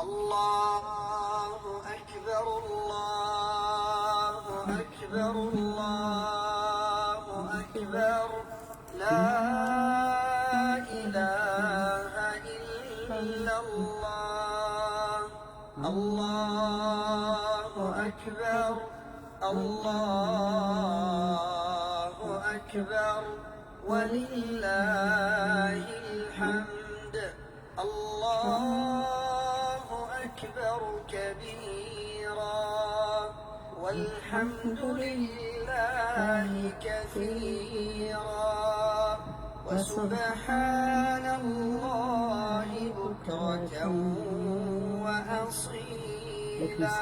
الله أكبر، الله أكبر، الله أكبر. لا إله إلا الله. الله أكبر، الله أكبر، ولله الحمد. الله أكبر كبيرا، والحمد لله كثيرا، وسبحان الله بكرة وأصيلا.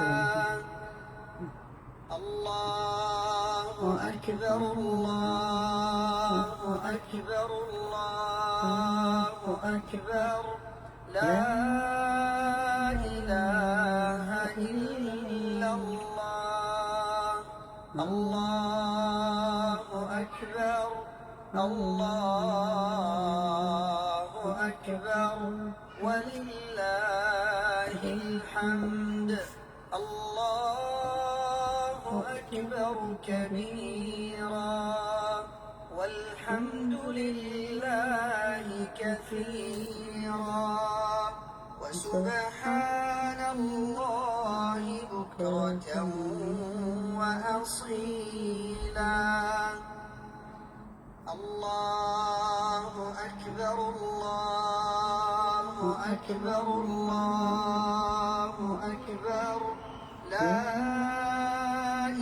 الله أكبر، الله أكبر، الله أكبر. لا إله إلا الله. الله أكبر، الله أكبر، ولله الحمد. الله أكبر كبيرا، والحمد لله كثيرا، وسبحان الله بكرة وأصيلا. الله أكبر، الله أكبر، الله أكبر. لا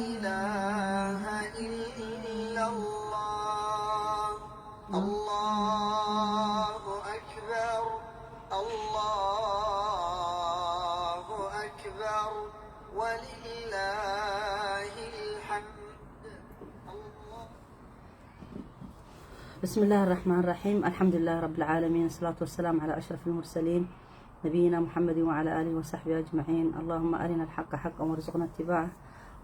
إله إلا الله. الله أكبر، الله أكبر، ولله الحمد. الله بسم الله الرحمن الرحيم. الحمد لله رب العالمين. الصلاة والسلام على أشرف المرسلين نبينا محمد وعلى آله وصحبه أجمعين. اللهم أرنا الحق حقا وارزقنا اتباعه،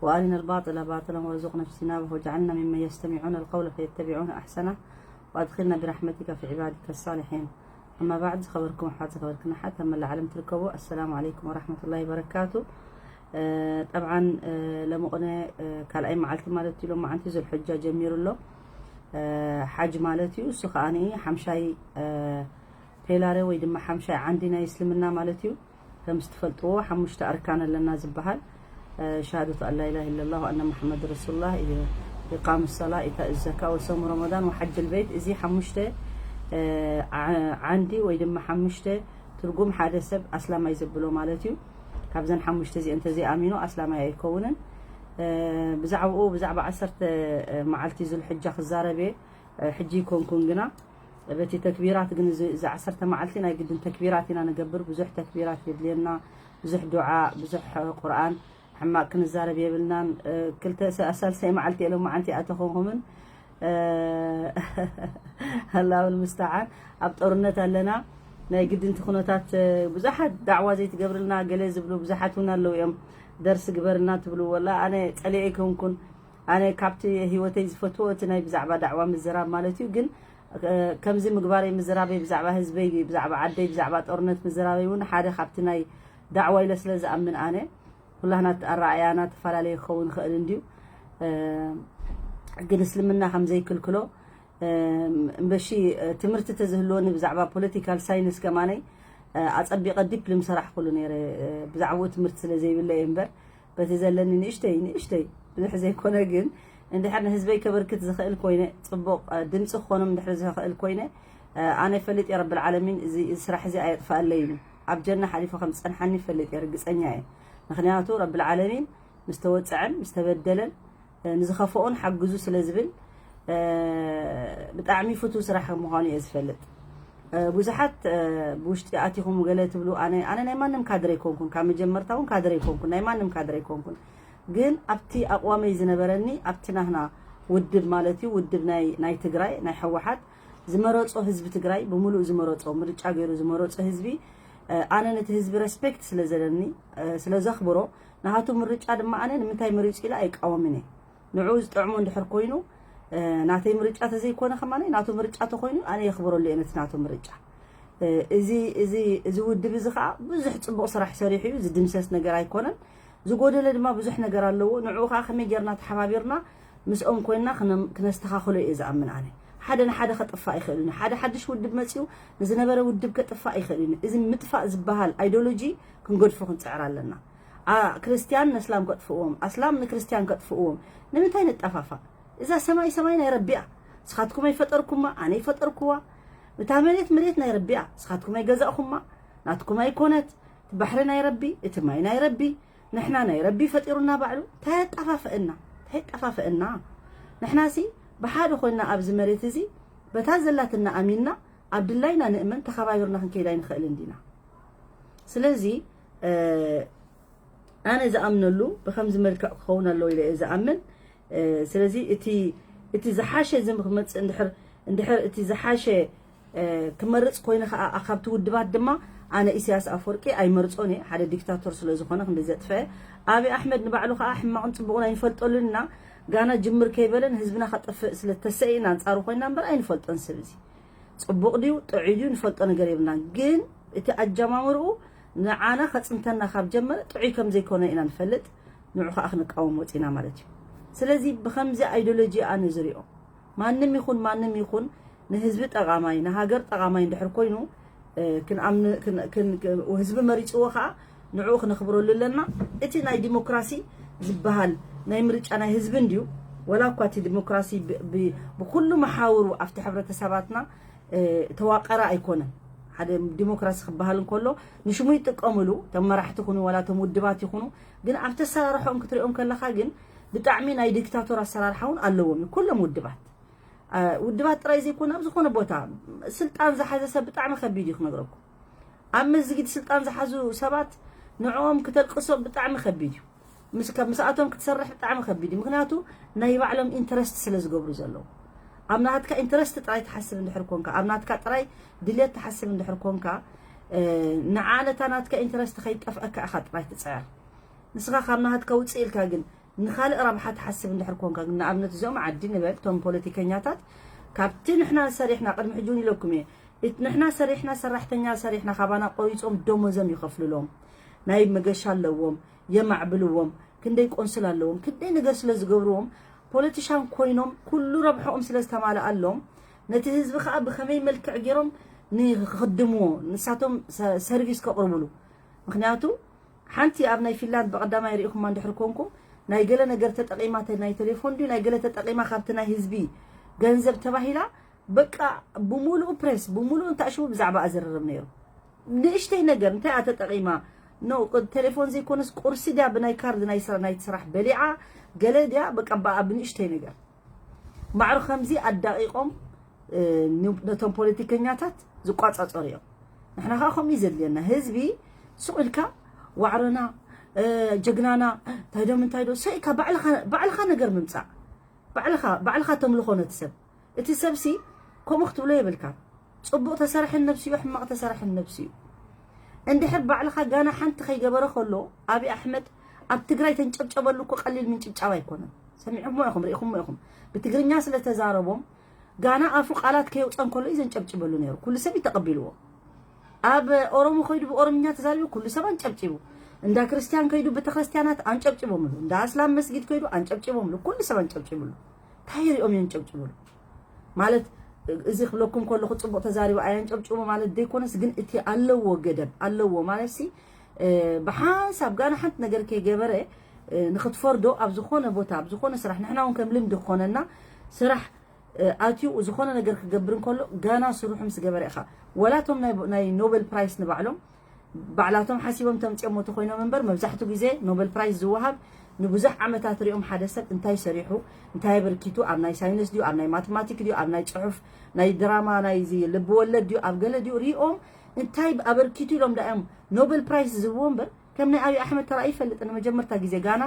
وأرنا الباطل باطلا وارزقنا اجتنابه، واجعلنا ممن يستمعون القول فيتبعون أحسنه، وأدخلنا برحمتك في عبادك الصالحين. أما بعد، ዝኸበርኩም ኣሕዋት፣ ዝኸበርክን ኣሓት ኣብ መላእ ዓለም ትርከቡ፣ ኣሰላሙ ዓለይኩም ወራሕመቱላሂ ወበረካቱ። እ፣ ጠብዓን፣ እ፣ ሎሚ ቅነ፣ እ፣ ካልኣይ መዓልቲ ማለት እዩ። ሎማዓንቲ ዙልሕጃ ጀሚሩ ኣሎ። እ፣ ሓጅ ማለት እዩ። እሱ ከዓኒ ሓምሻይ፣ እ፣ ፔላረ ወይ ድማ ሓምሻይ ዓንዲ ናይ እስልምና ማለት እዩ። ከም ዝትፈልጥዎ ሓሙሽተ ኣርካን ኣለና ዝበሃል፣ እ፣ ሸሃደቱ ኣን ላኢላሃ ኢለላህ ወኣነ ሙሓመድ ረሱሉላህ እዩ። ኢቃም ሰላ፣ ኢታ ዘካ ወሰሙ ረመዳን ወሓጅል ቤት። እዚ ሓሙሽተ፣ እ፣ ዓ-፣ ዓንዲ ወይ ድማ ሓሙሽተ ትርጉም ሓደ ሰብ ኣስላማይ ዘብሎ ማለት እዩ። ካብዘን ሓሙሽተ እዚአን እንተዘይኣሚኑ ኣስላማይ ኣይከውንን። እ፣ ብዛዕባኡ፣ ብዛዕባ ዓሰርተ መዓልቲ ዙልሕጃ ክዛረብ እየ። እ፣ ሕጂ ይኮንኩን ግና በቲ ተክቢራት ግን እዚ፣ እዚ ዓሰርተ መዓልቲ ናይ ግድን ተክቢራት ኢና ንገብር። ብዙሕ ተክቢራት የድልየና፣ ብዙሕ ዱዓ፣ ብዙሕ ቁርኣን። ሕማቕ ክንዛረብ የብልናን። እ፣ ክልተ ሰ-፣ ሳልሳይ መዓልቲ እየ ሎማዓንቲ ኣይተኾንኩምን። እ፣ ኣላሁ ልሙስተዓን። ኣብ ጦርነት ኣለና። ናይ ግድን እቲ ኩነታት፣ እ፣ ብዙሓት ዳዕዋ ዘይትገብርልና ገለ ዝብሉ ብዙሓት እውን ኣለዉ እዮም። ደርሲ ግበርልና ትብሉ። ወላ ኣነ ጸሊኤ ኣይኮንኩን። ኣነ ካብቲ ህይወተይ ዝፈትዎ እቲ ናይ ብዛዕባ ዳዕዋ ምዝራብ ማለት እዩ። ግን፣ እ፣ ከምዚ ምግባረይ፣ ምዝራበይ ብዛዕባ ህዝበይ፣ ብዛዕባ ዓደይ፣ ብዛዕባ ጦርነት ምዝራበይ እውን ሓደ ካብቲ ናይ ዳዕዋ ኢለ ስለ ዝኣምን ኣነ፣ ኩላህና ኣረኣእያና ተፈላለየ ክኸውን ይኽእል እንድዩ። እ፣ ግን እስልምና ከም ዘይክልክሎ፣ እ፣ እምበሺ፣ እ፣ ትምህርቲ ተዝህልወኒ ብዛዕባ ፖለቲካል ሳይንስ ከማነይ፣ እ፣ ኣጸቢቐ ዲፕሊ ምሰራሕኩሉ ነይረ። እ፣ ብዛዕባኡ ትምህርቲ ስለ ዘይብለ እየ እምበር፣ በቲ ዘለኒ ንእሽተይ፣ ንእሽተይ፣ ብዙሕ ዘይኮነ ግን፣ እንድሕር ንህዝበይ ከበርክት ዝኽእል ኮይነ፣ ጽቡቕ፣ እ፣ ድምጺ ክኾኖም እንድሕር ዝኽእል ኮይነ፣ እ፣ ኣነ ይፈልጥ እየ ረብል ዓለሚን እዚ፣ እዚ ስራሕ እዚ ኣየጥፍኣለይን እዩ። ኣብ ጀና ሓሊፉ ከም ዝጸንሓኒ ይፈልጥ እየ፣ ርግጸኛ እየ። ምኽንያቱ ረብል ዓለሚን ምስ ተወጽዐን ምስ ተበደለን፣ እ፣ ንዝኸፍኦን ሓግዙ ስለ ዝብል፣ እ፣ ብጣዕሚ ፍቱው ስራሕ ምዃኑ እየ ዝፈልጥ። እ፣ ብዙሓት፣ እ፣ ብውሽጢ ኣቲኹም ገለ ትብሉ፣ ኣነ፣ ኣነ ናይ ማንም ካድረ ኣይኮንኩን፣ ካብ መጀመርታ እውን ካድረ ኣይኮንኩን፣ ናይ ማንም ካድረ ኣይኮንኩን። ግን ኣብቲ ኣቕዋመይ ዝነበረኒ፣ ኣብቲ ናህና ውድብ ማለት እዩ፣ ውድብ ናይ፣ ናይ ትግራይ፣ ናይ ህወሓት፣ ዝመረጾ ህዝቢ ትግራይ፣ ብምሉእ ዝመረጾ፣ ምርጫ ገይሩ ዝመረጾ ህዝቢ፣ እ፣ ኣነ ነቲ ህዝቢ ረስፔክት ስለ ዘለኒ፣ እ፣ ስለ ዘኽብሮ፣ ናሃቱ ምርጫ ድማ ኣነ ንምንታይ መሪጹ ኢለ ኣይቃወምን እየ። ንዕኡ ዝጥዕሞ እንድሕር ኮይኑ፣ እ፣ ናተይ ምርጫ ተዘይኮነ ከማኒ፣ ናቱ ምርጫ ተኾይኑ፣ ኣነ የኽብረሉ እየ ነቲ ናቱ ምርጫ። እዚ እዚ እዚ ውድብ እዚ ከዓ ብዙሕ ፅቡቕ ስራሕ ሰሪሑ እዩ። ዝድምሰስ ነገር ኣይኮነን። ዝጎደለ ድማ ብዙሕ ነገር ኣለዎ። ንዕኡ ከዓ ከመይ ጌርና ተሓባቢርና ምስኦም ኮይና ክነ- ክነስተኻኽሎ እየ ዝኣምን ኣነ። ሓደ ንሓደ ከጥፋእ ይኽእል እዩ። ሓደ ሓድሽ ውድብ መፂኡ ንዝነበረ ውድብ ከጥፋእ ይኽእል እዩ። እዚ ምጥፋእ ዝበሃል ኣይዲዮሎጂ ክንገድፎ ክንፅዕር ኣለና። ኣ- ክርስትያን ነስላም ከጥፍእዎም፣ ኣስላም ንክርስትያን ከጥፍእዎም ንምንታይ ንጠፋፋእ? እዛ ሰማይ ሰማይ ናይ ረቢያ፣ ንስኻትኩም ኣይፈጠርኩማ፣ ኣነ ይፈጠርኩዋ። እታ መሬት መሬት ናይ ረቢያ፣ ንስኻትኩም ኣይገዛእኹማ፣ ናትኩም ኣይኮነት። እቲ ባሕሪ ናይ ረቢ፣ እቲ ማይ ናይ ረቢ፣ ንሕና ናይ ረቢ ፈጢሩና ባዕሉ። እንታይ ኣጠፋፍእና? እንታይ ኣጠፋፍእና? ንሕናሲ ብሓደ ኮይንና ኣብዚ መሬት እዚ በታ ዘላትና ኣሚንና ኣብ ድላይና ንእመን ተኸባቢርና ክንከይድ ኣይንኽእልን ዲና? ስለዚ እ፣ ኣነ ዝኣምነሉ ብከምዚ መልክዕ ክኸውን ኣለዎ ኢለ እየ ዝኣምን። እ፣ ስለዚ እቲ እቲ ዝሓሸ ዝም ክመፅእ እንድሕር እንድሕር እቲ ዝሓሸ እ፣ ክመርፅ ኮይነ ከዓ ካብቲ ውድባት ድማ ኣነ ኢሳያስ ኣፈወርቂ ኣይመርፆን እየ። ሓደ ዲክታቶር ስለ ዝኾነ ክንዲ ዘጥፈአ። ኣብይ ኣሕመድ ንባዕሉ ከዓ ሕማቕን ፅቡቕን ኣይንፈልጠሉን ኢና። ጋና ጅምር ከይበለ ንህዝብና ከጠፍእ ስለ ተሰኢና ኣንፃሩ ኮይና እምበር ኣይንፈልጦን ሰብ እዚ። ፅቡቕ ድዩ ጥዑይ ድዩ ንፈልጦ ነገር የብልናን። ግን እቲ ኣጀማምርኡ ንዓና ከፅንተና ካብ ጀመረ ጥዑይ ከም ዘይኮነ ኢና ንፈልጥ። ንዑ ከዓ ክንቃወም ወፂና ማለት እዩ። ስለዚ ብከምዚ ኣይዲዮሎጂ ኣነ ዝሪኦ ማንም ይኹን ማንም ይኹን ንህዝቢ ጠቓማይ ንሃገር ጠቓማይ እንድሕር ኮይኑ እ፣ ክንኣምን ክን- ክን- ክ- ህዝቢ መሪፅዎ ከዓ ንዕኡ ክነኽብረሉ ኣለና። እቲ ናይ ዲሞክራሲ ዝበሃል ናይ ምርጫ ናይ ህዝቢ እንድዩ። ወላ እኳ እቲ ዲሞክራሲ ብ- ብ- ብኩሉ መሓውሩ ኣብቲ ሕብረተሰባትና እ፣ ተዋቀረ ኣይኮነን። ሓደ ዲሞክራሲ ክበሃል እንከሎ ንሽሙ ይጥቀምሉ፣ እቶም መራሕቲ ይኹኑ ዋላ እቶም ውድባት ይኹኑ፣ ግን ኣብቲ ኣሰራርሖኦም ክትሪኦም ከለኻ ግን ብጣዕሚ ናይ ዲክታቶር ኣሰራርሓ እውን ኣለዎም እዩ ኩሎም ውድባት። እ፣ ውድባት ጥራይ ዘይኮነ ኣብ ዝኾነ ቦታ ስልጣን ዝሓዘ ሰብ ብጣዕሚ ከቢድ እዩ ክነግረኩም። ኣብ መስጊድ ስልጣን ዝሓዙ ሰባት ንዕኦም ክተልቅሶም ብጣዕሚ ከቢድ እዩ። ምስ ካብ ምስኣቶም ክትሰርሕ ብጣዕሚ ከቢድ እዩ። ምክንያቱ ናይ ባዕሎም ኢንተረስት ስለ ዝገብሩ ዘለዉ። ኣብ ናትካ ኢንተረስት ጥራይ ትሓስብ እንድሕር ኮንካ፣ ኣብ ናትካ ጥራይ ድልየት ትሓስብ እንድሕር ኮንካ፣ እ፣ ንዓ ነታ ናትካ ኢንተረስት ከይጠፍአካ ኢኻ ጥራይ ትፅዕር። ንስኻ ካብ ናትካ ውፅእ ኢልካ ግን ንኻልእ ረብሓ ትሓስብ እንድሕር ኮንካ ግን፣ ንኣብነት እዚኦም ዓዲ ንበል፣ እቶም ፖለቲከኛታት ካብቲ ንሕና ሰሪሕና፣ ቅድሚ ሕጂ እውን ኢለኩም እየ፣ እት- ንሕና ሰሪሕና፣ ሰራሕተኛ ሰሪሕና ካባና ቆሪፆም ደሞዞም ይኸፍልሎም፣ ናይ መገሻ ኣለዎም፣ የማዕብልዎም፣ ክንደይ ቆንስል ኣለዎም፣ ክንደይ ነገር ስለ ዝገብርዎም ፖለቲሻን ኮይኖም ኩሉ ረብሕኦም ስለ ዝተማልኣሎም ነቲ ህዝቢ ከዓ ብኸመይ መልክዕ ገይሮም ንክኽድምዎ ንሳቶም ሰ- ሰርቪስ ከቕርብሉ። ምክንያቱ ሓንቲ ኣብ ናይ ፊንላንድ ብቐዳማይ ርኢኹማ እንድሕር ኮንኩም ናይ ገለ ነገር ተጠቒማ ተ- ናይ ቴሌፎን ድዩ ናይ ገለ ተጠቒማ ካብቲ ናይ ህዝቢ ገንዘብ ተባሂላ በቃ ብሙሉኡ ፕሬስ ብሙሉኡ እንታሽቡ ብዛዕባ ኣዘረርብ ነይሩ። ንእሽተይ ነገር እንታይ እያ ተጠቒማ? ኖ ቴሌፎን ዘይኮነስ ቁርሲ ድያ ብናይ ካርድ ናይ ስራ ናይቲ ስራሕ በሊዓ ገለ ድያ በቃ ብኣ ብንእሽተይ ነገር ማዕሩ ከምዚ ኣዳቒቖም እ፣ ን- ነቶም ፖለቲከኛታት ዝቋጻጸሩ እዮም። ንሕና ከዓ ከምኡ እዩ ዘድልየና። ህዝቢ ስቕ ኢልካ ዋዕሮና እ፣ ጀግናና እንታይ ዶ ምንታይ ዶ ሰኢካ ባዕልኻ ባዕልኻ ነገር ምምጻእ ባዕልኻ ባዕልኻ ተምልኾ ነቲ ሰብ። እቲ ሰብሲ ከምኡ ክትብሎ የብልካ። ጽቡቕ ተሰርሐን ነብሲ እዩ፣ ሕማቕ ተሰርሐን ነብሲ እዩ። እንድሕር ባዕልኻ ጋና ሓንቲ ከይገበረ ከሎ ኣብይ ኣሕመድ ኣብ ትግራይ ተንጨብጨበሉ እኮ ቀሊል ምንጭብጫብ ኣይኮነን። ሰሚዕኩሞ ኢኹም ርኢኹሞ ኢኹም። ብትግርኛ ስለ ተዛረቦም ጋና ኣፉ ቃላት ከየውፀ እንከሎ እዩ ዘንጨብጭበሉ ነይሩ። ኩሉ ሰብ እዩ ተቐቢልዎ። ኣብ ኦሮሞ ከይዱ ብኦሮምኛ ተዛሪቡ ኩሉ ሰብ ኣንጨብጭቡ። እንዳ ክርስቲያን ከይዱ ቤተክርስትያናት ኣንጨብጭቦምሉ። እንዳ ኣስላም መስጊድ ከይዱ ኣንጨብጭቦምሉ። ኩሉ ሰብ ኣንጨብጭብሉ። እንታይ ሪኦም እዮም ጨብጭብሉ? ማለት እዚ ክብለኩም ከለኹ ፅቡቕ ተዛሪቡ ኣያንጨብጭቡ ማለት ዘይኮነስ ግን እቲ ኣለዎ ገደብ ኣለዎ ማለት ሲ እ፣ ብሓንሳብ ጋና ሓንቲ ነገር ከይገበረ እ፣ ንክትፈርዶ ኣብ ዝኾነ ቦታ ኣብ ዝኾነ ስራሕ ንሕና እውን ከም ልምዲ ክኾነና ስራሕ እ፣ ኣትዩ ዝኾነ ነገር ክገብር እንከሎ ጋና ስርሑ ምስ ገበረ ኢኻ ወላቶም ናይ ናይ ኖበል ፕራይስ ንባዕሎም ባዕላቶም ሓሲቦም ተምፅኦሞ ተኮይኖም እምበር መብዛሕትኡ ግዜ ኖበል ፕራይስ ዝወሃብ ንብዙሕ ዓመታት ሪኦም ሓደ ሰብ እንታይ ሰሪሑ እንታይ ኣበርኪቱ ኣብ ናይ ሳይንስ ድዩ ኣብ ናይ ማትማቲክ ድዩ ኣብ ናይ ፅሑፍ ናይ ድራማ ናይ ልቢ ወለድ ድዩ ኣብ ገለ ድዩ ሪኦም እንታይ ኣበርኪቱ ኢሎም ዳእዮም ኖበል ፕራይስ ዝህብዎ እምበር ከም ናይ ኣብይ ኣሕመድ ተራእዩ ይፈልጥ ንመጀመርታ ግዜ ጋና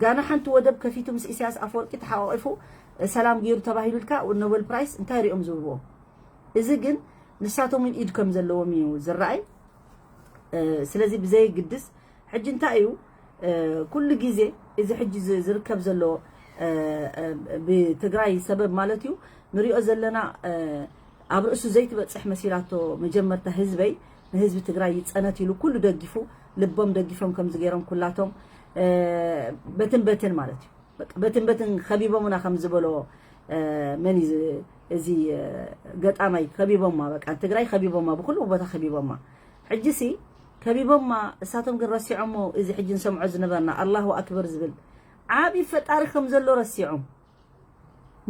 ጋና ሓንቲ ወደብ ከፊቱ ምስ ኢሳያስ ኣፈወርቂ ተሓቋቂፉ ሰላም ገይሩ ተባሂሉልካ ኖበል ፕራይስ እንታይ ሪኦም ዝህብዎ እዚ ግን ንሳቶም እውን ኢድ ከም ዘለዎም እዩ ዝረኣይ ስለዚ ብዘየግድስ ሕጂ እንታይ እዩ ኩሉ ግዜ እዚ ሕጂ ዝርከብ ዘሎ ብትግራይ ሰበብ ማለት እዩ ንሪኦ ዘለና ኣብ ርእሱ ዘይትበፅሕ መሲላቶ መጀመርታ ህዝበይ ንህዝቢ ትግራይ ይፀነት ኢሉ ኩሉ ደጊፉ ልቦም ደጊፎም ከምዚ ገይሮም ኩላቶም በትን በትን ማለት እዩ። በትን በትን ከቢቦምና ከም ዝበሎ መን እዚ ገጣማይ ከቢቦማ በቃ ትግራይ ከቢቦማ ብኩሉ ቦታ ከቢቦማ። ሕጂ ሲ ከቢቦማ እሳቶም ግን ረሲዖሞ እዚ ሕጂ ንሰምዖ ዝነበርና ኣላሁ ኣክበር ዝብል ዓብዪ ፈጣሪ ከም ዘሎ ረሲዖም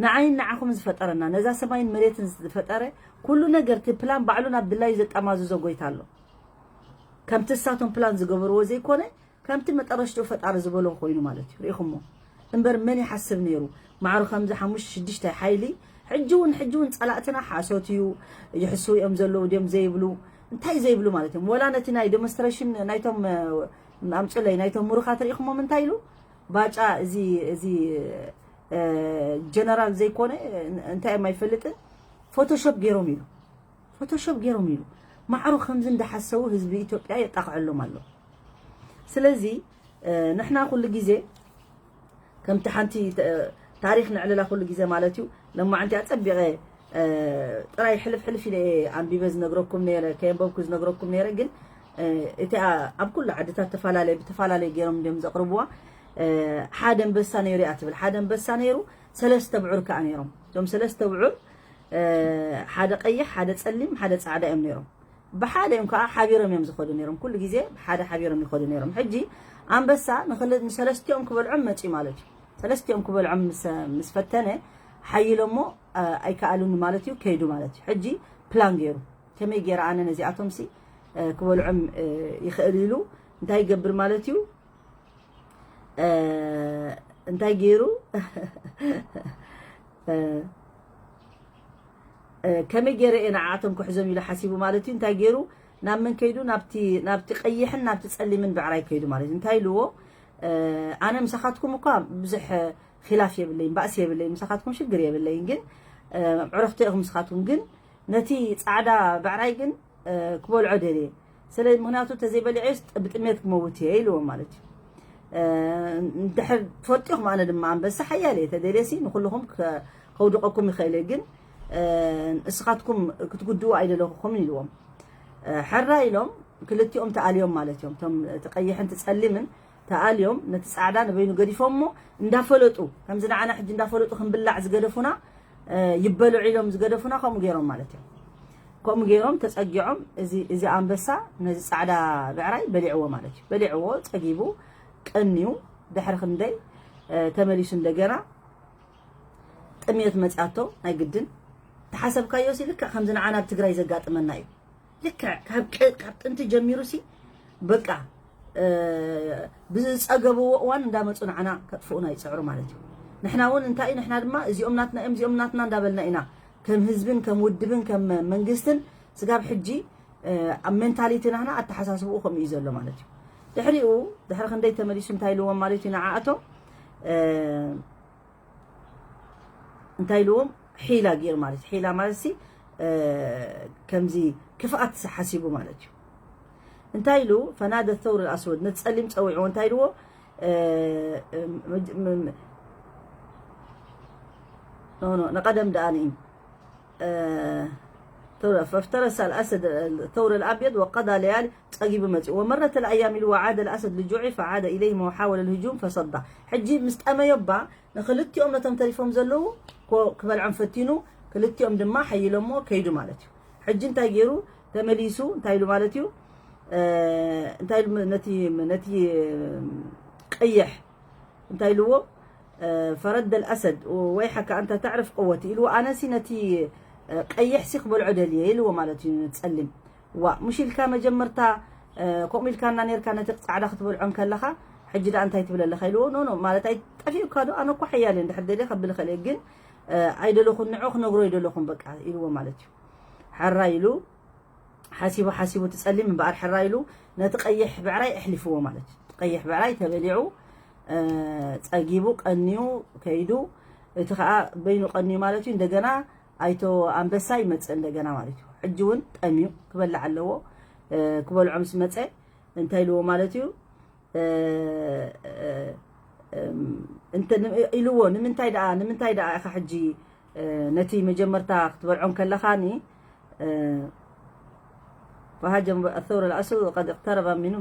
ንዓይን ንዓኹም ዝፈጠረና ነዛ ሰማይን መሬትን ዝፈጠረ ኩሉ ነገር እቲ ፕላን ባዕሉ ናብ ድላዩ ዘጠማዝዞ ጎይታ ኣሎ። ከምቲ እሳቶም ፕላን ዝገበርዎ ዘይኮነ ከምቲ መጠረሽትኡ ፈጣሪ ዝበሎ ኮይኑ ማለት እዩ። ርኢኹሞ እምበር መን ይሓስብ ነይሩ ማዕሩ ከምዚ ሓሙሽተ ሽዱሽተ ሓይሊ ሕጂ እውን ሕጂ እውን ፀላእትና ሓሶት እዩ ይሕስቡ እዮም ዘለዉ ድዮም ዘይብሉ እንታይ ዘይብሉ ማለት እዮም። ወላ ነቲ ናይ ዴሞንስትሬሽን ናይቶም ኣምፁለይ ናይቶም ምሩኻት ርኢኹሞም እንታይ ኢሉ ባጫ እዚ እዚ ጀነራል ዘይኮነ እንታይ እዮም ኣይፈልጥን ፎቶሾፕ ገይሮም ኢሉ ፎቶሾፕ ገይሮም ኢሉ ማዕሩ ከምዚ እንዳሓሰቡ ህዝቢ ኢትዮጵያ የጣቕዐሎም ኣሎ። ስለዚ ንሕና ኩሉ ግዜ ከምቲ ሓንቲ ታሪክ ንዕልላ ኩሉ ግዜ ማለት እዩ። ለማዓንቲ ኣፀቢቐ ጥራይ ሕልፍ ሕልፍ ኢለ ኣንቢበ ዝነግረኩም ነረ ከየንበብኩ ዝነግረኩም ነረ ግን እቲኣ ኣብ ኩሉ ዓድታት ተፈላለየ ብተፈላለየ ገይሮም እንዲም ዘቕርብዋ ሓደ ኣንበሳ ነይሩ እያ ትብል ሓደ ኣንበሳ ነይሩ ሰለስተ ብዑር ከዓ ነይሮም እዞም ሰለስተ ብዑር ሓደ ቀይሕ ሓደ ፀሊም ሓደ ፃዕዳ እዮም ነይሮም ብሓደ እዮም ከዓ ሓቢሮም እዮም ዝኸዱ ነይሮም ኩሉ ግዜ ብሓደ ሓቢሮም ይኸዱ ነይሮም ሕጂ ኣንበሳ ንሰለስቲኦም ክበልዖም መፅዩ ማለት እዩ ሰለስቲኦም ክበልዖም ምስ ፈተነ ሓይሎ እሞ ኣይከኣሉኒ ማለት እዩ ከይዱ ማለት እዩ ሕጂ ፕላን ገይሩ ከመይ ገይረ ኣነ ነዚኣቶም ሲ ክበልዖም ይኽእል ኢሉ እንታይ ይገብር ማለት እዩ እንታይ ገይሩ ከመይ ገይረ እየ ንዓኣቶም ክሕዞም ኢሉ ሓሲቡ ማለት እዩ እንታይ ገይሩ ናብ መን ከይዱ ናብቲ ናብቲ ቀይሕን ናብቲ ፀሊምን ብዕራይ ከይዱ ማለት እዩ እንታይ ኢልዎ ኣነ ምሳኻትኩም እኳ ብዙሕ ኺላፍ የብለይን ባእሲ የብለይን ምሳኻትኩም ሽግር የብለይን ግን ዕረኽቲ ኢኹም ምሳኻትኩም ግን ነቲ ፃዕዳ ብዕራይ ግን ክበልዖ ደልየ ስለ ምክንያቱ ተዘይበሊዐ ብጥሜት ክመውት እየ ኢልዎም ማለት እዩ ድሕር ትፈልጢኹም ኣነ ድማ ኣንበሳ ሓያል እየ ተደልየሲ ንኩልኹም ከውድቀኩም ይኽእል እየ ግን እስኻትኩም ክትጉድኡ ኣይደለኹኹምን ኢልዎም ሕራ ኢሎም ክልቲኦም ተኣልዮም ማለት እዮም እቶም እቲ ቀይሕን ትፀሊምን ተኣልዮም ነቲ ፃዕዳ ንበይኑ ገዲፎሞ እንዳፈለጡ ከምዚ ንዓና ሕጂ እንዳፈለጡ ክንብላዕ ዝገደፉና ይበልዑ ኢሎም ዝገደፉና ከምኡ ገይሮም ማለት እዮም ከምኡ ገይሮም ተፀጊዖም እዚ ኣንበሳ ነዚ ፃዕዳ ብዕራይ በሊዕዎ ማለት እዩ በሊዕዎ ፀጊቡ ቀንዩ ድሕሪ ክንደይ ተመሊሱ እንደገና ጥሜት መፅያቶ ናይ ግድን ተሓሰብካዮ ሲ ልክዕ ከምዚ ንዓና ኣብ ትግራይ ዘጋጥመና እዩ ልክዕ ካብ ጥንቲ ጀሚሩ ሲ በቃ ብዝፀገበዎ እዋን እንዳመፁ ንዓና ከጥፍኡና ይፅዕሩ ማለት እዩ ንሕና እውን እንታይ እዩ ንሕና ድማ እዚኦም ናትና እዮም እዚኦም ናትና እንዳበልና ኢና ከም ህዝብን ከም ውድብን ከም መንግስትን ስጋብ ሕጂ ኣብ ሜንታሊቲ ናህና ኣተሓሳስብኡ ከምኡ እዩ ዘሎ ማለት እዩ ድሕሪኡ ድሕሪ ክንደይ ተመሊሱ እንታይ ኢልዎም ማለት እዩ ንዓኣቶም እንታይ ኢልዎም ሒላ ገይሩ ማለት ሒላ ማለት ሲ ከምዚ ክፍኣት ሓሲቡ ማለት እዩ እንታይ ኢሉ ፈናደ ተውር ኣስወድ ነቲ ፀሊም ፀዊዕዎ እንታይ ኢልዎ ንቀደም ደኣ ንኢ فافترس الأسد الثور الأبيض وقضى ليالي ፀጊቡ መፅኡ ومرت الأيام ኢሉ وعاد الأسد لجوعه فعاد إليهما وحاول الهجوم فصد ሕጂ ምስ ጠመዮ እባ ንክልቲኦም ነቶም ተሪፎም ዘለዉ ክበልዖም ፈቲኑ ክልቲኦም ድማ ሓይሎሞ ከይዱ ማለት እዩ ሕጂ እንታይ ገይሩ ተመሊሱ እንታይ ኢሉ ማለት እዩ እንታይ ነቲ ነቲ ቀይሕ እንታይ ኢልዎ فرد الأسد ويحك أنت تعرف قوتي ኢልዎ ኣነሲ ነቲ ቀይሕ ሲ ክበልዖ ደልየ ኢልዎ ማለት እዩ ጸሊም ዋ ምሽ ኢልካ መጀመርታ ከምኡ ኢልካና ነርካ ነቲ ጻዕዳ ክትበልዖ ከለኻ ሕጂ ደኣ እንታይ ትብል ኣለኻ ኢልዎ ኖ ኖ ማለት ኣይጠፊኡካ ዶ ኣነ እኮ ሓያል እንድሕር ደልየ ከብል ይኽእል እየ ግን ኣይደለኹን ንዑ ክነግሮ ኣይደለኹን በቃ ኢልዎ ማለት እዩ ሓራ ኢሉ ሓሲቡ ሓሲቡ ትጸሊም እምበኣር ሕራ ኢሉ ነቲ ቀይሕ ብዕራይ ኣሕሊፍዎ ማለት እዩ። ቀይሕ ብዕራይ ተበሊዑ ጸጊቡ ቀንዩ ከይዱ እቲ ከዓ በይኑ ቀንዩ ማለት እዩ። እንደገና ኣይቶ ኣንበሳ ይመጽእ እንደገና ማለት እዩ። ሕጂ እውን ጠምዩ ክበልዕ ኣለዎ። ክበልዖ ምስ መጸ እንታይ ኢልዎ ማለት እዩ? እንተ ኢልዎ ንምንታይ ደኣ ንምንታይ ደኣ ኢኻ ሕጂ ነቲ መጀመርታ ክትበልዖ ከለኻኒ፣ ፈሃጀም ኣሰውር ኣልኣስወድ ቀድ እቅተረባ ሚኑ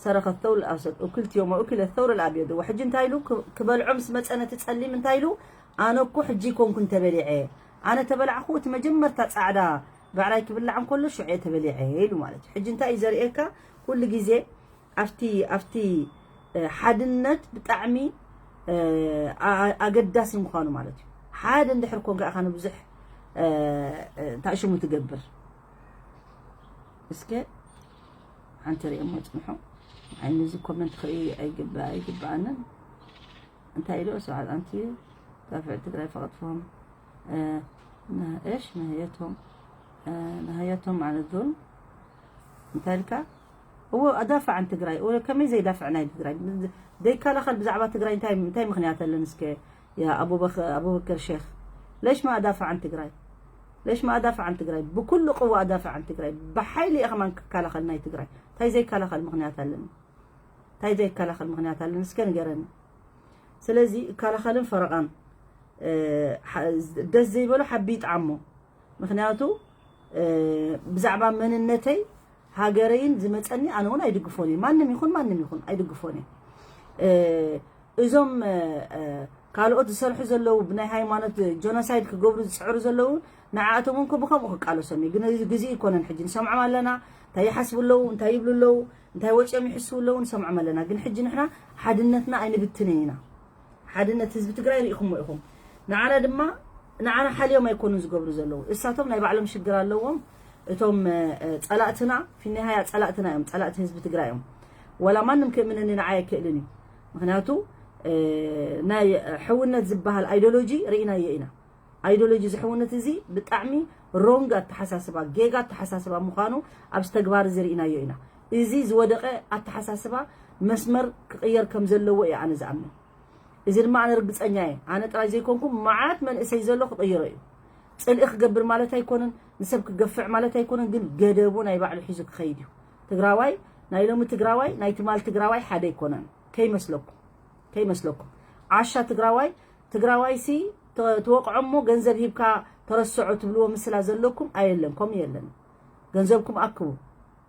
ሰረኸ ሰውር ኣልኣስወድ፣ ኡክልት ዮመ ኡክለ ሰውር ኣልኣብየድ። ወሕጂ እንታይ ኢሉ ክበልዖ ምስ መጸ ነቲ ጸሊም እንታይ ኢሉ፣ ኣነ እኮ ሕጂ ኮንኩን ተበሊዐ፣ ኣነ ተበላዕኹ እቲ መጀመርታ ጻዕዳ ብዕራይ ክብላዕ እንከሎ ሽዑ ተበሊዐ ኢሉ ማለት እዩ። ሕጂ እንታይ እዩ ዘርእየካ? ኩሉ ግዜ ኣብቲ ኣብቲ ሓድነት ብጣዕሚ ኣገዳሲ ምዃኑ ማለት እዩ። ሓደ እንድሕር ኮንካ ኢኻ ንብዙሕ እንታይ ሽሙ ትገብር። እስከ ሓንቲ ርእየሞ ጽንሑ። ዓይኒ እዚ ኮመንት ክርኢ ኣይግባ ኣይግባኣንን። እንታይ ኢሉ ሰዓት ኣንቲ ዳፍዕ ትግራይ ፈቐጥፎም እሽ ነህየቶም ነህየቶም ማለት ዞን እንታይ ኢልካ? እዎ ኣዳፍዕ عن ትግራይ። እዎ ከመይ ዘይዳፍዕ ናይ ትግራይ ዘይከላኸል ብዛዕባ ትግራይ እንታይ እንታይ ምኽንያት ኣለን? እስከ ያ ኣቡበክ ኣቡበከር ሼክ ليش ما أدافع عن ትግራይ؟ ليش ما أدافع عن ትግራይ? ብኩሉ ቅዋ ኣዳፍዕ عن ትግራይ። ብሓይሊ እየ ከማን ክከላኸል ናይ ትግራይ። እንታይ ዘይከላኸል ምኽንያት ኣለኒ? እንታይ ዘይከላኸል ምኽንያት ኣለኒ? እስከ ንገረኒ። ስለዚ እከላኸልን ፈረቓን ደስ ዘይበሎ ሓቢ ይጥዓሞ። ምኽንያቱ ብዛዕባ መንነተይ ሃገረይን ዝመፀኒ ኣነ እውን ኣይድግፎን እየ። ማንም ይኹን ማንም ይኹን ኣይድግፎን እየ። እዞም ካልኦት ዝሰርሑ ዘለዉ ብናይ ሃይማኖት ጆኖሳይድ ክገብሩ ዝፅዕሩ ዘለዉ ንዓኣቶም እውን ብከምኡ ክቃለሶም እዩ። ግን እዚ ግዜ ይኮነን ሕጂ ንሰምዖም ኣለና። እንታይ ይሓስቡ ኣለዉ? እንታይ ይብሉ ኣለዉ? እንታይ ወፂኦም ይሕስቡ ኣለዉ ንሰምዖም ኣለና። ግን ሕጂ ንሕና ሓድነትና ኣይንብትንን ኢና። ሓድነት ህዝቢ ትግራይ ርኢኹሞ ኢኹም። ንዓና ድማ ንዓና ሓልዮም ኣይኮኑን ዝገብሩ ዘለዉ። እሳቶም ናይ ባዕሎም ሽግር ኣለዎም። እቶም ፀላእትና ፊኒሃያ ፀላእትና እዮም። ፀላእቲ ህዝቢ ትግራይ እዮም። ወላ ማንም ክእምነኒ ንዓይ ኣይክእልን እዩ። ምክንያቱ ናይ ሕውነት ዝበሃል ኣይዶሎጂ ርኢናዮ ኢና። ኣይዶሎጂ ዝሕውነት እዚ ብጣዕሚ ሮንግ ኣተሓሳስባ ጌጋ ኣተሓሳስባ ምዃኑ ኣብዚ ተግባር እዚ ርኢናዮ ኢና። እዚ ዝወደቐ ኣተሓሳስባ መስመር ክቕየር ከም ዘለዎ እየ ኣነ ዝኣምን። እዚ ድማ ኣነ ርግፀኛ እየ። ኣነ ጥራይ ዘይኮንኩ መዓት መንእሰይ ዘሎ ክቕይሮ እዩ። ፅልኢ ክገብር ማለት ኣይኮነን፣ ንሰብ ክገፍዕ ማለት ኣይኮነን፣ ግን ገደቡ ናይ ባዕሉ ሒዙ ክኸይድ እዩ። ትግራዋይ ናይ ሎሚ ትግራዋይ ናይ ትማል ትግራዋይ ሓደ ኣይኮነን። ከይመስለኩም ከይመስለኩም ዓሻ ትግራዋይ ትግራዋይ ሲ ትወቕዖ እሞ ገንዘብ ሂብካ ተረስዖ ትብልዎ ምስላ ዘለኩም ኣየለን። ከምኡ የለን። ገንዘብኩም ኣክቡ።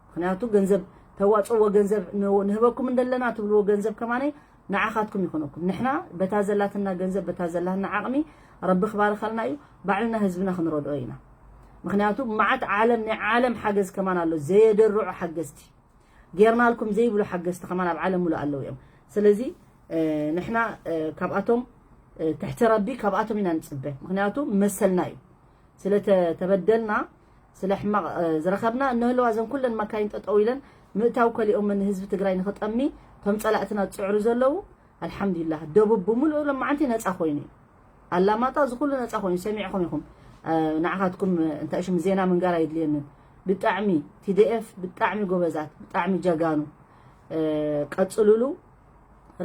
ምክንያቱ ገንዘብ ተዋፅእዎ ገንዘብ ንህበኩም እንደለና ትብልዎ ገንዘብ ከማነይ ንዓኻትኩም ይኾነኩም። ንሕና በታ ዘላትና ገንዘብ በታ ዘላትና ዓቕሚ ረቢ ክባርኸልና እዩ። ባዕልና ህዝብና ክንረድኦ ኢና። ምክንያቱ መዓት ዓለም ናይ ዓለም ሓገዝ ከማን ኣሎ ዘየደርዑ ሓገዝቲ ጌርናልኩም ዘይብሉ ሓገዝቲ ከማን ኣብ ዓለም ሙሉእ ኣለዉ እዮም። ስለዚ ንሕና ካብኣቶም ትሕቲ ረቢ ካብኣቶም ኢና ንፅበ። ምክንያቱ መሰልና እዩ። ስለተበደልና ስለ ሕማቕ ዝረኸብና እነህለዋ ዘን ኩለን መካይን ጠጠው ኢለን ምእታው ከሊኦመን ንህዝቢ ትግራይ ንክጠሚ እቶም ፀላእትና ዝፅዕሩ ዘለዉ ኣልሓምዱሊላህ ደቡብ ብምሉእ ሎማዓንቲ ነፃ ኮይኑ እዩ። ኣላማጣ እዚ ኩሉ ነፃ ኮይኑ ሰሚዕኹም ኢኹም። ንዓኻትኩም እንታይ ሽም ዜና ምንጋር ኣይድልየንን። ብጣዕሚ ቲዲኤፍ ብጣዕሚ ጎበዛት ብጣዕሚ ጀጋኑ። ቀፅሉሉ።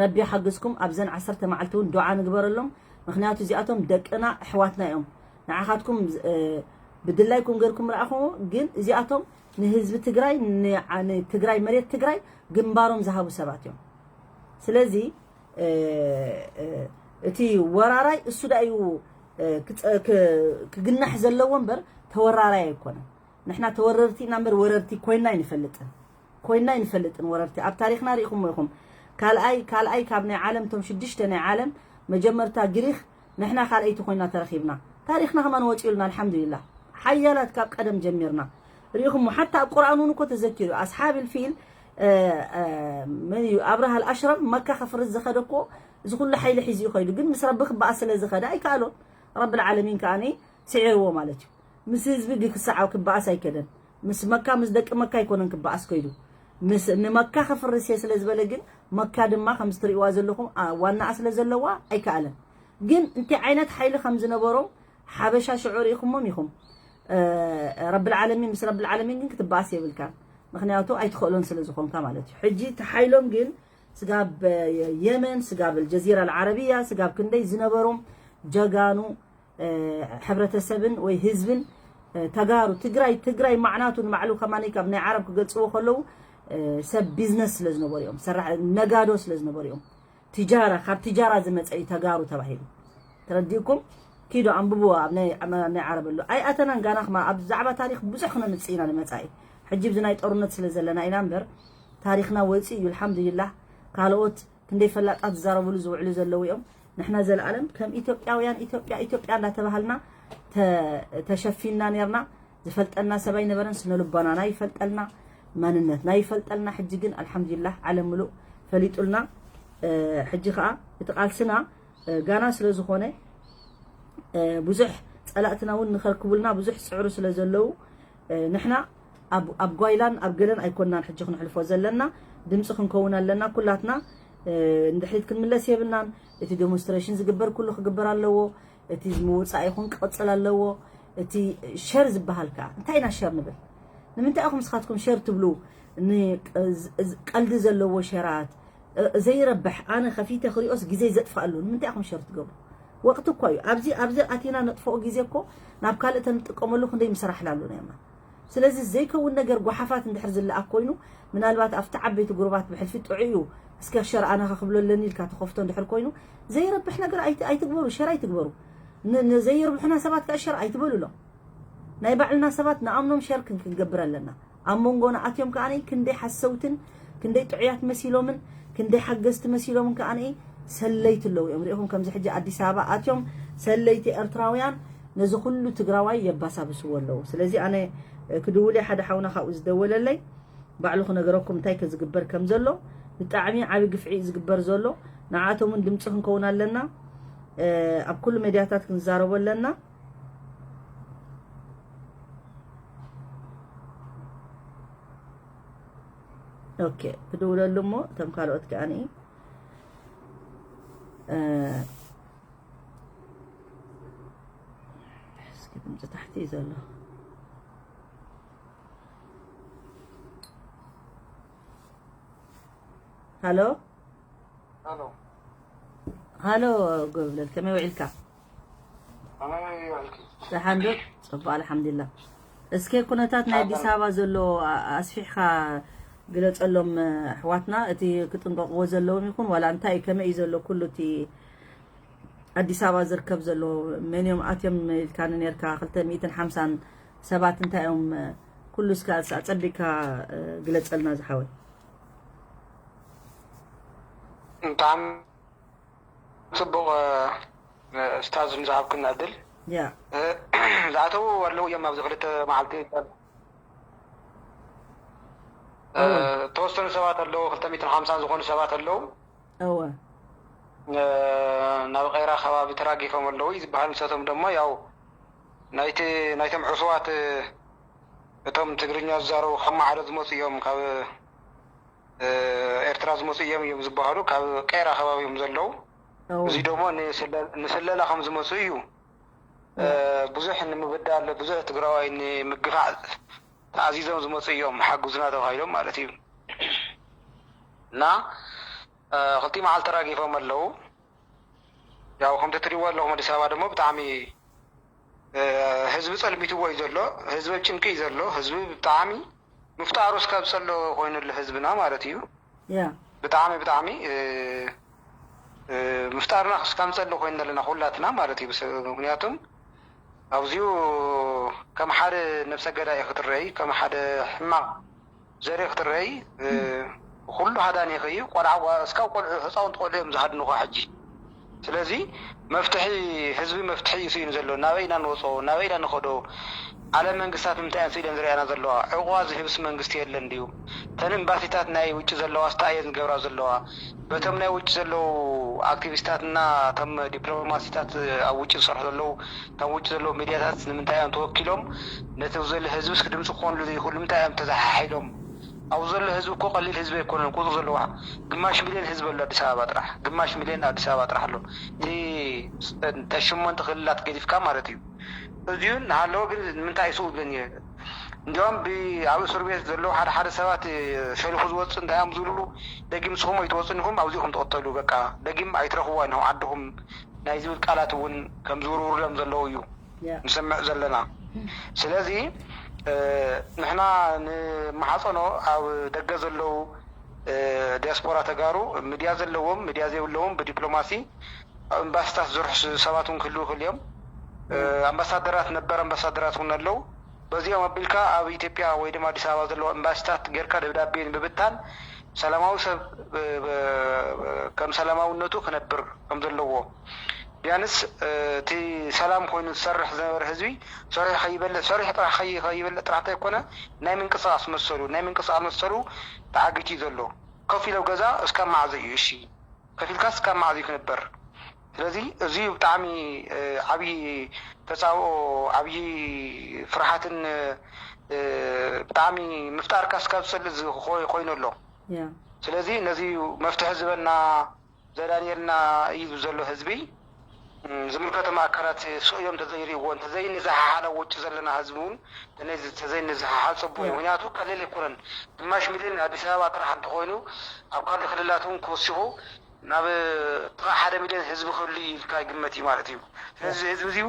ረቢ ሓግዝኩም ኣብዘን ዓሰርተ መዓልቲ እውን ዱዓ ንግበረሎም። ምክንያቱ እዚኣቶም ደቅና ኣሕዋትና እዮም። ንዓኻትኩም ብድላይኩም ገርኩም ረኣኹሞ። ግን እዚኣቶም ንህዝቢ ትግራይ ንትግራይ መሬት ትግራይ ግንባሮም ዝሃቡ ሰባት እዮም። ስለዚ እቲ ወራራይ እሱ ዳ እዩ ክግናሕ ዘለዎ እምበር ተወራራይ ኣይኮነን። ንሕና ተወረርቲ ኢና እምበር ወረርቲ ኮይና ኣይንፈልጥን ኮይና ኣይንፈልጥን ወረርቲ ኣብ ታሪክና ርኢኹሞ ኢኹም። ካልኣይ ካልኣይ ካብ ናይ ዓለም እቶም ሽዱሽተ ናይ ዓለም መጀመርታ ግሪክ ንሕና ካልኣይቲ ኮይና ተረኺብና። ታሪኽና ከማን ወፂኡልና ኣልሓምዱሊላህ። ሓያላት ካብ ቀደም ጀሚርና ርኢኹሞ። ሓታ ኣብ ቁርኣን እውን እኮ ተዘኪሩ ኣስሓብ ልፊል መን እዩ ኣብርሃ ኣልኣሽረም መካ ከፍርስ ዝኸደ እኮ እዚ ኩሉ ሓይሊ ሒዙ እዩ ከይዱ። ግን ምስ ረቢ ክበኣስ ስለ ዝኸደ ኣይከኣሎን። ረቢ ልዓለሚን ከኣ ስዒርዎ ማለት እዩ። ምስ ህዝቢ ግን ክሰዓብ ክበኣስ ኣይከደን። ምስ መካ ምስ ደቂ መካ ኣይኮነን ክበኣስ ከይዱ። ምስ ንመካ ከፍርስ እየ ስለ ዝበለ ግን መካ ድማ ከምዚ ትርእይዋ ዘለኹም ዋናኣ ስለ ዘለዋ ኣይከኣለን። ግን እንታይ ዓይነት ሓይሊ ከም ዝነበሮም ሓበሻ ሽዑ ርኢኹሞም ኢኹም። ረብል ዓለሚን ምስ ረብል ዓለሚን ግን ክትበኣስ የብልካን። ምክንያቱ ኣይትኽእሎን ስለ ዝኾንካ ማለት እዩ። ሕጂ እቲ ሓይሎም ግን ስጋብ የመን ስጋብ ኣልጀዚራ ኣልዓረብያ ስጋብ ክንደይ ዝነበሮም ጀጋኑ ሕብረተሰብን ወይ ህዝብን ተጋሩ ትግራይ ትግራይ ማዕናቱ ንባዕሉ ከማኒ ካብ ናይ ዓረብ ክገልፅዎ ከለዉ ሰብ ቢዝነስ ስለ ዝነበሩ እዮም። ነጋዶ ስለ ዝነበሩ እዮም። ትጃራ ካብ ትጃራ ዝመፀ እዩ ተጋሩ ተባሂሉ። ተረዲእኩም? ኪዶ ኣንብብዎ ኣብ ናይ ኣብ ናይ ዓረብ ኣሎ። ኣይኣተናን ጋና ክማ ኣብ ዛዕባ ታሪኽ ብዙሕ ክነምጽእ ኢና ንመጻኢ። ሕጂ ብዚ ናይ ጦርነት ስለ ዘለና ኢና እምበር ታሪኽና ወጺኡ እዩ ኣልሓምዱሊላህ። ካልኦት ክንደይ ፈላጣት ዝዛረብሉ ዝውዕሉ ዘለዉ እዮም። ንሕና ዘለኣለም ከም ኢትዮጵያውያን ኢትዮጵያ ኢትዮጵያ እንዳተባሃልና ተ- ተሸፊንና ነርና። ዝፈልጠና ሰብ ኣይነበረን። ስነ ልቦናና ይፈልጠልና፣ ማንነትና ይፈልጠልና። ሕጂ ግን ኣልሓምዱሊላህ ዓለም ምሉእ ፈሊጡልና። ሕጂ ከዓ እቲ ቃልስና ጋና ስለ ዝኾነ ብዙሕ ፀላእትና እውን ንኸርክቡልና ብዙሕ ዝፅዕሩ ስለ ዘለዉ ንሕና ኣብ ጓይላን ኣብ ገለን ኣይኮንናን ሕጂ ክንሕልፎ ዘለና። ድምፂ ክንከውን ኣለና ኩላትና። ንድሕሪት ክንምለስ የብልናን። እቲ ዴሞንስትሬሽን ዝግበር ኩሉ ክግበር ኣለዎ። እቲ ምውፃእ ይኹን ክቕፅል ኣለዎ። እቲ ሸር ዝበሃል ከዓ እንታይ ኢና ሸር ንብል? ንምንታይ ኢኹም ንስኻትኩም ሸር ትብሉ? ቀልዲ ዘለዎ ሸራት ዘይረብሕ ኣነ ከፊተ ክሪኦስ ግዜ ዘጥፍኣሉ ንምንታይ ኢኹም ሸር ትገብሩ? ወቕቲ እኳ እዩ ኣብዚ ኣብዚ ኣቲና ነጥፍኦ ግዜ እኮ ናብ ካልእ ተንጥቀመሉ ክንደይ ምሰራሕላሉ ነርና። ስለዚ ዘይከውን ነገር ጓሓፋት እንድሕር ዝለኣክ ኮይኑ ምናልባት ኣብቲ ዓበይቲ ጉሩባት ብሕልፊ ጥዑይ እዩ እስከ ሸር ኣነ ከክብሎ ኣለኒ ኢልካ ተኸፍቶ እንድሕር ኮይኑ ዘይረብሕ ነገር ኣይትግበሩ፣ ሸር ኣይትግበሩ። ንዘይርብሑና ሰባት ከዓ ሸር ኣይትበሉሎም። ናይ ባዕልና ሰባት ንኣምኖም ሸር ክንክንገብር ኣለና። ኣብ መንጎና ኣትዮም ከዓ ክንደይ ሓሰውትን ክንደይ ጥዑያት መሲሎምን ክንደይ ሓገዝቲ መሲሎምን ከዓ ሰለይቲ ኣለዉ እዮም። ሪኢኹም ከምዚ ሕጂ ኣዲስ ኣበባ ኣትዮም ሰለይቲ ኤርትራውያን ነዚ ኩሉ ትግራዋይ የባሳብስዎ ኣለዉ። ስለዚ ኣነ ክድውል ሓደ ሓውና ካብኡ ዝደወለለይ ባዕሉ ክነገረኩም እንታይ ከዝግበር ከም ዘሎ። ብጣዕሚ ዓቢ ግፍዒ ዝግበር ዘሎ። ንዓቶም እውን ድምፂ ክንከውን ኣለና። ኣብ ኩሉ ሜድያታት ክንዛረቦ ኣለና። ኦኬ ክድውለሉ እሞ እቶም ካልኦት ከዓኒ እስኪ ድምፂ ታሕቲ እዩ ዘሎ። ሃሎ ሃሎ ሃሎ ጎብለል ከመይ ውዒልካ? ደሓን ዶ? ፅቡቅ ኣልሓምዱሊላ። እስከ ኩነታት ናይ ኣዲስ ኣበባ ዘሎ ኣስፊሕካ ግለፀሎም ኣሕዋትና፣ እቲ ክጥንቀቅዎ ዘለዎም ይኹን ዋላ እንታይ እዩ ከመይ እዩ ዘሎ ኩሉ እቲ ኣዲስ ኣበባ ዝርከብ ዘሎ መን እዮም ኣትዮም ኢልካኒ ነርካ ክልተ ሚእትን ሓምሳን ሰባት እንታይ እዮም ኩሉ እስካ ኣፀቢቅካ ግለፀልና ዝሓወይ። ብጣዕሚ ፅቡቕ ኡስታዝ ንዝሃብክና ዕድል። ያ ዝኣተዉ ኣለዉ እዮም ኣብዚ ክልተ መዓልቲ እወ። ተወሰኑ ሰባት ኣለዉ ክልተ ሚእትን ሓምሳን ዝኾኑ ሰባት ኣለዉ። እወ ናብ ቀይራ ከባቢ ተራጊፎም ኣለዉ እዩ ዝበሃል። ንሳቶም ደሞ ያው ናይቲ ናይቶም ዕሱባት እቶም ትግርኛ ዝዛረቡ ካብ ማዕረ ዝመፁ እዮም ካብ ኤርትራ ዝመፁ እዮም እዮም ዝበሃሉ ካብ ቀይራ ከባቢ እዮም ዘለዉ። እወ እዚ ደሞ ንስለ- ንስለላ ከም ዝመፁ እዩ። ብዙሕ ንምብዳል ብዙሕ ትግራዋይ ንምግፋዕ ተኣዚዞም ዝመፁ እዮም ሓግዙና ተባሂሎም ማለት እዩ። እና ክልቲኡ መዓልቲ ተራጊፎም ኣለዉ። ያው ከምቲ ትሪእዎ ኣለኹም ኣዲስ ኣበባ ደሞ ብጣዕሚ ህዝቢ ፀልሚትዎ እዩ ዘሎ። ህዝቢ ኣብ ጭንቂ እዩ ዘሎ። ህዝቢ ብጣዕሚ ምፍጣሩ እስካብ ፀሎ ኮይኑሉ ህዝብና ማለት እዩ። ያ ብጣዕሚ ብጣዕሚ ምፍጣርና እስካብ ፀሎ ኮይንና ኣለና ኩላትና ማለት እዩ። ምክንያቱም ኣብዚኡ ከም ሓደ ነብሰ ገዳይ ክትረይ ከም ሓደ ሕማቕ ዘርኢ ክትረይ ኩሉ ሃዳኒ ኢኺ እዩ። ቆልዓ እስካብ ቆልዑ ህፃውንቲ ቆልዑ እዮም ዝሃድኑኻ ሕጂ። ስለዚ መፍትሒ ህዝቢ መፍትሒ እዩ ስኢኑ ዘሎ። ናበይ ኢና ንወፆ? ናበይ ኢና ንኸዶ? ዓለም መንግስታት ንምንታይ እየን ስኢለን ዝረኣያና ዘለዋ? ዕቑባ ዝህብስ መንግስቲ የለን ድዩ? ተን ኤምባሲታት ናይ ውጭ ዘለዋ ስታ እየን ዝገብራ ዘለዋ? በቶም ናይ ውጭ ዘለዉ ኣክቲቪስታትና እቶም ዲፕሎማሲታት ኣብ ውጭ ዝሰርሑ ዘለዉ ካብ ውጭ ዘለዉ ሚድያታት ንምንታይ እዮም ተወኪሎም ነቲ ዘሎ ህዝብስ ድምፂ ክኾንሉ ዘይኽእሉ ንምንታይ እዮም ተዘሓሒሎም? ኣብዚ ዘሎ ህዝቢ እኮ ቀሊል ህዝቢ ኣይኮነን ቁፅሪ ዘለዋ ግማሽ ሚልዮን ህዝቢ ኣሎ ኣዲስ ኣበባ ጥራሕ ግማሽ ሚልዮን ኣዲስ ኣበባ ጥራሕ ኣሎ። እቲ ተሽሞንተ ክልላት ገዲፍካ ማለት እዩ። እዚኡ እናሃለወ ግን ንምንታይ ኣይስኡ ግን እንዲያውም ኣብ እስር ቤት ዘለዉ ሓደ ሓደ ሰባት ሸልኹ ዝወፅእ እንታይ እዮም ዝብሉ ደጊም ንስኹም ኣይትወፅን ኢኹም ኣብዚኹም ትቕተሉ በቃ ደጊም ኣይትረኽብዋ ኢኹም ዓድኹም ናይ ዝብል ቃላት እውን ከም ዝውርውርሎም ዘለዉ እዩ ንሰምዕ ዘለና። ስለዚ ንሕና ንመሓፀኖ ኣብ ደገ ዘለዉ ዲያስፖራ ተጋሩ ሚድያ ዘለዎም ሚድያ ዘይብለዎም ብዲፕሎማሲ ኣብ ኤምባሲታት ዝርሕሱ ሰባት እውን ክህልዉ ይኽእሉ እዮም። ኣምባሳደራት፣ ነበር ኣምባሳደራት እውን ኣለዉ። በዚኦም ኣቢልካ ኣብ ኢትዮጵያ ወይ ድማ ኣዲስ ኣበባ ዘለዉ ኤምባሲታት ጌርካ ደብዳቤ ንምብታን ሰላማዊ ሰብ ከም ሰላማዊነቱ ክነብር ከም ዘለዎ፣ ቢያንስ እቲ ሰላም ኮይኑ ዝሰርሕ ዝነበረ ህዝቢ ሰሪሑ ከይበልዕ፣ ሰሪሑ ጥራሕ ከይበልዕ ጥራሕ እንተይኮነ ናይ ምንቅስቃስ መሰሉ፣ ናይ ምንቅስቃስ መሰሉ ተዓጊቱ እዩ ዘሎ። ከፊለው ገዛ እስካብ መዓዝ እዩ? እሺ፣ ከፊልካስ እስካብ መዓዝ እዩ ክነበር? ስለዚ እዚ ብጣዕሚ ዓብዪ ተፃብኦ፣ ዓብዪ ፍርሓትን ብጣዕሚ ምፍጣርካ እስካብ ዝፀልእ ኮይኑ ኣሎ። ስለዚ ነዚ መፍትሒ ዝበና ዘዳንየልና እዩ ዘሎ ህዝቢ። ዝምልከቶም ኣካላት ስእዮም እንተዘይርእዎ፣ እንተዘይንዝሓሓል ኣብ ውጭ ዘለና ህዝቢ እውን ተዘይንዝሓሓል ፅቡቅ እዩ። ምክንያቱ ቀሊል ኣይኮነን። ግማሽ ሚሊዮን ኣዲስ ኣበባ ጥራሕ እንተኮይኑ ኣብ ካልእ ክልላት እውን ክወሲኹ ናብ ጥቃ ሓደ ሚሊዮን ህዝቢ ክህሉ እዩ ኢልካ ይግመት እዩ ማለት እዩ። ስለዚ ህዝቢ እዚዩ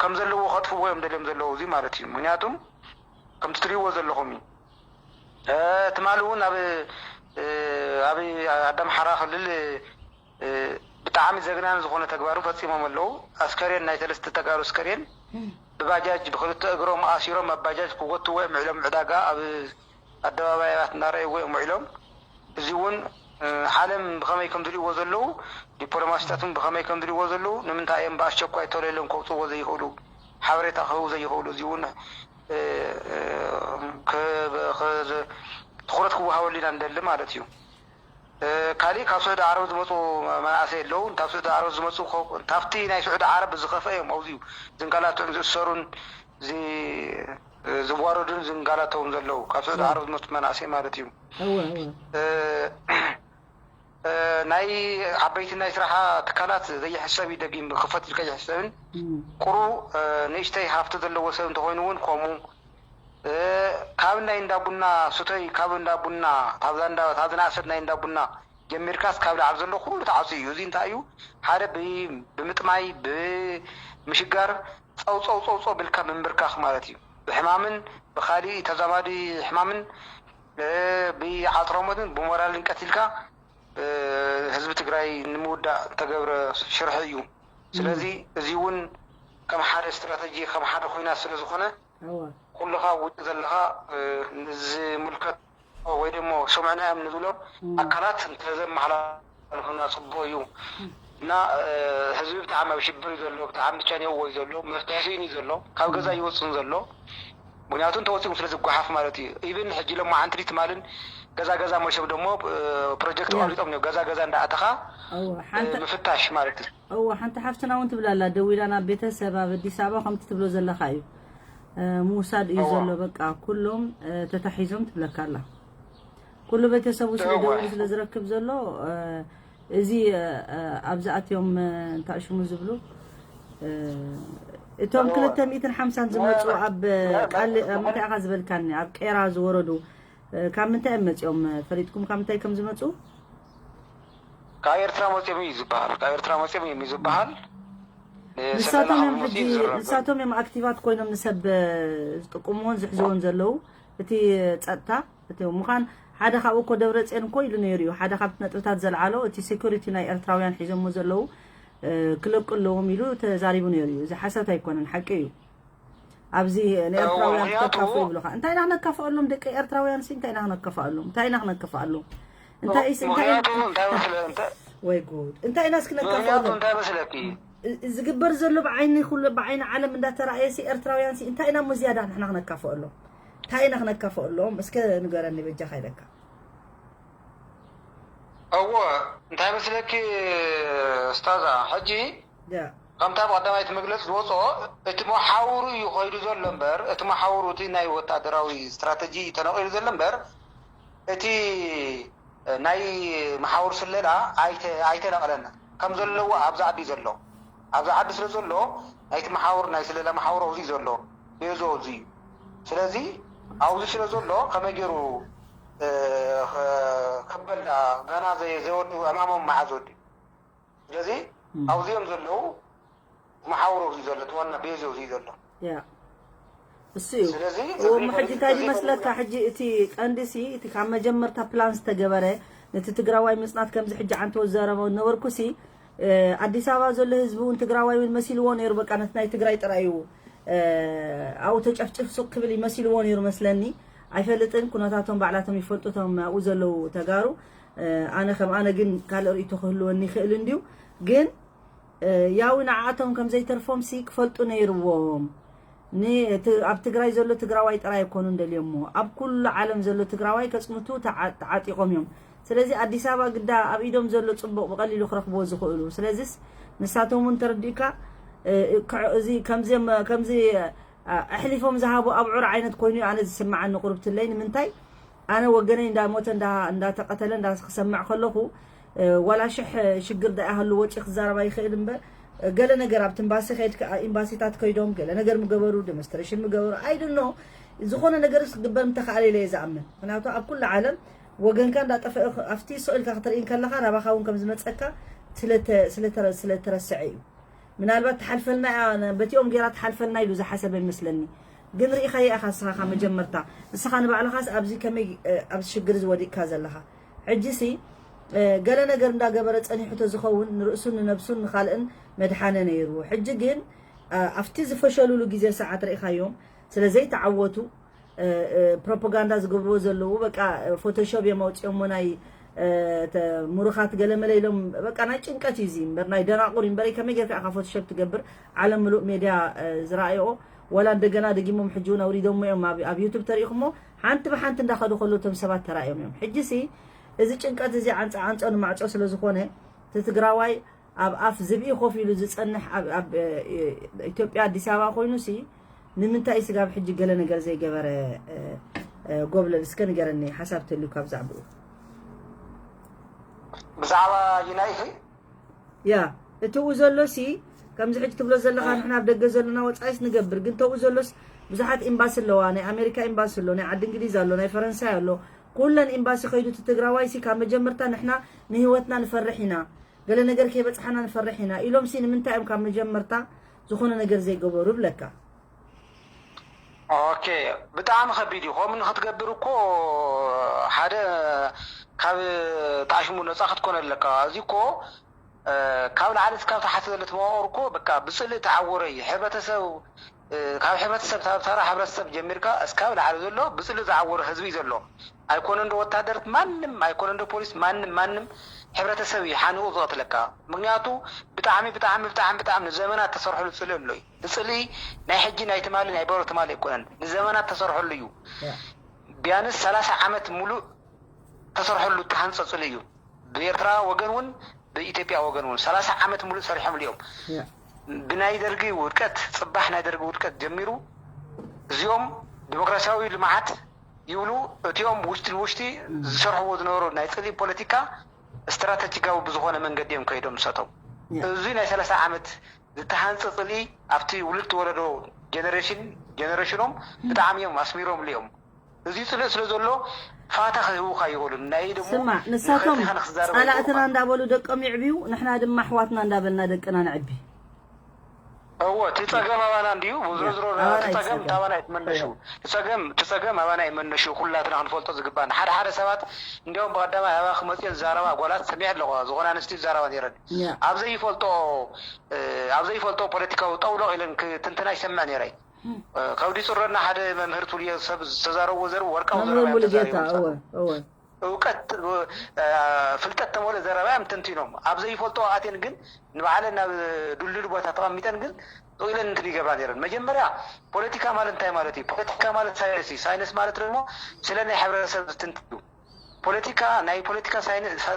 ከም ዘለዎ ከጥፍዎ እዮም ደልዮም ዘለዉ እዚ ማለት እዩ። ምክንያቱም ከምቲ ትሪእዎ ዘለኹም እዩ። ትማሊ እውን ኣብ ኣብ ኣዳም ሓራ ክልል ብጣዕሚ ዘግናን ዝኾነ ተግባሩ ፈፂሞም ኣለዉ። ኣስከሬን ናይ ሰለስተ ተጋሩ ኣስከሬን ብባጃጅ ብክልተ እግሮም ኣሲሮም ኣብ ባጃጅ ክጎትዎ እዮም ውዒሎም። ዕዳጋ ኣብ ኣደባባያት እናረኣይዎ እዮም ውዒሎም። እዚ እውን ዓለም ብኸመይ ከም ዝሪእዎ ዘለዉ፣ ዲፕሎማሲታት እውን ብኸመይ ከም ዝሪእዎ ዘለዉ፣ ንምንታይ እዮም ብኣስቸኳይ ቶሎ ኢሎም ከውፅዎ ዘይኽእሉ፣ ሓበሬታ ክህቡ ዘይኽእሉ፣ እዚ እውን ትኹረት ክወሃበሉ ኢና ንደሊ ማለት እዩ። ካሊእ ካብ ስዑዲ ዓረብ ዝመፁ መናእሰይ ኣለዉ። ካብ ስዑዲ ዓረብ ዝመፁ ካብቲ ናይ ስዑዲ ዓረብ ብዝኸፍአ እዮም ኣብዚኡ ዝንጋላትዑን ዝእሰሩን ዝዋረዱን ዝንጋላተውን ዘለዉ፣ ካብ ስዑዲ ዓረብ ዝመፁ መናእሰይ ማለት እዩ። ናይ ዓበይቲ ናይ ስራሓ ትካላት ዘይሕሰብ እዩ፣ ደጊም ክፈት ኢልካ ኣይሕሰብን። ቁሩ ንእሽተይ ሃፍቲ ዘለዎ ሰብ እንተኮይኑ እውን ከምኡ ካብ ናይ እንዳ ቡና ሱተይ፣ ካብ እንዳ ቡና ታብዛ እንዳ ታብዚ ናእሰት ናይ እንዳ ቡና ጀሚርካስ ካብ ላዕሊ ዘሎ ኩሉ ተዓፅዩ እዩ። እዚ እንታይ እዩ? ሓደ ብምጥማይ ብምሽጋር ፀውፀው ፀውፀው ብልካ ምንብርካኽ ማለት እዩ። ብሕማምን ብካሊእ ተዛማዲ ሕማምን ብዓፅረሞትን ብሞራልን ቀቲልካ ህዝቢ ትግራይ ንምውዳእ ተገብረ ሽርሒ እዩ። ስለዚ እዚ እውን ከም ሓደ ስትራተጂ ከም ሓደ ኮይና ስለ ዝኾነ ኩልኻ ውጭ ዘለኻ ንዝምልከት ወይ ደሞ ሰምዕናዮም ንብሎም ኣካላት እንተዘመሓላልፉና ፅቡቅ እዩ። እና ህዝቢ ብጣዕሚ ኣብ ሽብር እዩ ዘሎ፣ ብጣዕሚ ጨኒቕዎ እዩ ዘሎ፣ መፍትሒ ስኢኑ እዩ ዘሎ፣ ካብ ገዛ ይወፅን ዘሎ። ምክንያቱ እንተወፂኡ ስለ ዝጓሓፍ ማለት እዩ። ኢብን ሕጂ ሎማዓንቲ ትማልን ገዛ ገዛ መሸም ደሞ ፕሮጀክት ቆሪጦም እዮም። ገዛ ገዛ እንዳኣተኻ ምፍታሽ ማለት እዩ። እወ ሓንቲ ሓፍትና እውን ትብላላ ደዊላ ናብ ቤተሰብ ኣብ ኣዲስ ኣበባ ከምቲ ትብሎ ዘለካ እዩ ምውሳድ እዩ ዘሎ። በቃ ኩሎም ተታሒዞም ትብለካ ኣላ። ኩሉ ቤተሰቡ ስለ ደውሉ ስለ ዝረክብ ዘሎ እዚ ኣብዚ ኣትዮም እንታይ ሽሙ ዝብሉ እቶም ክልተ ሚእትን ሓምሳን ዝመፁ ኣብ ቃል ኣብ ምንታይ ኢኻ ዝበልካኒ ኣብ ቄራ ዝወረዱ ካብ ምንታይ እዮም መፂኦም ፈሊጥኩም ካብ ምንታይ ከም ዝመፁ ካብ ኤርትራ መፂኦም እዩ ዝበሃል። ካብ ኤርትራ መፂኦም እዮም እዩ ዝበሃል። ንሳቶም እዮም ሕጂ ንሳቶም እዮም ኣክቲቫት ኮይኖም ንሰብ ዝጥቅምዎን ዝሕዝዎን ዘለዉ እቲ ፀጥታ እቲ ምዃን ሓደ ካብኡ እኮ ደብረፅዮን እኮ ኢሉ ነይሩ እዩ ሓደ ካብቲ ነጥብታት ዘልዓሎ እቲ ሴኩሪቲ ናይ ኤርትራውያን ሒዞሞ ዘለዉ ክለቁ ኣለዎም ኢሉ ተዛሪቡ ነይሩ እዩ። እዚ ሓሰት ኣይኮነን ሓቂ እዩ። ኣብዚ ንኤርትራውያን ክተካፍኡ ይብሉኻ እንታይ ኢና ክነካፍኣሎም ደቂ ኤርትራውያን ሲ እንታይ ኢና ክነካፍኣሎም እንታይ ኢና ክነካፍኣሎም እንታይ ሲ እንታይ ምክንያቱ እንታይ መስለ እንታይ ወይ ጉድ እንታይ ኢና እስኪ ምክንያቱ ነካፍኣሎም እንታይ መስለኪ ዝግበር ዘሎ ብዓይኒ ኩሉ ብዓይኒ ዓለም እንዳተራእየ ሲ ኤርትራውያን ሲ እንታይ ኢና እሞ ዝያዳ ንሕና ክነካፍኣሎም እንታይ ኢና ክነካፍኣሎም እስከ ንገረኒ በጃኻ ኢለካ እዎ እንታይ መስለኪ እስታዛ ሕጂ ከምታ ብቀዳማይ እቲ መግለፂ ዝወፅኦ እቲ መሓውሩ እዩ ከይዱ ዘሎ እምበር እቲ መሓውሩ እቲ ናይ ወታደራዊ ስትራተጂ እዩ ተነቂሉ ዘሎ እምበር እቲ ናይ መሓውር ስለላ ኣይተነቀለን ከም ዘለዎ ኣብዚ ዓዲ ዘሎ ኣብዚ ዓዲ ስለ ዘሎ ናይቲ መሓውር ናይ ስለላ መሓውር ኣብዚ ዘሎ ቤዞ እዚ እዩ ስለዚ ኣብዚ ስለ ዘሎ ከመይ ገይሩ ከበል ገና ዘይወዱ ዕማሞም መዓዝ ወዲ ስለዚ ኣብዚኦም ዘለዉ መሓውሮ እዩ ዘሎ እቲ ዋና ቤዞ እዩ ዘሎ እሱ እዩ እሞ ሕጂ እንታይ ዝመስለካ ሕጂ እቲ ቀንዲ ሲ እቲ ካብ መጀመርታ ፕላን ዝተገበረ ነቲ ትግራዋይ ምፅናት ከምዚ ሕጂ ዓንተወ ዝዘረበ ነበርኩ ሲ ኣዲስ ኣበባ ዘሎ ህዝቢ እውን ትግራዋይ እውን መሲልዎ ነይሩ። በቃ ነቲ ናይ ትግራይ ጥራይ እዩ ኣብኡ ተጨፍጭፍ ሱቅ ክብል ይመሲልዎ ነይሩ መስለኒ። ኣይፈልጥን፣ ኩነታቶም ባዕላቶም ይፈልጡ እቶም ኣብኡ ዘለዉ ተጋሩ። ኣነ ከም ኣነ ግን ካልእ ርእይቶ ክህልወኒ ይኽእል እንድዩ። ግን ያው ንዓኣቶም ከም ዘይተርፎም ሲ ክፈልጡ ነይርዎም። ኣብ ትግራይ ዘሎ ትግራዋይ ጥራይ ኣይኮኑን ደልዮሞ፣ ኣብ ኩሉ ዓለም ዘሎ ትግራዋይ ከፅንቱ ተዓጢቆም እዮም። ስለዚ ኣዲስ ኣበባ ግዳ ኣብ ኢዶም ዘሎ ፅቡቕ ብቐሊሉ ክረኽብዎ ዝኽእሉ። ስለዚስ ንሳቶም እውን ተረዲእካ እዚ ከምዚ ኣሕሊፎም ዝሃቡ ኣብዑር ዓይነት ኮይኑ ኣነ ዝስምዓኒ ቁርብትለይ። ንምንታይ ኣነ ወገነይ እንዳሞተ እንዳተቀተለ እንዳክሰምዕ ከለኹ ዋላ ሽሕ ሽግር ዳኣ ሃሉ ወፂ ክዛረብ ኣይኽእል እምበር፣ ገለ ነገር ኣብቲ ኤምባሲ ከይድ ኤምባሲታት ከይዶም ገለ ነገር ምገበሩ፣ ዴሞንስትሬሽን ምገበሩ፣ ኣይድኖ ዝኾነ ነገር ክግበር ምተኻእለ ኢለ እየ ዝኣምን። ምክንያቱ ኣብ ኩሉ ዓለም ወገንካ እንዳጠፈአ ኣብቲ ስቕ ኢልካ ክትርኢ ከለኻ ናባኻ እውን ከም ዝመፀካ ስለተረስዐ እዩ። ምናልባት ትሓልፈልና እያ፣ በቲኦም ገይራ ትሓልፈልና ኢሉ ዝሓሰበ ይመስለኒ። ግን ርኢኻዮ ኢኻ እስኻ ካብ መጀመርታ። ንስኻ ንባዕልኻስ ኣብዚ ከመይ ኣብዚ ሽግር እዚ ወዲቕካ ዘለኻ? ሕጂሲ ገለ ነገር እንዳገበረ ጸኒሑ ተዝኸውን ንርእሱን ንነብሱን ንኻልእን መድሓነ ነይሩ። ሕጂ ግን ኣብቲ ዝፈሸሉሉ ግዜ ሰዓት ርኢኻዮም ስለ ዘይተዓወቱ ፕሮፓጋንዳ ዝገብርዎ ዘለዉ በቃ ፎቶሾፕ እዮም ኣውፂኦሞ ናይ ምሩኻት ገለመለ ኢሎም በቃ ናይ ጭንቀት እዩ እዚ እምበር ናይ ደናቑር እምበር ከመይ ጌርካ ኢኻ ፎቶሾፕ ትገብር? ዓለም ምሉእ ሜድያ ዝረኣይኦ ወላ እንደገና ደጊሞም ሕጂ እውን ኣውሪዶሞ እዮም ኣብ ዩቱብ ተሪኢኹሞ ሓንቲ ብሓንቲ እንዳኸዱ ከሎ እቶም ሰባት ተራእዮም እዮም። ሕጂ ሲ እዚ ጭንቀት እዚ ዓንፃ ዓንፆ ንማዕፆ ስለ ዝኾነ እቲ ትግራዋይ ኣብ ኣፍ ዝብኢ ኮፍ ኢሉ ዝፀንሕ ኣብ ኢትዮጵያ ኣዲስ ኣበባ ኮይኑ ሲ ንምንታይ ስጋብ ሕጂ ገለ ነገር ዘይገበረ? ጎብለል እስከ ንገረኒ ሓሳብ ተልዩ ካብ ዛዕባኡ። ብዛዕባ ዩናይትድ ያ እቲኡ ዘሎ ሲ ከምዚ ሕጂ ትብሎ ዘለኻ ንሕና ኣብ ደገ ዘለና ወፃኢስ ንገብር ግን ተኡ ዘሎስ ብዙሓት ኤምባሲ ኣለዋ። ናይ ኣሜሪካ ኤምባሲ ኣሎ፣ ናይ ዓዲ እንግሊዝ ኣሎ፣ ናይ ፈረንሳይ ኣሎ። ኩለን ኤምባሲ ከይዱ እቲ ትግራዋይ ሲ ካብ መጀመርታ ንሕና ንህይወትና ንፈርሕ ኢና ገለ ነገር ከይበፅሓና ንፈርሕ ኢና ኢሎም ሲ ንምንታይ እዮም ካብ መጀመርታ ዝኾነ ነገር ዘይገበሩ ብለካ? ኦኬ ብጣዕሚ ከቢድ እዩ። ከምኡ ንክትገብር እኮ ሓደ ካብ ጣሽሙ ነፃ ክትኮነ ኣለካ። እዚ እኮ ካብ ላዕሊ እስካብ ታሕቲ ዘሎ እቲ መዋቕር እኮ በቃ ብፅልኢ ተዓወረ እዩ። ሕብረተሰብ ካብ ሕብረተሰብ ካብ ተራ ሕብረተሰብ ጀሚርካ እስካብ ላዕሊ ዘሎ ብፅልኢ ዝዓወረ ህዝቢ እዩ ዘሎ። ኣይኮነን ዶ ወታደር ማንም ኣይኮነን ዶ ፖሊስ ማንም ማንም ሕብረተሰብ እዩ ሓኒቑ ዝቐትለካ። ምክንያቱ ብጣዕሚ ብጣዕሚ ብጣዕሚ ብጣዕሚ ንዘመናት ተሰርሐሉ ፅልኢ ኣሎ እዩ። እቲ ፅልኢ ናይ ሕጂ ናይ ትማሊ ናይ በሮ ትማሊ ኣይኮነን፣ ንዘመናት ተሰርሐሉ እዩ። ቢያንስ ሰላሳ ዓመት ሙሉእ ተሰርሐሉ ተሃንፀ ፅልኢ እዩ። ብኤርትራ ወገን እውን ብኢትዮጵያ ወገን እውን ሰላሳ ዓመት ሙሉእ ሰሪሖምሉ እዮም። ብናይ ደርጊ ውድቀት ፅባሕ ናይ ደርጊ ውድቀት ጀሚሩ እዚኦም ዲሞክራሲያዊ ልምዓት ይብሉ እቲኦም ውሽጢ ንውሽጢ ዝሰርሕዎ ዝነበሩ ናይ ፅልኢ ፖለቲካ ስትራተጂካዊ ብዝኾነ መንገዲ እዮም ከይዶም ንሳቶም። እዚ ናይ ሰላሳ ዓመት ዝተሃንፀ ፅልኢ ኣብቲ ውልድ ተወለዶ ጀነሬሽን ጀነሬሽኖም ብጣዕሚ እዮም ኣስሚሮምሉ እዮም። እዚ ፅልኢ ስለ ዘሎ ፋታ ክህቡካ ይኽእሉ ናይ ደግሞ ስማ ንሳቶም ፃላእትና እንዳበሉ ደቆም ይዕብዩ ንሕና ድማ ኣሕዋትና እንዳበልና ደቅና ንዕቢ። እወ እቲ ፀገም ኣባና እንድዩ ዝሮ ዝሮ እቲ ፀገም ኣባና ይትመነሹ። እቲ ፀገም ኣባና ይመነሹ። ኩላትና ክንፈልጦ ዝግባና ሓደ ሓደ ሰባት እንዲያውም ብቀዳማይ ኣባ ክመፅኦ ዝዛረባ ጓላት ሰሚዐ ኣለኹ። ዝኾነ ኣንስቲ ዝዛረባ ነይረን ኣብ ዘይፈልጦ ኣብ ዘይፈልጦ ፖለቲካዊ ጠውሎቕ ኢለን ክትንትና ይሰምዕ ነይረ። ከብዲ ፅረና ሓደ መምህር ትብልዮ ሰብ ዝተዛረብዎ ዘርብ ወርቃዊ ዘረባ እዮም ተዛሪቦም። እውቀት ፍልጠት ተመልኦ ዘረባ እዮም ተንቲኖም። ኣብ ዘይፈልጦ ኣትየን ግን ንባዕለን ናብ ድልድል ቦታ ተቐሚጠን ግን ጥቕ ኢለን እንትን ይገብራ ነይረን። መጀመርያ ፖለቲካ ማለት እንታይ ማለት እዩ? ፖለቲካ ማለት ሳይንስ እዩ። ሳይንስ ማለት ደግሞ ስለ ናይ ሕብረተሰብ ዝትንትን እዩ። ፖለቲካ ናይ ፖለቲካ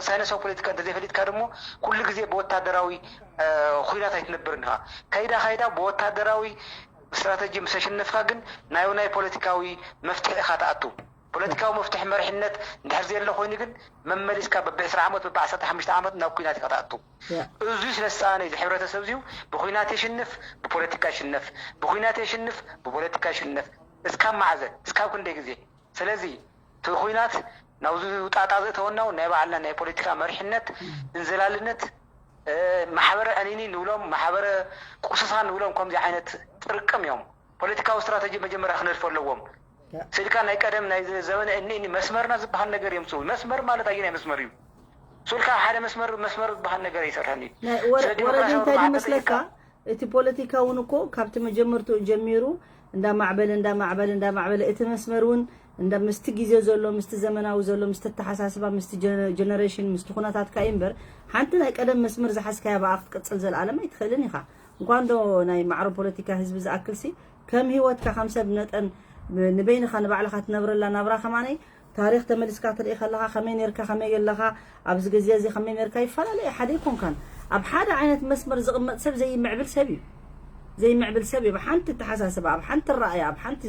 ሳይንሳዊ ፖለቲካ እንተዘይፈሊጥካ ደግሞ ኩሉ ግዜ ብወታደራዊ ኩናት ኣይትነብርን ኢኻ። ከይዳ ከይዳ ብወታደራዊ ስትራተጂ ምስ ኣሸነፍካ ግን ናይ ናይ ፖለቲካዊ መፍትሒ ኢኻ ትኣቱ። ፖለቲካዊ መፍትሒ መሪሕነት እንድሕር ዘየለ ኮይኑ ግን መመሊስካ በብ ዕስራ ዓመት በብ ዓሰርተ ሓሙሽተ ዓመት ናብ ኩናት ኢኻ ትኣቱ። እዙይ ስለ ዝሰኣነ እዚ ሕብረተሰብ እዚዩ ብኩናት የሽንፍ ብፖለቲካ ይሽነፍ ብኩናት የሽንፍ ብፖለቲካ ይሽነፍ። እስካብ መዓዘ እስካብ ክንደይ ግዜ? ስለዚ እቲ ኩናት ናብዚ ጣጣ ዘእተወና እውን ናይ ባዕልና ናይ ፖለቲካ መሪሕነት እንዝላልነት ማሕበረ ዕኒኒ ንብሎም ማሕበረ ቁስሳ ንብሎም ከምዚ ዓይነት ጥርቅም እዮም። ፖለቲካዊ ስትራተጂ መጀመርያ ክነድፎ ኣለዎም። ስልካ ናይ ቀደም ናይ ዘበነ እኒ እኒ መስመርና ዝበሃል ነገር የምፅኡ። መስመር ማለት ኣየናይ መስመር እዩ? ሱልካ ሓደ መስመር መስመር ዝበሃል ነገር ይሰርሐኒ። ወረድ እንታይ ይመስለካ? እቲ ፖለቲካ እውን እኮ ካብቲ መጀመርትኡ ጀሚሩ እንዳማዕበለ እንዳማዕበለ እንዳማዕበለ እቲ መስመር እውን እንዳ ምስቲ ግዜ ዘሎ ምስቲ ዘመናዊ ዘሎ ምስቲ ኣተሓሳስባ ምስቲ ጀነሬሽን ምስቲ ኩነታትካ እዩ እምበር ሓንቲ ናይ ቀደም መስመር ዝሓዝካያ ብኣ ክትቅፅል ዘለኣለም ኣይትኽእልን ኢኻ። እንኳን ዶ ናይ ማዕሮ ፖለቲካ ህዝቢ ዝኣክልሲ ከም ህይወትካ ከም ሰብ ነጠን ንበይንኻ ንባዕልኻ ትነብረላ ናብራ ከማነይ ታሪኽ ተመሊስካ ትርኢ ከለኻ ከመይ ነርካ ከመይ ኣለኻ ኣብዚ ግዜ እዚ ከመይ ነርካ ይፈላለ ሓደ ይኮንካን ኣብ ሓደ ዓይነት መስመር ዝቕመጥ ሰብ ዘይምዕብል ሰብ እዩ ዘይምዕብል ሰብ እዩ ሓንቲ ተሓሳስባ ኣብ ሓንቲ ራእያ ኣብ ሓንቲ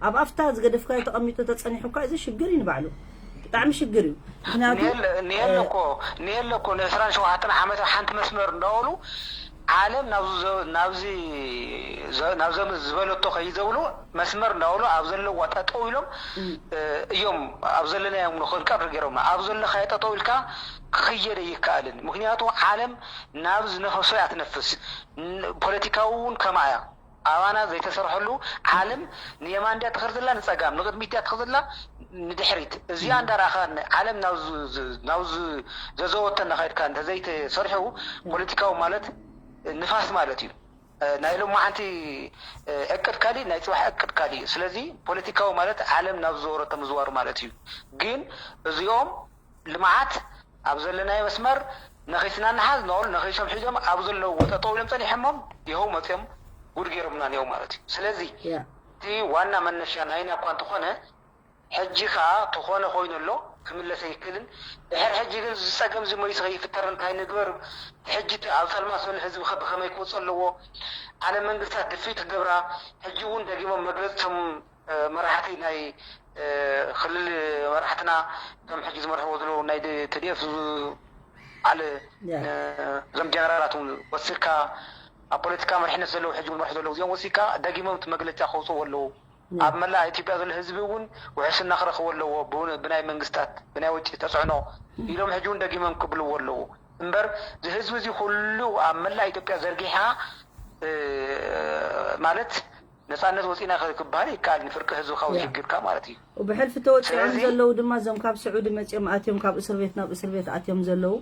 ኣብ ኣፍታ ዝገደፍካዮ ተቐሚጡ ተጸኒሑ እኳ እዚ ሽግር እዩ ንባዕሉ ብጣዕሚ ሽግር እዩ ምክንያቱ ንየለ እኮ ንየለ እኮ ንዕስራን ሸውዓተን ዓመት ሓንቲ መስመር እንዳበሉ ዓለም ናብዚ ናብዞም ዝበለቶ ከይዘብሉ መስመር እንዳበሉ ኣብ ዘለዋ ጠጠው ኢሎም እዮም ኣብ ዘለናዮም ንክንቀር ገይሮምና ኣብ ዘለካዮ ጠጠው ኢልካ ክኽየደ ይከኣልን ምክንያቱ ዓለም ናብ ዝነፈሶ እያ ትነፍስ ፖለቲካዊ እውን ከማ እያ ኣባና ዘይተሰርሐሉ ዓለም ንየማን ድያ ትኸር ዘላ ንፀጋም ንቅድሚት ድያ ትኸር ዘላ ንድሕሪት እዚኣ እንዳረእኻ ዓለም ናብ ዘዘወተና ከድካ እንተዘይተሰርሑ ፖለቲካዊ ማለት ንፋስ ማለት እዩ ናይ ሎማዓንቲ ዕቅድ ካሊእ ናይ ፅባሕ ዕቅድ ካሊእ እዩ ስለዚ ፖለቲካዊ ማለት ዓለም ናብ ዝዘወረቶ ምዝዋር ማለት እዩ ግን እዚኦም ልምዓት ኣብ ዘለናዮ መስመር ነኺስና ንሓዝ ንቕሉ ነኺሶም ሒዞም ኣብ ዘለውዎ ጠጠው ኢሎም ፀኒሖሞም ይኸው መፅኦም ጉድ ገይሮምና እኒአው ማለት እዩ ስለዚ እቲ ዋና መነሻ ናይና እኳ እንተኾነ ሕጂ ከዓ ተኾነ ኮይኑ ኣሎ ክምለስ ኣይክእልን ድሕር ሕጂ ግን ዝፀገም ዝመይሱ ከይፍጠር እንታይ ንግበር ሕጂ ኣብ ፀልማት ዘሎ ህዝቢ ከ ብከመይ ክወፅ ኣለዎ ዓለም መንግስታት ድፊት ክገብራ ሕጂ እውን ደጊሞም መግለፂ ቶም መራሕቲ ናይ ክልል መራሕትና ከም ሕጂ ዝመርሕዎ ዘለዉ ናይ ትዲኤፍ ዓለ እዞም ጀነራላት እውን ወሲድካ ኣብ ፖለቲካ መሪሕነት ዘለዉ ሕጂ እውን መርሑ ዘለዉ እዚኦም ወሲድካ ደጊሞም እቲ መግለጫ ከውፅዎ ኣለዉ ኣብ መላእ ኢትዮጵያ ዘሎ ህዝቢ እውን ውሕስና ክረኽቦ ኣለዎ ብናይ መንግስታት ብናይ ውጭ ተፅዕኖ ኢሎም ሕጂ እውን ደጊሞም ክብልዎ ኣለዉ እምበር እዚ ህዝቢ እዚ ኩሉ ኣብ መላእ ኢትዮጵያ ዘርጊሓ ማለት ነፃነት ወፂና ክበሃል ይከኣል ንፍርቂ ህዝቢ ካብ ሽግርካ ማለት እዩ ብሕልፊ ተወፂዖም ዘለዉ ድማ እዞም ካብ ስዑዲ መፂኦም ኣትዮም ካብ እስር ቤት ናብ እስር ቤት ኣትዮም ዘለዉ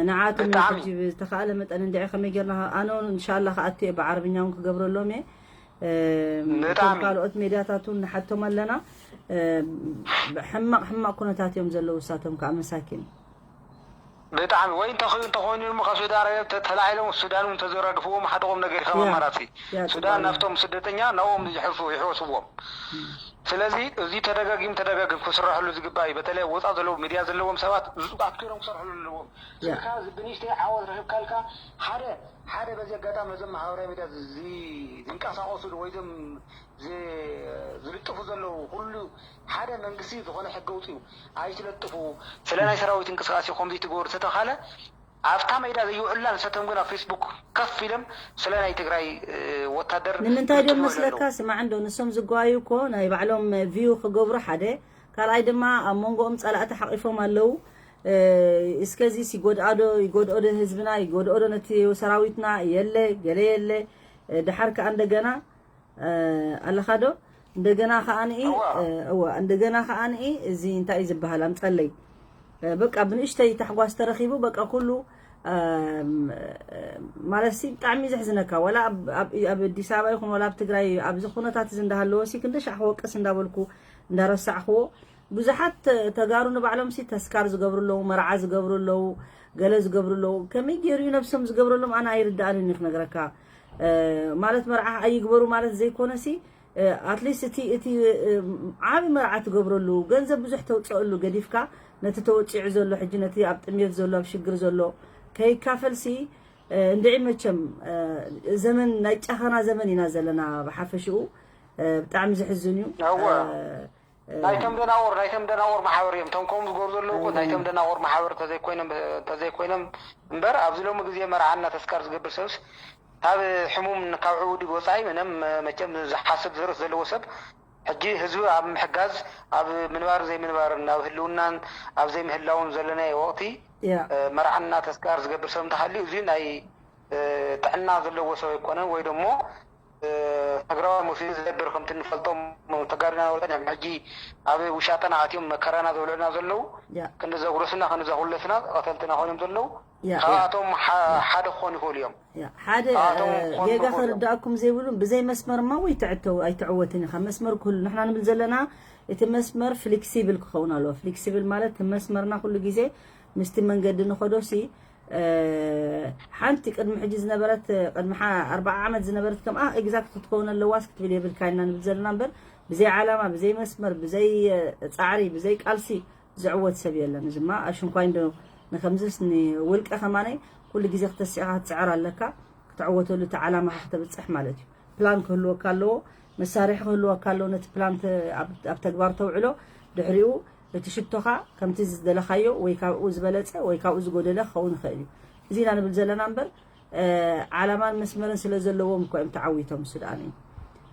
ንዓቶም ሕጂ ዝተኻእለ መጠን እንድዒ ከመይ ጌርና ኣነ እንሻላ ክኣቱ እየ ብዓረብኛ እውን ክገብረሎም እየ እቶም ካልኦት ሜድያታት እውን ንሓቶም ኣለና ሕማቕ ሕማቕ ኩነታት እዮም ዘለዉ እሳቶም ከዓ መሳኪን ብጣዕሚ ወይ እንተኾይኑ እንተኾይኑ ድማ ካብ ሱዲ ኣረብያ ተላዒሎም ሱዳን እውን ተዘራግፍዎም ሓደ ቁም ነገር ከም ኣማራፂ ሱዳን ናብቶም ስደተኛ ናብኦም ይሕወስዎም ስለዚ እዚ ተደጋጊም ተደጋጊም ክስረሐሉ ዝግባእ እዩ በተለይ ወፃ ዘለዉ ሚድያ ዘለዎም ሰባት ኣትኪሮም ክሰርሕሉ ኣለዎም ስልካ ብንሽተይ ዓወት ረኺብካልካ ሓደ ሓደ በዚ ኣጋጣሚ ነዞም ማሕበራዊ ሚድያ ዝንቀሳቀሱሉ ወይ ዞም ዝልጥፉ ዘለዉ ኩሉ ሓደ መንግስቲ ዝኾነ ሕጊ ኣውፅኡ ኣይትለጥፉ ስለ ናይ ሰራዊት እንቅስቃሴ ከምዚ ትገብሩ ተተኻለ ኣብታ ሜዳ ዘይውዕሉላ ንሰቶም ግን ኣብ ፌስቡክ ከፍ ኢሎም ስለ ናይ ትግራይ ወታደር ንምንታይ ድዮም መስለካ ስማዕ እንዶ ንሶም ዝጓዩ እኮ ናይ ባዕሎም ቪው ክገብሩ ሓደ ካልኣይ ድማ ኣብ መንጎኦም ፀላእቲ ሓቂፎም ኣለዉ እስከዚ ይጎድኣዶ ይጎድኦዶ ህዝብና ይጎድኦዶ ነቲ ሰራዊትና የለ ገለ የለ ድሓር ከዓ እንደገና ኣለኻ ዶ እንደገና ከዓኒ እወ እንደገና ከዓኒ እዚ እንታይ እዩ ዝበሃል ኣምፀለይ በቃ ብንእሽተይ ታሕጓስ ተረኺቡ በቃ ኩሉ ማለት ሲ ብጣዕሚ ዘሕዝነካ ወላ ኣብ ኣዲስ ኣበባ ይኹን ወላ ኣብ ትግራይ ኣብዚ ኩነታት እዚ እንዳሃለወ ሲ ክንደ ሻዕ ክወቅስ እንዳበልኩ እንዳረሳዕክዎ ብዙሓት ተጋሩ ንባዕሎም ሲ ተስካር ዝገብሩ ኣለዉ መርዓ ዝገብሩ ኣለዉ ገለ ዝገብሩ ኣለዉ ከመይ ገይሩ እዩ ነብሶም ዝገብረሎም ኣነ ኣይርዳእንን እዩ ክነግረካ ማለት መርዓ ኣይግበሩ ማለት ዘይኮነ ሲ ኣትሊስት እቲ እቲ ዓብዪ መርዓ ትገብረሉ ገንዘብ ብዙሕ ተውፀአሉ ገዲፍካ ነቲ ተወፂዑ ዘሎ ሕጂ ነቲ ኣብ ጥሜት ዘሎ ኣብ ሽግር ዘሎ ከይካፈልሲ እንድዒ መቸም ዘመን ናይ ጨኸና ዘመን ኢና ዘለና ብሓፈሽኡ ብጣዕሚ ዘሕዝን እዩ ናይቶም ደናቑር ናይቶም ደናቑር ማሕበር እዮም እቶም ከምኡ ዝገብሩ ዘለዉ እኮ ናይቶም ደናቑር ማሕበር እንተዘይኮይኖም እንተዘይኮይኖም እምበር ኣብዚ ሎሚ ግዜ መርዓና ተስካር ዝገብር ሰብስ ካብ ሕሙም ካብ ዕውዲ ወፃኢ ምንም መቸም ዝሓስብ ዝርስ ዘለዎ ሰብ ሕጂ ህዝቢ ኣብ ምሕጋዝ ኣብ ምንባርን ዘይምንባርን ኣብ ህልውናን ኣብ ዘይምህላውን ዘለናዮ ወቕቲ መርዓና ተስካር ዝገብር ሰብ እንተሃልዩ እዚ ናይ ጥዕና ዘለዎ ሰብ ኣይኮነን ወይ ደሞ ትግራዋይ መሲሉ ዝነብር ከምቲ ንፈልጦም ተጋሩና ወልቀን እዮም ሕጂ ኣብ ውሻጠና ኣትዮም መከራና ዘብለና ዘለዉ። ያ ክንዲ ዘጉረሱና ክንዲ ዘኹለሱና ቀተልትና ኮይኖም ዘለዉ። ያ ካብኣቶም ሓደ ክኾኑ ይኽእሉ እዮም። ያ ሓደ ጌጋ ክርዳእኩም ዘይብሉን ብዘይ መስመርማ ወይ ትዕተው ኣይትዕወትን ኢኻ። መስመር ክህሉ ንሕና ንብል ዘለና እቲ መስመር ፍሌክሲብል ክኸውን ኣለዎ። ፍሌክሲብል ማለት እቲ መስመርና ኩሉ ግዜ ምስቲ መንገዲ ንኸዶሲ ሓንቲ ቅድሚ ሕጂ ዝነበረት ቅድሚ ኣርባዓ ዓመት ዝነበረት ከምኣ ኤግዛክት ክትከውን ኣለዋስ ክትብል የብልካ ኢና ንብል ዘለና እምበር ብዘይ ዓላማ ብዘይ መስመር ብዘይ ፃዕሪ ብዘይ ቃልሲ ዝዕወት ሰብ የለን። እዚ ድማ ኣሽንኳይ እንዶ ንከምዝስ ንውልቀ ከማነይ ኩሉ ግዜ ክተሲእኻ ክትፅዕር ኣለካ። ክትዕወተሉ እቲ ዓላማኻ ክተብፅሕ ማለት እዩ። ፕላን ክህልወካ ኣለዎ፣ መሳርሒ ክህልወካ ኣለዎ። ነቲ ፕላን ኣብ ተግባር ተውዕሎ። ድሕሪኡ እቲ ሽቶኻ ከምቲ ዝደለኻዮ ወይ ካብኡ ዝበለፀ ወይ ካብኡ ዝጎደለ ክኸውን ይኽእል እዩ። እዚ ኢና ንብል ዘለና እምበር ዓላማን መስመርን ስለ ዘለዎም እኮ እዮም ተዓዊቶም ሱዳን እዩ።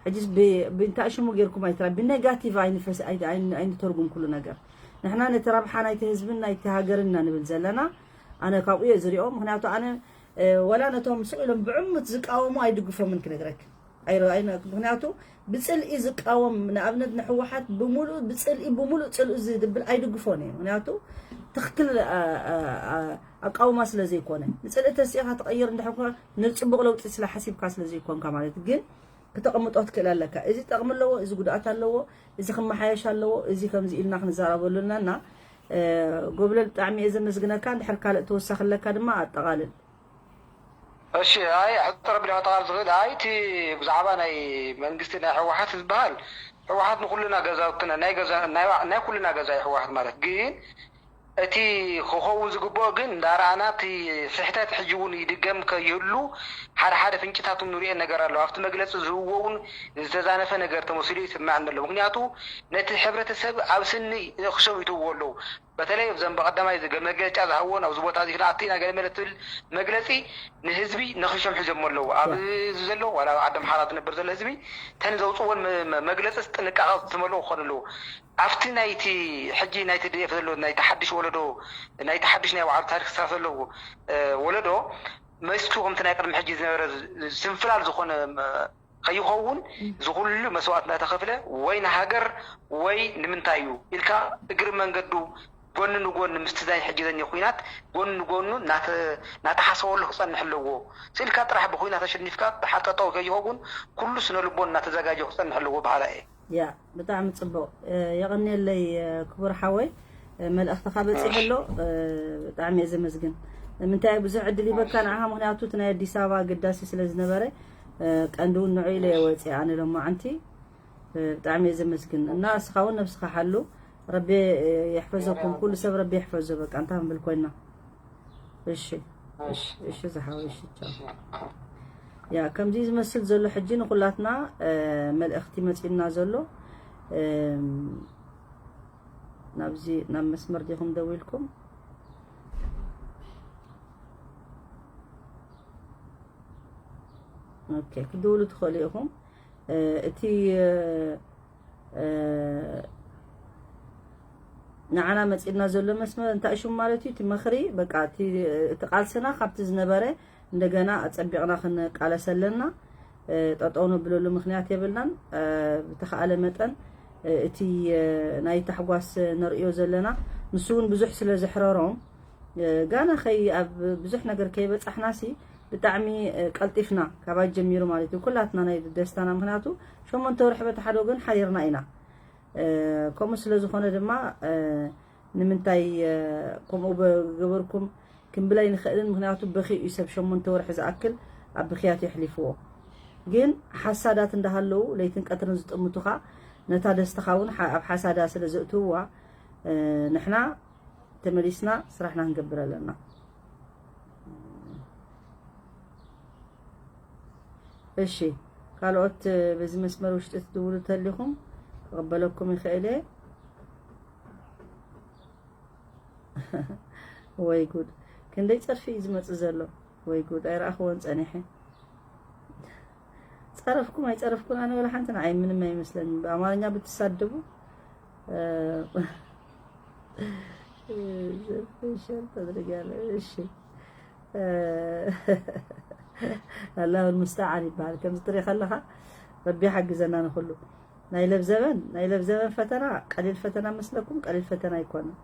ሕጂስ ብእንታይ ሽሙ ጌርኩም ኣይትራ ብኔጋቲቭ ኣይንተርጉም ኩሉ ነገር። ንሕና ነቲ ረብሓ ናይቲ ህዝብን ናይቲ ሃገርን ኢና ንብል ዘለና። ኣነ ካብኡ እየ ዝሪኦ። ምክንያቱ ኣነ ወላ ነቶም ስቕ ኢሎም ብዕሙት ዝቃወሙ ኣይድግፎምን ክነግረክ። ምክንያቱ ብፅልኢ ዝቃወም ንኣብነት ንሕወሓት ብምሉእ ብፅልኢ ብምሉእ ፅልኡ ዝድብል ኣይድግፎን እየ። ምክንያቱ ትክክል ኣቃውማ ስለ ዘይኮነ ንፅልኢ ተሲእካ ትቐይር እንድሕር ንፅቡቕ ለውጢ ስለ ሓሲብካ ስለ ዘይኮንካ ማለት ግን ክተቐምጦ ትክእል ኣለካ። እዚ ጠቕሚ ኣለዎ፣ እዚ ጉድኣት ኣለዎ፣ እዚ ክመሓየሽ ኣለዎ፣ እዚ ከምዚ ኢልና ክንዛረበሉ ኣለና። ጎብለል ብጣዕሚ እየ ዘመስግነካ። እንድሕር ካልእ ተወሳኺ ኣለካ ድማ ኣጠቓልል። እሺ ኣይ ሕጥረ ብዳ ጠቓል ዝኽእል ኣይ እቲ ብዛዕባ ናይ መንግስቲ ናይ ህወሓት ዝበሃል ህወሓት ንኩልና ገዛውትና ናይ ገዛ ናይ ኩልና ገዛ ህወሓት ማለት ግን እቲ ክኸውን ዝግብኦ ግን እንዳረኣና እቲ ስሕተት ሕጂ እውን ይድገም ከይህሉ ሓደ ሓደ ፍንጭታት ንሪኦ ነገር ኣሎ ኣብቲ መግለፂ ዝህዎ እውን ዝተዛነፈ ነገር ተመሲሉ ይስምዐኒ ኣሎ ምክንያቱ ነቲ ሕብረተሰብ ኣብ ስኒ ክሸም ይትዎ ኣለዉ በተለይ እብዘን በቀዳማይ መግለጫ ዝሃብዎ ናብዚ ቦታ እዚ ክንኣቱ ኢና ገለ መለ ትብል መግለፂ ንህዝቢ ነኽሾም ሒዞሞ ኣለዉ ኣብዚ ዘሎ ዋላ ኣብ ዓዲ ኣምሓራ ዝነብር ዘሎ ህዝቢ ተን ዘውፅዎን መግለፂ ጥንቃቐ ዝመልኦ ክኾኑ ኣለዉ ኣብቲ ናይቲ ሕጂ ናይ ቲ ዲ ኤፍ ዘሎ ናይቲ ሓድሽ ወለዶ ናይቲ ሓድሽ ናይ ባዕሉ ታሪክ ስራ ዘለዎ ወለዶ መስቱ ከምቲ ናይ ቅድሚ ሕጂ ዝነበረ ስንፍላል ዝኾነ ከይኸውን ዝኩሉ መስዋእት እናተኸፍለ ወይ ንሃገር ወይ ንምንታይ እዩ ኢልካ እግሪ መንገዱ ጎኒ ንጎኒ ምስቲ ናይ ሕጂ ዘኒ ኩናት ጎኒ ንጎኑ እናተሓሰበሉ ክፀንሕ ኣለዎ ስኢልካ ጥራሕ ብኩናት ኣሸኒፍካ ድሓር ጠጠው ከይኸውን ኩሉ ስነ ልቦን እናተዘጋጀ ክፀንሕ ኣለዎ በሃላ እየ። ያ ብጣዕሚ ፅቡቕ የቐንየለይ ክቡር ሓወይ መልእኽትኻ በፂሑ ኣሎ ብጣዕሚ እየ ዘመስግን ምንታይ ብዙሕ ዕድል ይበካ ንዓኻ ምክንያቱ እቲ ናይ ኣዲስ ኣበባ ግዳሲ ስለ ዝነበረ ቀንዲ እውን ንዑ ኢለ እየ ወፂአ ኣነ ሎማዓንቲ ብጣዕሚ እየ ዘመስግን እና እስኻ እውን ነብስኻ ሓሉ ረቢ የሕፈዘኩም ኩሉ ሰብ ረቢ የሕፈዞ በቃ እንታይ ክንብል ኮይና እሺ እሺ ዝሓወይ እሺ ቻው ያ ከምዚ ዝመስል ዘሎ ሕጂ ንኩላትና መልእኽቲ መፂኡና ዘሎ ናብዚ ናብ መስመር ዲኹም ደዊልኩም ኦኬ ክድውሉ ትኽእሉ ኢኹም እቲ ንዓና መፂእና ዘሎ መስመር እንታይ ሽሙ ማለት እዩ እቲ ምኽሪ በቃ እቲ ቃልስና ካብቲ ዝነበረ እንደገና ኣፀቢቕና ክንቃለስ ኣለና ጠጠው ነብለሉ ምክንያት የብልናን ብተኸኣለ መጠን እቲ ናይ ታሕጓስ ነርእዮ ዘለና ንሱ እውን ብዙሕ ስለ ዘሕረሮም ጋና ከይ ኣብ ብዙሕ ነገር ከይበፃሕናሲ ብጣዕሚ ቀልጢፍና ካባይ ጀሚሩ ማለት እዩ ኩላትና ናይ ደስታና ምክንያቱ ሸሞንተ ወርሒ በቲ ሓደ ወገን ሓሪርና ኢና ከምኡ ስለ ዝኾነ ድማ ንምንታይ ከምኡ ገበርኩም ክንብል ኣይንኽእልን ምክንያቱ በኺ እዩ ሰብ ሸሞንተ ወርሒ ዝኣክል ኣብ ብክያት የሕሊፍዎ ግን ሓሳዳት እንዳሃለዉ ለይትን ቀትርን ዝጥምቱኻ ነታ ደስትኻ እውን ኣብ ሓሳዳ ስለ ዘእትውዋ ንሕና ተመሊስና ስራሕና ክንገብር ኣለና። እሺ ካልኦት በዚ መስመር ውሽጢ ትድውሉ ተሊኹም ክቕበለኩም ይኽእል እየ። ወይ ጉድ ክንደይ ፀርፊ እዩ ዝመፅእ ዘሎ። ወይ ጉድ ኣይረኣኽዎን ፀኒሐ። ጸረፍኩም ኣይጸረፍኩን ኣነ ወላ ሓንቲ ንዓይ ምንም ኣይመስለኒ ብኣማርኛ ብትሳደቡ ሸር ተድርጊያለ እሺ ኣላሁ ልሙስተዓን ይበሃል ከምዚ ትርኢ ከለኻ ረቢ ሓግዘና ንኩሉ ናይ ለብዘበን ናይ ለብዘበን ፈተና ቀሊል ፈተና መስለኩም? ቀሊል ፈተና ኣይኮነን።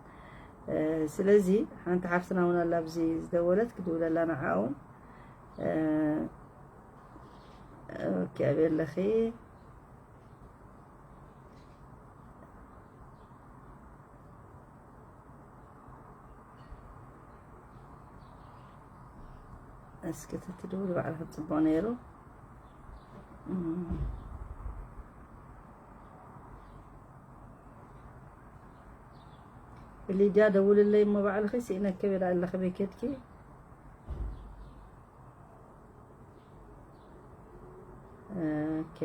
ስለዚ ሓንቲ ሓፍትና እውን ኣላ ኣብዚ ዝደወለት፣ ክድውለላ ንዓኣ እውን። ኦኬ፣ ኣበይ ኣለኺ? እስኪ ተትድውል ባዕልኺ ጽቡቕ ነይሩ። ሊድያ ደውልለይ እሞ ባዕልኺ። ስኢነኪ ቢላ ኣለኺ በይ ከድኪ። ኦኬ።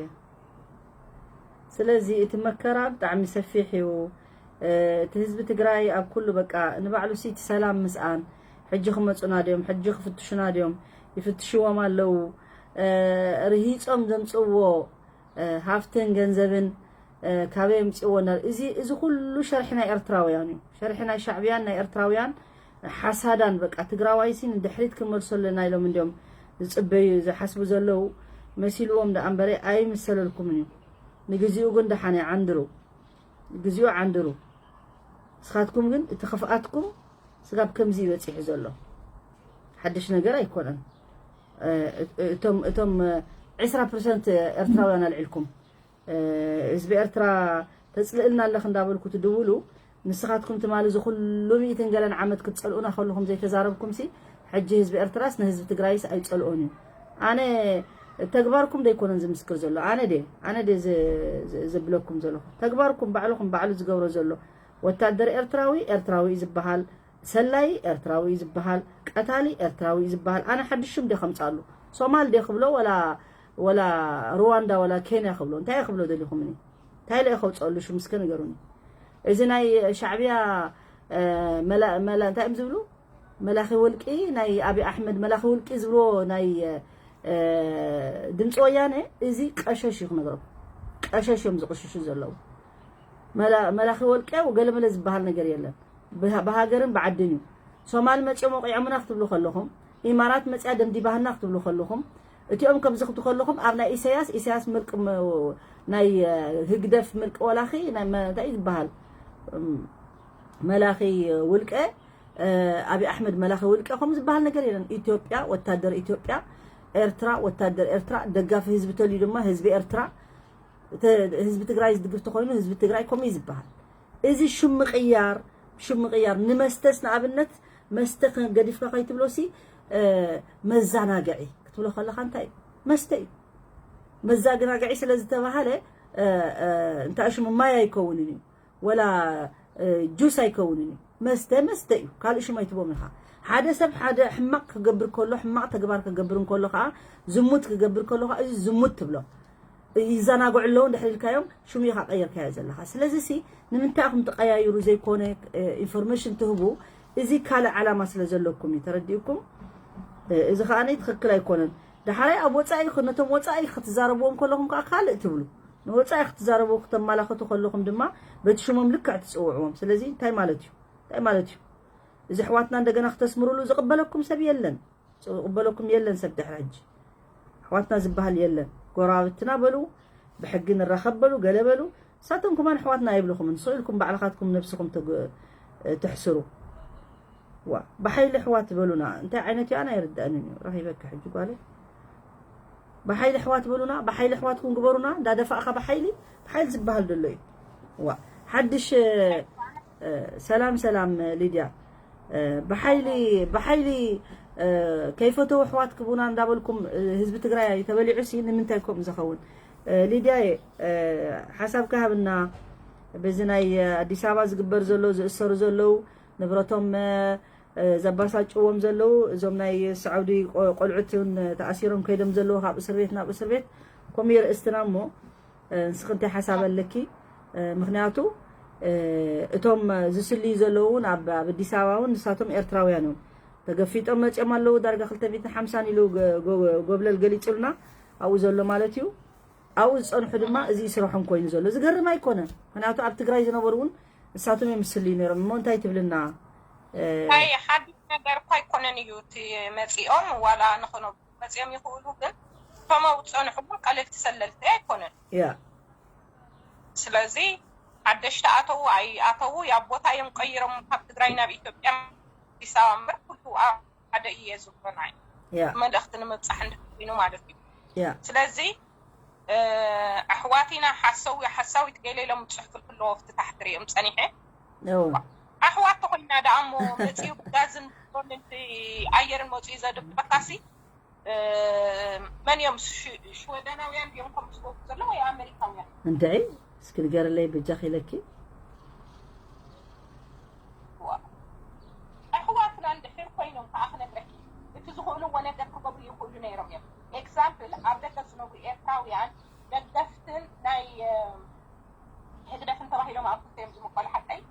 ስለዚ እቲ መከራ ብጣዕሚ ሰፊሕ እዩ። እቲ ህዝቢ ትግራይ ኣብ ኩሉ በቃ ንባዕሉ ሲ እቲ ሰላም ምስኣን፣ ሕጂ ክመፁና ድዮም፣ ሕጂ ክፍትሹና ድዮም፣ ይፍትሽዎም ኣለዉ። ርሂፆም ዘምፅዎ ሃፍትን ገንዘብን ካበይ ኣምፅዎ? እዚ እዚ ኩሉ ሸርሒ ናይ ኤርትራውያን እዩ። ሸርሒ ናይ ሻዕብያን ናይ ኤርትራውያን ሓሳዳን። በቃ ትግራዋይሲ ንድሕሪት ክንመልሶ ኣለና ኢሎም እንዲዮም ዝፅበዩ ዝሓስቡ ዘለዉ መሲልዎም ደኣ እምበረ ኣይምሰለልኩምን እዩ። ንግዚኡ ግን ደሓን እዩ፣ ዓንድሩ፣ ግዚኡ ዓንድሩ። ንስኻትኩም ግን እቲ ክፍኣትኩም ስጋብ ከምዚ እዩ በፂሑ ዘሎ። ሓድሽ ነገር ኣይኮነን። እቶም እቶም ዕስራ ፐርሰንት ኤርትራውያን ኣልዒልኩም ህዝቢ ኤርትራ ተፅልእልና ኣለኽ እንዳበልኩ ትድውሉ፣ ንስኻትኩም ትማሊ እዚ ኩሉ ሚእትን ገለን ዓመት ክትፀልኡና ከለኹም ዘይተዛረብኩምሲ፣ ሕጂ ህዝቢ ኤርትራስ ንህዝቢ ትግራይስ ኣይፀልኦን እዩ። ኣነ ተግባርኩም ደይኮነን ዝምስክር ዘሎ፣ ኣነ ደ ኣነ ደ ዘብለኩም ዘለኹ፣ ተግባርኩም ባዕልኹም ባዕሉ ዝገብሮ ዘሎ። ወታደር ኤርትራዊ ኤርትራዊ እዩ ዝበሃል፣ ሰላይ ኤርትራዊ እዩ ዝበሃል፣ ቀታሊ ኤርትራዊ እዩ ዝበሃል። ኣነ ሓድሽ ሽም ደ ከምፃሉ? ሶማል ደ ክብሎ ወላ ወላ ሩዋንዳ ወላ ኬንያ ክብሎ? እንታይ ክብሎ ደሊኹምኒ? እንታይ ለየ ከውፀሉ ሽም እስከ ንገሩኒ። እዚ ናይ ሻዕብያ መላ መላ እንታይ እዮም ዝብሉ? መላኺ ወልቂ፣ ናይ ኣብይ ኣሕመድ መላኺ ወልቂ ዝብሎ ናይ ድምፂ ወያነ፣ እዚ ቀሸሽ እዩ ክነግረኩም። ቀሸሽ እዮም ዝቕሽሹ ዘለዉ። መላኺ ወልቂ ገለመለ ዝበሃል ነገር የለን። ብሃገርን ብዓድን እዩ። ሶማል መፂኦም ወቂዖምና ክትብሉ ከለኹም፣ ኢማራት መፅያ ደምዲባህና ክትብሉ ከለኹም፣ እቲኦም ከምዚ ክትብሉ ከለኹም ኣብ ናይ ኢሳያስ ኢሳያስ ምልቂ ናይ ህግደፍ ምልቂ ወላኺ እንታይ ዝበሃል መላኺ ውልቀ፣ ኣብይ ኣሕመድ መላኺ ውልቀ ከም ዝበሃል ነገር የለን። ኢትዮጵያ፣ ወታደር ኢትዮጵያ፣ ኤርትራ፣ ወታደር ኤርትራ፣ ደጋፊ ህዝቢ ተልዩ ድማ ህዝቢ ኤርትራ፣ ህዝቢ ትግራይ ዝድግፍ ተኮይኑ ህዝቢ ትግራይ ከምኡ እዩ ዝበሃል። እዚ ሽም ምቕያር፣ ሽም ምቕያር ንመስተስ ንኣብነት መስተ ገዲፍካ ከይትብሎሲ መዛናግዒ ክትብሎ ከለካ እንታይ እዩ? መስተ እዩ። መዛግናግዒ ስለ ዝተባሃለ እንታይ ሽሙ ማይ ኣይከውንን እዩ። ወላ ጁስ ኣይከውንን እዩ። መስተ መስተ እዩ፣ ካልእ ሽም ኣይትቦም ኢኻ። ሓደ ሰብ ሓደ ሕማቕ ክገብር ከሎ፣ ሕማቕ ተግባር ክገብር እንከሎ ከዓ፣ ዝሙት ክገብር ከሎ ከዓ እዚ ዝሙት ትብሎ። ይዘናግዑ ኣለዉ እንድሕር ኢልካዮም ሽሙ ኢኻ ቀይርካዮ ዘለኻ። ስለዚ ሲ ንምንታይ ኢኹም ትቀያይሩ ዘይኮነ ኢንፎርሜሽን ትህቡ? እዚ ካልእ ዓላማ ስለ ዘለኩም እዩ። ተረዲእኩም? እዚ ከዓ ትኽክል ኣይኮነን። ዳሕራይ ኣብ ወፃኢ ነቶም ወፃኢ ክትዛረብዎም ከለኹም ከዓ ካልእ ትብሉ። ንወፃኢ ክትዛረቡ ክተመላኸቱ ከለኹም ድማ በቲ ሽሞም ልክዕ ትፅውዕዎም። ስለዚ እንታይ ማለት እዩ? እንታይ ማለት እዩ? እዚ ኣሕዋትና እንደገና ክተስምሩሉ ዝቕበለኩም ሰብ የለን። ዝቕበለኩም የለን ሰብ ድሕሪ ሕጂ። ኣሕዋትና ዝበሃል የለን። ጎረባብትና በሉ፣ ብሕጊ ንራኸብ በሉ፣ ገለ በሉ። ንሳቶም ከማን ኣሕዋትና ኣይብልኹምን። ስቕ ኢልኩም ባዕልኻትኩም ነብስኹም ተሕስሩ። ዋ ብሓይሊ ኣሕዋት በሉና እንታይ ዓይነት እዩ ኣነ ኣይርዳእንን እዩ። ረኺበኪ ሕጂ ጓለይ። ብሓይሊ ኣሕዋት በሉና፣ ብሓይሊ ኣሕዋትኩም ግበሩና። እንዳደፋእካ ብሓይሊ ብሓይሊ ዝበሃል ዘሎ እዩ። ዋ ሓድሽ ሰላም ሰላም ሊድያ። ብሓይሊ ብሓይሊ ከይፈተው ኣሕዋት ክቡና እንዳበልኩም ህዝቢ ትግራይ ተበሊዑ ሲ ንምንታይ ከምኡ ዝኸውን? ሊድያ ሓሳብካ ሃብና። በዚ ናይ ኣዲስ ኣበባ ዝግበር ዘሎ ዝእሰሩ ዘለዉ ንብረቶም ዘባሳጭዎም ዘለዉ እዞም ናይ ሳዑዲ ቆልዑት እውን ተኣሲሮም ከይዶም ዘለዉ ካብ እስር ቤት ናብ እስር ቤት ከምኡ የርእስትና እሞ ንስኺ እንታይ ሓሳብ ኣለኪ? ምክንያቱ እቶም ዝስልዩ ዘለዉ እውን ኣብ ኣዲስ ኣበባ እውን ንሳቶም ኤርትራውያን እዮም። ተገፊጦም መፅኦም ኣለዉ። ዳርጋ ክልተ ሚእትን ሓምሳን ኢሉ ጎብለል ገሊፁልና ኣብኡ ዘሎ ማለት እዩ። ኣብኡ ዝፀንሑ ድማ እዚ ስርሖም ኮይኑ ዘሎ ዝገርም ኣይኮነን። ምክንያቱ ኣብ ትግራይ ዝነበሩ እውን ንሳቶም እዮም ዝስልዩ ነይሮም እሞ እንታይ ትብልና? ኣይ ሓድሽ ነገር እኳ ኣይኮነን እዩ እቲ መፂኦም ዋላ ንክነብሩ መፂኦም ይኽእሉ ግን እቶም ኣብኡ ዝፀንሑ እውን ቀለልቲ ሰለልቲ ኣይኮነን። ያ ስለዚ ሓደሽቲ ኣተዉ ኣይኣተዉ ያቦታ እዮም ቀይሮም ካብ ትግራይ ናብ ኢትዮጵያ ኣዲስ ኣበባ እምበር ኩሉ ሓደ እየ ዝብሎ ናይ ያ መልእኽቲ ንምብፃሕ እንድሕር ኮይኑ ማለት እዩ። ያ ስለዚ ኣሕዋቲና ሓሰዊ ሓሳዊት ገለ ኢሎም ዝፅሕፉ ኣለዎ ኣብቲ ታሕቲ ሪኦም ፀኒሐ እዎ ኣሕዋት ተኮይና ደኣ እሞ መፅኡ ጋዝን ዶልን ኣየርን መፅኡ ዘድብረካሲ መን እዮም ሽወደናውያን ድዮም ከም ዝገብሩ ዘሎ ወይ ኣመሪካውያን እንድዒ እስኪ ንገርለይ በጃኺ ኢለኪ ኣሕዋትና እንድሕር ኮይኖም ከዓ ክነግረኪ እቲ ዝኽእልዎ ነገር ክገብሩ ይኽእሉ ነይሮም እዮም። ኤግዛምፕል ኣብ ደገ ዝነብሩ ኤርትራውያን ደገፍትን ናይ ህግደፍን ተባሂሎም ኣብ ክልተ እዮም ዝምቀሉ ሓቀይ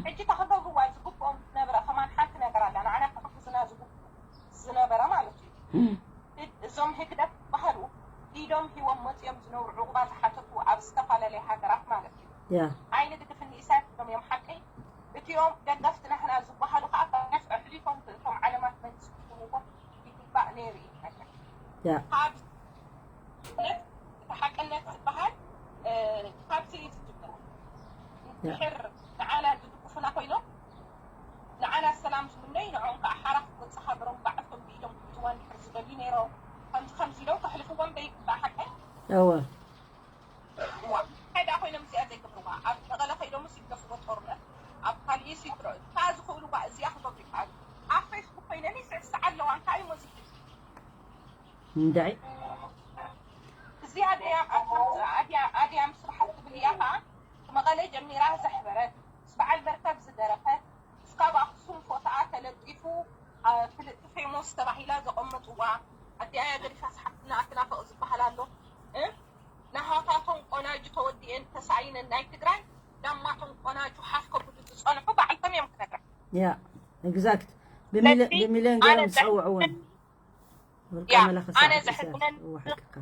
ሕጂ እታ ክገብርዋ ዝግብኦም ዝነበረ ከማን ሓንቲ ነገር ኣላ ንዓና ክሕግዙና ዝግብ ዝነበረ ማለት እዩ። እዞም ህግደፍ ዝበሃሉ ኢዶም ሂቦም መፂኦም ዝነብሩ ዕቑባ ዝሓተቱ ኣብ ዝተፈላለየ ሃገራት ማለት እዩ። ያ ዓይኒ ግድፍን ኢሳያስ ኢሎም እዮም ሓቀይ እቲኦም ደገፍቲ ናህና ዝበሃሉ ከዓ ካብ ኣሕሊፎም እቶም ዓለማት መንግስቲ ክህብዎም ይግባእ ነይሩ እዩ። ያ ካብ እውነት እቲ ሓቅነት ዝበሃል ካብዚ እዩ ዝጅምር። እንድሕር ንዓና ዝድግፉና ኮይኖም ንዓና ሰላም ዝምነዩ ንዕኦም ከዓ ሓራ ክወፅእ ሃገሮም ባዕልቶም ብኢዶም ክሕዝዋ እንድሕር ዝደልዩ ነይሮም ከምዚ ከምዚ ኢሎም ከሕልፍዎም ዘይግባእ ሓቀይ እወ እንታይ ደኣ ኮይኖም እዚኣ ዘይገብርዋ ኣብ መቐለ ከይዶምስ ይግደፍዎ ጦርነት ኣብ ካልኢስ ይትረኡ እንታይ ዝኽእልዋ እዚኣ ክገብሩ ይከኣሉ ኣብ ፌስቡክ ኮይነን ይስዕስዓ ኣለዋ እንታይ እሞ ዝብል እንድዒ እዚኣ ድያም ኣድያም ስብሓት ትብል እያ ከዓ መቐለ ጀሚራ ዘሕበረት ምስ በዓል መርከብ ዝደረፈት እስካብ ኣክሱም ፎቶኣ ተለጢፉ ፍልጥቲ ፌሞስ ተባሂላ ዘቐመጥዋ ኣዲኣያ ገዲፋ ዝሓፍትና ኣትናፈቕ ዝበሃል ኣሎ ናሃታቶም ቆናጁ ተወዲኤን ተሳኢነን ናይ ትግራይ ዳማቶም ቆናጁ ሓፍ ከብሉ ዝፀንሑ ባዕልቶም እዮም ክነግራ ያ exact ብሚልዮን ገይሮም ዝፀውዕወን ወርቃ ያ መላኸ ኣነ ሰዓት ዘሕዝነን እዋ ሓቅካ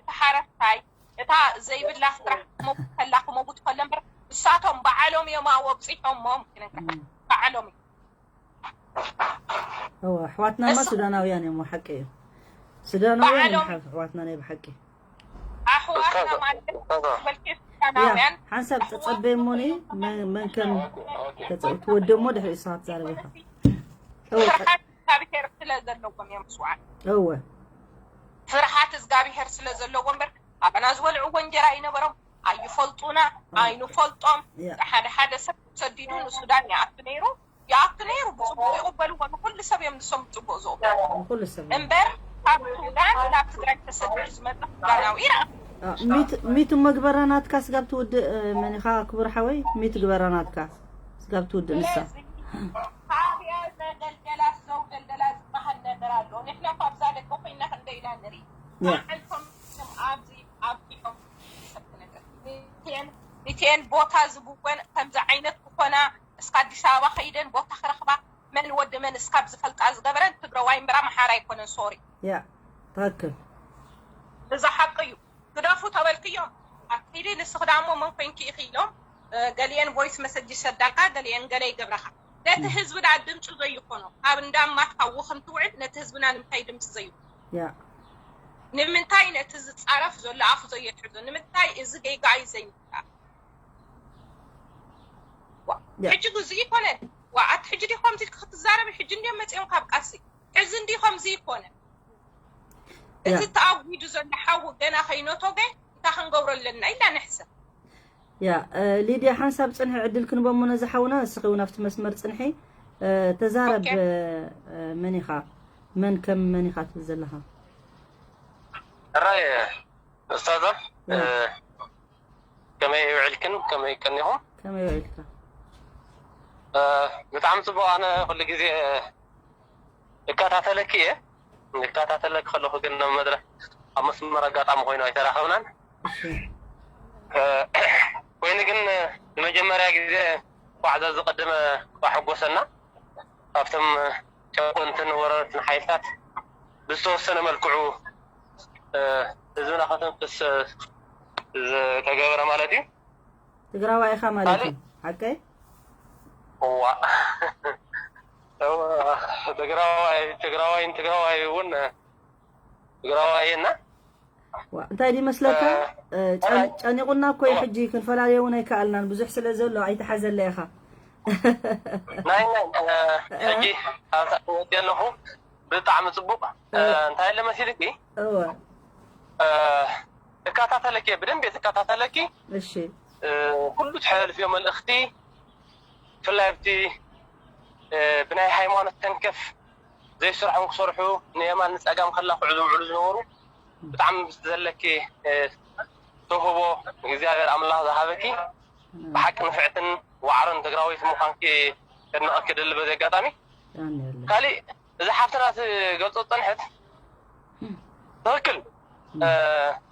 እቲ ሓረስታይ እታ ዘይብላ ስራሕ ክመጉት ከላ ክመጉት ከሎ እምበር እሳቶም ባዕሎም እዮም ኣብኡ ኣብፂሖሞም ክነግረካ ባዕሎም እዮም እዋ ኣሕዋትናማ ሱዳናውያን እዮም ሓቂ እዩ ሱዳናውያን እዮም ባዕሎም- ኣሕዋትና ናይ ብሓቂ ኣሕዋትና ማለት ዝበልኪ ሱዳናውያን ሓንሳብ ተፀበይ እሞኒ መን ከም ተፀ- ትወዲ እሞ ድሕሪ እሳ ትዛረብ ኢኻ እወ ፍርሓት እግዚኣብሔር ስለ ዘለዎም እዮም ስውዓት እወ ፍርሓት እግዚኣብሔር ስለ ዘለዎ እምበር ኣባና ዝበልዕዎ እንጀራ ኣይነበሮም ኣይፈልጡና ኣይንፈልጦም ያ። ሓደ ሓደ ሰብ ሰዲዱ ንሱዳን ይኣቱ ነይሩ ይኣቱ ነይሩ ብፅቡቅ ይቕበልዎ ንኩሉ ሰብ እዮም ንሶም ብፅቡቅ ዝቕበሉ ንኩሉ ሰብ እምበር ካብ ሱዳን ናብ ትግራይ ተሰዲዱ ዝመፀ ሱዳናዊ ይረኣ ሚት- ሚቱ መግበራ ናትካ ስጋብ ትውድእ እ፣ መን ኢኻ ክቡር ሓወይ ሚቱ ግበራ ናትካ ስጋብ ትውድእ ንሳ ስለዚ ካብያ ዘደልደላ ዘውደልደላ ዝበሃል ነገር ኣሎ ንሕና ካብዛ ደቂ ኮይና ክንደ ኢና ንርኢ ያ። ንዓንቶም ስም ኣብዚ ኣብዚሖም ሰብ ክነገር ንቴን ንቴን ቦታ ዝብወን ከምዚ ዓይነት ክኾና እስካ ኣዲስ ኣበባ ከይደን ቦታ ክረኽባ መን ወዲ መን እስካብ ዝፈልጣ ዝገበረን ትግረዋይ እምበር ኣምሓራ ኣይኮነን ሶሪ ያ ትክክል እዚ ሓቂ እዩ ግደፉ ተበልክዮም ኣትኪዲ ንስኺ ዳሞ መን ኮይንኪ ኢኺ ኢሎም እ፣ ገሊአን ቮይስ መሰጅ ይሰዳልካ ገሊአን ገለ ይገብረኻ ነቲ ህዝቢ ዳ ድምፂ ዘይኮኖ ኣብ እንዳማትካ ውኽም ትውዕል ነቲ ህዝብና ንምንታይ ድምፂ ዘይኮኖ ያ ንምንታይ ነቲ ዝፃረፍ ዘሎ ኣፉ ዘየትሕዞ ንምንታይ እዚ ጌጋ እዩ ዘይምፍጣር ዋ፣ ያ። ሕጂ ግዙ ይኮነን ዋ ኣቲ ሕጂ ዲ ከምዚ ኢልካ ክትዛረቢ ሕጂ እንዲዮም መፂኦም ካብ ቃልሲ ሕዚ እንዲ ከምዚ ይኮነ እቲ ያ። ተኣጒዱ ዘሎ ሓዊ ገና ከይነቶገ እንታይ ክንገብሮ ኣለና ኢልና ንሕሰብ ያ እ፣ ሊድያ ሓንሳብ ፅንሒ ዕድል ክንበሞ ነዚ ሓውና እስኺ እውን ኣብቲ መስመር ፅንሒ እ፣ ተዛረብ ኦኬ። እ፣ እ፣ መን ኢኻ መን ከም መን ኢኻ ትብል ዘለኻ ሕራይ ኡስታዛ እ፣ ከመይ ውዕልክን ከመይ ቀኒኹም ከመይ ውዒልካ እ፣ ብጣዕሚ ፅቡቅ ኣነ ኩሉ ግዜ እከታተለኪ እየ እከታተለኪ ከለኹ ግን ናብ መድረክ ኣብ መስመር ኣጋጣሚ ኮይኑ ኣይተራኸብናን እሺ እ፣ ኮይኑ ግን ንመጀመርያ ግዜ ኳዕዛ ዝቀደመ ኳሕጎሰና ካብቶም ጨቆንትን ወረርትን ሓይልታት ብዝተወሰነ መልክዑ እ፣ ህዝብና ከተንፍስ እ፣ ዝተገበረ ማለት እዩ ትግራዋይ ኢኻ ማለት እዩ ሓቀይ እዋ እዋ፣ ትግራዋይ ትግራዋይን ትግራዋይ እውን ትግራዋይ እና ዋ፣ እንታይ ድዩ መስለካ እ፣ ጨን- ጨኒቑና እኮ እዩ ሕጂ፣ ክንፈላለዮ እውን ኣይከኣልናን፣ ብዙሕ ስለ ዘሎ ኣይተሓዘለ ኢኻ። ናይ ናይ እ፣ ሕጂ ኣብታ ወዲ ኣለኹ። ብጣዕሚ ጽቡቕ። እ፣ እንታይ ኣለ መሲልኪ? እወ። እ፣ እከታተለኪ እየ፣ ብደንብ እየ ዝከታተለኪ። እሺ። እ፣ ኩሉ ትሕልፍዮ መልእኽቲ፣ ብፍላይ ኣብቲ እ፣ ብናይ ሃይማኖት ተንከፍ ዘይስርሖም ክሰርሑ፣ ንየማን ንጸጋም ከላኽዑ ዝውዕሉ ዝነበሩ፣ ብጣዕሚ ምስ ዘለኪ እ፣ ተውህቦ እግዚኣብሔር ኣምላኽ ዝሃበኪ፣ ብሓቂ ንፍዕትን ዋዕሮን ትግራወይቲ ምዃንኪ ከድንቐኪ ደሊ በዚ ኣጋጣሚ። ያን ያለ ካሊእ፣ እዚ ሓፍትና ትገልጾ ዝጸንሐት ትኽክል እ፣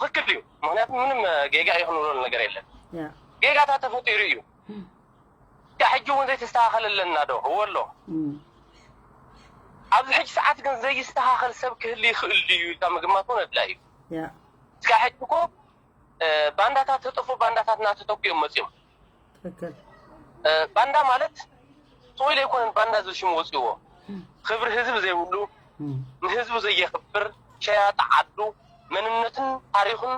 ትኽክል እዩ። ምኽንያቱ ምንም እ፣ ጌጋ እዩ ክንብሎ ነገር የለን። ያ ጌጋታት ተፈጢሩ እዩ። እስካብ ሕጂ እውን ዘይተስተኻኸለ ኣለና ዶ? እወ ኣሎ። እም፣ ኣብዚ ሕጂ ሰዓት ግን ዘይስተኻኸል ሰብ ክህሉ ይኽእል ድዩ ኢልካ ምግማት እውን ኣድላይ እዩ። ያ እስካብ ሕጂ እኮ እ፣ ባንዳታት ተጠፉ፣ ባንዳታት እናተተኩ እዮም መፅዮም። ትኽክል። እ፣ ባንዳ ማለት ስቕ ኢሉ ኣይኮነን ባንዳ ዝብል ሽም ወፅዎ። ክብሪ ህዝቢ ዘይብሉ፣ እም፣ ንህዝቡ ዘየኽብር፣ ሸያጢ ዓዱ፣ መንነቱን ታሪኹን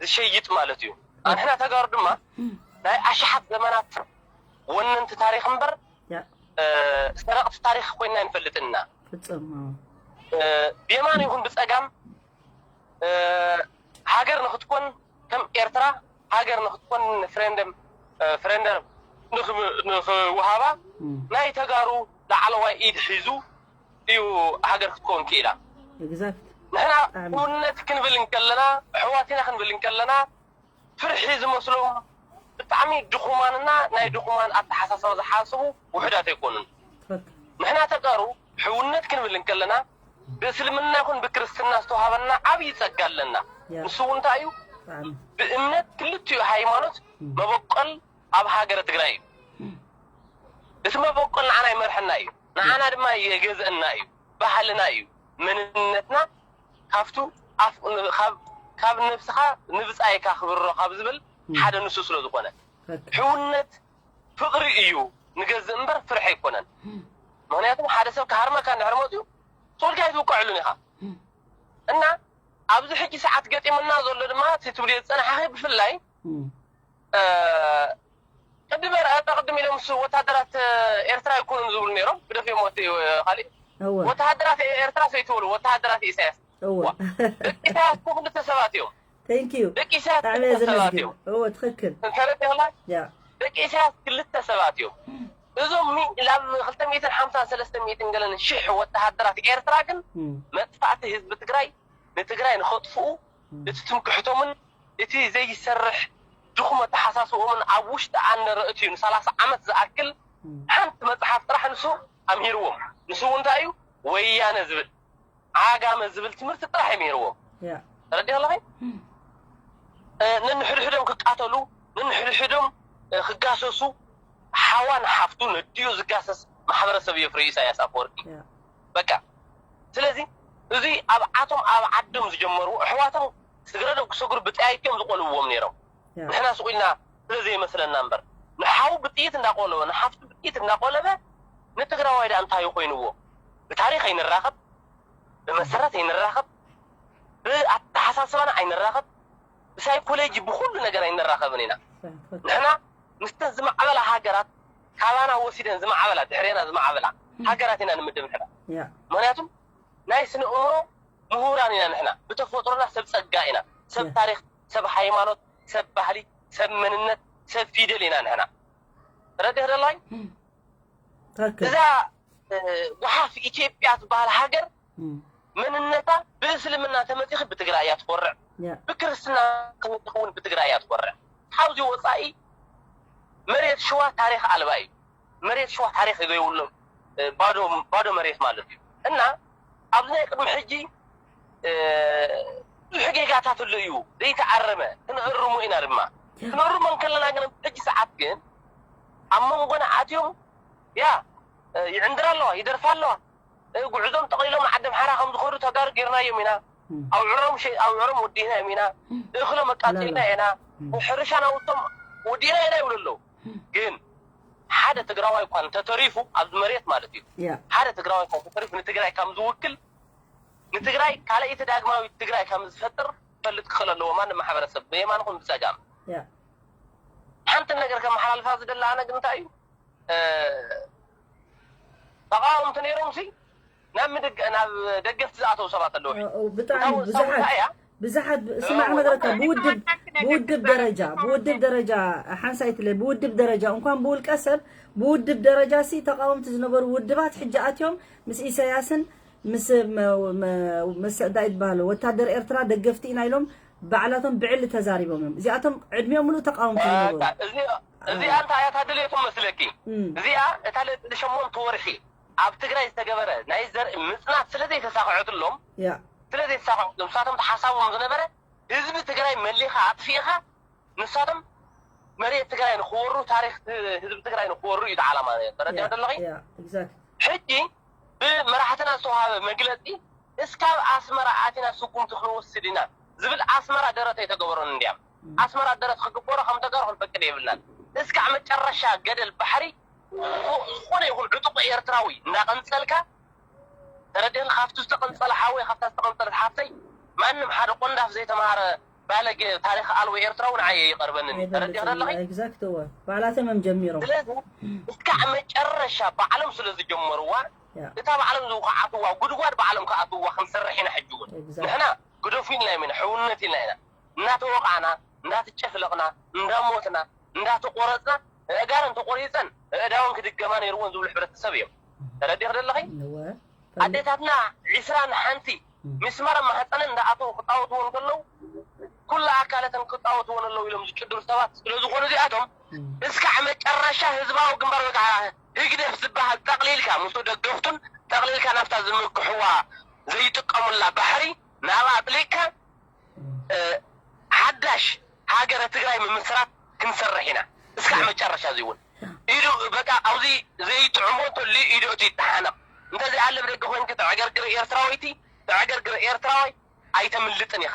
ዝሸይጥ ማለት እዩ። ኣንሕና ተጋሩ ድማ ናይ ኣሽሓት ዘመናት ወነንቲ ታሪኽ እምበር ያ እ፣ ሰረቕቲ ታሪኽ ኮይና ኣይንፈልጥን ኢና። ፍጹም። ኣዎ። እ፣ ብየማን ይኹን ብጸጋም እ፣ ሃገር ንኽትኮን ከም ኤርትራ ሃገር ንኽትኮን ፍሬንደም እ፣ ፍሬንደም ንኽም- ንኽውሃባ እም፣ ናይ ተጋሩ ላዕለዋይ ኢድ ሒዙ እዩ ሃገር ክትኮን ክኢላ። exact። ንሕና ብጣዕሚ። ክውነት ክንብል እንከለና፣ ኣሕዋት ኢና ክንብል እንከለና ፍርሒ ዝመስሎም ብጣዕሚ ድኹማንና ናይ ድኹማን ኣተሓሳስባ ዝሓስቡ ውሑዳት ኣይኮኑን። ትኽክል። ንሕና ተጋሩ ሕውነት ክንብል እንከለና ብእስልምና ይኹን ብክርስትና ዝተዋሃበና ዓብዪ ጸጋ ኣለና። ያ። ንሱ እውን እንታይ እዩ? ብጣዕሚ። ብእምነት ክልቲኡ ሃይማኖት መበቆል ኣብ ሃገረ ትግራይ እዩ። እቲ መበቆል ንዓና ይመርሐና እዩ፣ ንዓና ድማ የገዝአና እዩ፣ ባህልና እዩ፣ መንነትና ካብቱ ኣፍ- ካብ ካብ ነብስኻ ንብጻይካ ክብሮ ካብ ዝብል ሓደ ንሱ ስለ ዝኾነ ትኽክል። ሕውነት ፍቕሪ እዩ። ንገዝእ እምበር ፍርሒ ኣይኮነን። ምክንያቱ ሓደ ሰብ ክሃርመካ እንድሕር መፅዩ ስቕ ኢልካ ኣይትውቅዐሉን ኢኻ። እና ኣብዚ ሕጂ ሰዓት ገጢሙና ዘሎ ድማ እቲ ትብልዮ ዝፀናሕኺ ብፍላይ እም፣ እ፣ ቅድም ረ- ቅድም ኢሎም ምስ ወታደራት ኤርትራ ኣይኮኑን ዝብሉ ነይሮም። ግደፍዮም ወት- ካሊእ እወ። ወታደራት ኤርትራ ሰይትበሉ፣ ወታደራት ኢሳያስ እወ። ዋ፣ ደቂ ኢሳያስ እኮ ክልተ ሰባት እዮም። Thank you። ደቂ ኢሳያስ ብጣዕሚ እየ ክልተ ሰባት ዘመስግን። እዮም። እወ፣ ትኽክል። እንተረዲእላ ያ ደቂ ኢሳያስ ክልተ ሰባት እዮም። እዞም ሚ- ላብ ክልተ ሚእትን ሓምሳን ሰለስተ ሚእትን ገለን ሽሕ ወተሃደራት ኤርትራ ግን እም፣ መጥፋእቲ ህዝቢ ትግራይ፣ ንትግራይ ንኸጥፍኡ እቲ ትምክሕቶምን እቲ ዘይሰርሕ ድኹም ኣተሓሳስቦምን ኣብ ውሽጢ ኣነረ እትዩ ንሰላሳ ዓመት ዝኣክል እም፣ ሓንቲ መፅሓፍ ጥራሕ ንሱ ኣምሂርዎም። ንሱ እውን እንታይ እዩ? ወያነ ዝብል ዓጋመ ዝብል ትምህርቲ ጥራሕ የምሂርዎም። ያ ተረዲእ ኣለኸ? ነንሕድሕዶም ክቃተሉ፣ ነንሕድሕዶም ክጋሰሱ፣ ሓዋ ንሓፍቱ ነዲኡ ዝጋሰስ ማሕበረሰብ እዩ ፍሪ ኢሳያስ ኣፈወርቂ። ያ በቃ ስለዚ እዚ ኣብ ዓቶም ኣብ ዓዶም ዝጀመሩ ኣሕዋቶም ስግረዶም ክሰግሩ ብጠያይቶም ዝቆልውዎም ነይሮም። ያ ንሕና ስቕ ኢልና ስለ ዘይመስለና እምበር ንሓው ብጥይት እንዳቆለወ ንሓፍቱ ብጥይት እንዳቆለበ ንትግራዋይ ዳ እንታይ ኮይንዎ? ብታሪኽ ኣይንራኸብ፣ ብመሰረት ኣይንራኸብ፣ ብኣተሓሳስባና ኣይንራኸብ፣ ብሳይኮሎጂ ብኩሉ ነገር ኣይንራኸብን ኢና። ንሕና ምስተን ዝማዕበላ ሃገራት ካባና ወሲደን ዝማዕበላ ድሕሬና ዝማዕበላ ሃገራት ኢና ንምድብ ንሕና። ያ ምክንያቱም ናይ ስነ እምሮ ምሁራን ኢና ንሕና። ብተፈጥሮና ሰብ ጸጋ ኢና። ሰብ ያ። ታሪኽ፣ ሰብ ሃይማኖት፣ ሰብ ባህሊ፣ ሰብ መንነት፣ ሰብ ፊደል ኢና ንሕና። ረድህ ደላይ ትክክል እዛ እ፣ ጓሓፍ ኢትዮጵያ ትበሃል ሃገር እም፣ መንነታ ብእስልምና ተመፂኺ ብትግራይ እያ ትኮርዕ፣ ያ ብክርስትና ተመፂኺ እውን ብትግራይ እያ ትኮርዕ። ካብዚ ወፃኢ መሬት ሽዋ ታሪኽ ኣልባ እዩ። መሬት ሽዋ ታሪኽ ዘይብሉ እ፣ ባዶ ባዶ መሬት ማለት እዩ። እና ኣብዚ ናይ ቅድሚ ሕጂ እ፣ ብዙሕ ጌጋታት ኣሎ እዩ ዘይተኣረመ፣ ክንእርሞ ኢና ድማ። ክንእርሞ እንከለና ግን ኣብዚ ሕጂ ሰዓት ግን ኣብ መንጎና ኣትዮም ያ እ፣ ይዕንድራ ኣለዋ፣ ይደርፋ ኣለዋ። እ፣ ጉዕዞም ጠቕሊሎም ዓዲ ኣምሓራ ከም ዝኸዱ ተጋሩ ጌርናዮም ኢና። እም፣ ኣውዕሮም ሸ- ኣውዕሮም ወዲእናዮም ኢና። እኽሎም ኣቃፂልና ኢና። ሕርሻ ናውቶም ወዲእና ኢና ይብሉ ኣለዉ። ግን ሓደ ትግራዋይ እኳ እንተተሪፉ ኣብዚ መሬት ማለት እዩ ያ ሓደ ትግራዋይ እኳ እንተተሪፉ ንትግራይ ከም ዝውክል ንትግራይ ካልኣይቲ ዳግማዊት ትግራይ ከም ዝፈጥር ክፈልጥ ክኽእል ኣለዎ። ማንም ማሕበረሰብ ብየማን ኹን ብፀጋም ሓንቲ ነገር ከመሓላልፋ ዝደላ ኣነ ግን እንታይ እዩ፣ ተቃወምቲ ነይሮም ሲ ናብ ምድግ ናብ ደገፍቲ ዝኣተው ሰባት ኣለዉ። ብጣዕሚ ብዙሓት ብዙሓት ስማዕ መግረካ ብውድብ ብውድብ ደረጃ ብውድብ ደረጃ ሓንሳይ ትለ ብውድብ ደረጃ እንኳን ብውልቀ ሰብ ብውድብ ደረጃ ሲ ተቃወምቲ ዝነበሩ ውድባት ሕጂ ኣትዮም ምስ ኢሳያስን ምስ ምስ እንታይ ዝበሃሉ ወታደር ኤርትራ ደገፍቲ ኢና ኢሎም ባዕላቶም ብዕሊ ተዛሪቦም እዮም። እዚኣቶም ዕድሚኦም ሙሉእ ተቃወምቲ ዝነበሩ። እዚኣ እንታይ እያ ታደልየኩም መስለኪ? እዚኣ እታ ለጽሊ ሸሞንተ ወርሒ ኣብ ትግራይ ዝተገበረ ናይ ዘርኢ ምጽናት ስለ ዘይተሳኽዐትሎም ስለ ዘይተሳኽዐትሎም ንሳቶም ተሓሳቦም ዝነበረ ህዝቢ ትግራይ መሊኻ ኣጥፊእኻ ንሳቶም መሬት ትግራይ ንክወሩ ታሪክ ህዝቢ ትግራይ ንክወሩ እዩ ዓላማ ተረዲኦ ዘለኺ። ሕጂ ብመራሕትና ዝተዋሃበ መግለፂ እስካብ ኣስመራ ኣቲና ስጉምቲ ክንወስድ ኢና ዝብል ኣስመራ ደረት ኣይተገበሮን እንዲያም ኣስመራ ደረት ክግበሮ ከም ተጋሩ ክንፈቅድ የብልናን። እስካዕ መጨረሻ ገደል ባሕሪ ዝኾነ ይኹን ዕጡቕ ኤርትራዊ እናቐንፀልካ ተረዲእን ካብቲ ዝተቐንፀለ ሓወይ ካብታ ዝተቐንፀለት ሓፍተይ ማንም ሓደ ቆንዳፍ ዘይተምሃረ ባለጌ ታሪክ ኣልቦ ኤርትራዊ ንዓየ ይቐርበንን እዩ። ተረዲእክ ዘለኺ? Exact እወ ባዕላቶም እዮም ጀሚሮም። ስለዚ እስካዕ መጨረሻ ባዕሎም ስለ ዝጀመርዋ እታ ባዕሎም ዝውቃዓትዋ ጉድጓድ ባዕሎም ክኣትውዋ ክንሰርሕ ኢና ሕጂ እውን ንሕና ግደፉ ኢልና ኢና ሕውነት ኢልና ኢና እናተወቃዕና እንዳተጨፍለቕና እንዳሞትና እንዳተቆረፅና ኣእጋረን ተቆሪፀን ኣእዳወን ክድገማ ነይርወን ዝብሉ ሕብረተሰብ እዮም። ተረዲእክ ዘለኺ? ኣዴታትና ዒስራን ሓንቲ ሚስማር ኣብ ማህፀነን እንዳኣተው ክፃወትዎ እንከለው ኩላ ኣካለተን ክፃወትዎ ኣለዉ ኢሎም ዝጭድሩ ሰባት ስለዝኾኑ እዚኣቶም እስካዕ መጨረሻ ህዝባዊ ግንባር ወይ ከዓ ህግደፍ ዝበሃል ጠቕሊልካ ምስኡ ደገፍቱን ጠቕሊልካ ናብታ ዝምክሕዋ ዘይጥቀሙላ ባሕሪ ናብኣ ኣጥሊቅካ ሓዳሽ ሃገረ ትግራይ ምምስራት ክንሰርሕ ኢና እስካዕ መጨረሻ እዚ እውን ኢዱ በቃ ኣብዚ ዘይጥዕሞ እንተልዩ ኢዱ እቲ ይተሓነቕ እንተዘይኣለ ብደገ ኮይንኪ ተዕገርግሪ ኤርትራወይቲ ተዕገርግሪ ኤርትራዋይ ኣይተምልጥን ኢኻ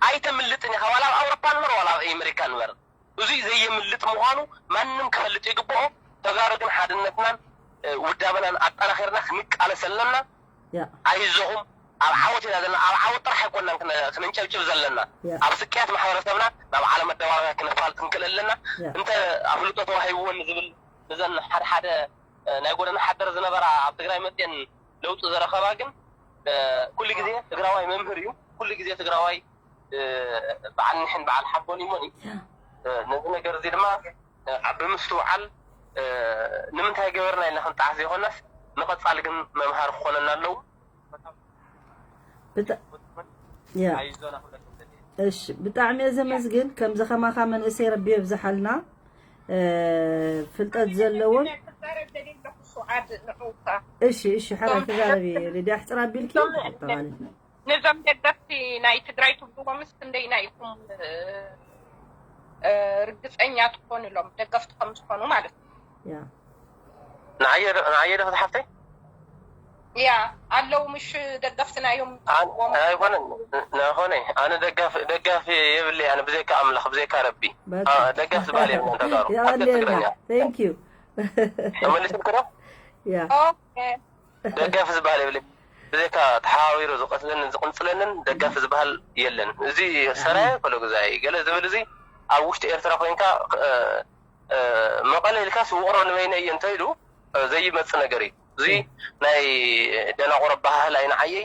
ኣይተምልጥን ኢኻ ዋላ ኣብ ኣውሮፓ ንበር ዋላ ኣብ ኣሜሪካ ንበር እዙይ ዘየምልጥ ምዃኑ ማንም ክፈልጥ ይግብኦ ተጋሩ ግን ሓድነትናን ውዳበናን ኣጠናኺርና ክንቃለስ ኣለና ኣይዞኹም ኣብ ዓወት ኢና ዘለና ኣብ ዓወት ጥራሕ ኣይኮናን ክንጨብጭብ ዘለና ኣብ ስቅያት ማሕበረሰብና ናብ ዓለም ኣደባባያ ክነፋልጥ ክንክእል ኣለና እንተ ኣፍልጦ ተዋሂብወን ዝብል ንዘን ሓደ ሓደ ናይ ጎደና ሓደር ዝነበራ ኣብ ትግራይ መፅየን ለውጢ ዘረኸባ ግን ኩሉ ግዜ ትግራዋይ መምህር እዩ ኩሉ ግዜ ትግራዋይ በዓል ኒሕን በዓል ሓቦን እዩ ሞኒ ነዚ ነገር እዚ ድማ ብምስትውዓል ንምንታይ ገበርና ኢልና ክንጠዓስ ዘይኮናስ ንቐፃሊ ግን መምሃሪ ክኾነና ኣለዉ እሺ ብጣዕሚ እየ ዘመስግን ከምዚ ከማኻ መንእሰይ ረቢ የብዝሓልና ፍልጠት ዘለዎም እሺ እሺ ሓራይ ተዛረቢ ሊድያ ሕፅር ኣቢልኪ ጠቓሊ ነዞም ደገፍቲ ናይ ትግራይ ትብልዎምስ ክንደይና ኢኹም ርግፀኛ ትኾንሎም ደገፍቲ ከም ዝኾኑ ማለት እዩ። ንዓየ ዶ ክትሓፍተይ? ያ ኣለዉ ምሽ ደገፍትና እዮም ኣይኮነን ናኾነ ኣነ ደጋፊ ደጋፊ የብለይ ኣነ ብዘይካ ኣምላኽ ብዘይካ ረቢ ደጋፊ ዝበሃል የብለን ተጋሩ የቐንየልና thank you ተመሊስልኩ ዶ? ያ ደጋፊ ዝበሃል የብለይ ብዘይካ ተሓባቢሩ ዝቀትለንን ዝቅንፅለንን ደጋፊ ዝበሃል የለን እዚ ሰራየ ከሎ ግዛይ ገለ ዝብል እዚ ኣብ ውሽጢ ኤርትራ ኮይንካ መቐለ ኢልካስ ውቕሮ ንበይነ እየ እንተኢሉ ዘይመፅ ነገር እዩ እዚ ናይ ደናቁር ኣበሃህላ እዩ ንዓየይ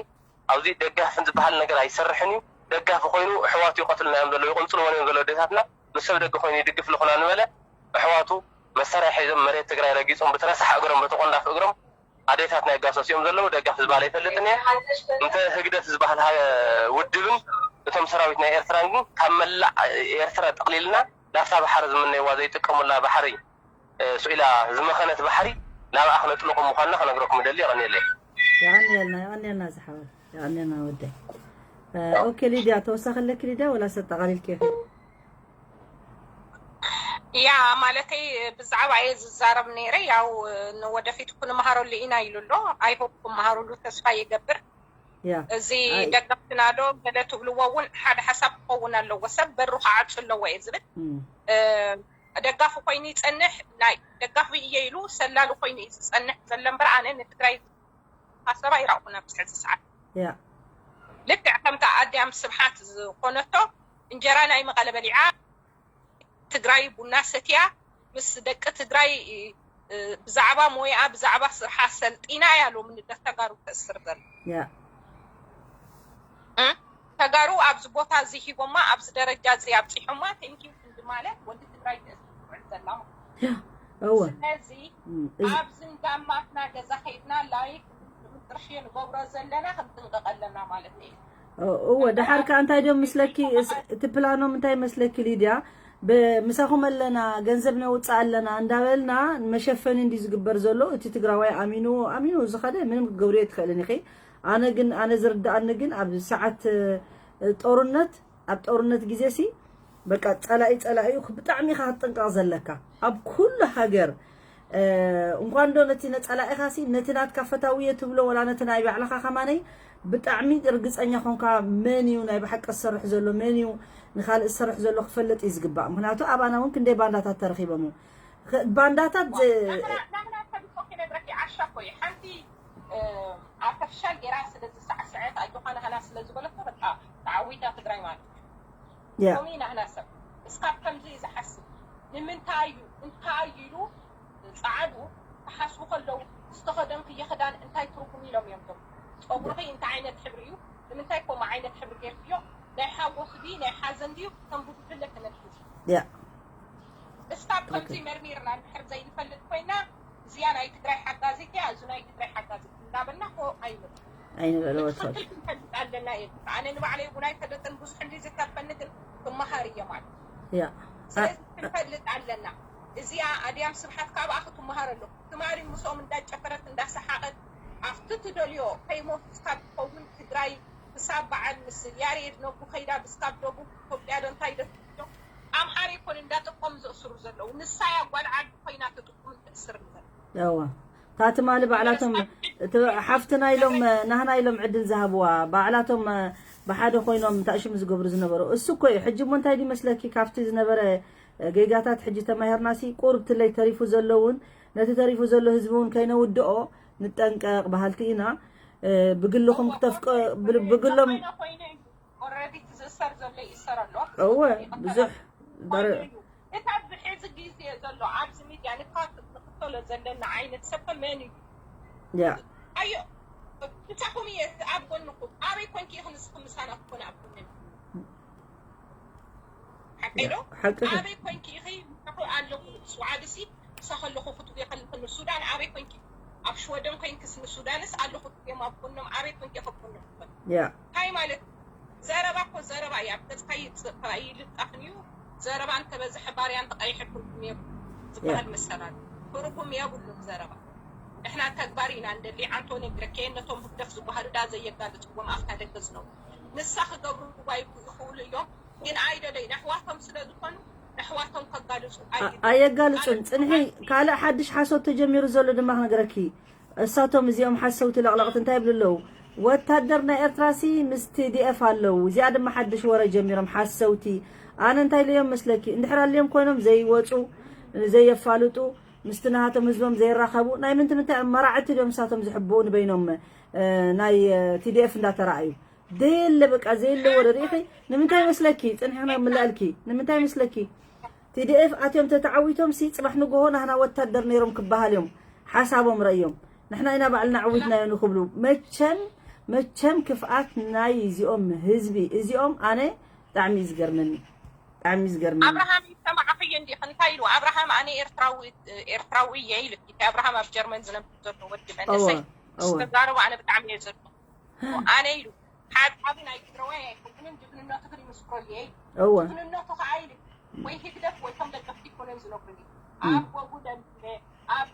ኣብዚ ደጋፍን ዝበሃል ነገር ኣይሰርሕን እዩ ደጋፊ ኮይኑ ኣሕዋቱ ይቀትሉና እዮም ዘለዉ ይቅንፅልወን እዮም ዘለዉ ኣዴታትና ምስ ሰብ ደገ ኮይኑ ይድግፍ ኣለኹና ንበለ ኣሕዋቱ መሳርያ ሒዞም መሬት ትግራይ ረጊፆም ብትረሳሕ እግሮም በቲ ቆንዳፍ እግሮም ኣዴታትና ይጋሰሱ እዮም ዘለዉ ደጋፊ ዝበሃል ኣይፈልጥን እየ እንተ ህግደፍ ዝበሃል ውድብን እቶም ሰራዊት ናይ ኤርትራን ግን ካብ መላእ ኤርትራ ጠቅሊልና ላፍታ ባሕሪ ዝምነይዋ ዘይጥቀሙላ ባሕሪ ስኢላ ዝመኸነት ባሕሪ ናብኣ ክነጥልቁ ምዃንና ክነግረኩም ይደሊ። የቐንየለይ። የቐንየልና የቐንየልና ዝሓወይ የቐንየልና ወደይ። ኦኬ ሊድያ ተወሳኺ ኣለኪ ሊድያ ወላ ሰጠቓሊልኪ ኢኺ? ያ ማለተይ ብዛዕባ እየ ዝዛረብ ነይረ ያው ንወደፊት ክንመሃረሉ ኢና ኢሉ ኣሎ ኣይሆፕ ክመሃሩሉ ተስፋ ይገብር ያ እዚ ደገፍትና ዶ ገለ ትብልዎ እውን ሓደ ሓሳብ ክኸውን ኣለዎ ሰብ በሩ ክዓፁ ኣለዎ እየ ዝብል ደጋፊ ኮይኑ ይፀንሕ ናይ ደጋፊ እየ ኢሉ ሰላሉ ኮይኑ እዩ ዝፀንሕ ዘሎ እምበር ኣነ ንትግራይ ዝሓሰብ ኣይረእኹን ኣብዚ ሕዚ ሰዓት ያ ልክዕ ከምታ ኣድያም ስብሓት ዝኾነቶ እንጀራ ናይ መቐለ በሊዓ ትግራይ ቡና ሰትያ ምስ ደቂ ትግራይ ብዛዕባ ሞያ ብዛዕባ ስርሓ ሰልጢና እያ ሎሚ ንደት ተጋሩ ተእስር ዘላ። ተጋሩ ኣብዚ ቦታ እዚ ሂቦማ ኣብዚ ደረጃ እዚ ኣብፂሖማ። ቴንኪዩ ክንዲ ማለት ወዲ ትግራይ ተእስር ትውዕል ዘላ ማለት። ስለዚ ኣብዚ እንዳማትና ገዛ ከይድና ላይክ ጥርሺ ንገብሮ ዘለና ክንጥንቀቕ ኣለና ማለት እዩ። እወ፣ ደሓር ከኣ እንታይ ድዮም ምስለኪ፣ እቲ ፕላኖም እንታይ መስለኪ ሊድያ? ምሳኹም ኣለና፣ ገንዘብ ነውፅእ ኣለና እንዳበልና መሸፈኒ እንዲ ዝግበር ዘሎ። እቲ ትግራዋይ ኣሚኑ ኣሚኑ ዝኸደ ምንም ክትገብርዮ ኣይትኽእልን ኢኺ። ኣነ ግን ኣነ ዝርድኣኒ ግን ኣብ ሰዓት ጦርነት ኣብ ጦርነት ግዜ ሲ በቃ ፀላኢ ፀላኢ እዩ። ብጣዕሚ ኢኻ ክትጥንቀቕ ዘለካ ኣብ ኩሉ ሃገር። እንኳን ዶ ነቲ ነፀላኢኻ ሲ ነቲ ናትካ ፈታውዮ ትብሎ ወላ ነቲ ናይ ባዕልኻ ከማነይ ብጣዕሚ ርግፀኛ ኮንካ መን እዩ ናይ ብሓቂ ዝሰርሕ ዘሎ መን እዩ ንካልእ ዝሰርሕ ዘሎ ክፈልጥ እዩ ዝግባእ። ምክንያቱ ኣባና እውን ክንደይ ባንዳታት ተረኪቦም እዩ። ባንዳታት ሓንቲ ኣርተፍሻል ጌራ ስለዝሳዕስዐት ኣጆኻ ናህና ስለዝበለቶ በቃ ተዓዊታ ትግራይ ማለት እዩ። ሎሚ ናህና ሰብ እስካብ ከምዚ እዩ ዝሓስብ። ንምንታይ እዩ እንታይ እዩ ኢሉ ፃዕዱ ክሓስቡ ከለዉ ዝተኸደንክዮ ክዳን እንታይ ትርጉም ኢሎም እዮም ቶም ፀጉርኺ እንታይ ዓይነት ሕብሪ እዩ? ንምንታይ ከምኡ ዓይነት ሕብሪ ጌርክዮ? ናይ ሓጎስ ድዩ ናይ ሓዘን ድዩ? ከም ብጉጅለ ተመልኪቱ እስካብ ከምዚ መርሚርና እንድሕር ዘይንፈልጥ ኮይና እዚኣ ናይ ትግራይ ሓጋዚት እያ፣ እዚ ናይ ትግራይ ሓጋዚት እናበልና ኮ ኣይንብል። ኣይንበሎ ወትኸል። ትኽክል ክንፈልጥ ኣለና እየ። ኣነ ንባዕለይ እውን ኣይፈለጥን፣ ብዙሕ እንዲ ዝተርፈኒ ግን ክመሃር እየ ማለት እዩ። ያ። ስለዚ ክንፈልጥ ኣለና። እዚኣ ኣድያም ስብሓት ካብኣ ክትመሃር ኣለኹ። ትማሊ ምስኦም እንዳጨፈረት እንዳሰሓቐት ኣብቲ ትደልዮ ከይሞት እስካብ ትኸውን ትግራይ ክሳብ በዓል ምስ ያሬድ ነጉ ከይዳ ብስካብ ደቡብ ኢትዮጵያ ዶ እንታይ ዶ ኣምሓሪ ይኮን እንዳጠቆም ዘእስሩ ዘለዉ ንሳ እያ ጓል ዓዲ ኮይና ትጥቁም ትእስር ንዘላ። እወ እታ ትማሊ ባዕላቶም ሓፍትና ኢሎም ናህና ኢሎም ዕድል ዝሃብዋ ባዕላቶም ብሓደ ኮይኖም ታእሽሙ ዝገብሩ ዝነበሩ እሱ እኮ እዩ። ሕጂ እሞ እንታይ ድመስለኪ ካብቲ ዝነበረ ጌጋታት ሕጂ ተማሂርናሲ ቁሩብ ትለይ ተሪፉ ዘሎ እውን ነቲ ተሪፉ ዘሎ ህዝቢ እውን ከይነውድኦ ንጠንቀቕ በሃልቲ ኢና። ብግልኹም ክተፍቀ ብግሎም እወ ብዙሕ ዳረ- እታ ብሕዚ ግዜ ዘሎ ኣብዚ ሚድያ ንካ- ንክተሎ ዘለና ዓይነት ሰብ ከ መን እዩ? ያ ኣዮ ብቻኹም እየ ኣብ ጎንኹም። ኣበይ ኮንኪ ኢኺ ንስኺ ምሳና ክትኮኒ ኣብ ጎንና? ሓቀይ ዶ? ሓቂ ኣበይ ኮንኪ ኢኺ ምሳኹ ኣለኹ? ስውዓድሲ ምሳኺ ኣለኹ ክትብሊ ከለኺ ንሱዳን ኣበይ ኮንኪ? ኣብ ሽወደን ኮንክስ ንሱዳንስ ኣለኹ ትብልዮም ኣብ ጎኖም ኣበይ ኮንኪ ኢኺ ኣብ ጎኖም ትኾኒ? ያ እንታይ ማለት እዩ? ዘረባ እኮ ዘረባ እዩ። ኣብ ገጽካ ይጽ- ኣይልጣፍን እዩ። ዘረባ እንተበዝሐ ባርያ እንተቀይሐ ትርጉም የብሉ ዝበሃል መሰል ኣሎ። ትርጉም የብሉን ዘረባ። ንሕና ተግባር ኢና እንደሊ። ኣንቶኒ ግረኬ ነቶም ህግደፍ ዝበሃሉ ዳ ዘየጋልጽዎም ኣፍካ ደገ ዝነብሩ ንሳ ክገብርዋ ይኽእሉ እዮም። ግን ኣይደለይ ነሕዋቶም ስለ ዝኾኑ ነሕዋቶም ከጋልጹ ኣይ- ኣየጋልጹን። ጽንሒ ካልእ ሓድሽ ሓሶት ተጀሚሩ ዘሎ ድማ ክነግረኪ። እሳቶም እዚኦም ሓሰውቲ ለቕለቕቲ እንታይ ይብሉ ኣለዉ? ወታደር ናይ ኤርትራሲ ምስ ቲ ዲ ኤፍ ኣለዉ። እዚኣ ድማ ሓድሽ ወረ ጀሚሮም ሓሰውቲ። ኣነ እንታይ ኢለዮም መስለኪ? እንድሕር ኣልዮም ኮይኖም ዘይወጹ፣ ዘየፋልጡ፣ ምስቲ ናሃቶም ህዝቦም ዘይራኸቡ ናይ ምንቲ ምንታይ መራዕቲ ድዮም እሳቶም ዝሕብኡ ንበይኖም ናይ ቲ ዲ ኤፍ እንዳተራእዩ። ዘየለ በቃ ዘየለ ወረ ርኢኺ ንምንታይ መስለኪ ጽንሕና ምላልኪ ንምንታይ መስለኪ ቲ ዲ ኤፍ ኣትዮም ተተዓዊቶም ሲ ጽባሕ ንጎሆ ናህና ወታደር ነይሮም ክበሃል እዮም ሓሳቦም ረእዮም ንሕና ኢና ባዕልና ዓዊትናዮ ንክብሉ መቸም መቸም ክፍኣት ናይ እዚኦም ህዝቢ እዚኦም ኣነ ብጣዕሚ እዩ ዝገርመኒ ብጣዕሚ እዩ ዝገርመኒ ኣብርሃም ይሰማዕኽዮ እንዲኺ እንታይ ኢሉ ኣብርሃም ኣነ ኤርትራዊ ኤርትራዊ እየ ኢሉ እቲ ኣብርሃም ኣብ ጀርመን ዝነብር ዘሎ ወዲ መንእሰይ ምስ ተዛረቡ ኣነ ብጣዕሚ እየ ዘሎ ኣነ ኢሉ ሓጻቢ ናይ ትግራዋይ ኣይኮንኩንን ጅግንነቱ ግን ይምስክረሉ እየ ኢሉ እወ ጅግንነቱ ከዓ ኢሉ ወይ ህግደፍ ወይ ከም ደገፍቲ ይኮነን ዝነግሩኒ ኣብ ጎጉ ደንቢበ ኣብ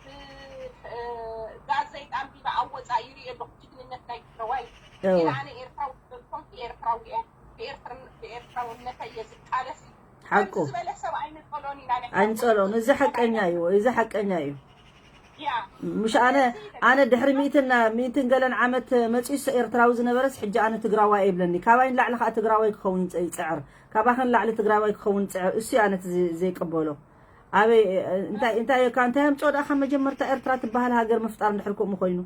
ጋዘይ ጣንቢበ ኣብ ወፃኢ ይርኢ ኣለኹ ጅግንነት ናይ ትግራዋይ እወ ኢለ ኣነ ኤርትራዊ ስለዝኮንኩ ኤርትራዊ እየ ብኤርትራውነተይ እየ ዝቃለስ ኢሉ ሓቁ ከምዚ ዝበለ ሰብ ኣይንፀሎን ኢና ንሕና ኣይንፀሎን እዚ ሓቀኛ እዩ እዚ ሓቀኛ እዩ ምሽ ኣነ ኣነ ድሕሪ ሚእትን ሚእትን ገለን ዓመት መፂሱ ኤርትራዊ ዝነበረስ ሕጂ ኣነ ትግራዋይ ይብለኒ ካባይ ንላዕሊ ከዓ ትግራዋይ ክኸውን ይፅዕር ካባኸ ንላዕሊ ትግራዋይ ክኸውን ይፅዕር እሱ ኣነ ዘይቅበሎ ኣበይ እንታይ እንታይ እካ እንታይ ኣምፅኦ ደኣ ካብ መጀመርታ ኤርትራ ትበሃል ሃገር ምፍጣር እንድሕር ከምኡ ኮይኑ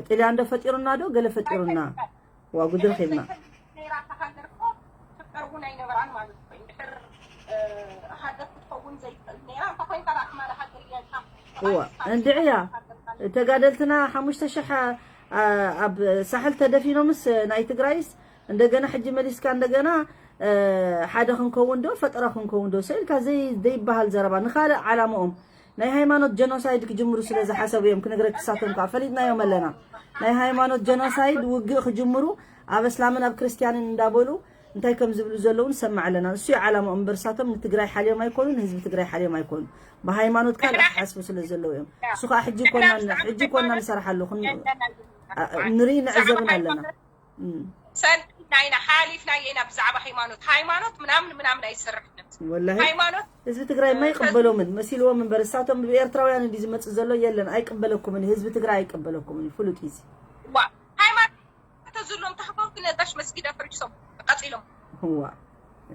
ጥልያን ዶ ፈጢሩና ዶ ገለ ፈጢሩና ዋ ጉድር ኺብና። ነይራ እታ ሃገር እኮ ትፍጠር እውን ኣይነበራን ማለት እኮ እዩ። እንድሕር ሃገር ክትኸውን ዘይትኽእል ነይራ እንተ ኮይንካ ዳኣ ትማሊ ሃገር እያ ኢልካ እዋ እንድዕያ ተጋደልትና ሓሙሽተ ሽሕ ኣብ ሳሕል ተደፊኖምስ ናይ ትግራይስ እንደገና ሕጂ መሊስካ እንደገና ሓደ ክንከውን ዶ ፈጠራ ክንከውን ዶ ሰኢልካ ዘይበሃል ዘረባ ንካልእ ዓላማኦም ናይ ሃይማኖት ጀኖሳይድ ክጅምሩ ስለ ዝሓሰቡ እዮም። ክነግረኪ ሳቶም ከዓ ፈሊጥናዮም ኣለና። ናይ ሃይማኖት ጀኖሳይድ ውግእ ክጅምሩ ኣብ እስላምን ኣብ ክርስትያንን እንዳበሉ እንታይ ከም ዝብሉ ዘለዉ ንሰምዕ ኣለና። እሱ እዩ ዓላማኦም እምበር ሳቶም ንትግራይ ሓልዮም ኣይኮኑ፣ ንህዝቢ ትግራይ ሓልዮም ኣይኮኑ። ብሃይማኖት ካልእ ክሓስቡ ስለ ዘለዉ እዮም። እሱ ከዓ ሕጂ ኮና ሕጂ ኮና ንሰርሓሉ ንርኢ ንዕዘብን ኣለና። ሰልጥና ኢና ሓሊፍናዮ ኢና ብዛዕባ ሃይማኖት ሃይማኖት ምናምን ምናምን ኣይሰርሕን። ወላሂ ሃይማኖት ህዝቢ ትግራይ የማይቅበሎምን መሲልዎም እምበር እሳቶም ብኤርትራውያን እንዲ ዝመፅእ ዘሎ የለን። ኣይቅበለኩምን ህዝቢ ትግራይ ኣይቅበለኩምን ፍሉጥ እዩ። ዋ ሃይማኖት ተዝሎም ተሕፈርቲ ነጋሽ መስጊድ ኣፍሪሶም ቀፂሎም። ዋ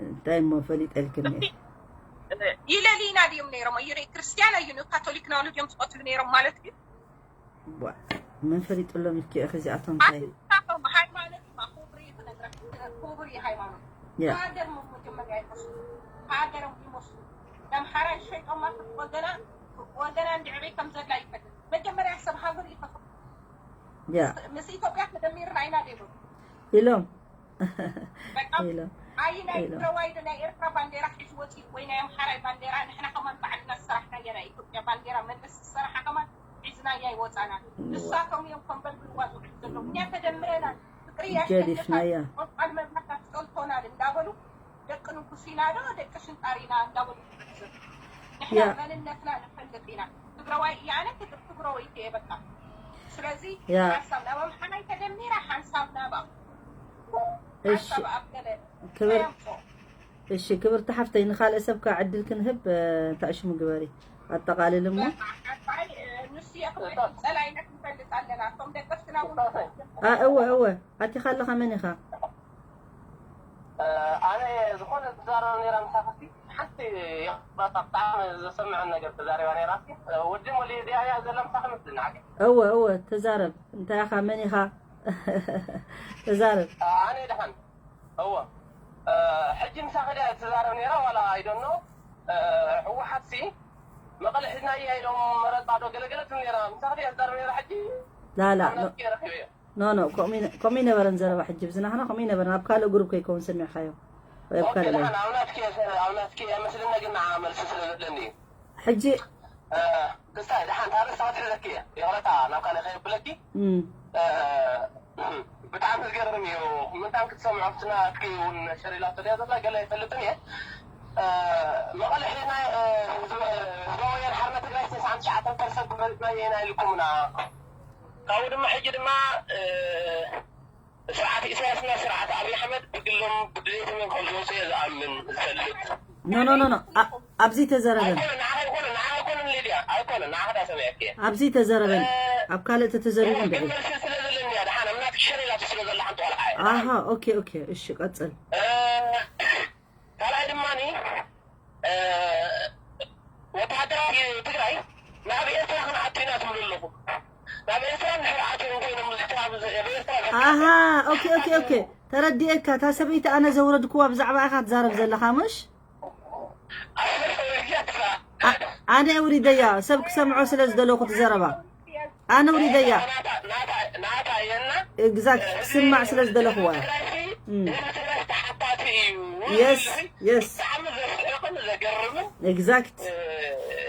እንታይ እሞ ፈሊጠልክን እየ። ይለሊና ድዮም ነይሮም ይርኢ ክርስትያን እዩ ካቶሊክ ናሉ ድዮም ዝቀትሉ ነይሮም ማለት እዩ። ዋ መን ፈሊጥሎም ኢልኪ ኢኺ እዚኣቶም እንታይ ሃይማኖት ክቡር እዩ ክነግረክ ክቡር እዩ ሃይማኖት። ሃገር መጀመርያ ይመስሉ ሃገሮም ይመስሉ። ኣምሓራ ይሸይጦማ ወገና ወገና እንድዕበይ ከም ዘላ ይፈልጥ መጀመርያ ሰብ ሃገር ይኸፍል። ምስ ኢትዮጵያ ተደሚርና ኢና ደይበሉ ኢሎም ኢሎም ኣይ ናይ ትግራዋይ ዶ ናይ ኤርትራ ባንዴራ ሒዙ ወፂኡ ወይ ናይ ኣምሓራይ ባንዴራ ንሕና ከማን ባዕልና ዝሰራሕናዮ ናይ ኢትዮጵያ ባንዴራ መለስ ዝሰራሓ ከማን ሒዝናያ ይወፃና። ንሳቶም እዮም ከም በልብልዋ ዝውዕሉ ዘለዉ እኛ ተደምረና ፍቅሪ ያሸንፋል። ቆልቋል መብላት ኣስጠልቶናል እንዳበሉ ደቂ ንጉስ ኢና ዶ ደቂ ሽንጣር ኢና እንዳበሉ ንሕና መንነትና ንፈልጥ ኢና። ትግራዋይ እያ ኣነ ትግራወይቲ እየ በቃ። ስለዚ ሓንሳብ ናብ ኣምሓራይ ተደሚራ ሓንሳብ ናባ ሓንሳብ ኣብ ገለ ክብር እሺ ክብርቲ ሓፍተይ ንኻልእ ሰብ ከዓ ዕድል ክንህብ እንታይ ሽሙ ግበሪ ኣጠቓልል እሞ እወ እወ ኣቲኻ ኣለኻ መን ኢኻ ኣነ ዝኾነ ዝዛረብ ነራ ምሳኽሲ ሓንቲ ይቕረታ ብጣዕሚ ዘሰምዐን ነገር ተዛሪባ ነራ ወዲ ሞሊ እዚኣ እያ ዘላ ምሳኺ መስልና ዓገ እወ እወ ተዛረብ እንታይ ኢኻ መን ኢኻ ተዛረብ ኣነ ደሓን እወ ሕጂ ምሳኺ ድያ ትዛረብ ነራ ዋላ ኣይዶኖ ህወሓትሲ መቐለ ሒዝናያ ኢሎም መረፃ ዶ ገለገለ ትብል ነራ ምሳኺ ድያ ትዛረብ ነራ ሕጂ ላላ ኖ ኖ ከምኡ ይነበረን ዘረባ ሕጂ ብዝናህና ከምኡ ይነበረን ኣብ ካልእ ግሩፕ ከይከውን ሰሚዕካዮ ወይ ኣብ ካልእ ላይ ኣብ ናትኪ ኣብ ናትኪ ኣይመስልን ግን ንዓ መልሲ ስለ ዘለኒ እዩ ሕጂ ክስታይ ደሓን ታሪክ ሰዓት ሒዘኪ እየ ይቕረታ ናብ ካልእ ከየብለኪ ብጣዕሚ ዝገርም እዩ ምንታን ክትሰምዖ ኣብቲ ናትኪ እውን ሸሪላቶ ድያ ዘላ ገለ ኣይፈልጥን እየ መቐለ ሒዝና ህዝባውያን ሓርነት ትግራይ ተስዓን ትሽዓተን ፐርሰንት መሪፅናዮ ኢና ኢልኩምና ካብኡ ድማ ሕጂ ድማ ስርዓት ኢሳያስና ስርዓት ኣብይ ኣሕመድ ብግሎም ብድሌቶም እዮም ከም ዝወፁ እየ ዝኣምን ዝፈልጥ ኖ ኖ ኖ ኖ ኣብዚ ተዘረበን ኣይኮነ ንዓኻ ኣይኮነ ንዓኻ ኣይኮነ ሊድያ ኣይኮነ ንዓኻ ዳ ሰሚዐክ እየ ኣብዚ ተዘረበን ኣብ ካልእ ተተዘሪቡ እንድዒ መልሲ ስለ ዘለኒ እያ ደሓን ኣብ ናትክ ሸሪላቱ ስለ ዘላ ሓንቲ ቆልዓ እያ ኣሃ ኦኬ ኦኬ እሺ ቀፅል ካልኣይ ድማኒ ወተሃደራት ትግራይ ናብ ኤርትራ ክንኣቱ ኢና ትብሉ ኣለኹም ናብ ኤርትራ እንድሕር ኣትዮም ኮይኖም እዚ ከባቢ እዚ ኣብ ኤርትራ ኣሃ ኦኬ ኦኬ ኦኬ ተረዲኤካ እታ ሰበይቲ ኣነ ዘውረድክዋ ብዛዕባ ኢኻ ትዛረብ ዘለኻ ምሽ ኣነ ውሪደያ ሰብ ክሰምዖ ስለ ዝደለኹ ትዘረባ ኣነ ውሪደያ exact ክስማዕ ስለ ዝደለኽዋ yes yes exact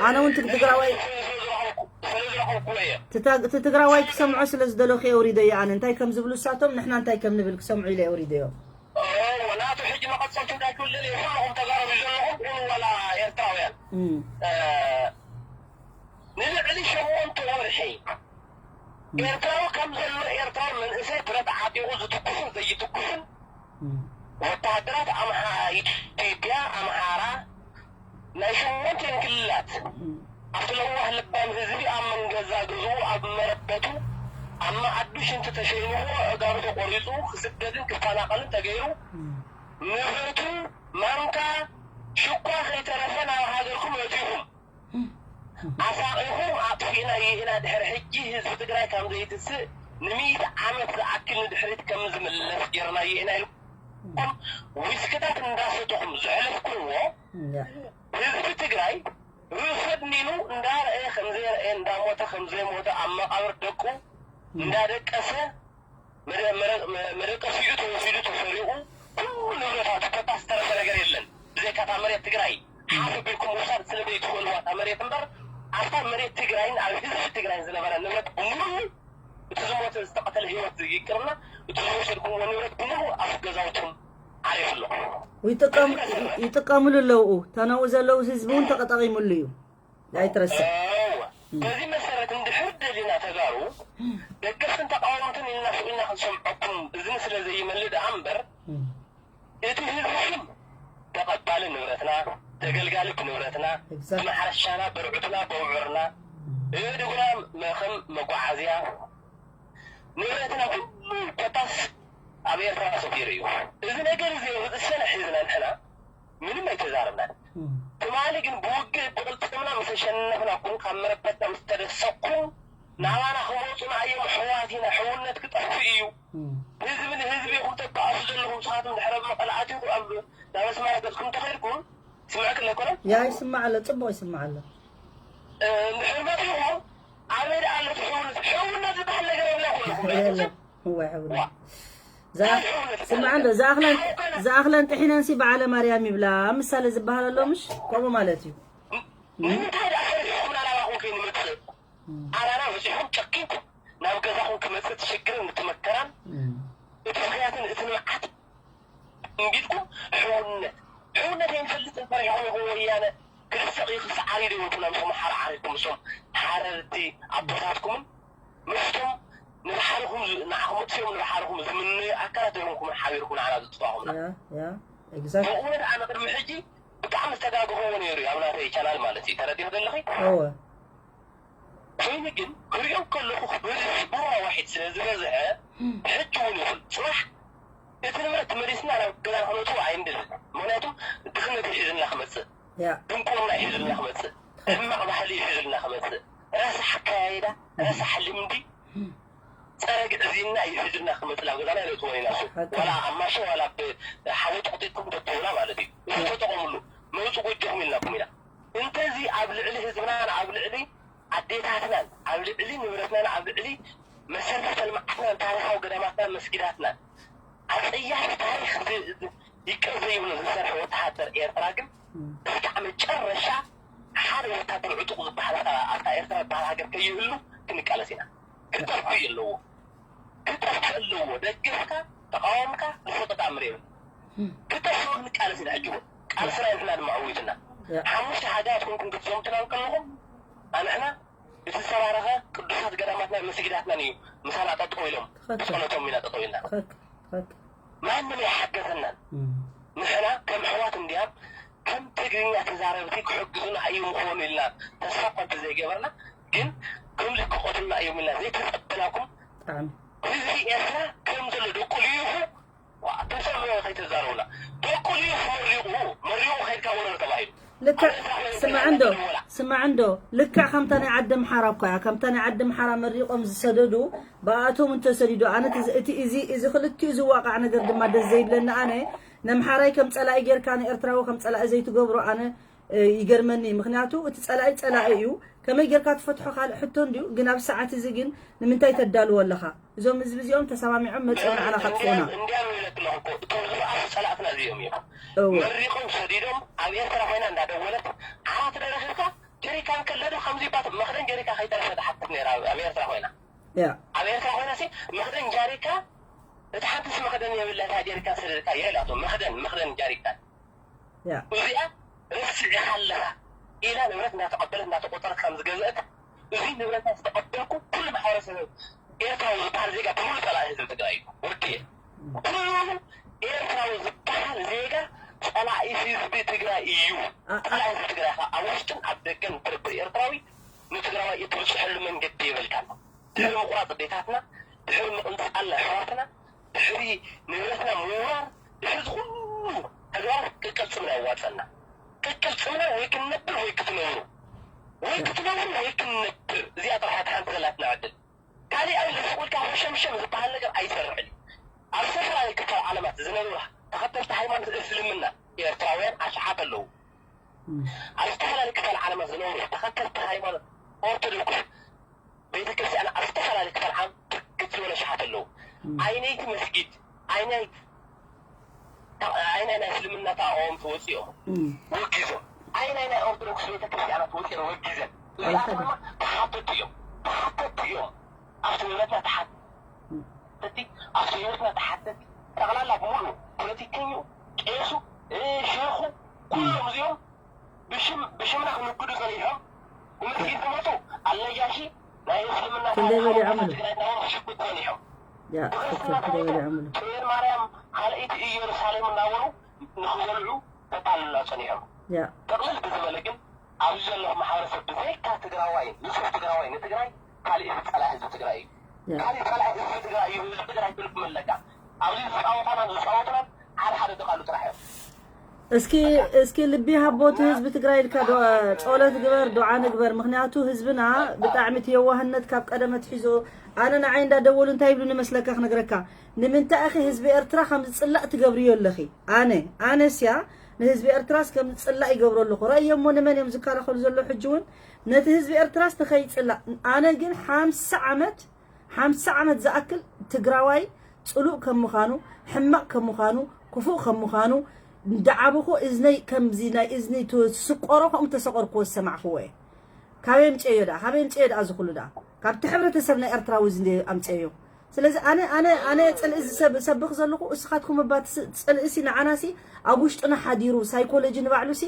ኣነ እውን ትግራዋይ እቲ ትግራዋይ ክሰምዖ ስለ ዝደለኹ እየ ውሪደያ ኣነ እንታይ ከም ዝብሉ እሳቶም ንሕና እንታይ ከም ንብል ክሰምዑ ኢለ እየ ውሪደዮ ናቱ ሕጂ መቐፀልቲ እንታይ ክብል ደልየ ኩልኹም ተዛረቡ ዘለኹም ኩኑ ዋላ ኤርትራውያን ንልዕሊ ሸሞንተ ወርሒ ኤርትራዊ ከም ዘሎ ኤርትራዊ መንእሰይ ብረት ዓጢቑ ዝትኩስን ዘይትኩስን ወተሃደራት ኣምሓ ኢትዮጵያ ኣምሓራ ናይ ሸሞንተን ክልላት ኣብቲ ለዋህ ልባም ህዝቢ ኣብ መንገዛ ገዝኡ ኣብ መረበቱ ኣብ መኣዱ ሽንቲ ተሸይንዎ ኣእጋሩ ተቆሪፁ ክስደድን ክፈናቐልን ተገይሩ ንብረቱ ማንካ ሽኳ ከይተረፈ ናብ ሃገርኩም ኣእቲኹም ኣሳቒኹም ኣጥፊእናዮ ኢና ድሕሪ ሕጂ ህዝቢ ትግራይ ከም ዘይትስእ ንሚእቲ ዓመት ዝኣክል ንድሕሪት ከም ዝምለስ ጌርናዮ ኢና ኢልኩም ዊስክታት እንዳሰተኹም ዘሕለፍኩምዎ ህዝቢ ትግራይ ርእሱ ኣድኒኑ እንዳረኣየ ከም ዘይረኣየ እንዳሞተ ከም ዘይሞተ ኣብ መቓብር ደቁ እንዳደቀሰ መደቀሲኡ ተወሲዱ ተሰሪቑ ኩሉ ንብረታቱ ከታ ዝተረፈ ነገር የለን። ብዘይካ እታ መሬት ትግራይ ሓፍ ቢልኩም ምውሳድ ስለ ዘይትኽእልዋ እታ መሬት እምበር ኣብታ መሬት ትግራይን ኣብ ህዝቢ ትግራይን ዝነበረ ንብረት ብምሉኡ እቲ ዝሞተ ዝተቐተለ ህይወት ይቅርና እቲ ዝወሰድኩምዎ ንብረት ብምሉኡ ኣብ ገዛውቶም ዓሪፉ ኣሎ። ይጥቀምሉ ኣለዉ። እታ ናብኡ ዘለዉ ህዝቢ እውን ተጠቂሙሉ እዩ። ኣይትረስዕ። እወ። በዚ መሰረት እንድሕር ደሊና ተጋሩ ደገፍትን ተቃወምትን ኢልና ስቕ ኢልና ክንሰምዐኩም እዝኒ ስለ ዘይመልእ ደኣ እምበር እቲ ህዝቢ ግን ተቐባሊ ንብረትና፣ ተገልጋሊ ብንብረትና፣ ብማሕረሻና፣ በርዑትና፣ በውዕርና፣ ብእድጉና ከም መጓዓዝያ ንብረትና ኩሉ ኮታስ ኣብ ኤርትራ ሰፊሩ እዩ። እዚ ነገር እዚ ርእስና ሒዝና ንሕና ምንም ኣይተዛረብናን። ትማሊ ግን ብውግእ ብቕልጽምና ምስ ኣሸነፍናኩም ካብ መረበትና ምስ ተደሰኩም ናባና ክመፁና እዮም ኣሕዋት ኢና። ሕውነት ክጠፍእ እዩ። ህዝቢ ንህዝቢ ኢኹም ተባኣሱ ዘለኹም ንስኻትኩም ድሕረ መቐል ኣቲኹ ኣብ ናብ ኣስመራ ገፅኩም ተኸድኩም ስምዐክ ኣለኮነ ያ ይስማዕ ኣሎ፣ ፅቡቕ ይስማዕ ኣሎ። እንድሕር መፂኹም ኣበይ ደኣ ኣሎ እቲ ሕውነት? ሕውነት ዝበሃል ነገር የብለኩም። የለን። እዋይ ሕውነት። ዛ- ስማዕ እንዶ፣ ዝኣኽለን- ዝኣኽለን ጥሒነንሲ በዓለ ማርያም ይብላ ምሳሌ ዝበሃል ኣሎ፣ ምሽ ከምኡ ማለት እዩ። ንምንታይ ደኣ ፈሪሕኩም ናባኹም ከይንመፅእ? ኣባና በፂሑም ጨኪንኩም ናብ ገዛኹም ክመፅእ እቲ ሽግርን እቲ መከራን እቲ ፍርያትን እቲ ንብዓት እምቢጥኩም ሕውነት ሕውነት ኣይንፈልጥን ፈሪሕኩም ኢኹም ወያነ ክልሰቕ እዩ ክሰዓር እዩ ዶ ይበልኩም ምስቶም ሓራ ዓሪድኩም ምስቶም ሓረርቲ ኣቦታትኩምን ምስቶም ንባሕርኹም ንዓኹም ኣጥፊኦም ንባሕርኹም ዝምነዩ ኣካላት ዶ ይኾንኩምን ሓቢርኩም ንዓና ዘጥፋኹምና? ያ ያ exactly ብእውነት ኣነ ቅድሚ ሕጂ ብጣዕሚ ዝተጋገኹዎ ነይሩ እዩ ኣብ ናተይ ቻናል ማለት እዩ ተረዲኹ ዘለኺ እወ ኮይኑ ግን ክሪኦ ከለኹ በዚ ስቡራ ዋሒድ ስለ ዝበዝሐ ሕጂ እውን ይኹን ፅባሕ እቲ ንብረት ተመሊስና ናብ ገዛና ክነእትዎ ኣይንደልን። ምኽንያቱ ድኽነት እዩ ሒዙልና ክመፅእ፣ ያ ድንቁርና እዩ ሒዙልና ክመፅእ፣ ሕማቕ ባህሊ እዩ ሒዙልና ክመፅእ፣ ረሳሕ ኣከያይዳ፣ ረሳሕ ልምዲ፣ ፀረ ግዕዝይና እዩ ሒዙልና ክመፅእ ናብ ገዛና ነእትዎ ኢና። እሱ ዋላ ኣብ ማሽን ዋላ ብሓዊ ጠቕጢጥኩም ተትህቡና ማለት እዩ። እሱ ተጠቐምሉ መውፅእ ጎጆኹም ኢልናኩም ኢና። እንተዚ ኣብ ልዕሊ ህዝብናን ኣብ ልዕሊ ኣዴታትናን ኣብ ልዕሊ ንብረትናን ኣብ ልዕሊ መሰረተ ልምዓትናን ታሪኻዊ ገዳማትናን መስጊዳትናን ኣፀያፊ ታሪክ ይቅር ዘይብሎ ዝሰርሐ ወተሃደር ኤርትራ ግን እስካዕ መጨረሻ ሓደ ወታደር ዕጡቕ ዝበሃል ኣብታ ኤርትራ ዝበሃል ሃገር ከይህሉ ክንቃለስ ኢና። ክጠፍእ ኣለዎ። ክጠፍእ ኣለዎ። ደገፍካ ተቃወምካ ዝሰጠ ተኣምር የብሉ። ክጠፍእ ክንቃለስ ኢና ሕጂ እውን ቃልስና ንሕና ድማ ዕዊትና ሓሙሽተ ሃገራት ኮንኩም ክትዘምቱና እንከለኹም ኣንሕና እቲ ዝተባረኸ ቅዱሳት ገዳማትናን መስጊዳትናን እዩ ምሳና ጠጠው ኢሎም ብጸሎቶም ኢና ጠጠው ኢልና። ማንም ኣይሓገዘናን። ንሕና ከም ኣሕዋት እንድያም ከም ትግርኛ ተዛረብቲ ክሕግዙና እዮም ክኾኑ ኢልና ተስፋ እኳ እንተዘይገበርና ግን ከምዚ ክቐትሉና እዮም ኢልና ዘይተጸበናኩም ህዝቢ ኤርትራ ከም ዘሎ ደቁ ልኢኹ ኣቱም ሰብ ከይተዛረቡና ደቁ ልኢኹ መሪቑ መሪቑ ከይድካ ወረር ተባሂሉ ልክዕ ስማዕ እንዶ ስማዕ እንዶ ልክዕ ከምታ ናይ ዓዲ ኣምሓራ እኳ እያ። ከምታ ናይ ዓዲ ኣምሓራ መሪቖም ዝሰደዱ ብኣቶም እንተሰዲዱ ኣነ እቲ እዚ እዚ ክልቲኡ ዝዋቃዕ ነገር ድማ ደስ ዘይብለኒ ኣነ ነምሓራይ ከም ጸላኢ ጌርካ ንኤርትራዊ ከም ጸላኢ ዘይትገብሮ ኣነ ይገርመኒ። ምክንያቱ እቲ ጸላኢ ጸላኢ እዩ። ከመይ ጌርካ ትፈትሖ ካልእ ሕቶ እንድዩ። ግን ኣብ ሰዓት እዚ ግን ንምንታይ ተዳልዎ ኣለኻ? እዞም ህዝቢ እዚኦም ተሰማሚዖም መጽኦም ንዓና ከጥፍኡና። እንዲያም ይብለክ ኣለኹ እኮ እቶም ዝበኣሱ ጸላእትና እዚኦም እዮም። እወ። መሪቖም ሰዲዶም ኣብ ኤርትራ ኮይና እንዳደወለት ዓራት ደረኺብካ ጀሪካን ከለዶ ከምዚ ባት መኽደን ጀሪካ ከይተረፈ ትሓትት ነይራ ኣብ ኤርትራ ኮይና። ያ። ኣብ ኤርትራ ኮይና ሲ መኽደን ጃሪካ እቲ ሓንትስ መኽደን የብላ እታ ጀሪካን ሰደድካ እያ ኢላቶ መኽደን መኽደን ጃሪካን። እዚኣ ረሲዕኻ ኣለኻ ኢላ ንብረት እናተቐበለት እናተቖፀረት ከም ዝገዝአት እዚ ንብረታ ዝተቐበልኩ ኩሉ ማሕበረሰብ ኤርትራዊ ዝበሃል ዜጋ ብምሉእ ፀላኢ ህዝቢ ትግራይ እዩ። ወርቅየ ኩሉ ኤርትራዊ ዝበሃል ዜጋ ፀላኢ ህዝቢ ትግራይ እዩ። ፀላኢ ህዝቢ ትግራይ ከዓ ኣብ ውሽጥን ኣብ ደገን ትርብር ኤርትራዊ ንትግራዋይ እትብፅሐሉ መንገዲ የበልካን። ድሕሪ ምቑራፅ ኣዴታትና፣ ድሕሪ ምቕንፃል ኣሕዋትና፣ ድሕሪ ንብረትና ምውራር፣ ድሕሪ ዝኹሉ ተግባራት ቅቅልፅምና የዋፀና። ቅቅልፅምና ወይ ክንነብር ወይ ክትነብሩ ወይ ክትነብሩ ወይ ክንነብር እዚኣ ጥራሕ እያ ሓንቲ ዘላትና ዕድል። ካልእ ኢልካ ሸምሸም ዝበሃል ነገር ኣይሰርሕን እዩ። ኣብ ዝተፈላለዩ ክፋል ዓለማት ዝነብሩ ተኸተልቲ ሃይማኖት እስልምና ኤርትራውያን ኣሽሓት ኣለዉ። ኣብ ዝተፈላለዩ ክፋል ዓለማት ዝነብሩ ተኸተልቲ ሃይማኖት ኦርቶዶክስ ቤተ ክርስቲያን ኣብ ዝተፈላለዩ ክፋል ዓለም ብርክት ዝበለ ኣሽሓት ኣለዉ። ኣይነይቲ መስጊድ ኣይናይቲ ኣይናይ ናይ እስልምና ተቃወምቲ ወፂኦም ወጊዞም ኣይናይ ናይ ኦርቶዶክስ ቤተክርስትያናት ወፂኦም ወጊዘን እዚኣቶም ድማ ተሓተቲ እዮም። ተሓተቲ እዮም። ኣብቲ ንብረትና ተሓተቲ ኣብቲ ህይወትና ተሓተቲ ጠቕላላ ብምሉ ፖለቲከኙ ቄሱ እ፣ ሼኹ ኩሎም እዚኦም ብሽም ብሽምና ክንግዱ ጸኒሖም ብመስጊድ ክመፁ ኣልነጃሺ ናይ እስልምና ክንደይ በሊዖም ታሪኻዊ ኣሎ? ትግራይ እናበሉ ክሽብጡ ጸኒሖም። ያ ብክርስትና ትክክል፣ ክንደይ ተመይቱ በሊዖም ኣሎ? ጽዮን ማርያም ካልኣይቲ ኢየሩሳሌም እናበሉ ንኽበልዑ ከታልሉና ጸኒሖም። ያ ጥቕልል ብዝበለ ግን ኣብዚ ዘለኹ ማሕበረሰብ ብዘይካ ትግራዋይ ንፁህ ትግራዋይ ንትግራይ ካልእ ዝፀላእ ህዝቢ ትግራይ እዩ። ያ ካልእ ፀላእ ህዝቢ ትግራይ እዩ። ህዝቢ ትግራይ ክልኩም ኣለካ ኣብዚ ዝፃወታናን ዝፃወቱናን ሓደ ሓደ ደቓሉ ጥራሕ እዮም። እስኪ እስኪ ልቢ ሃቦ እቲ ህዝቢ ትግራይ ኢልካ ዶ ጸሎት ግበር ዱዓ ንግበር። ምክንያቱ ህዝብና ብጣዕሚ እቲ የዋህነት ካብ ቀደም ኣትሒዙ ኣነ ንዓይ እንዳደወሉ እንታይ ይብሉ ንመስለካ ክነግረካ ንምንታይ ኢኺ ህዝቢ ኤርትራ ከም ዝጽላእ ትገብርዮ ኣለኺ? ኣነ ኣነስያ ንህዝቢ ኤርትራስ ከም ዝጽላእ ይገብሮ ኣለኹ። ረእዮ እሞ ንመን እዮም ዝከላኸሉ ዘለዉ? ሕጂ እውን ነቲ ህዝቢ ኤርትራስ ንኸይጽላእ ኣነ ግን ሓምሳ ዓመት ሓምሳ ዓመት ዝኣክል ትግራዋይ ፅሉእ ከም ምዃኑ፣ ሕማቕ ከም ምዃኑ፣ ክፉእ ከም ምዃኑ እንዳዓበኹ እዝነይ ከምዚ ናይ እዝኒ ትስቆሮ ከምኡ ተሰቆርክዎ ዝሰማዕክዎ እየ። ካበይ ኣምፅኤዮ ደኣ? ካበይ ኣምፅኤዮ ደኣ እዚ ኩሉ ደኣ? ካብቲ ሕብረተሰብ ናይ ኤርትራዊ እዚ እንደ ኣምፅኤዮ። ስለዚ ኣነ ኣነ ኣነ ፅልኢ ዝሰብ ሰብኽ ዘለኹ እስኻትኩም እባ ትስ- ፅልኢሲ ንዓናሲ ኣብ ውሽጥና ሓዲሩ ሳይኮሎጂ ንባዕሉሲ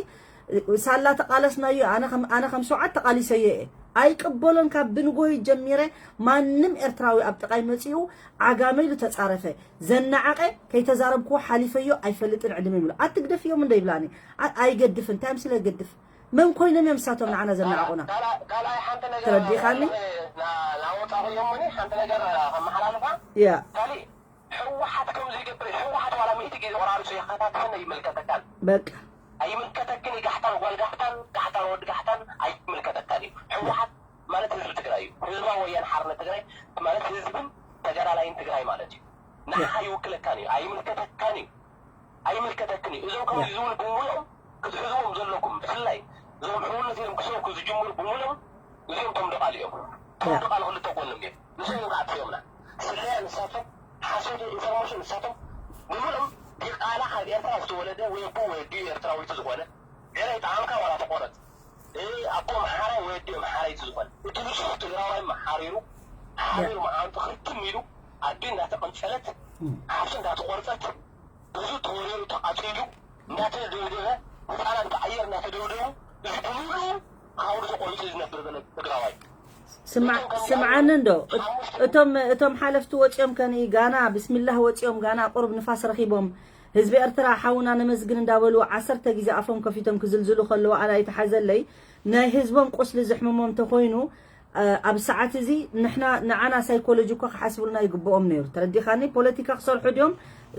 ሳላ ተቃለስናዮ ኣነ ከም ኣነ ከም ሸውዓት ተቃሊሰዮ እየ ኣይቅበሎን ካብ ብንጎይ ጀሚረ ማንም ኤርትራዊ ኣብ ጥቃይ መጺኡ ዓጋመ ኢሉ ተጻረፈ ዘናዓቀ ከይተዛረብኩዎ ሓሊፈዮ ኣይፈልጥን ዕድመ ይብሎ ኣትግደፍዮም እንደ ይብላኒ ኣ- ኣይገድፍን እንታይ ምስለ ገድፍ መን ኮይኖም እዮም ንሳቶም ንዓና ዘናዓቁና ካልኣይ ሓንቲ ነገር ተረዲኻኒ? ና- ናወፃኹ እዮም እኒ ሓንቲ ነገር ከመሓላልፋ ያ ካሊእ ህወሓት ከም ዘይገብር ህወሓት ዋላ ሚእቲ ግዜ ቆራሪፁ ይኸታተፈን ኣይምልከተካን በቃ ኣይምልከተክን እዩ ጋሕታን ጓል ጋሕታን ጋሕታን ወዲ ጋሕታን ኣይምልከተካን እዩ ህወሓት ማለት ህዝቢ ትግራይ እዩ ህዝባዊ ወያነ ሓርነት ትግራይ ማለት ህዝብን ተጋዳላይን ትግራይ ማለት እዩ ንዓኻ ይውክለካን እዩ ኣይምልከተካን እዩ ኣይምልከተክን እዩ እዞም ከምዚ ዝብሉ ብምሉኦም ክትሕዝዎም ዘለኩም ብፍላይ እዞም ሕውነት ኢሎም ክሰብኩ ዝጅምሩ ብምሉኦም እዚኦም ቶም ድቓል እዮም ቶም ድቓል ክልተ ጎኖም እዮም ንሶም ከዓ ኣጥፊኦምና ስለያ ንሳቶም ሓሶት ኢንፎርሜሽን ንሳቶም ብምሉኦም ዲቓላ ካብ ኤርትራ ዝተወለደ ወይ ኣቦ ወይ ኣዲኡ ኤርትራዊቱ ዝኾነ ገለ ይጠዓምካ ዋላ ተቆረፅ ኣቦ ኣምሓራይ ወይ ኣዲኡ ኣምሓራይቲ ዝኾነ እቲ ንሱሕ ትግራዋይ መሓሪሩ ሓሪሩ መዓንጡ ክርትም ኢሉ ኣዲ እንዳተቐንፀለት ዓርሱ እንዳተቆርፀት ብዙ ተወሪሩ ተቓፂሉ እንዳተደብደበ ህፃናት ብኣየር እንዳተደብደቡ እዚ ብምሉ ኣውሪ ተቆሪፁ ዝነብር ዘሎ ትግራዋይ ስምዓኒ እንዶ እቶም እቶም ሓለፍቲ ወፂኦም ከንኢ ጋና ብስሚላህ ወፂኦም ጋና ቁሩብ ንፋስ ረኺቦም ህዝቢ ኤርትራ ሓውና ነመስግን እንዳበሉ ዓሰርተ ግዜ ኣፎም ከፊቶም ክዝልዝሉ ከለዉ ኣላ ይትሓዘለይ ናይ ህዝቦም ቁስሊ ዘሕምሞም ተኾይኑ ኣብ ሰዓት እዚ ንሕና ንዓና ሳይኮሎጂ እኮ ክሓስቡልና ይግብኦም ነይሩ ተረዲኻኒ ፖለቲካ ክሰርሑ ድዮም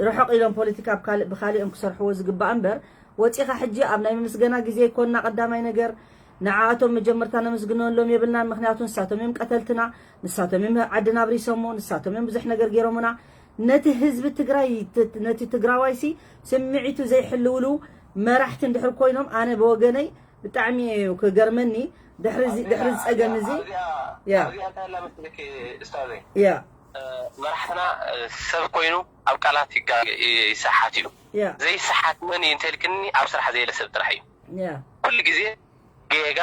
ርሕቕ ኢሎም ፖለቲካ ብካሊኦም ክሰርሕዎ ዝግባእ እምበር ወፂኻ ሕጂ ኣብ ናይ ምምስገና ግዜ ይኮንና ቀዳማይ ነገር ንዓኣቶም መጀመርታ ነመስግነሎም የብልናን ምክንያቱ ንሳቶም እዮም ቀተልትና ንሳቶም እዮም ዓድና ኣብሪሰሞ ንሳቶም እዮም ብዙሕ ነገር ገይሮምና ነቲ ህዝቢ ትግራይ ነቲ ትግራዋይሲ ስምዒቱ ዘይሕልውሉ መራሕቲ እንድሕር ኮይኖም ኣነ ብወገነይ ብጣዕሚ እዩ ክገርመኒ ድሕሪ ድሕሪ ዝፀገም እዚ ያ ያ መራሕትና ሰብ ኮይኑ ኣብ ቃላት ይሰሓት እዩ ዘይሰሓት መን እዩ እንተልክኒ ኣብ ስራሕ ዘየለ ሰብ ጥራሕ እዩ ኩሉ ግዜ ጌጋ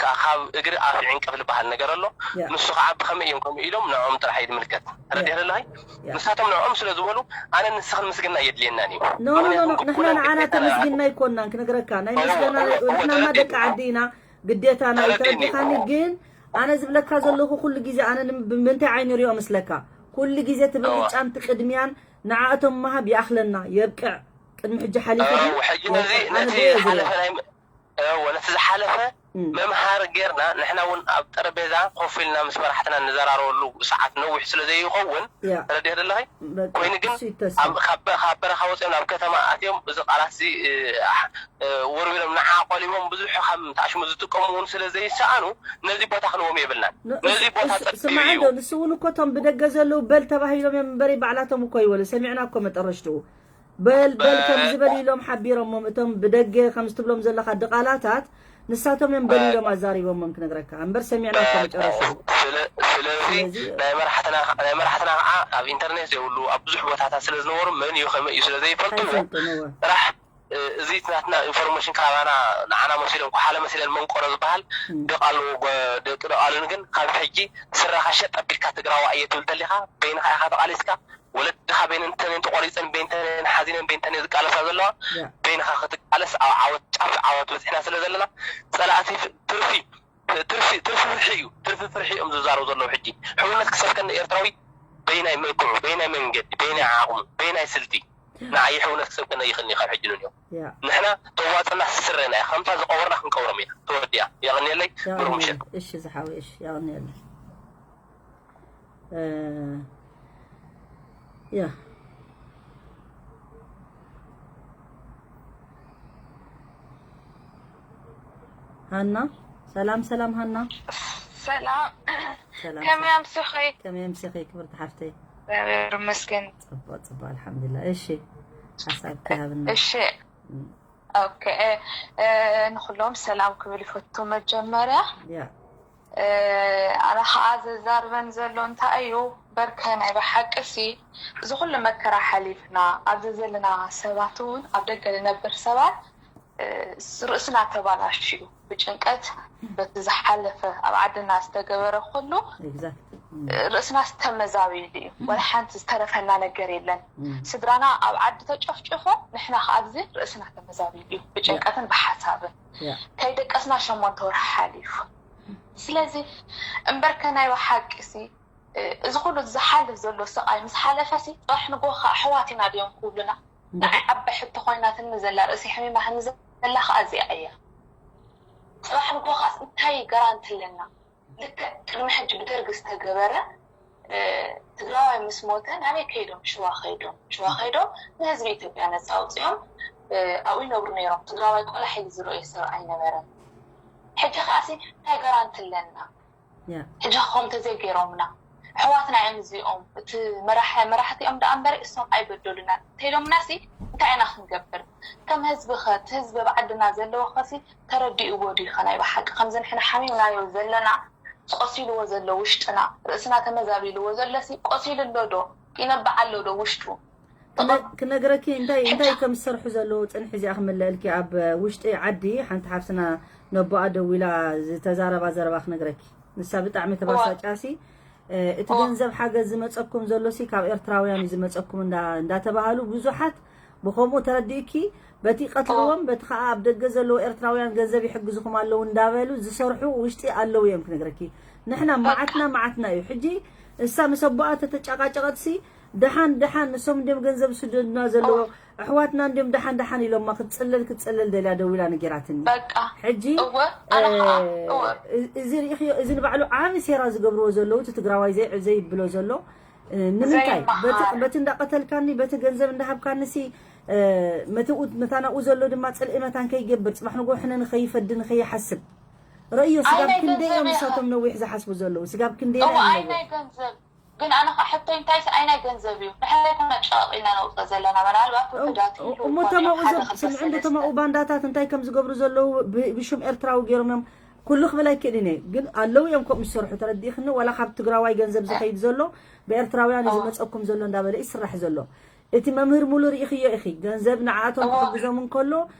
ካብ እግሪ ኣፍ ይዕንቀፍ ዝበሃል ነገር ኣሎ ንሱ ከዓ ብከመይ እዮም ከምኡ ኢሎም ንዕኦም ጥራሕ እዩ ዝምልከት ተረዲሕ ዘለኺ ንሳቶም ንዕኦም ስለ ዝበሉ ኣነ ንስኽን ምስግና የድልየናን እዩ ንሕና ንዓና ተመስጊንና ኣይኮንናን ክነግረካ ናይ ምስጋና ንሕናማ ደቂ ዓዲ ኢና ግዴታና እዩ ተረዲኻኒ ግን ኣነ ዝብለካ ዘለኹ ኩሉ ግዜ ኣነ ብምንታይ ዓይኒ ሪኦ ምስለካ ኩሉ ግዜ እቲ ብልጫን እቲ ቅድሚያን ንዓእቶም ምሃብ ይኣኽለና የብቅዕ ቅድሚ ሕጂ ሓሊፉ ሕጂ ነዚ ነቲ ሓለፈ ናይ እወ ነቲ ዝሓለፈ መምሃር ጌርና ንሕና እውን ኣብ ጠረጴዛ ኮፍ ኢልና ምስ መራሕትና እንዘራረበሉ ሰዓት ነዊሕ ስለ ዘይኸውን፣ ተረዲኦ ዘለኺ? ኮይኑ ግን ካብ በረኻ ወፂኦም ናብ ከተማ ኣትዮም እዚ ቃላት እዚ ወርቢሮም ንዓ ቆሊቦም ብዙሕ ከም ተኣሽሙ ዝጥቀሙ እውን ስለ ዘይሰኣኑ፣ ነዚ ቦታ ክንዎም የብልናን። ነዚ ቦታ ጸብዩ እዩ። ንሱ እውን እኮ እቶም ብደገ ዘለዉ በል ተባሂሎም እዮም እምበሪ ባዕላቶም እኮ ይበሉ። ሰሚዕና እኮ መጠረሽትኡ በል በል ከም ዝበል ኢሎም ሓቢሮሞም። እቶም ብደገ ከም ዝትብሎም ዘለኻ ድቓላታት ንሳቶም እዮም በል ኢሎም ኣዛሪቦሞም ክነግረካ እምበር ሰሚዕና እኮ መጨረሽትኡ። ስለዚ ናይ መራሕትና ናይ መራሕትና ከዓ ኣብ ኢንተርኔት ዘይብሉ ኣብ ብዙሕ ቦታታት ስለ ዝነበሩ መን እዩ ከመይ እዩ ስለ ዘይፈልጥዎ ጥራሕ እዚ ናትና ኢንፎርሜሽን ካባና ንዓና መሲሎም ኩሓለ መሲለን መንቆሮ ዝበሃል ደቃሉ ደቂ ደቃሉን ግን ካብ ሕጂ ስረኻ ሸጥ ኣቢልካ ትግራዋ እየ ትብል ተሊኻ በይንኻ ኢኻ ተቃሊስካ ወለድኻ በይነንተንን ተቆሪፀን በይንተንን ሓዚነን በይንተንን ዝቃለሳ ዘለዋ በይንኻ ክትቃለስ ኣብ ዓወት ጫፍ ዓወት በፂሕና ስለ ዘለና ፀላእቲ ትርፊ ትርፊ ትርፊ ፍርሒ እዩ ትርፊ ፍርሒ እዮም ዝዛረቡ ዘለዉ ሕጂ ሕውነት ክሰብከኒ ኤርትራዊ በይናይ መልክዑ በይናይ መንገዲ በይናይ ዓቕሙ በይናይ ስልቲ ንዓይ ሕውነት ክሰብከኒ ይኽእልኒ ካብ ሕጂ ንንዮ ንሕና ተዋፅና ስስረና እያ ከምታ ዝቀበርና ክንቀብሮም ኢና ተወዲኣ የቕንየለይ ብሩምሸት እሺ ዝሓወይ እሺ የቕንየለይ ያ ሃና ሰላም ሰላም ሃና ሰላም ሰላም ከመይ ኣምስኺ ከመይ ኣምስኺ ክብርቲ ሓፍተይ እግዚኣብሔር ይመስገን ፅቡቅ ፅቡቅ ኣልሓምዱላ እሺ ሓሳብ ክሃብና እሺ ኦኬ ንኩሎም ሰላም ክብል ይፈቱ መጀመርያ ኣነ ከዓ ዘዛርበን ዘሎ እንታይ እዩ በርከ ናይ ብሓቂ ሲ እዚ ኩሉ መከራ ሓሊፍና ኣብዚ ዘለና ሰባት እውን ኣብ ደገ ንነብር ሰባት ርእስና ተባላሽዩ ብጭንቀት በቲ ዝሓለፈ ኣብ ዓድና ዝተገበረ ኩሉ ርእስና ዝተመዛቢሉ እዩ ወላ ሓንቲ ዝተረፈና ነገር የለን ስድራና ኣብ ዓዲ ተጨፍጭፎ ንሕና ከዓዚ ርእስና ተመዛቢሉ እዩ ብጭንቀትን ብሓሳብን ከይደቀስና ሸሞንተ ወርሒ ሓሊፉ ስለዚ እምበርከ ናይ ብሓቂ ሲ እዚ ኩሉ ዝሓልፍ ዘሎ ስቓይ ምስ ሓለፈ ሲ ፅባሕ ንጎ ከዓ ኣሕዋት ኢና ድዮም ክብሉና ንዓይ ዓባይ ሕቶ ኮይናትኒ ዘላ ርእሲ ሕሚማትኒ ዘላ ከዓ እዚኣ እያ ፅባሕ ንጎ ከዓስ እንታይ ጋራንቲ ኣለና ልክዕ ቅድሚ ሕጂ ብደርጊ ዝተገበረ ትግራዋይ ምስ ሞተ ናበይ ከይዶም ሽዋ ከይዶም ሽዋ ከይዶም ንህዝቢ ኢትዮጵያ ነፃ ኣውፂኦም ኣብኡ ይነብሩ ነይሮም ትግራዋይ ቆላሕ ኢሉ ዝረእዮ ሰብ ኣይነበረን ሕጂ ከዓሲ እንታይ ጋራንቲ ኣለና ሕጂ ከም ተዘይገይሮምና ኣሕዋትና እዮም እዚኦም እቲ መራሒ መራሕቲ እዮም ደኣ እምበር እሶም ኣይበደሉና እንተኢሎምና ሲ እንታይ ኢና ክንገብር ከም ህዝቢ ከ እቲ ህዝቢ ኣብ ዓድና ዘለዎ ከሲ ተረዲእዎ ድዩ ከ ናይ ብሓቂ ከምዚ ንሕና ሓሚምናዮ ዘለና ቆሲልዎ ዘሎ ውሽጥና ርእስና ተመዛቢልዎ ዘሎ ሲ ቆሲሉ ኣሎ ዶ ይነብዕ ኣሎ ዶ ውሽጡ ክነግረኪ እንታይ እንታይ ከም ዝሰርሑ ዘለዉ ፅንሒ እዚኣ ክምለእልኪ ኣብ ውሽጢ ዓዲ ሓንቲ ሓፍትና ነቦኣ ደዊላ ዝተዛረባ ዘረባ ክነግረኪ ንሳ ብጣዕሚ ተባሳጫሲ እቲ ገንዘብ ሓገዝ ዝመፀኩም ዘሎ ሲ ካብ ኤርትራውያን እዩ ዝመፀኩም እንዳተባሃሉ ብዙሓት ብከምኡ ተረዲእኪ በቲ ቀትልዎም በቲ ከዓ ኣብ ደገ ዘለዉ ኤርትራውያን ገንዘብ ይሕግዝኹም ኣለዉ እንዳበሉ ዝሰርሑ ውሽጢ ኣለዉ እዮም ክነግረኪ ንሕና መዓትና መዓትና እዩ ሕጂ እሳ ምስ ኣቦኣ ተተጫቃጨቀትሲ ደሓን ደሓን ንሶም እንድዮም ገንዘብ ዝስደዱና ዘለዎ ኣሕዋትና እንድዮም ደሓን ደሓን ኢሎማ ክትፅለል ክትፅለል ደልያ ደዊላ ነጊራትኒ በቃ ሕጂ እወ ኣነ ከዓ እወ እዚ ርኢኽዮ እዚ ንባዕሉ ዓብ ሴራ ዝገብርዎ ዘለዉ እቲ ትግራዋይ ዘይ- ዘይብሎ ዘሎ እ፣ ንምንታይ ዘይመሃር። በቲ በቲ እንዳቀተልካኒ በቲ ገንዘብ እንዳሃብካኒ ሲ እ፣ መተኡ መታናኡ ዘሎ ድማ ፅልኢ መታን ከይገብር ፅባሕ ንጎ ሕነ ንኸይፈዲ ንኸይሓስብ ረእዮ ስጋብ ኣይናይ ክንደይ እዮም ገንዘብ ንሳቶም ነዊሕ ዝሓስቡ ዘለዉ ስጋብ ክንደይ እሞ እዮም ነዊሕ ኣይናይ ገንዘብ ግን ኣነ ከዓ ሕቶይ እንታይስ ኣይናይ ገንዘብ እዩ ንሕና ይኮና ጨቃቂልና ነውፀ ዘለና ምናልባት ውሕዳት እዩ እሞ ተማኡ ሓደ ክልተ ስምዑ እንዶ ሰለስተ ተማኡ ባንዳታት እንታይ ከም ዝገብሩ ዘለዉ ብ- ብሽም ኤርትራዊ ገይሮም እዮም ኩሉ ክብል ኣይክእልን እየ ግን ኣለዉ እዮም ከምኡ ዝሰርሑ ተረዲእክኒ ዋላ ካብ ትግራዋይ ገንዘብ ዝኸይድ ዘሎ ብኤርትራውያን እዩ ዝመፀኩም ዘሎ እንዳበለ ይስራሕ ዘሎ እቲ መምህር ሙሉ ርኢኽዮ ኢኺ ገንዘብ ንዓኣቶም ክሕግዞም እንከሎ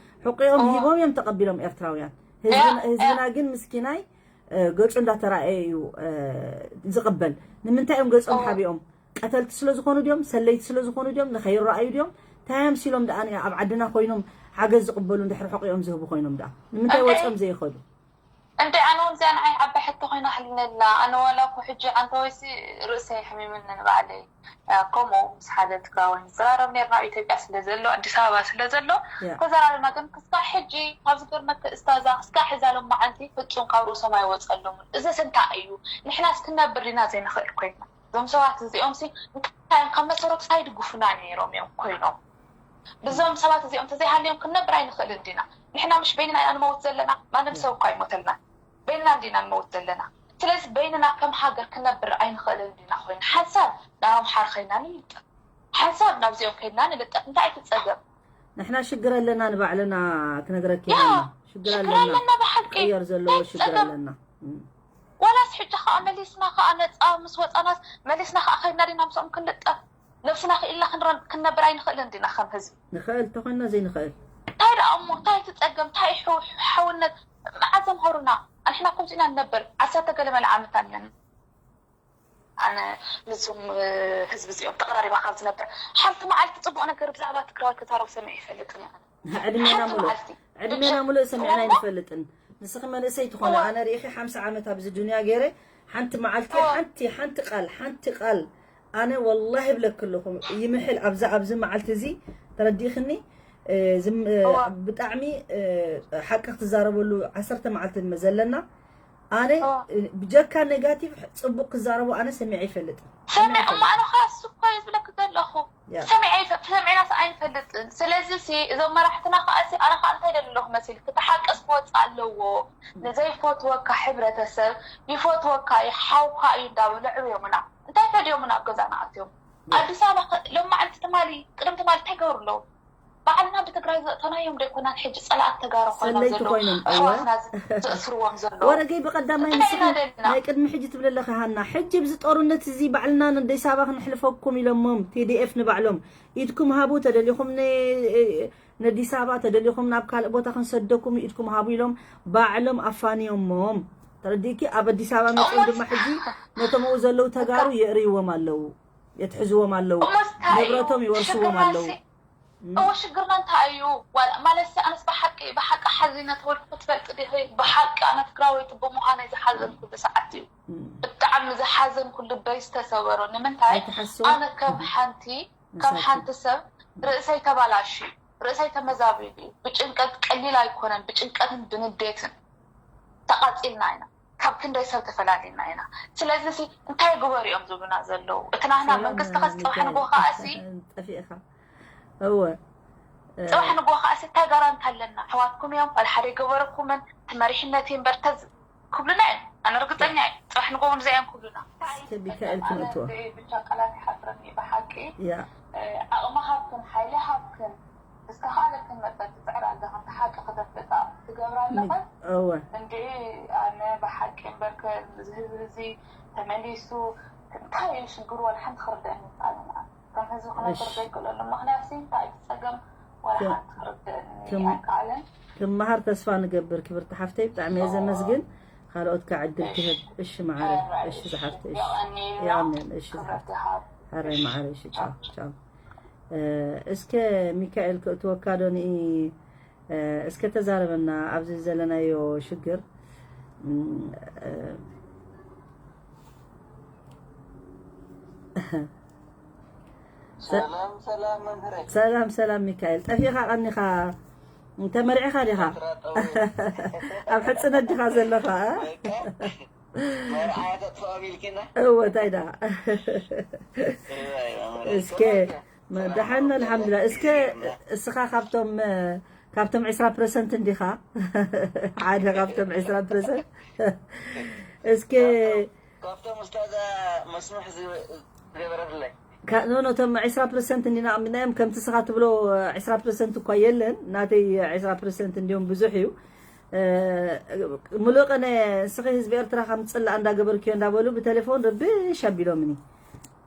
ሕቂኦም ሂቦም እዮም ተቐቢሎም ኤርትራውያን ህዝብና ግን ምስኪናይ ገፁ እንዳተራእየ እዩ ዝቕበል ንምንታይ እዮም ገፆም ሓቢኦም ቀተልቲ ስለ ዝኾኑ ድዮም ሰለይቲ ስለ ዝኾኑ ድዮም ንኸይረኣዩ ድዮም እንታይ ኣምሲሎም ደኣ ኣብ ዓድና ኮይኖም ሓገዝ ዝቕበሉ እንድሕር ሕቂኦም ዝህቡ ኮይኖም ደኣ ንምንታይ ወፂኦም ዘይኸዱ እንደ ኣነ እውን እዚኣ ንዓይ ዓባይ ሕቶ ኮይና ነላ ኣነ ዋላ እኮ ሕጂ ኣንተ ወይሲ ርእሰይ ሕሚምኒ ንባዕለይ። እ፣ ከምኡ ምስ ሓደ ትግራዋይ ንዘራረብ ነርና፣ ኣብ ኢትዮጵያ ስለ ዘሎ፣ ኣዲስ ኣበባ ስለ ዘሎ። ተዘራረብና። ግን ክስካዕ ሕጂ ካብ ዝገርመካ እስታዛ፣ ክስካዕ ሕዛ ሎም መዓልቲ ፍጹም ካብ ርእሶም ኣይወጸሎምን። እዚስ እንታይ እዩ? ንሕናስ ክንነብር ዲና ዘይንኽእል ኮይንና? እዞም ሰባት እዚኦም ሲ እንታይ እዮም? ካብ መሰረቱ ኣይድግፉና ነይሮም እዮም ኮይኖም። ብዞም ሰባት እዚኦም ተዘይሃልዮም ክንነብር ኣይንኽእልን ዲና። ንሕና ምሽ በይንና ኢና ንመውት ዘለና፣ ማንም ሰብ እኳ ኣይሞተልና። በይንና እንዲና ንመውት ዘለና። ስለዚ በይንና ከም ሃገር ክንነብር ኣይንኽእልን ዲና። ኮይኑ ሓንሳብ ናብ ኣምሓር ከይና ንልጠፍ፣ ሓንሳብ ናብዚኦም ከይድና ንልጠፍ። እንታይ እቲ ጸገም? ንሕና ሽግር ኣለና፣ ንባዕልና ክነግረኪ ያ፣ ኣለና። ሽግር ሽግር ኣለና። ኣለና ብሓቂ። ክቕየር ዘለዎ እንታይ ሽግር ጸገም? ኣለና። እም። ዋላስ ሕጂ ከኣ መሊስና ከኣ ነጻ ምስ ወጻናስ መሊስና ከኣ ከይድና ዲና ምስኦም ክንልጠፍ? ነብስና ክኢልና ክንረ-፣ ክንነብር ኣይንኽእልን ዲና ከም ህዝቢ? ንኽእል ተኾንና ዘይንኽእል። እንታይ ደኣ እሞ፣ እንታይ እቲ ጸገም? እንታይ እዩ ሕው-፣ ሓውነት? መዓዝ ዘምሃሩና? ኣንሕና ከምዚ ኢና ንነብር። ዓሰርተ ገለ መለ ዓመት ኣንየን። ኣነ ምስዞም፣ እ፣ ህዝቢ እዚኦም ተቐራሪባ ካብ ዝነብር፣ ሓንቲ መዓልቲ ጽቡቕ ነገር ብዛዕባ ትግራዋይ ክዛረቡ ሰሚዐ ይፈልጥን እየ ኣነ። ዕድሜና ሓንቲ ሙሉእ፣ መዓልቲ። ዕድሜና ብቻ-፣ ሙሉእ ሰሚዕና እሞ ኣይንፈልጥን። ንስኺ መንእሰይ ትኾነ፣ እዋ። ኣነ ርኢኺ ሓምሳ ዓመት ኣብዚ ዱንያ ገይረ፣ ሓንቲ መዓልቲ፣ እዋ። ሓንቲ፣ ሓንቲ ቃል፣ ሓንቲ ቃል፣ ኣነ ወላሂ እብለኪ ኣለኹ፣ ይምሕል ኣብዛ፣ ኣብዚ መዓልቲ እዚ፣ ተረዲእኽኒ? እ፣ ዝም-፣ እ፣ እዋ። ብጣዕሚ፣ እ፣ ሓቂ ክትዛረበሉ ዓሰርተ መዓልቲ ድማ ዘለና። ኣነ፣ እዋ። እ፣ ብጀካ ኔጋቲቭ ጽቡቕ ክዛረቡ ኣነ ሰሚዐ ይፈልጥ። ሰሚዐ ሰሚዐ እሞ ይፈልጥ። ኣነ ኸኣ እሱ እኮ እዩ ዝብለኪ ዘለኹ። ያ። ሰሚዐ ይፈ-፣ ሰሚዕናስ ኣይንፈልጥን። ስለዚ ሲ እዞም መራሕትና ኸኣ ሲ ኣነ ኸኣ እንታይ ደሊ ኣለኹ መሲልኪ? እቲ ሓቅስ ክወጽእ ኣለዎ። ንዘይፈትወካ ሕብረተሰብ ይፈትወካ እዩ፣ ሓውካ እዩ እንዳበሉ ኣዕብዮምና። እንታይ ፈድዮምና ኣብ ገዛና ኣትዮም? ያ። ኣዲስ ኣበባ ኸ-፣ ሎማዓንቲ ትማሊ፣ ቅድም ትማሊ እንታይ ገበሩ ኣለዉ? ባዕልና ብትግራይ ዘእተናዮም ዶ ኣይኮናን ሕጂ ጸላእቲ ተጋሩ ኮይኖም ሰለይቲ ዘለዉ? ኮይኖም፣ እወ። ኣሕዋትና ዝ-፣ ዘእስርዎም ዘለዉ? ወረገይ ብቐዳማይ እንታይ ንስኺ ኢና ደሊና? ናይ ቅድሚ ሕጂ ትብሊ ኣለኺ ሃና። ሕጂ ኣብዚ ጦርነት እዚ ባዕልና ንኣዲስ ኣበባ ክንሕልፈኩም ኢሎሞም፣ ቲ ዲ ኤፍ ንባዕሎም። ኢድኩም ሃቡ ተደሊኹም ን-፣ ንኣዲስ ኣበባ፣ ተደሊኹም ናብ ካልእ ቦታ ክንሰደኩም ኢድኩም ሃቡ ኢሎም ባዕሎም ኣፋንዮሞም። ተረዲእኪ? ኣብ ኣዲስ ኣበባ መጺኦም እወ። ድማ ሕጂ ነቶም ኣብኡ ዘለዉ ተጋሩ የእርይዎም ኣለዉ፣ የትሕዝዎም ኣለዉ፣ እሞ እንታይ እዩ ንብረቶም ይወርስዎም ሽግርና ኣለዉ። ሲ-፣ እም። እወ፣ ሽግርና እንታይ እዩ? ዋላ-፣ ማለት ሲ፣ ኣነስ ብሓቂ፣ ብሓቂ ሓዚነ ተወልኩ ክትፈልጢ ዲኺ? ብሓቂ ኣነ ትግራወይቲ ብምዃነይ ዝሓዘንኩሉ ሰዓት እዩ። እም። ብጣዕሚ ዝሓዘንኩ፣ ልበይ ዝተሰበሮ። ንምንታይ? ኣይትሓስዎ። ኣነ ከም እም። ሓንቲ፣ ከም ምሳኪ። ሓንቲ ሰብ እም። ርእሰይ ተባላሽዩ፣ ርእሰይ ተመዛቢሉ እዩ። ብጭንቀት ቀሊል ኣይኮነን፣ ብጭንቀትን ብንዴትን ተቓጺልና ኢና። ካብ ክንደይ ሰብ ተፈላሊና ኢና። ስለዚ ሲ እንታይ ግበሩ እዮም ዝብሉና ዘለዉ? እቲ ናህና ሰላም መንግስቲ ኸስ ጽባሕ ንግሆ ሚካኤል። ኸኣ ሲ ጠፊእኻ። እወ። ጽባሕ ንግሆ ኸኣ ሲ እንታይ ጋራንቲ ኣለና? ኣሕዋትኩም እዮም፣ ዋላ ሓደ ኣይገበረኩምን፣ እቲ መሪሕነት እዩ እምበር ተዝ-፣ ክብሉና እዮም። ኣነ ርግጸኛ እየ። ጽባሕ ንግሆ እውን እዚኣ እዮም ክብሉና። እስከ ሚካኤል ኣነ ክንእትዎ። ብቻ ቃላት ይሓጽረኒ ብሓቂ። ያ። እ፣ ዓቕሚ ሃብክን፣ ሓይሊ ሃብክን፣ ዝተኻለክን መጠን ትጽዕራ ኣለኻ፣ እቲ ሓቂ ክተፍልጣ ትገብራ ኣለኻ። እወ። እንድዒ ኣነ ብሓቂ እምበርከ፣ እዚ ህዝቢ እዚ ተመሊሱ እንታይ እዩ ሽግሩ ዋላ ሓንቲ ክርድአኒ ይከኣለና። ከም ህዝቢ ክነብር እሺ። ዘይክእለሉ ምኽንያት ሲ እንታይ እዩ ጸገም ዋላ ከ-፣ ሓንቲ ክርድአኒ ከም-፣ ኣይከኣለን። ክመሃር ተስፋ ንገብር ክብርቲ ሓፍተይ፣ ብጣዕሚ እየ እወ። ዘመስግን። ካልኦት ከዓ ዕድል እሺ። ክህብ። እሺ መዓረ፣ እሺ ዝሓፍተይ፣ እሺ። የቐንየልና። የቐንየልና፣ እሺ ክብረት ዝሓፍተይ። ይሃብ። ሕራይ እሺ። መዓረ፣ እሺ፣ ቻው፣ ቻው። ቻው። እ፣ እስከ ሚካኤል ክእትወካ ዶ ንኢ-፣ እ፣ እስከ ተዛረበና ኣብዚ ዘለናዮ ሽግር። እም፣ እ፣ ሰ-፣ ሰላም፣ ሰላም መምህረይ። ሰላም፣ ሰላም ሚካኤል። ጠፊእኻ ቀኒኻ፣ ተመርዒኻ ዲኻ? ኤርትራ ጠውየ። ኣብ ሕጽነት ዲኻ ዘለኻ? በቃ፣ መርዓ ተጥፍኦም ኢልኪና? እወ፣ እንታይ ደኣ? እወ፣ መምህረይ፣ እስከ፣ ከመይ ደኣ? መ-፣ ሰላም ደሓን፣ ነው፣ ኣልሓምዱሊላህ። እስከ፣ ይገርም። እስኻ ካብቶም፣ ካብቶም ዕስራ ፐርሰንት እንዲኻ? ሓደ ካብቶም ዕስራ ፐርሰንት? እስከ፣ ካብቶም፣ ካብቶም ኡስታዛ መስምሕ ዝ-፣ ዝገበረትለይ። ካ-፣ ኖ፣ ኖ፣ እቶም ዕስራ ፐርሰንት እንዲና ኣሚናዮም፣ ከምቲ እስኻ ትብሎ ዕስራ ፐርሰንት እኳ የለን፣ ናተይ ዕስራ ፐርሰንት እንዲዮም ብዙሕ እዩ። እ፣ ምሉእ ቀነ ንስኺ ህዝቢ ኤርትራ ከም ጽላእ እንዳገበርክዮ እንዳበሉ ብቴሌፎን ርብሽ ኣቢሎምኒ።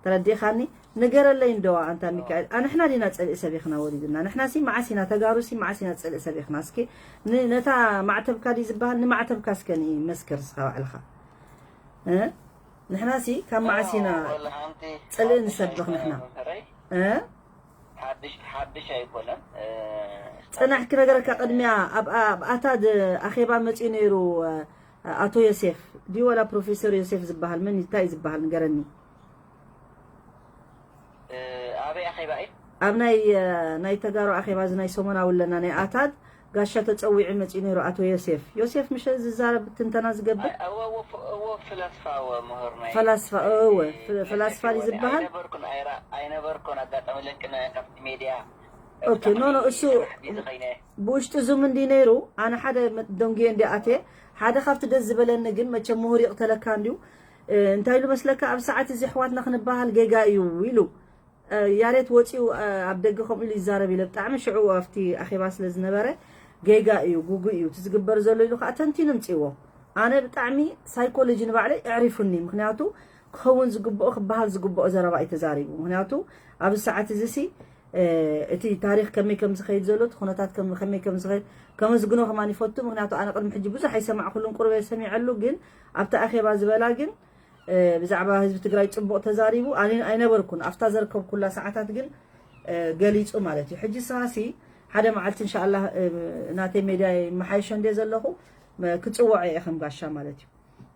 ተረዲእኻኒ? ንገረለይ እንዶ ኣንታ ሚካኤል፣ ኣንሕና ዲና ጸልኢ ሰቢኽና ወሊድና? ንሕና ሲ መዓስ ኢና፣ ተጋሩ ሲ መዓስ ኢና ጸልኢ ሰቢኽና? እስኪ ን-፣ ነታ ማዕተብካ ድዩ ዝበሃል? ንማዕተብካ እስከ ንኢ መስክር እስኻ ባዕልኻ። እ? ንሕና ሲ ካብ መዓስ ኢና ወላ ሓንቲ ጸልኢ ሓንቲ ንሰብኽ ንሕና? መምህረይ፣ እ? ሓድሽ፣ ሓድሽ ኣይኮነን። እ፣ ጽናሕ ክነገረካ፣ ቅድሚያ ኣብ፣ ኣብ ኣታድ ኣኼባ መጺኡ ነይሩ፣ እ፣ ኣቶ ዮሴፍ ድዩ ወላ ፕሮፌሰር ዮሴፍ ዝበሃል? መን እንታይ ዝበሃል ንገረኒ። ኣበይ ኣኼባ እዩ? ኣብ ናይ ናይ ተጋሩ ኣኼባ እዚ ናይ ሰሞናዊ ኣለና ናይ ኣታድ ጋሻ ተፀዊዑ መፂኡ ነይሩ ኣቶ ዮሴፍ። ዮሴፍ ምሸ ዝዛረብ ትንተና ዝገብር እዎ ፍላስፋ እዎ ምሁር ናይ ፈላስፋ እወ ፈላስፋ ድዩ ዝበሃል? ኣይነበርኩን ኣጋጣሚ ለንቅነ ካብቲ ሜድያ ኦኬ ኖ ኖ እሱ ብውሽጢ ዙም እንዲ ነይሩ ኣነ ሓደ ደንጉየ እንዲ ኣትየ ሓደ ካብቲ ደስ ዝበለኒ ግን መቸም ምሁር ይቕተለካ እንዲዩ እንታይ ኢሉ መስለካ ኣብ ሰዓት እዚ ኣሕዋትና ክንበሃል ጌጋ እዩ ኢሉ ያሬት ወፂኡ ኣብ ደገ ከምኡ ኢሉ ይዛረብ ኢለ ብጣዕሚ ሽዑ ኣብቲ ኣኼባ ስለ ዝነበረ ጌጋ እዩ ጉጉ እዩ እቲ ዝግበር ዘሎ ኢሉ ከዓ ተንቲኑ ምፅእዎ ኣነ ብጣዕሚ ሳይኮሎጂ ንባዕለይ ኣዕሪፉኒ ምክንያቱ ክኸውን ዝግብኦ ክበሃል ዝግብኦ ዘረባ እዩ ተዛሪቡ ምክንያቱ ኣብዚ ሰዓት እዚ ሲ እቲ ታሪክ ከመይ ከም ዝኸይድ ዘሎ እቲ ኩነታት ከመይ ከም ዝኸይድ ከመስግኖ ከማን ይፈቱ ምክንያቱ ኣነ ቅድሚ ሕጂ ብዙሕ ኣይሰማዕኩሉን ቁርበ ሰሚዐሉ ግን ኣብቲ ኣኼባ ዝበላ ግን ብዛዕባ ህዝቢ ትግራይ ፅቡቕ ተዛሪቡ ኣነ ኣይነበርኩን ኣብታ ዘርከብኩላ ሰዓታት ግን ገሊፁ ማለት እዩ ሕጂ ስኻሲ ሓደ መዓልቲ እንሻላ ናተይ ሜድያ መሓይሾ እንደ ዘለኹ ክፅውዖ እየ ከም ጋሻ ማለት እዩ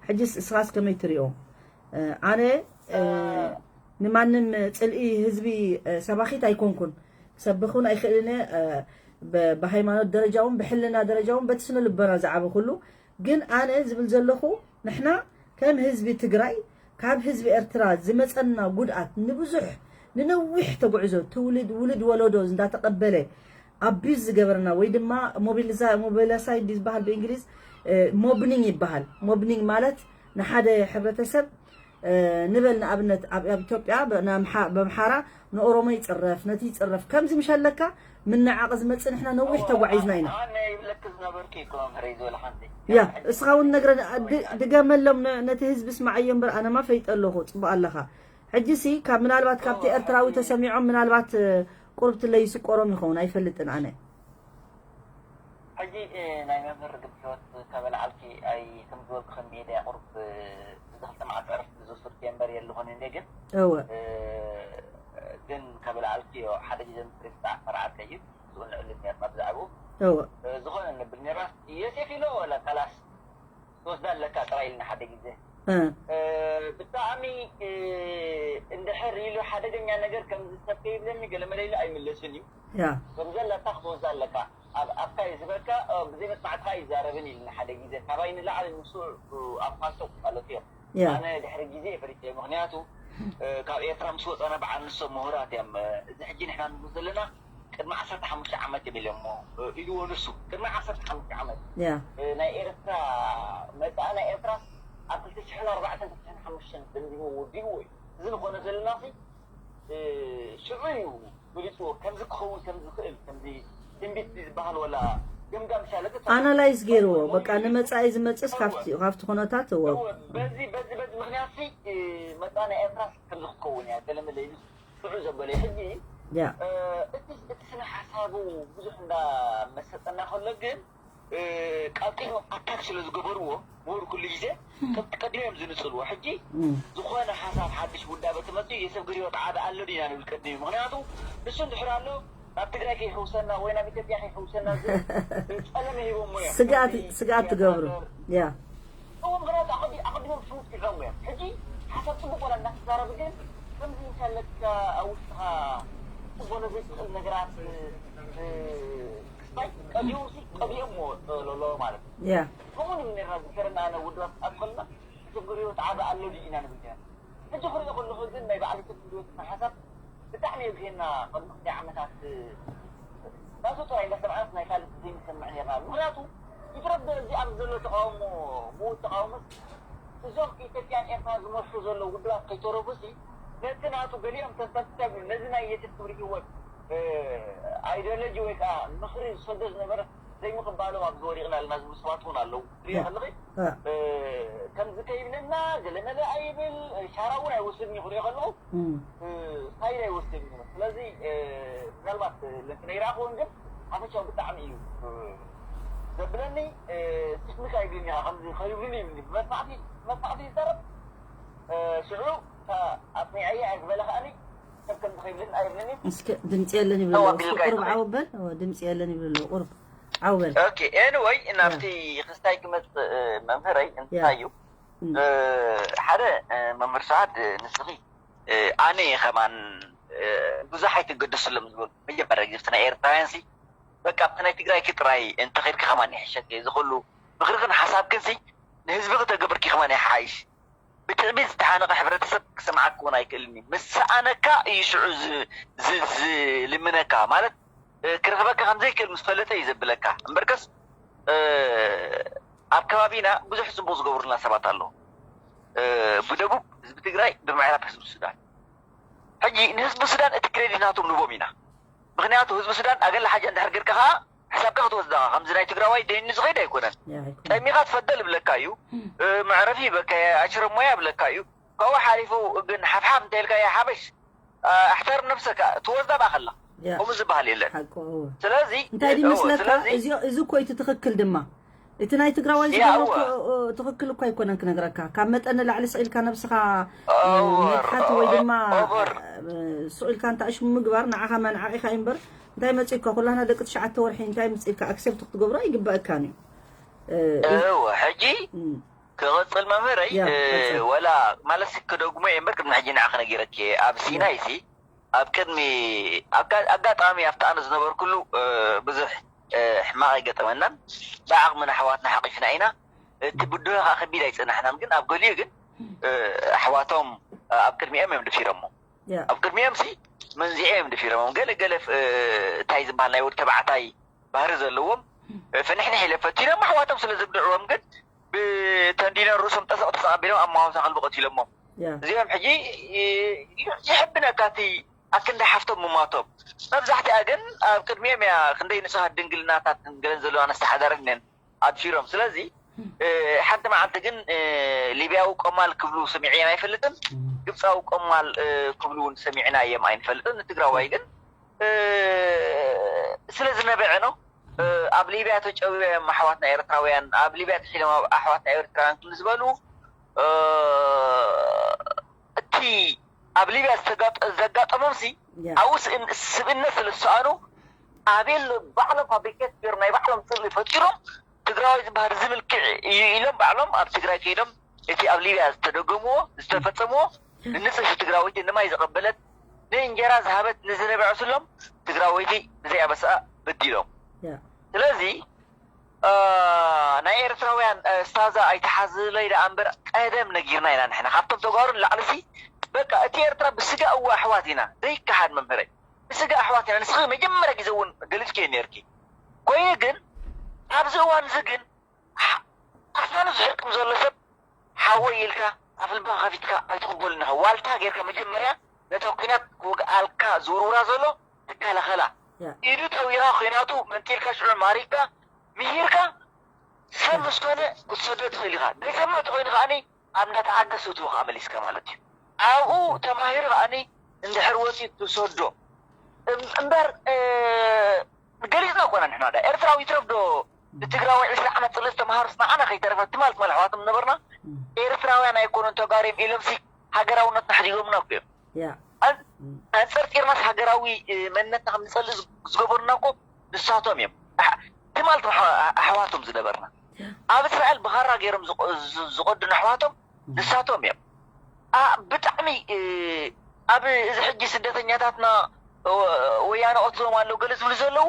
ሕጂ እስኻስ ከመይ ትሪኦ ኣነ ንማንም ፅልኢ ህዝቢ ሰባኺት ኣይኮንኩን ክሰብኽ እውን ኣይክእልን ብሃይማኖት ደረጃ እውን ብሕልና ደረጃ እውን በቲ ስነ ልቦና ዝዓበ ኩሉ ግን ኣነ ዝብል ዘለኹ ንሕና ከም ህዝቢ ትግራይ ካብ ህዝቢ ኤርትራ ዝመፀና ጉድኣት ንብዙሕ ንነዊሕ ተጉዕዞ ትውልድ ውልድ ወለዶ እንዳተቐበለ ኣቢዝ ዝገበረና ወይ ድማ ሞቢላሳይድ ዝበሃል ብእንግሊዝ ሞብኒንግ ይበሃል ሞብኒንግ ማለት ንሓደ ሕብረተሰብ ንበል ንኣብነት ኣብ ኢትዮጵያ በምሓራ ንኦሮሞ ይፅረፍ ነቲ ይፅረፍ ከምዚ ምሸለካ ምንዓቕ ዝመፅእ ንሕና ነዊሕ ተጓዒዝና ኢና ያ እስኻ እውን ነግረ ድገመሎም ነቲ ህዝቢ ስማዓዮ እምበር ኣነማ ፈይጠ ኣለኹ ፅቡቅ ኣለኻ ሕጂ ሲ ካብ ምናልባት ካብቲ ኤርትራዊ ተሰሚዖም ምናልባት ቁርብትለይ ይስቆሮም ይኸውን ኣይፈልጥን ኣነ ሕጂ ናይ መምህር ግብረ ህይወት ከበላ ዓልኪ ኣይ ከም ዝበልኩ ከም ሜድያ ቁሩብ እዚ ክልተ መዓልቲ ዕረፍቲ ዝወሰድኩ እየ እምበር የለኹን እንደ ግን እወ ግን ከበላ ዓልኪ ሓደ ግዜ ምስ ሬስታ ኣፈራዓልከ እዩ ዝኡ ንዕልል ነርና ብዛዕባኡ እወ ዝኾነ ንብል ነርና ዮሴፍ ኢሎ ወላ ካላስ ትወስዳ ኣለካ ጥራይ ኢልና ሓደ ግዜ ብጣዕሚ እንድሕር ኢሉ ሓደገኛ ነገር ከምዚ ሰብ ከይብለኒ ገለመለ ኢሉ ኣይምለስን እዩ ያ ከም ዘለካ ክትወስዳ ኣለካ ኣብ ኣፍካ እዩ ዝበልካ ብዘይ መስማዕትካ ይዛረብን ኢልና ሓደ ግዜ ካባይ ንላዕሊ ንሱ ኣብ ፓልቶክ ማለት እዮም ያ ኣነ ድሕሪ ግዜ ፈሊጠ ምክንያቱ ካብ ኤርትራ ምስ ወፀና በዓል ንሶም ምሁራት እዮም እዚ ሕጂ ንሕና ንብሎ ዘለና ቅድሚ ዓሰርተ ሓሙሽተ ዓመት እዮም ኢሎሞ ኢልዎ ንሱ ቅድሚ ዓሰርተ ሓሙሽተ ዓመት ያ ናይ ኤርትራ መፃኢ ናይ ኤርትራ ኣብ ክልተ ሽሕን ኣርባዕተን ክልተ ሽሕን ሓሙሽተን ደምዲሞ ወዲእዎ እዩ እዚ ዝኾነ ዘለና ሲ ሽዑ እዩ ፈሊጥዎ ከምዚ ክኸውን ከም ዝኽእል ከምዚ ትንቢት ዝበሃል ወላ ገምጋም ሻለተ ኣናላይዝ ገይርዎ በቃ ንመፃኢ ዝመፅስ ካብቲ ኩነታት እዎ በዚ በዚ በዚ ምክንያት ሲ መፃኢ ናይ ኤርትራ ከምዚ ክትከውን እያ ገለመለ ኢሉ ሽዑ ዘበለ ሕጂ ያ እቲ እቲ ስነ ሓሳቡ ብዙሕ እንዳ መሰጠና ከሎ ግን ቀልጢፎም ኣታክ ስለ ዝገበርዎ ምሁር ኩሉ ግዜ ከምቲ ቀዲሞም ዝንፅልዎ ሕጂ ዝኾነ ሓሳብ ሓድሽ ውዳበ ተመፅኡ የሰብ ግሪዮ ጣዓቢ ኣሎ ዲና ንብል ቀዲሙ ምክንያቱ ንሱ እንድሕር ኣሎ ናብ ትግራይ ከይሕውሰና ወይ ናብ ኢትዮጵያ ከይሕውሰና ዝብል ጸለመ ሂቦሞ እዮም ስግኣት ስግኣት ትገብሩ ያ እዎም ምክንያቱ ኣቐዲሞም ሽሙት ክሕሙ እዮም ሕጂ ሓሳብ ፅቡቅ ወላ እናተዛረቡ ግን ከምዚ እንሻለካ ኣብ ውሽጥኻ ክበሎ ዘይትኽእል ነገራት ክስታይ ቀዲሙ ቀዲኦሞ ለሎ ማለት እዩ ያ ከምኡ ንብል ነርና ዝከረና ኣነ ውድባት ኣብ ከልና ችግር ህይወት ዓቢ ኣሎ ድዩ ኢና ንብል ነርና ሕጂ ክሪኦ ከለኹ ግን ናይ ባዕሊ ችግር ህይወት ሓሳብ ብጣዕሚ የብሄና ቅድሚ ክልተ ዓመታት ናቱ ጥራይ እንዳሰምዓስ ናይ ካልእ ዘይንሰምዕ ነርና ምክንያቱ ይትረፍ እዚ ኣብዚ ዘሎ ተቃውሞ ምዉት ተቃውሞስ እዞም ኢትዮጵያን ኤርትራን ዝመርሑ ዘለዉ ውድባት ከይተረፉሲ ነቲ ናቱ ገሊኦም ተንተንተብ ነዚ ናይ የትት ክብሪ ህይወት ኣይዲዮሎጂ ወይ ከዓ ምኽሪ ዝሰዶ ዝነበረ ዘይምቕባሎም ኣብዚ ወዲቕና ኣለና ዝብሉ ሰባት እውን ኣለዉ ትሪኦ ከለኺ ከምዚ ከይብለና ገለ መለ ኣይብል ሻራ እውን ኣይወስድን እዩ ክሪኦ ከለኹ ሳይድ ኣይወስድን እዩ ስለዚ ምናልባት ለንክነ ይረኣኽዎ ግን ሓፈሻዊ ብጣዕሚ እዩ ዘብለኒ ስክምካ ይብልኒ ከምዚ ከይብሉኒ ይብልኒ ብመጥፋዕቲ መጥፋዕቲ ይዛረብ ሽዑ ኣጽኒዐየ ኣይግበለ ከኣኒ ሰብ ከምዚ ከይብልን ኣይብልኒ እስከ ድምፂ የለን ይብሉ ኣለዉ እስከ ቁርብ ዓወበል ድምፂ የለን ይብሉ ኣለዉ ቁርብ ዓወል okay anyway ናብቲ ክስታይ ክመፅእ መምህረይ እንታይ እዩ ሓደ መምህር ሰዓድ ንስኺ ኣነ እየ ከማን ብዙሕ ኣይትገደስሎም ዝበሉ መጀመርያ ግዜ ናይ ኤርትራውያን ሲ በቃ ኣብቲ ናይ ትግራይ ክጥራይ እንተኸድኪ ከማን ይሕሸኪ እዚ ኩሉ ምኽርኽን ሓሳብክን ሲ ንህዝቢ ክተገብርኪ ከማን ይሓይሽ ብትዕቢት ዝተሓነቐ ሕብረተሰብ ክሰምዓካ እውን ኣይክእልን እዩ ምስ ሰኣነካ እዩ ሽዑ ዝልምነካ ማለት ክረኽበካ ከም ዘይክእል ምስ ፈለጠ እዩ ዘብለካ እምበርከስ ኣብ ከባቢና ብዙሕ ፅቡቅ ዝገብሩልና ሰባት ኣለዉ ብደቡብ ህዝቢ ትግራይ ብምዕራብ ህዝቢ ሱዳን ሕጂ ንህዝቢ ሱዳን እቲ ክሬዲት ናቶም ንቦም ኢና ምክንያቱ ህዝቢ ሱዳን ኣገለ ሓጃ እንድሕር ገርካ ከዓ ሕሳብካ ክትወስዳ ከምዚ ናይ ትግራዋይ ደይኑ ዝኸይድ ኣይኮነን ጠሚኻ ትፈደል ይብለካ እዩ መዕረፊ በካ ኣሽረሞያ ይብለካ እዩ ካብኡ ሓሊፉ ግን ሓፍሓፍ እንተልካ ሓበሽ ኣሕተር ነፍሰካ ትወስዳ ባኸላ ከምኡ ዝበሃል የለን ስለዚ እንታይ ይመስለካ እዚ እኮ እቲ ትኽክል ድማ እቲ ናይ ትግራዋይ ዝገብሮ ትኽክል እኳ ኣይኮነን ክነግረካ ካብ መጠን ንላዕሊ ስቕ ኢልካ ነብስኻ ምትሓት ወይ ድማ ስቕ ኢልካ እንታእሽ ምግባር ንዓኻ መንዓቕ ኢኻ እምበር እንታይ መፂእካ ኩላና ደቂ ትሽዓተ ወርሒ እንታይ ምፅእካ ኣክሴፕት ክትገብሮ ኣይግበአካን እዩ ሕጂ ክቕፅል መምህረይ ወላ ማለት ክደግሞ እየ እምበር ቅድሚ ሕጂ ንዓኺ ነጊረኪ ኣብ ሲናይ ሲ ኣብ ቅድሚ ኣጋጣሚ ኣብቲ ኣነ ዝነበርኩሉ ብዙሕ ሕማቕ ኣይገጠመናን ብዓቕምና ኣሕዋትና ሓቒፍና ኢና እቲ ብድሆ ከዓ ከቢድ ኣይፅናሕናን ግን ኣብ ገሊኡ ግን ኣሕዋቶም ኣብ ቅድሚኦም እዮም ድፊሮሞ ኣብ ቅድሚኦም ሲ መንዚዐ እዮም ድፊሮሞም ገለ ገለ እንታይ ዝበሃል ናይ ወዲ ተባዕታይ ባህሪ ዘለዎም ፍንሕንሕ ኢለ ፈቲኖም ኣሕዋቶም ስለ ዝብድዕዎም ግን ብተንዲኖ ርእሶም ጠሰቕ ጠሰቕ ኣቢሎም ኣብ መዋሳ ከልቢ ቀቲሎሞም እዚኦም ሕጂ ይሕብነካ እቲ ኣክንዲ ሓፍቶም ምማቶም መብዛሕትኣ ግን ኣብ ቅድሚኦም እያ ክንደይ ንጹሃት ድንግልናታት ገለን ዘለዎ ኣነስተሓዳረን እነን ኣድፊሮም ስለዚ ሓንቲ መዓልቲ ግን ሊብያዊ ቆማል ክብሉ ሰሚዐዮም ኣይፈልጥን ግብፃዊ ቆማል ክብሉ እውን ሰሚዕና እዮም ኣይንፈልጥን ንትግራዋይ ግን ስለ ዝነበዐ ነው ኣብ ሊብያ ተጨውዮም ኣሕዋትና ኤርትራውያን ኣብ ሊብያ ተሒሎም ኣሕዋትና ኤርትራውያን ክብሉ ዝበሉ እቲ ኣብ ሊብያ ዘጋጠሞም ሲ ኣብኡ ስብእነት ስለ ዝሰኣኑ ኣቤል ባዕሎም ፋብሪኬት ገይሩ ናይ ባዕሎም ፅልኢ ፈጢሮም ትግራዋይ ዝበሃል ዝምልክዕ እዩ ኢሎም ባዕሎም ኣብ ትግራይ ከይዶም እቲ ኣብ ሊብያ ዝተደገምዎ ዝተፈፀምዎ ንንፅህቲ ትግራወይቲ ንማይ ዘቐበለት ንእንጀራ ዝሃበት ንዝነበዐ ስሎም ትግራወይቲ ብዘይ ኣበስኣ በዲሎም ስለዚ ናይ ኤርትራውያን ስታዛ ኣይተሓዝለይ ደኣ እምበር ቀደም ነጊርና ኢና ንሕና ካብቶም ተጋሩ ንላዕሊ ሲ በቃ እቲ ኤርትራ ብስጋ እወ ኣሕዋት ኢና ዘይከሓድ መምህረይ ብስጋ ኣሕዋት ኢና ንስኺ መጀመርያ ግዜ እውን ገሊፅኪ ነርኪ ኮይኑ ግን ኣብዚ እዋን እዚ ግን ኣፋኑ ዝሕቅም ዘሎ ሰብ ሓወይ ኢልካ ኣፍልብኻ ከፊትካ ኣይትቕበሉን ኢኻ ዋልታ ጌርካ መጀመርያ ነታ ኩናት ክወግኣልካ ዝውርውራ ዘሎ ትከላኸላ ኢዱ ጠዊኻ ኩናቱ መንጢልካ ሽዑ ማሪካ ምሂርካ ሰብ ምስ ኮነ ክትሰዶ ትኽእል ኢኻ ዘይሰምዕ ተኮይኑ ከዓኒ ኣብ እንዳተዓገሰ ትወ ከዓ መሊስካ ማለት እዩ ኣብኡ ተማሂሩ ከዓኒ እንድሕር ወፂኡ ትሰዶ እምበር ገሊፅና ኮና ንሕና ዳ ኤርትራዊ ይትረፍ ዶ ብትግራዊ ዕስራ ዓመት ፅልእቲ ተምሃሩ ንዓና ከይተረፈ ትማል ትማል ኣሕዋቶም ነበርና ኤርትራውያን ኣይኮኑን ተጋርዮም ኢሎም ሲ ሃገራውነትና ሕዲጎምና እኮ እዮም ኣንፀርፂርናስ ሃገራዊ መንነትና ከም ንፀልእ ዝገበሩና እኮ ንሳቶም እዮም ትማል ኣሕዋቶም ዝነበርና ኣብ እስራኤል ብኻራ ገይሮም ዝቆድኑ ኣሕዋቶም ንሳቶም እዮም ብጣዕሚ ኣብ እዚ ሕጂ ስደተኛታትና ወያነ ቀትሎም ኣለዉ ገለ ዝብሉ ዘለዉ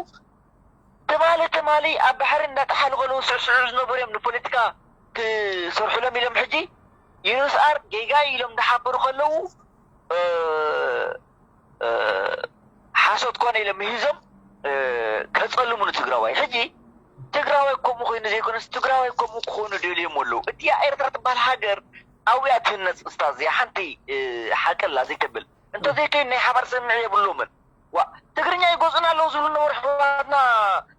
ትማሊ ትማሊ ኣብ ባሕሪ እንዳጠሓሉ ከለዉ ስዕስዑ ዝነበሩ እዮም ንፖለቲካ ክሰርሑሎም ኢሎም ሕጂ ዩንስኣር ጌጋ ኢሎም እንዳሓበሩ ከለዉ ሓሶት ኮነ ኢሎም ምሂዞም ከፀልሙ ንትግራዋይ ሕጂ ትግራዋይ ከምኡ ኮይኑ ዘይኮነስ ትግራዋይ ከምኡ ክኾኑ ደልዮም ኣለዉ እቲያ ኤርትራ ትበሃል ሃገር ኣብያ ትህነፅ እስታ እዚኣ ሓንቲ ሓቀላ ዘይተብል እንተዘይከይኑ ናይ ሓባር ስምምዕ የብሎምን ዋ ትግርኛ ይገዝኡና ኣለዉ ዝብሉ ነበሩ ኣሕዋትና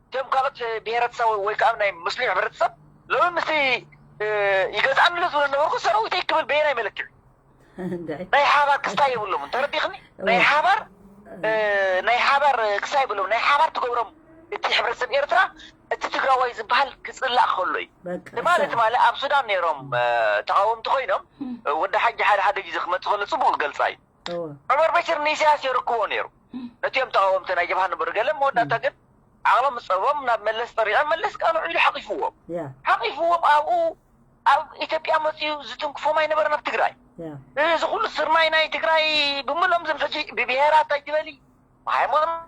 እቶም ካልኦት ብሄረተሰብ ወይ ከዓ ናይ ሙስሊም ሕብረተሰብ ሎሚ ምስቲ ይገዝኣኒ ኣሎ ዝብሉ ነበርኩ ሰራዊተይ ክብል በየናይ መለክዒ ናይ ሓባር ክስታይ የብሎምን ተረዲኽኒ ናይ ሓባር ናይ ሓባር ክስታይ የብሎም ናይ ሓባር ትገብሮም እቲ ሕብረተሰብ ኤርትራ እቲ ትግራዋይ ዝበሃል ክፅላእ ከሎ እዩ ትማሊ ትማሊ ኣብ ሱዳን ነይሮም ተቃወምቲ ኮይኖም ወዲ ሓጂ ሓደ ሓደ ግዜ ክመፅእ ከሎ ፅቡቅ ዝገልፃ እዩ ዑመር በሽር ንኢሳያስ የረክቦ ነይሩ ነቲኦም ተቃወምቲ ናይ ጀብሃ ነበሩ ገለ መወዳእታ ግን ዓቕሎም ዝፀበቦም ናብ መለስ ጠሪዖም፣ መለስ ቃልዑ ኢሉ ሓቂፍዎም። ሓቂፍዎም ኣብኡ ኣብ ኢትዮጵያ መፅኡ ዝትንክፎም ኣይነበረን ኣብ ትግራይ። እዚ ኩሉ ስርናይ ናይ ትግራይ ብምሎም ዝም ሕጂ ብብሄራት ኣይትበሊ፣ ብሃይማኖት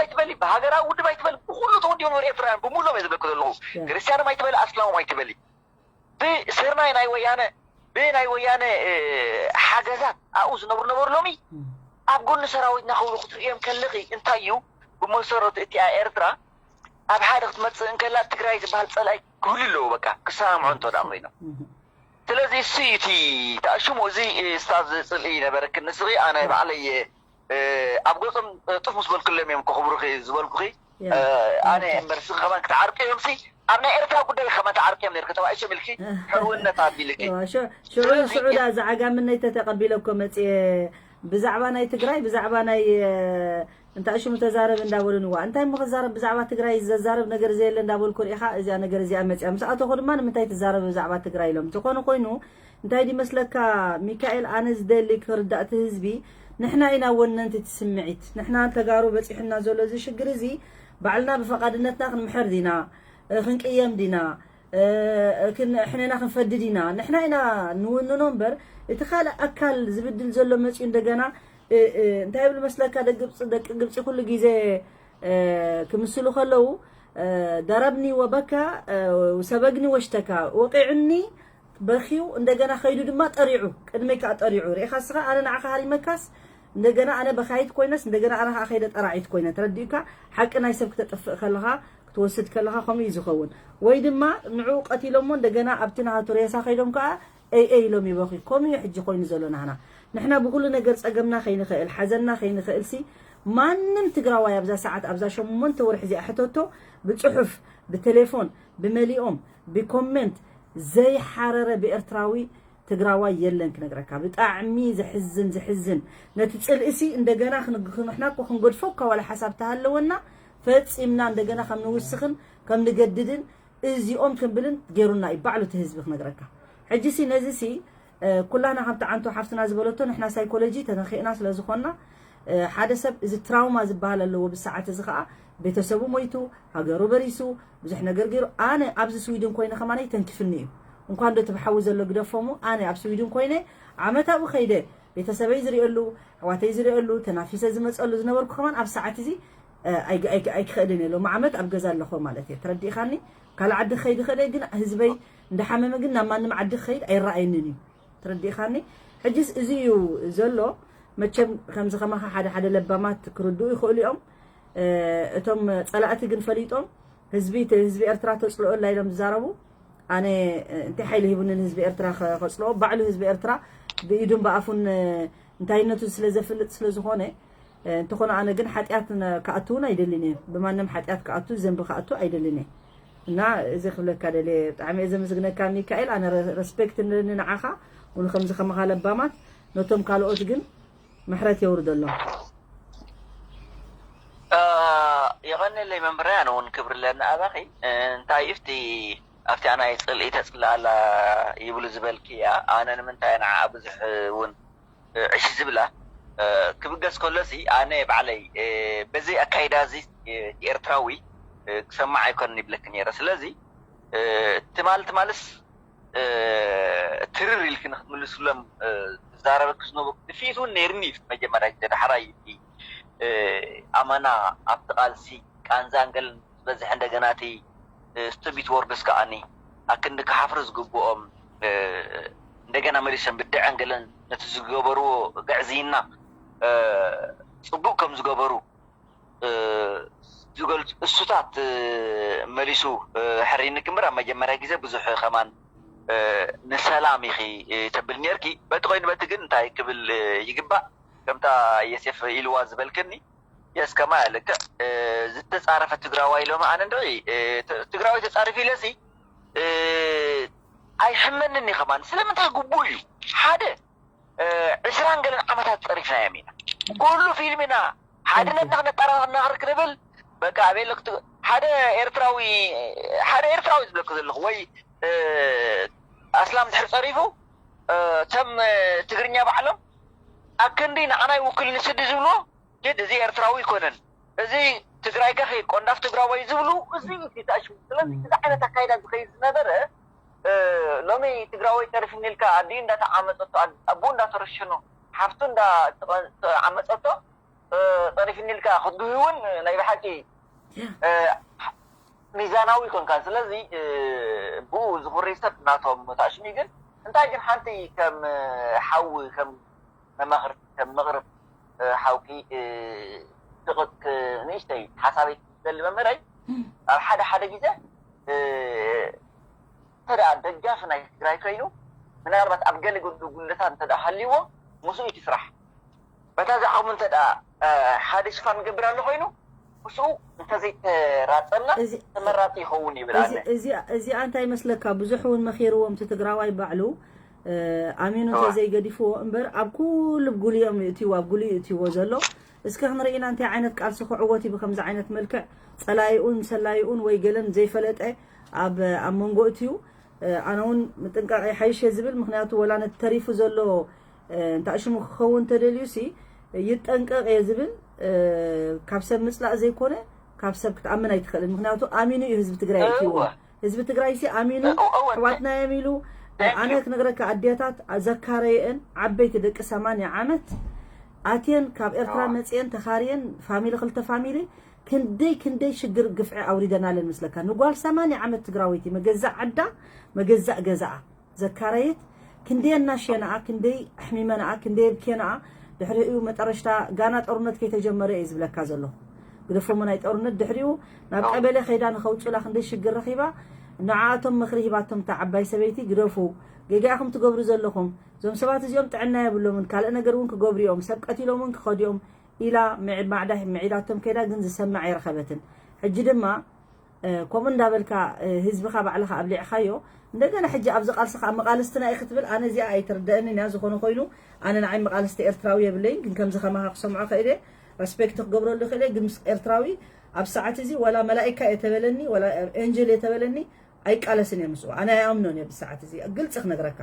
ኣይትበሊ፣ ብሃገራዊ ውድብ ኣይትበሊ፣ ብኩሉ ተወዲኦም ነበሩ ኤርትራውያን ብምሎም እየ ዝብለኩ ዘለኹ። ክርስቲያኖም ኣይትበሊ፣ ኣስላሞም ኣይትበሊ። ብስርናይ ናይ ወያነ ብናይ ወያነ ሓገዛት ኣብኡ ዝነብሩ ነበሩ። ሎሚ ኣብ ጎኒ ሰራዊትና ክብሉ ክትርእዮም ከለኺ እንታይ እዩ ብመሰረቱ እቲኣ ኤርትራ ኣብ ሓደ ክትመፅእ እንከላ ትግራይ ዝበሃል ፀላኢ ክህሉ ኣለዎ። በቃ ክሰማምዑ እንተ ደኣ ኮይኖም ስለዚ እሱ እዩ እቲ ተኣሽሙ እዚ ስታዝ ፅልኢ ነበረክን ንስኺ ኣነ ባዕለይ ኣብ ገፆም ጡፍ ምስ በልክሎም እዮም ከኽብሩኺ ዝበልኩኺ ኣነ እምበር ስኺ ከማን ክትዓርቂ እዮም ሲ ኣብ ናይ ኤርትራ ጉዳይ ከማን ተዓርቂ እዮም ነርኪ ተባኢሶም ኢልኪ ሕውነት ኣቢልኪ ሽዑ ንስዑዳ ዝዓጋምነይ ተተቐቢለ እኮ መፅየ ብዛዕባ ናይ ትግራይ ብዛዕባ ናይ እንታይ ሽሙ ተዛረብ እንዳበሉኒ ዋ እንታይ እሞ ክዛረብ ብዛዕባ ትግራይ ዘዛረብ ነገር ዘየለ እንዳበልኩ ርኢኻ እዚኣ ነገር እዚኣ መፅያ ምስ ኣተኹ ድማ ንምንታይ ትዛረብ ብዛዕባ ትግራይ ኢሎም ዝኾነ ኮይኑ እንታይ ድመስለካ ሚካኤል ኣነ ዝደሊ ክርዳእ እቲ ህዝቢ ንሕና ኢና ወነንቲ እቲ ስምዒት ንሕና ተጋሩ በፂሑና ዘሎ እዚ ሽግር እዚ ባዕልና ብፈቓድነትና ክንምሕር ዲና ክንቅየም ዲና ሕነና ክንፈድድ ኢና ንሕና ኢና ንውንኖ እምበር እቲ ካልእ ኣካል ዝብድል ዘሎ መፅኡ እንደገና እንታይ ይብል መስለካ ደቂ ግብፂ ኩሉ ግዜ ክምስሉ ከለዉ ደረብኒ ወበካ ሰበግኒ ወሽተካ ወቂዕኒ በኪዩ እንደገና ከይዱ ድማ ጠሪዑ ቅድመይ ከዓ ጠሪዑ ርኢኻ ስኻ ኣነ ንዓኻ ሃሪመካስ እንደገና ኣነ በካይት ኮይነስ እንደገና ኣነ ከዓ ከይደ ጠራዒት ኮይነ ተረዲኡካ ሓቂ ናይ ሰብ ክተጠፍእ ከለኻ ክትወስድ ከለኻ ከምኡ እዩ ዝኸውን ወይ ድማ ንዕኡ ቀቲሎሞ እንደገና ኣብቲ ናሃቱ ሬሳ ከይዶም ከዓ ኤይ ኤይ ኢሎም ይበኽዩ። ከምኡ እዩ ሕጂ ኮይኑ ዘሎ ናህና። ንሕና ብኹሉ ነገር ጸገምና ከይንኽእል፣ ሓዘንና ከይንኽእል ሲ ማንም ትግራዋይ ኣብዛ ሰዓት ኣብዛ ሸሞንተ ወርሒ እዚኣ ሕተቶ ብጽሑፍ፣ ብቴሌፎን፣ ብመሊኦም፣ ብኮመንት ዘይሓረረ ብኤርትራዊ ትግራዋይ የለን ክነግረካ። ብጣዕሚ ዘሕዝን ዘሕዝን ነቲ ጽልኢ ሲ እንደገና ክንግ- ንሕና እኮ ክንገድፎ እኳ ዋላ ሓሳብ ተሃለወና ፈጺምና እንደገና ከም ንውስኽን ከም ንገድድን እዚኦም ክንብልን ገይሩና እዩ ባዕሉ እቲ ህዝቢ ክነግረካ። ሕጂ ሲ ነዚ ሲ ኩላና ከምቲ ዓንቶ ሓፍትና ዝበለቶ ንሕና ሳይኮሎጂ ተነኺእና ስለ ዝኾንና ሓደ ሰብ እዚ ትራውማ ዝበሃል ኣለዎ ብሰዓት እዚ ከዓ ቤተሰቡ ሞይቱ ሃገሩ በሪሱ ብዙሕ ነገር ገይሩ ኣነ ኣብዚ ስዊድን ኮይነ ከማነይ ተንኪፍኒ እዩ እንኳን ዶ ትብሓዊ ዘሎ ግደፎሙ ኣነ ኣብ ስዊድን ኮይነ ዓመት ኣብኡ ከይደ ቤተሰበይ ዝሪእሉ ኣሕዋተይ ዝሪእሉ ተናፊሰ ዝመፀሉ ዝነበርኩ ከማን ኣብ ሰዓት እዚ ኣይክኸእልን እየ ሎሚ ዓመት ኣብ ገዛ ኣለኹ ማለት እየ ተረዲእኻኒ ካልእ ዓዲ ክኸይድ ይኽእል እየ ግን ህዝበይ እንዳሓመመ ግን ናብ ማንም ዓዲ ክኸይድ ኣይረኣየንን እዩ ተረዲእኻኒ ሕጅስ እዚ እዩ ዘሎ መቸም ከምዚ ከማኻ ሓደ ሓደ ለባማት ክርድኡ ይኽእሉ እዮም እቶም ፀላእቲ ግን ፈሊጦም ህዝቢ ህዝቢ ኤርትራ ተፅልኦ ኣላ ኢሎም ዝዛረቡ ኣነ እንታይ ሓይሊ ሂቡኒ ንህዝቢ ኤርትራ ከፅልኦ ባዕሉ ህዝቢ ኤርትራ ብኢዱን ብኣፉን እንታይነቱ ስለ ዘፍልጥ ስለ ዝኾነ እንተኾነ ኣነ ግን ሓጢኣት ክኣቱ እውን ኣይደልን እየ ብማንም ሓጢኣት ክኣቱ ዘንቢ ክኣቱ ኣይደልን እየ እና እዚ ክብለካ ደልየ ብጣዕሚ እየ ዘመስግነካ ሚካኤል ኣነ ረስፔክት ንለኒ ንዓኻ እውን ከምዚ ከማኻ ለባማት ነቶም ካልኦት ግን ምሕረት የውርደሎም የቐንለይ መምህረይ ኣነ እውን ክብሪ ኣለኒ ኣባኺ እንታይ እፍቲ ኣብቲ ኣናይ ፅልኢ ተፅላ ኣላ ይብሉ ዝበልክያ ኣነ ንምንታይ ንዓ ብዙሕ እውን ዕሽ ዝብላ ክብገስ ከሎሲ ኣነ ባዕለይ በዚ ኣካይዳ እዚ ኤርትራዊ ክሰማዕ ኣይኮነን ይብለኪ ነይረ ስለዚ ትማል ትማልስ ትርር ኢልኪ ንክትምልስሎም ዝዛረበኪ ዝነበርኩ ድፍኢት እውን ነይርኒ እዩ መጀመርያ ግዜ ዳሕራይ እቲ ኣመና ኣብቲ ቃልሲ ቃንዛን ገለን ዝበዝሐ እንደገና እቲ stupid words ከዓኒ ኣክንዲ ክሓፍሩ ዝግብኦም እንደገና መሊሶም ብድዐን ገለን ነቲ ዝገበርዎ ግዕዝይና ፅቡቅ ከም ዝገበሩ ዝገልፁ እሱታት መሊሱ ሕሪኒ ክምር ኣብ መጀመርያ ግዜ ብዙሕ ከማን ንሰላም ኢኺ ተብል ነርኪ በቲ ኮይኑ በቲ ግን እንታይ ክብል ይግባእ ከምታ የሴፍ ኢልዋ ዝበልክኒ የስ ከማ ልክዕ ዝተፃረፈ ትግራዋይ ሎሚ ኣነ ንርኢ ትግራዋይ ተፃሪፉ ኢለሲ ኣይሕመንን ከማን ስለምንታይ ግቡእ እዩ ሓደ ዕስራን ገለን ዓመታት ፀሪፍናዮም ኢና ኩሉ ፊልም ኢና ሓድነትና ክነጠራክር ክንብል በቃ ኣበይ ኣለኩ ሓደ ኤርትራዊ ሓደ ኤርትራዊ ዝብለኩ ዘለኹ ወይ ኣስላም ድሕር ፀሪፉ እቶም ትግርኛ ባዕሎም ኣክንዲ ንዓናይ ውክል ንስዲ ዝብልዎ ጅድ እዚ ኤርትራዊ ይኮነን እዚ ትግራይ ከ ቆንዳፍ ትግራዋይ ዝብሉ እዚ እዩ ተኣሽሙ። ስለዚ እዚ ዓይነት ኣካይዳ ዝኸይድ ዝነበረ እ፣ ሎሚ ትግራዋይ ጠሪፍኒ ኢልካ ኣዲኡ እንዳተዓመፀቶ ኣድ- ኣቦኡ እንዳተረሸኖ ሓፍቱ እንዳተዓመፀቶ እ፣ ጠሪፍኒ ኢልካ ክትጉሂ እውን ናይ ብሓቂ እ፣ ሚዛናዊ ይኮንካን። ስለዚ እ፣ ብኡ ዝኹሪ ሰብ ናቶም ተኣሽሙ እዩ። ግን እንታይ ግን ሓንቲ ከም እ፣ ሓዊ ከም መማኽርቲ ከም መቕርብ እ፣ ሓውኪ እ፣ ትቕት ንእሽተይ ሓሳበይ ትደሊ መምህረይ ኣብ ሓደ ሓደ ግዜ እ፣ እንተ ደኣ ደጋፊ ናይ ትግራይ ኮይኑ ምናልባት ኣብ ገለ ጉ- ጉድለታት እንተ ደኣ ሃልይዎ ምስኡ እቲ ስራሕ በታ ዝዓቕሙ እንተ ደኣ እ፣ ሓደ ሽፋን ንገብር ኣሎ ኮይኑ ምስኡ እንተዘይተራፀምና እዚ ተመራፂ ይኸውን ይብል እዚ ኣነ። እዚ እዚኣ እንታይ ይመስለካ? ብዙሕ እውን መኺርዎም እቲ ትግራዋይ ባዕሉ እ፣ ኣሚኑ እዋ። እንተዘይገዲፍዎ እምበር ኣብ ኩሉ ጉልዮም ይእትይዎ ኣብ ጉልዩ ይእትይዎ ዘሎ። እስከ ክንርኢና እንታይ ዓይነት ቃልሲ ክዕወት እዩ ብከምዚ ዓይነት መልክዕ ጸላይኡን ሰላይኡን ወይ ገለን ዘይፈለጠ ኣብ ኣብ መንጎ እትዩ። እ፣ ኣነ እውን ምጥንቃቕ ይሓይሽ እየ ዝብል። ምክንያቱ ወላ ነቲ ተሪፉ ዘሎ እ፣ እንተ ሽሙ ክኸውን ተደልዩ ሲ ይጠንቀቕ እየ ዝብል። እ፣ ካብ ሰብ ምጽላእ ዘይኮነ ካብ ሰብ ክትኣምን ኣይትኽእልን። ምክንያቱ ኣሚኑ እዩ ህዝቢ ትግራይ እትይዎ። እወ። ህዝቢ ትግራይ ሲ ኣሚኑ እወ፣ እወ። ኣሕዋትና እዮም ኢሉ። Thank ኣነ you። ክነግረካ ኣዴታት ዘካረየን ዓበይቲ ደቂ ሰማንያ ዓመት ኣትየን ካብ ኤርትራ እወ። መፅየን ተኻርየን ፋሚሊ ክልተ ፋሚሊ ክንደይ ክንደይ ሽግር ግፍዒ ኣውሪደናለን ምስለካ። ንጓል ሰማንያ ዓመት ትግራወይቲ መገዛእ ዓዳ መገዛእ ገዛኣ ዘካረየት ክንደይ እናሸናኣ ክንደይ ኣሕሚመናኣ ክንደይ የብኬናኣ። ድሕሪኡ መጠረሽታ ጋና ጦርነት ከይተጀመረ እየ ዝብለካ ዘለኹ። ግደፎሞ ናይ ጦርነት ድሕሪኡ ናብ ቀበሌ ከይዳ ንኸውፅላ ክንደይ ሽግር ረኺባ። ንዓኣቶም ምኽሪ ሂባቶም እታ ዓባይ ሰበይቲ ግደፉ፣ ጌጋ ኢኹም ትገብሩ ዘለኹም። እዞም ሰባት እዚኦም ጥዕና የብሎምን፣ ካልእ ነገር እውን ክገብሩ እዮም፣ ሰብ ቀቲሎም እውን ክኸዱ እዮም ኢላ ምዕ- ማዕዳ ምዒዳቶም ከይዳ ግን ዝሰምዕ ኣይረኸበትን። ሕጂ ድማ እ፣ ከምኡ እንዳበልካ እ፣ ህዝብኻ ባዕልኻ ኣብሊዕኻዮ። እንደገና ሕጂ ኣብዚ ቃልስኻ መቓልስትና እዩ ክትብል ኣነ እዚኣ ኣይትርደአንን እያ። ዝኾነ ኮይኑ ኣነ ንዓይ መቓልስቲ ኤርትራዊ የብለይን፣ ግን ከምዚ ከማኻ ክሰምዖ ክእል እየ፣ ረስፔክት ክገብረሉ ክእል እየ። ግን ምስ ኤርትራዊ ኣብ ሰዓት እዚ ዋላ መላኢካ እየ ተበለኒ ዋላ ኤንጀል እየ ተበለኒ ኣይቃለስን እየ ምስኡ። ኣነ ኣይኣምኖን እየ ብሰዓት እዚ ግልፂ ክነግረካ።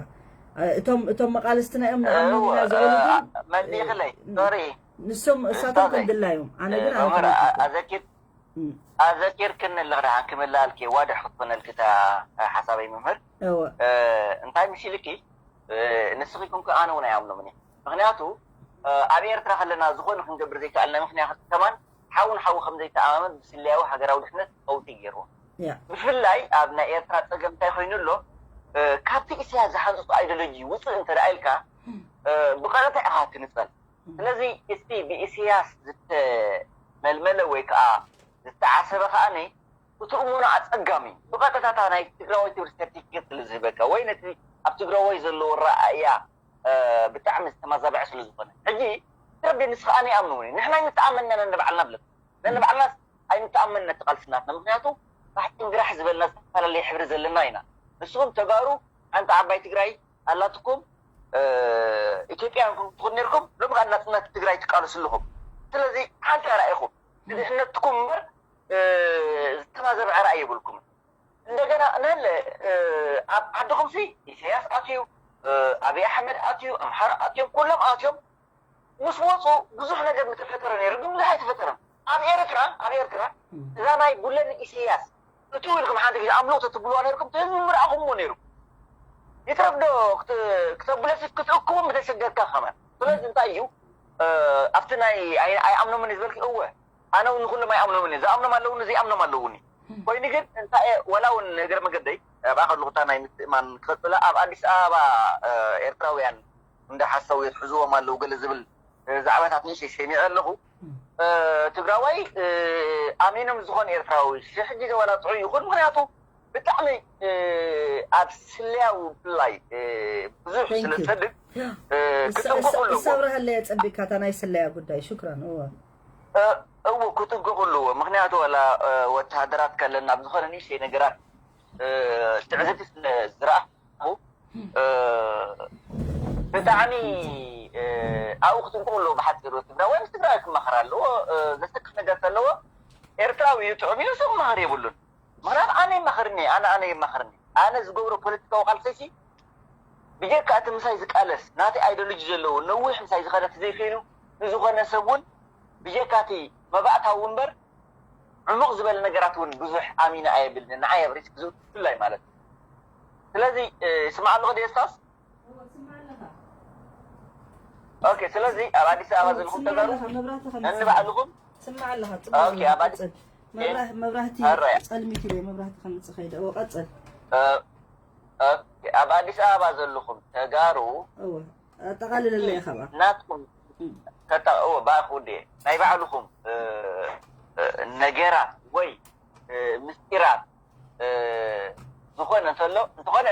እ፣ እቶም እቶም መቓልስትና እዮም ንኣምኖም ኢና ዝበሉ ግን መሊኽለይ ሶሪ ንሶም እሳቶም ከም ድላዮም ኣነ ግን ኣነ ዑመር ተመልኪቱ ኣዘኪር ኣዘኪርክኒ ኣለኽ ደሓን ክምልኣልኪ ዋድሕ ክትኮነልኪ እታ ሓሳበይ መምህር እወ እ፣ እንታይ ምስ ኢልኪ እ፣ ንስኺ ኩንኪ ኣነ እውን ኣይኣምኖምን እየ ምክንያቱ እ፣ ኣብ ኤርትራ ከለና ዝኾነ ክንገብር ዘይከኣልና ምክንያት ከማን ሓውን ሓው ከም ዘይተኣማመን ብስለያዊ ሃገራዊ ድሕነት ቀውጢ ገይርዎ ያ ብፍላይ ኣብ ናይ ኤርትራ ፀገም እንታይ ኮይኑ ኣሎ እ፣ ካብቲ ኢሳያስ ዝሓንፅፁ ኣይዲዮሎጂ ውፅእ እንተ ደኣ ኢልካ እ፣ ብቐጥታ ኢኻ ትንፀል ስለዚ እቲ ብኢሳያስ ዝተመልመለ ወይ ከዓ ዝተዓሰበ ከዓ እቲ እሙና ኣፀጋሚ እዩ። ብቐጥታ እታ ናይ ትግራዋይ ትብል ሰርቲፊኬት ስለ ዝህበካ ወይ ነቲ ኣብ ትግራዋይ ዘለዎ ኣረኣእያ እ፣ ብጣዕሚ ዝተማዛበዐ ስለ ዝኾነ። ሕጂ ትረቢ ንስኻ ኣነ ይኣምኑ እውን ንሕና ኣይንተኣመንና ነንባዕልና ብለካ። ነንባዕልና ኣይንተኣመን ነቲ ቃልሲ ናትና። ምክንያቱ ባሕትን ግራሕ ዝበልና ዝተፈላለየ ሕብሪ ዘለና ኢና። ንስኹም ተጋሩ ሓንቲ ዓባይ ትግራይ ኣላትኩም እ፣ ኢትዮጵያውያን ትኹን ነርኩም ሎም ከዓ ናፅነት ትግራይ ትቃለሱ ኣለኹም። ስለዚ ሓንቲ ኣርኣይኹም ንድሕነትኩም እምበር እ፣ ዝተማዘበ ራእይ የብልኩም። እንደገና ነለ እ፣ ኣብ ዓድኹም ሲ ኢሳያስ ኣትዩ እ፣ ኣብይ ኣሕመድ ኣትዩ ኣምሓራ ኣትዮም ኩሎም ኣትዮም ምስ ወፁ ብዙሕ ነገር ምተፈጠረ ነይሩ ግን ብዙሕ ኣይተፈጠረን ኣብ ኤርትራ ኣብ ኤርትራ እዛ ናይ ጉለን ኢሳያስ እትው ኢልኩም ሓንቲ ግዜ ኣምልኽ ተትብልዋ ነርኩም ህዝቢ ምርኣኹምዎ ነይሩ ይትረፍ ዶ ክተብለሲ ክትእክቦም ምተሸገርካ ከማን ስለዚ እንታይ እዩ ኣብቲ ናይ ኣይኣምኖምን ዝበልኪ እወ ኣነ እውን ንኩሎም ኣይኣምኖምን እየ ዝኣምኖም ኣለውኒ ዘይኣምኖም ኣለውኒ ኮይኑ ግን እንታይ ዋላ እውን እግረ መገደይ ኣብኣ ከለኹ እታ ናይ ምትእማን ክቐፅላ ኣብ ኣዲስ ኣበባ ኤርትራውያን እንዳሓሰው የትሕዝዎም ኣለዉ ገለ ዝብል ዛዕባታት ንእሽተይ ሰሚዐ ኣለኹ ትግራዋይ ኣሚኖም ዝኾነ ኤርትራዊ ሽሕ ግዜ ዋላ ጥዑይ ይኹን ምክንያቱ ብጣዕሚ ኣብ ስለያዊ ብላይ ብዙሕ ስለዝሰድድ ክጥንቀቑ ኣለዎ እሳብረሃለያ ፀቢካ እታ ናይ ስለያ ጉዳይ ሽክራን እወ እው ክጥንቀቑ ኣለዎ ምክንያቱ ዋላ ወተሃደራት ከለና ኣብ ዝኾነ ንእሽተይ ነገራት ትዕዝብቲ ስለ ዝረኣኹ ብጣዕሚ ኣብኡ ክጥንቀቑ ኣለዎ ብሓፂሩ ትግራዋይ ምስ ትግራዋይ ክመኸር ኣለዎ ዘሰክፍ ነገር ተለዎ ኤርትራዊ እዩ ጥዑም እዩ ንሱ ክመኸር የብሉን ምክንያቱ ኣነ ይመኸርኒ ኣነ ኣነ ይመኸርኒ ኣነ ዝገብሮ ፖለቲካዊ ቃልሰይሲ ብጀካ እቲ ምሳይ ዝቃለስ ናተይ ኣይዶሎጂ ዘለዎ ነዊሕ ምሳይ ዝኸደ ተዘይኮይኑ ንዝኾነ ሰብ እውን ብጀካ እቲ መባእታዊ እምበር ዕሙቕ ዝበለ ነገራት እውን ብዙሕ ኣሚነ ኣየብልን። ንዓይ ኣብ ሪስክ ዝውት ብፍላይ ማለት እዩ። ስለዚ ይስማዕ ኣለኹ ደስታስ? ኦኬ። ስለዚ ኣብ ኣዲስ ኣበባ ዘለኹም ተጋሩ ነንባዕልኹም ስማዕ ኣለኻ። ጽቡቅ። ኦኬ። ኣብ ኣዲስ መብራህቲ ጸልሚት ኢለ መብራህቲ ከምጽእ ከይደ። ቀጽል። ኣብ ኣዲስ ኣበባ ዘለኹም ተጋሩ ኣጠቓልለለይ ኢኻ። ናትኩም ተጠቕዎ ባእኹ ዴ ናይ ባዕልኹም ነገራት ወይ ምስጢራት ዝኾነ እንተሎ እንተኾነ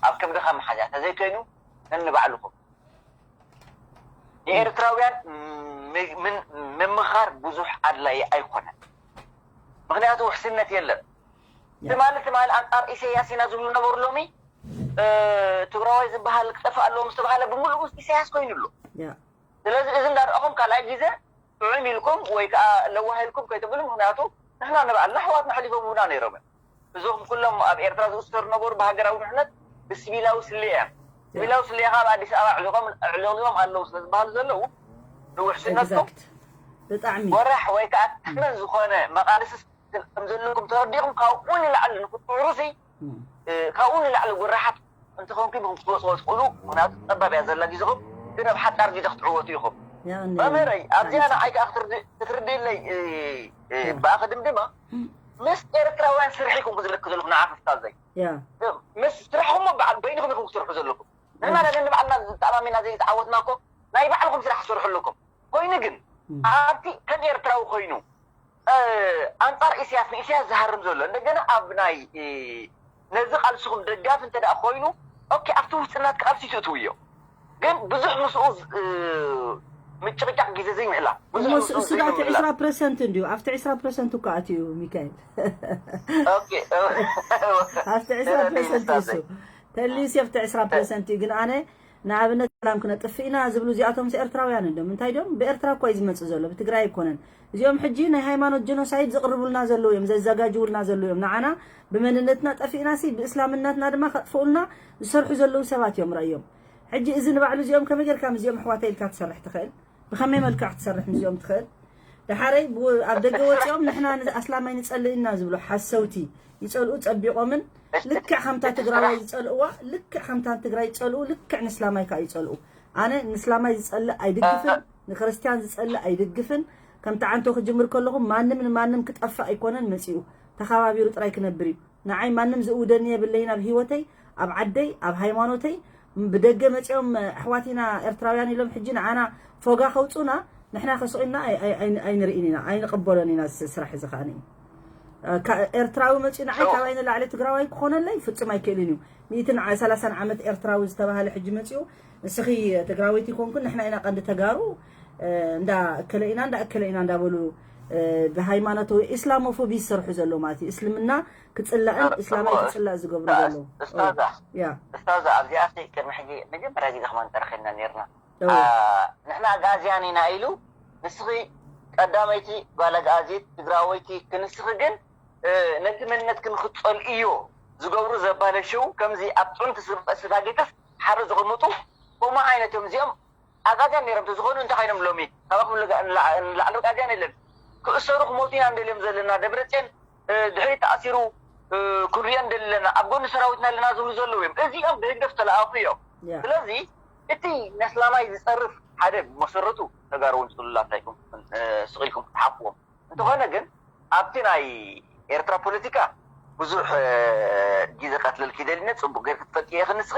ኣብ ከብድኻ መሓዝያ ተዘይኮይኑ ነንባዕልኹም ንኤርትራውያን ምምኻር ብዙሕ ኣድላይ ኣይኮነን። ምክንያቱ ውሕስነት የለን። ትማሊ ትማሊ ኣንጻር ኢሰያስ ኢና ዝብሉ ነበሩ። ሎሚ ትግራዋይ ዝበሃል ክጠፍእ ኣለዎ ምስ ተባሃለ ብምሉኡ ምስ ኢሰያስ ኮይኑ ኣሎ። ስለዚ እዚ እንዳረኣኹም ካልኣይ ግዜ ጥዑም ኢልኩም ወይ ከዓ ለዋህ ኢልኩም ከይትብሉ፣ ምክንያቱ ንሕና ንባዕልና ኣሕዋትና ኣሕሊፎም ሂቡና ነይሮም እዮም። እዞም ኩሎም ኣብ ኤርትራ ዝእሰሩ ነበሩ ብሃገራዊ ምሕነት ብስቢላዊ ስሌ እዮም። ስቢላዊ ስሌ ከዓ ኣብ ኣዲስ ኣበባ ኣዕሊቖም ኣዕለቕሊቖም ኣለዉ ስለ ዝበሃሉ ዘለዉ ንውሕስነትኩም ብጣዕሚ ወራሕ ወይ ከዓ ተመን ዝኾነ መቓልሲ ከም ዘለኩም ተረዲእኩም ካብኡ ንላዕሊ ንክትውዕሩሲ ካብኡ ንላዕሊ ጉራሓት እንተኾንኩም ኢኹም ክትወፅዎ ትኽእሉ። ምክንያቱ ጠባብ እያ ዘላ ግዜኹም፣ ግን ኣብ ሓፃር ግዜ ክትዕወቱ ኢኹም። መምህረይ ኣብዚኣ ንዓይ ከዓ ክትርድእለይ ብኣኸ ድምድማ ምስ ኤርትራውያን ስርሒ ኢኹም ክዝለክ ዘለኹ ንዓፍ ስታዘይ ምስ ስራሕኹም በዓል በይንኹም ኢኹም ክትሰርሑ ዘለኩም። ንሕና ነንባዕልና ዝተኣማሚና ዘይተዓወትና እኮ ናይ ባዕልኹም ስራሕ ክትሰርሑ ኣለኩም። ኮይኑ ግን ኣብቲ ከም ኤርትራዊ ኮይኑ ኣንጻር ኢሳያስ ንኢሳያስ ዝሃርም ዘሎ እንደገና ኣብ ናይ ነዚ ቃልስኹም ደጋፊ እንተ ደኣ ኮይኑ ኦኬ ኣብቲ ውስጥናት ቃልሲ ትእትውዮ ግን ብዙሕ ምስኡ ምጭቕጫቕ ግዜ ዘይምሕላ ብዙሕ ምስኡ እሱ ዳቲ ዘይምሕላ ዕስራ ፐርሰንት እንድዩ ኣብቲ ዕስራ ፐርሰንት እኮ ኣትዩ ሚካኤል ኦኬ ኣብቲ ዕስራ ፐርሰንት እሱ ተሊስ ኣብቲ ዕስራ ፐርሰንት እዩ ግን ኣነ ንኣብነት ሰላም ክነጥፍእ ኢና ዝብሉ እዚኣቶምስ ኤርትራውያን እንድዮም። እንታይ ድዮም? ብኤርትራ እኮ እዩ ዝመጽእ ዘሎ፣ ብትግራይ ኣይኮነን። እዚኦም ሕጂ ናይ ሃይማኖት ጀኖሳይድ ዘቕርቡልና ዘለዉ እዮም፣ ዘዘጋጅውልና ዘለዉ እዮም። ንዓና ብመንነትና ጠፊእናሲ ብእስላምነትና ድማ ከጥፍኡልና ዝሰርሑ ዘለዉ ሰባት እዮም ረእዮም። ሕጂ እዚ ንባዕሉ እዚኦም ከመይ ጌርካ ምስዚኦም ኣሕዋተይ ኢልካ ትሰርሕ ትኽእል? ብኸመይ መልክዕ ክትሰርሕ ምስዚኦም ትኽእል? ደሓረይ ብ- ኣብ ደገ ወፂኦም ንሕና ን- ኣስላማይ ንፀልእ ኢና ዝብሉ ሓሰውቲ ይፀልኡ ፀቢቖምን ልክዕ ከምታ ትግራዋይ ዝፀልእዋ ልክዕ ከምታ ትግራይ ዝፀልኡ ልክዕ ንስላማይ ከዓ ይፀልኡ ኣነ ንስላማይ ዝፀልእ ኣይድግፍን ንክርስትያን ዝፀልእ ኣይድግፍን ከምቲ ዓንቶ ክጅምር ከለኹ ማንም ንማንም ክጠፍእ ኣይኮነን መፂኡ ተኸባቢሩ ጥራይ ክነብር እዩ ንዓይ ማንም ዝእውደኒ የብለይን ኣብ ሂወተይ ኣብ ዓደይ ኣብ ሃይማኖተይ ብደገ መፂኦም ኣሕዋት ኢና ኤርትራውያን ኢሎም ሕጂ ንዓና ፎጋ ከውፁና ንሕና ከስቑና ኣይንርእን ኢና ኣይንቕበሎን ኢና ስራሕ እዚ ከዓ ኤርትራዊ መፂኡ ንዓይ ካባይ ንላዕሊ ትግራዋይ ክኾነለይ ፍፁም ኣይክእልን እዩ ሚእትን ሰላሳን ዓመት ኤርትራዊ ዝተባሃለ ሕጂ መፂኡ ንስኺ ትግራወይቲ ኮንኩን ንሕና ኢና ቀንዲ ተጋሩ እንዳ እከለ ኢና እንዳ እከለ ኢና እንዳበሉ ብሃይማኖት ወይ ኢስላሞፎቢ ዝሰርሑ ዘለዉ ማለት እዩ እስልምና ክፅላእን እስላማይ ክፅላእ ዝገብሩ ዘለዉ እስታዛ ኣብዚኣ ቅድሚ ሕጂ መጀመርያ ግዜ ከማን ተረኺብና ነርና ንሕና ኣግኣዝያን ኢና ኢሉ ንስኺ ቀዳመይቲ ጓል ኣግኣዚት ትግራወይቲ ክንስኺ ግን ነቲ መንነት ክንክፀልእዮ ዝገብሩ ዘባለሽው ከምዚ ኣብ ጥንት ስጋጌትስ ሓረ ዝቕምጡ ከምኡ ዓይነት እዮም እዚኦም ኣጋዝያን ነይሮም ተዝኾኑ እንታይ ኮይኖም ሎሚ ካባኹም ንላዕሊ ኣጋዝያን የለን ክእሰሩ ክሞቱ ኢና እንደልዮም ዘለና ደብረፅዮን ድሕሪ ተኣሲሩ ክንሪኦ እንደለና ኣብ ጎኒ ሰራዊትና ኣለና ዝብሉ ዘለዉ እዮም እዚኦም ብህግደፍ ተለኣኹ እዮም ስለዚ እቲ ነስላማይ ዝፀርፍ ሓደ መሰረቱ ተጋሩ እውን ፅሉላት ኣይኮንኩን ስቕ ኢልኩም ክትሓፍዎም እንተኾነ ግን ኣብቲ ናይ ኤርትራ ፖለቲካ ብዙሕ ግዜ ከትልልኪ ደሊነ ፅቡቅ ገይርኪ ትፈልጥዮ ኢኺ ንስኺ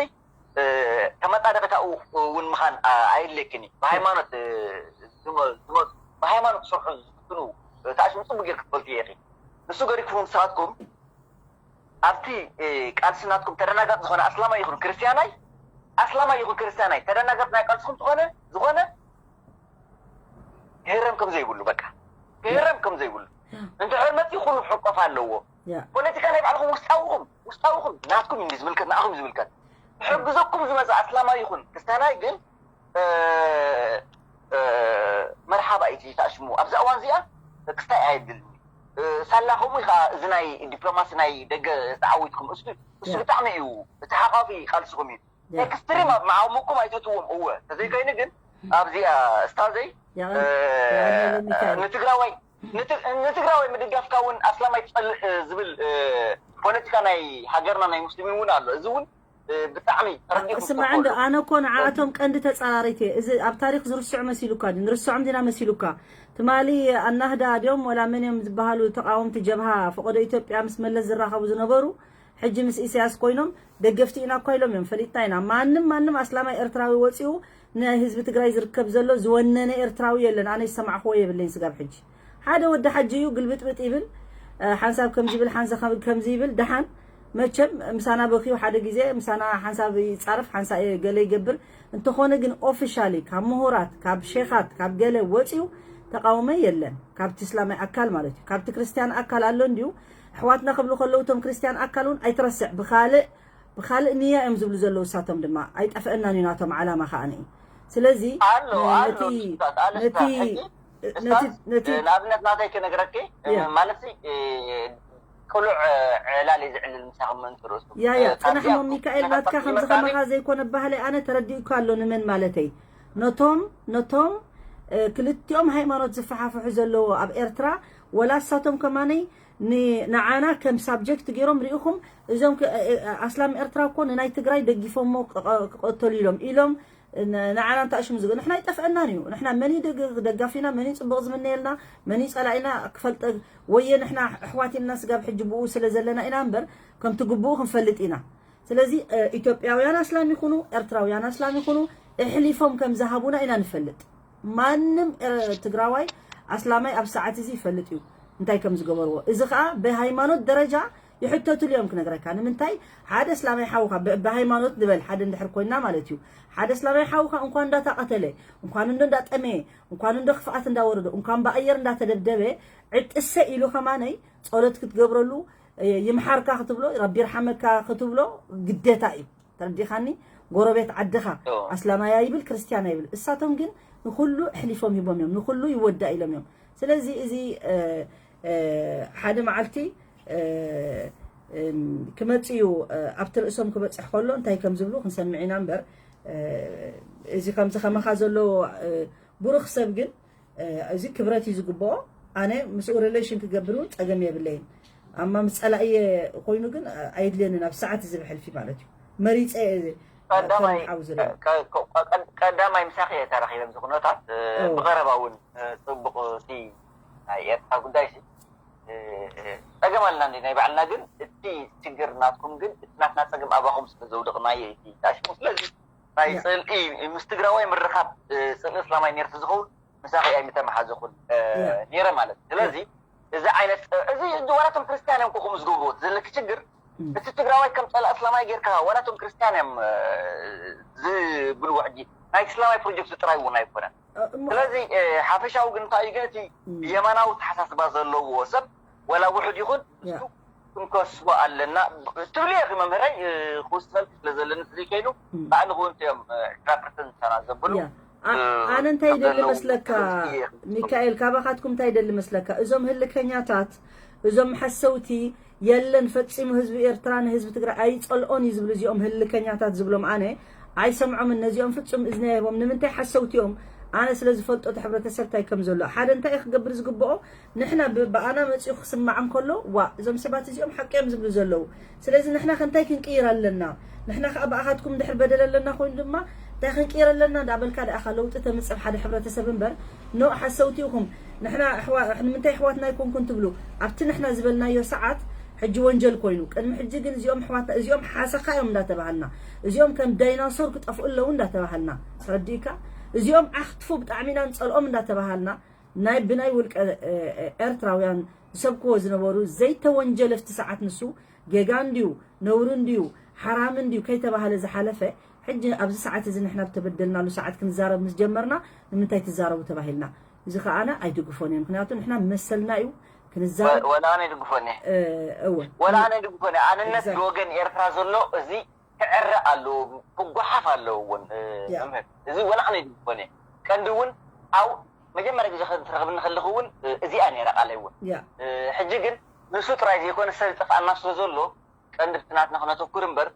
ተመጣደቂ ታኡ እውን ምኻን ኣየድልየክን እዩ ብሃይማኖት ዝመፁ ብሃይማኖት ክሰርሑ ዝፍትኑ ታሽሙ ፅቡቅ ገይርኪ ትፈልጥዮ ኢኺ ንሱ ገሪኩም ንስኻትኩም ኣብቲ ቃልሲ ናትኩም ተደናጋፂ ዝኾነ ኣስላማይ ይኹን ክርስትያናይ ኣስላማይ ይኹን ክርስትያናይ ተደናጋፂ ናይ ቃልስኹም ዝኾነ ዝኾነ ክህረም ከም ዘይብሉ በቃ ክህረም ከም ዘይብሉ እንድሕር መፂኡ ኩሉ ሕቆፍ ኣለዎ ፖለቲካ ናይ ባዕልኹም ውስጣውኹም ውስጣውኹም ናትኩም እዩ ዝምልከት ንኣኹም እዩ ዝምልከት ክሕግዘኩም ዝመፅእ ኣስላማይ ይኹን ክስታናይ ግን መርሓባ እዩ ተኣሽሙ ኣብዛ እዋን እዚኣ ክስታይ ኣየድልን ሳላ ከምኡ ከዓ እዚ ናይ ዲፕሎማሲ ናይ ደገ ተዓዊትኩም እሱ እሱ ብጣዕሚ እዩ እቲ ሓቋፊ ቃልስኹም እዩ ኤክስትሪም ኣብ መዓሙኩም ኣይትእትዎም እወ ተዘይኮይኑ ግን ኣብዚኣ እስታዘይ ንትግራዋይ ንትግራዋይ ምድጋፍካ እውን ኣስላማይ ትጸልእ ዝብል ፖለቲካ ናይ ሃገርና ናይ ሙስሊምን እውን ኣሎ። እዚ እውን ብጣዕሚ ተረዲእኩም ስማዕ እንዶ ኣነ እኮ ንዓኣቶም ቀንዲ ተጻራሪት እየ። እዚ ኣብ ታሪክ ዝርስዑ መሲሉካ ድዩ? ንርስዖም ዲና መሲሉካ? ትማሊ ኣናህዳ ድዮም ወላ መን እዮም ዝበሃሉ ተቃወምቲ ጀብሃ ፈቀዶ ኢትዮጵያ ምስ መለስ ዝራኸቡ ዝነበሩ ሕጂ ምስ ኢሳያስ ኮይኖም ደገፍቲ ኢና እኳ ኢሎም እዮም። ፈሊጥና ኢና። ማንም ማንም ኣስላማይ ኤርትራዊ ወጺኡ ንህዝቢ ትግራይ ዝርከብ ዘሎ ዝወነነ ኤርትራዊ የለን። ኣነ ዝሰማዕክዎ የብለይን ስጋብ ሕጂ። ሓደ ወዲ ሓጂ እዩ ግልብጥብጥ ይብል፣ ሓንሳብ ከምዚ ይብል፣ ሓንሳ ከምዚ ይብል። ደሓን መቸም ምሳና በኪዩ ሓደ ግዜ ምሳና ሓንሳብ ይጻረፍ ሓንሳ ገለ ይገብር። እንተኾነ ግን ኦፊሻሊ ካብ ምሁራት ካብ ሼኻት ካብ ገለ ወፂኡ ተቃውሞ የለን። ካብቲ እስላማይ ኣካል ማለት እዩ። ካብቲ ክርስቲያን ኣካል ኣሎ እንዲዩ። ኣሕዋትና ክብሉ ከለዉ እቶም ክርስቲያን ኣካል እውን ኣይትረስዕ ብካልእ ብካልእ ንያ እዮም ዝብሉ ዘለዉ። እሳቶም ድማ ኣይጠፍአናን እዩ ናቶም ዓላማ ከዓኒ። ስለዚ ኣሎ ኣሎ ነቲ ኡስታዝ፣ ኣሎ ነቲ ኡስታዝ፣ ሕጂ ነቲ ኡስታዝ፣ ነቲ ንኣብነት ናተይ ክነግረኪ ያ። ማለት እ፣ ቅሉዕ እ፣ ዕላል እዩ ዝዕልል ምሳኹም ምእንቲ ርእሱ። ያ ያ እ፣ ጽናሕ ካብዚኣ ሞ ሚካኤል ናትካ ከም መጻኒ ዝኸማኻ ዘይኮነ ባህለይ ኣነ ተረዲእካ ኣሎ ንመን ማለተይ ነቶም ነቶም እ፣ ክልቲኦም ሃይማኖት ዝፈሓፍሑ ዘለዎ ኣብ ኤርትራ ወላ እሳቶም ከማነይ ን- ንዓና ከም ሳብጀክት ገይሮም ሪኢኹም እዞም ከ- እ- እ- ኣስላም ኤርትራ እኮ ንናይ ትግራይ ደጊፎሞ ክቐ- ክቐተሉ ኢሎም ኢሎም ን- ንዓና እንታይ ሽሙ ዝግ ንሕና ይጠፍአናን እዩ። ንሕና መን እዩ ደግ- ደጋፊና መን እዩ ፅቡቅ ዝምነየልና መን እዩ ፀላኢና ክፈልጠ ወየ ንሕና ኣሕዋት ኢልና ስጋብ ሕጂ ብኡ ስለ ዘለና ኢና እምበር ከምቲ ግብኡ ክንፈልጥ ኢና። ስለዚ እ፣ ኢትዮጵያውያን ኣስላም ይኹኑ ኤርትራውያን ኣስላም ይኹኑ እሕሊፎም ከም ዝሃቡና ኢና ንፈልጥ። ማንም እ፣ ትግራዋይ ኣስላማይ ኣብ ሰዓት እዚ ይፈልጥ እዩ እንታይ ከም ዝገበርዎ። እዚ ከዓ ብሃይማኖት ደረጃ ይሕተቱሉ እዮም ክነግረካ። ንምንታይ ሓደ እስላማይ ሓውካ ብ- ብሃይማኖት ንበል ሓደ እንድሕር ኮይና ማለት እዩ ሓደ እስላማይ ሓውካ እንኳን እንዳተቐተለ እንኳን እንዶ እንዳጠመየ እንኳን እንዶ ክፍኣት እንዳወረዶ እንኳን ብኣየር እንዳተደብደበ ዕጥሰ ኢሉ ከማነይ ጸሎት ክትገብረሉ እ፣ ይምሓርካ ክትብሎ ረቢ ይርሓመካ ክትብሎ ግዴታ እዩ። ተረዲኻኒ? ጎረቤት ዓድኻ ኦ። ኣስላማያ ይብል ክርስቲያና ይብል እሳቶም ግን ንኩሉ ኣሕሊፎም ሂቦም እዮም ንኩሉ ይወዳእ ኢሎም እዮም። ስለዚ እዚ እ፣ እ፣ ሓደ መዓልቲ እ፣ እም፣ ክመጽእ እዩ እ፣ ኣብቲ ርእሶም ክበጽሕ ከሎ እንታይ ከም ዝብሉ ክንሰምዕ ኢና እምበር እ፣ እዚ ከምዚ ከማኻ ዘሎ እ፣ ብሩኽ ሰብ ግን እ፣ እዚ ክብረት እዩ ዝግብኦ። ኣነ ምስኡ ሪሌሽን ክገብር እውን ፀገም የብለይን። ኣማ ምስ ፀላእየ ኮይኑ ግን እ፣ ኣየድልየንን ኣብ ሰዓት እዚ ብሕልፊ ማለት እዩ መሪፀ እየ ቀዳማይ ከም ሓው ዝርኢ። ቀ- ቀ- ቀ- ቀዳማይ ምሳኺ እየ ተራኺበ ኣብዚ ኩነታት እ፣ ኦ። ብቐረባ እውን እ፣ ፅቡቕ እቲ ናይ ኤርትራ ጉዳይ ሲ እ፣ እ፣ ፀገም ኣለና እንዲ ናይ ባዕልና ግን እቲ ችግር ናትኩም ግን እቲ ናትና ፀገም ኣባኹም ስለ ዘውደቕናዮ እቲ ታሽሙ ስለዚ ናይ ያ። ፅልኢ ምስ ትግራዋይ ምርኻብ እ፣ ፅልኢ እስላማይ ነርሲ ዝኸውን ምሳኺ ኣይምተመሓዘኹን እ፣ ያ። ነይረ ማለት ስለዚ እዚ ዓይነት እ፣ እዚ እዚ ዋላቶም ክርስትያን እዮም ኮኹም ዝገብርዎ እቲ ዘለኪ ችግር እም። እቲ ትግራዋይ ከም ፀላእ እስላማይ ጌርካ ዋላቶም ክርስትያን እዮም እ፣ ዝብልዎ ሕጂ ናይ እስላማይ ፕሮጀክት ጥራይ እውን ኣይኮነን እሞ ስለዚ እ፣ ሓፈሻዊ ግን እንታይ እዩ ግን እቲ እም። የማናዊ ተሓሳስባ ዘለዎ ሰብ ወላ ውሑድ ይኹን ያ። እሱ ክንከስቦ ኣለና ትብሉ ኢኺ መምህረይ እ፣ ክውስኸልኪ ስለ ዘለኒ ስለ ከይኑ እም። ባዕልኹ እንተዮም ዕስራ ፐርሰንት ምሳና ዘብሉ ያ። ኣ- ኣነ እንታይ ይደሊ መስለካ ሚካኤል ካባኻትኩም እንታይ ይደሊ መስለካ እዞም ህልከኛታት እዞም ሓሰውቲ የለን ፈጺሙ ህዝቢ ኤርትራ ንህዝቢ ትግራይ ኣይጸልኦን እዩ ዝብሉ እዚኦም ህልከኛታት ዝብሎም ኣነ ኣይሰምዖምን ነዚኦም ፍጹም እዝኒ ኣይህቦም ንምንታይ ሓሰውቲ እዮም ኣነ ስለ ዝፈልጦ እቲ ሕብረተሰብ እንታይ ከም ዘሎ ሓደ እንታይ ክገብር ዝግብኦ ንሕና ብ- ብኣና መጺኡ ክስማዕ እንከሎ ዋ እዞም ሰባት እዚኦም ሓቂ እዮም ዝብሉ ዘለዉ ስለዚ ንሕና ከ እንታይ ክንቅይር ኣለና ንሕና ከዓ ብኣኻትኩም ድሕር በደል ኣለና ኮይኑ ድማ እንታይ ክንቅይር ኣለና እንዳበልካ ደኣኻ ለውጢ ተምፅእ ሓደ ሕብረተሰብ እምበር ኖ ሓሰውቲ ኢኹም ንሕና ኣሕዋ- ንምንታይ ኣሕዋትና ኣይኮንኩን ትብሉ ኣብቲ ንሕና ዝበልናዮ ሰዓት ሕጂ ወንጀል ኮይኑ ቅድሚ ሕጂ ግን እዚኦም ኣሕዋትና እዚኦም ሓሰኻ እዮም እንዳተባሃልና እዚኦም ከም ዳይናሶር ክጠፍኡ ኣለዉ እንዳተባሃልና ተረዲእካ እዚኦም ዓኽትፉ ብጣዕሚ ኢና ንፀልኦም እንዳተባሃልና ናይ ብናይ ውልቀ ኤርትራውያን ዝሰብክዎ ዝነበሩ ዘይተወንጀለ ፍቲ ሰዓት ንሱ ጌጋ እንድዩ ነውሪ እንድዩ ሓራም እንድዩ ከይተባሃለ ዝሓለፈ ሕጂ ኣብዚ ሰዓት እዚ ንሕና ብተበደልናሉ ሰዓት ክንዛረብ ምስ ጀመርና ንምንታይ ትዛረቡ ተባሂልና እዚ ከዓነ ኣይድግፎን እዮም ምክንያቱ ንሕና መሰልና እዩ ክንዛረብ ወላ ኣነ ይድግፎን እየ እወ ወላ ኣነ ይድግፎን እየ ኣንነት ብወገን ኤርትራ ዘሎ እዚ ክዕረ ኣለዎ ክጓሓፍ ኣለዎ እውን መምህር እዚ ወላ ኣነ ይድግፎን እየ ቀንዲ እውን ኣብ መጀመርያ ግዜ ክትረኽብኒ ከለኹ እውን እዚኣ ነይራ ቃለይ እውን ሕጂ ግን ንሱ ጥራይ ዘይኮነ ሰብ ዝጠፍኣና ስለ ዘሎ ቀንዲ እቲ ናትና ክነተኩር እምበር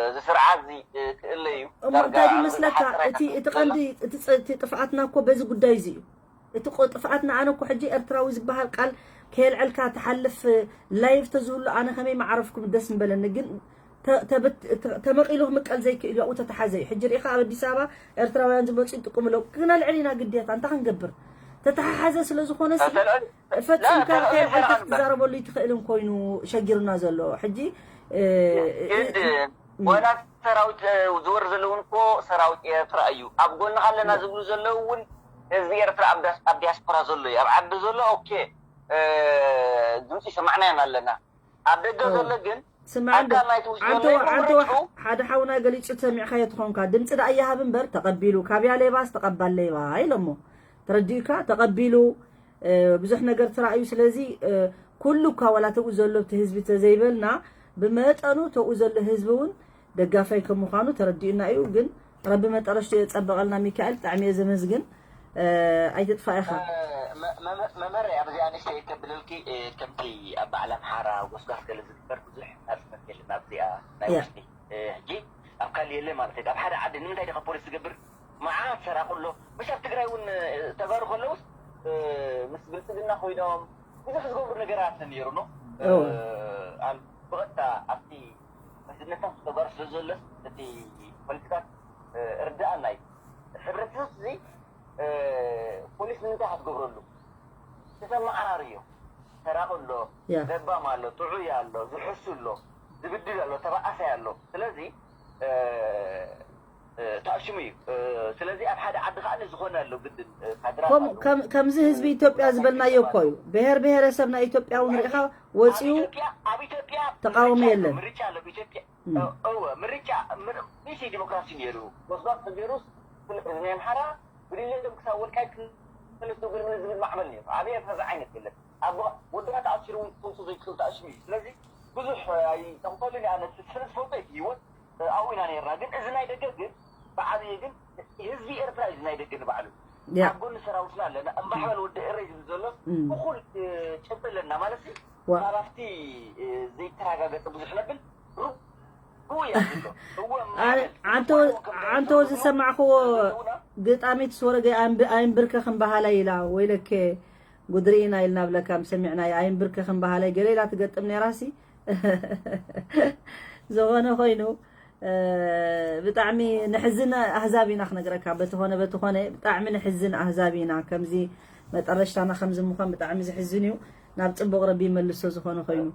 እዚ ስርዓት እዚ ክእለ እዩ እሞ እንታይ ይመስለካ እቲ እቲ ቀንዲ እቲ ጥፍኣትና እኮ በዚ ጉዳይ እዚ እዩ እቲ ቆ-፣ ጥፍኣትና ኣነ እኮ ሕጂ ኤርትራዊ ዝበሃል ቃል ከየልዐልካ ትሓልፍ ላይቭ ተዝህሉ ኣነ ከመይ ማዕረፍኩም ደስ ምበለኒ። ግን ተ-፣ ተብት-፣ ተ-፣ ተመቒሉ ክምቀል ዘይክእል ኣብኡ ተተሓዘ እዩ። ሕጂ ርኢኻ ኣብ ኣዲስ ኣበባ ኤርትራውያን ዝመጹ ይጥቅሙ ኣለዉ። ክነልዕል ኢና ግዴታ። እንታይ ክንገብር? ተተሓሓዘ ስለ ዝኾነ ሲ ተልዕል-፣ ፈጺምካ ላ፣ ተልዕል ከየልዐልካ ይሰራን እምበር። ክትዛረበሉ ይትኽእልን ኮይኑ ሸጊሩና ዘሎ። ሕጂ፣ እ፣ ግድ እ፣ ወላ ሰራዊት፣ እ፣ ዝወር ዘለውን እኮ ሰራዊት ኤርትራ እዩ። ኣብ ጎንኻ ኣለና ያ። ዝብሉ ዘለዉ እውን ህዝቢ ኤርትራ ኣብ ዳስ-፣ ኣብ ዲያስፖራ ዘሎ እዩ። ኣብ ዓዲ ዘሎ ኦኬ፣ እ፣ ድምፂ ሰማዕናዮን ኣለና። ኣብ ደገ ኦ። ዘሎ ግን ስማዕ እንዶ፣ ኣካል ናይቲ ውሽጢ ዓንቶ፣ ዘሎ እዩ ዓንቶ መሪሑ። ሓደ ሓውና ገሊጹ ሰሚዕካዮ ትኾንካ። ድምፂ ደኣ ይሃብ እምበር ተቐቢሉ። ካብያ ሌባስ ተቐባል ሌባ ኢሎሞ። ተረዲኡካ? ተቐቢሉ፣ እ፣ ብዙሕ ነገር ተራእዩ። ስለዚ፣ እ፣ ኩሉ እኳ ዋላ ተኡ ዘሎ እቲ ህዝቢ ተዘይበልና፣ ብመጠኑ ተኡ ዘሎ ህዝቢ እውን ደጋፋይ ከም ምዃኑ ተረዲኡና እዩ። ግን ረቢ መጠረሽቱ የጸበቐልና ሚካኤል፣ ብጣዕሚ እየ ዘመስግን። እ፣ ኣይትጥፋእ ኢኻ። እ፣ መ-፣ መ-፣ መመረ ኣብዚኣ ንእሽተይ ከብለልኪ፣ እ፣ ከምቲ ኣብ በዓል ኣምሓራ ጎስጓስ ገለ ዝግበር ብዙሕ ናጽነት የለን ኣብዚኣ ናይ ያ። ውሽጢ። እ፣ ሕጂ ኣብ ካልእ የለ ማለት እዩ። ኣብ ሓደ ዓዲ ንምንታይ ዲኻ ፖሊስ ዝገብር? መዓት ሰራቑ ኣሎ። መሽ ኣብ ትግራይ እውን፣ እ፣ ተጋሩ ከለውስ፣ እ፣ ምስ ብልጽግና ኮይኖም ብዙሕ ዝገብሩ ነገራት ነይሩ ነው። እ፣ እወ። ኣብ ብቐጥታ ኣብቲ መዝነታም ተጋሩ ስለ ዘሎስ እቲ ፖለቲካት፣ እ፣ ርድኣና እዩ። ሕብረተሰብ እዚ፣ እ፣ ፖሊስ ንምንታይ ክትገብረሉ? ተመዓራርዮ። ሰራቂ ኣሎ፣ ያ። ለባም ኣሎ፣ ጥዑይ ኣሎ፣ ዝሕሱ ኣሎ፣ ዝብድል ኣሎ፣ ተባኣሳይ ኣሎ። ስለዚ፣ እ፣ እ፣ ተኣሽሙ እዩ። እ፣ ስለዚ ኣብ ሓደ ዓዲ ከኣ ዝኾነ ኣሎ ግድን፣ እ፣ ካድራት ከም-፣ ኣሎ። ከም-፣ ከምዚ ህዝቢ እ፣ ኢትዮጵያ ዝበልናዮ እኮ እዩ። ብሄር ብሄረሰብ ናይ ኢትዮጵያ እውን ርኢኻ ኣብ ወፂኡ ኢትዮጵያ፣ ኣብ ኢትዮጵያ ተቃውሞ ምርጫ ኣሎ፣ የለን። ምርጫ ኣሎ፣ ኣብ ኢትዮጵያ እም። እ-፣ እወ፣ ምርጫ፣ ምር-፣ ሚሲ ዲሞክራሲ ነይሩ። ወስባት ተገይሩስ፣ ፍል-፣ ናይ ኣምሓራ ብድሌቶም ክሳብ ወልቃይት ክመለሱ ግን ዝብል ማዕበል ነይሩ። ኣብ ኤርትራ እዚ ዓይነት የለን። ኣብ ወደና ተኣሲሩ እውን ክተውፅኦ ዘይትኽእል ተኣሲሩ እዩ። ስለዚ ብዙሕ ኣይጠቕመሉን እየ ኣነ፣ እቲ ስለ ዝፈልጦ እዩ ህይወት፣ እ፣ ኣብኡ ኢና ነይርና። ግን እዚ ናይ ደገ ግን ብዓብዪ ግን ህዝቢ ኤርትራ እዩ እዚ ናይ ደገ ንባዕሉ። ያ። ኣብ ጎኒ ሰራዊትና ኣለና። እምባሕበል ወዲ ኤረይ ዝብል ዘሎ እም። እኹል፣ እ፣ ጭብጢ ኣለና ማለት እዩ። ዋ። ካብ ኣብቲ፣ እ፣ ዘይተረጋገጸ ብዙሕ ነብል ርጉእ እያ ዘሎ። እወ፣ ኣነ ማዕበል፣ ዓንቶ-፣ ዝባህል ከም ዓንቶ ዝሰምዕዎ ዘለውና ግጣሚት ስወረገ ኣይንብ-፣ ኣይንብርከኽን በሃላይ ኢላ፣ ወይለከ ጉድሪ ኢና ኢልና ብለካ፣ ምስ ሰሚዕናዮ ኣይንብርከኽን በሃላይ ገለ ኢላ ትገጥም ነይራሲ። ዝኾነ ኮይኑ፣ እ፣ ብጣዕሚ ንሕዝን ኣህዛብ ኢና ክነግረካ። በተኾነ፣ በተኾነ ብጣዕሚ ንሕዝን ኣህዛብ ኢና። ከምዚ መጠረሽታና ከምዚ ምዃን ብጣዕሚ ዝሕዝን እዩ። ናብ ጽቡቕ ረቢ ይመልሶ ዝኾነ ኮይኑ።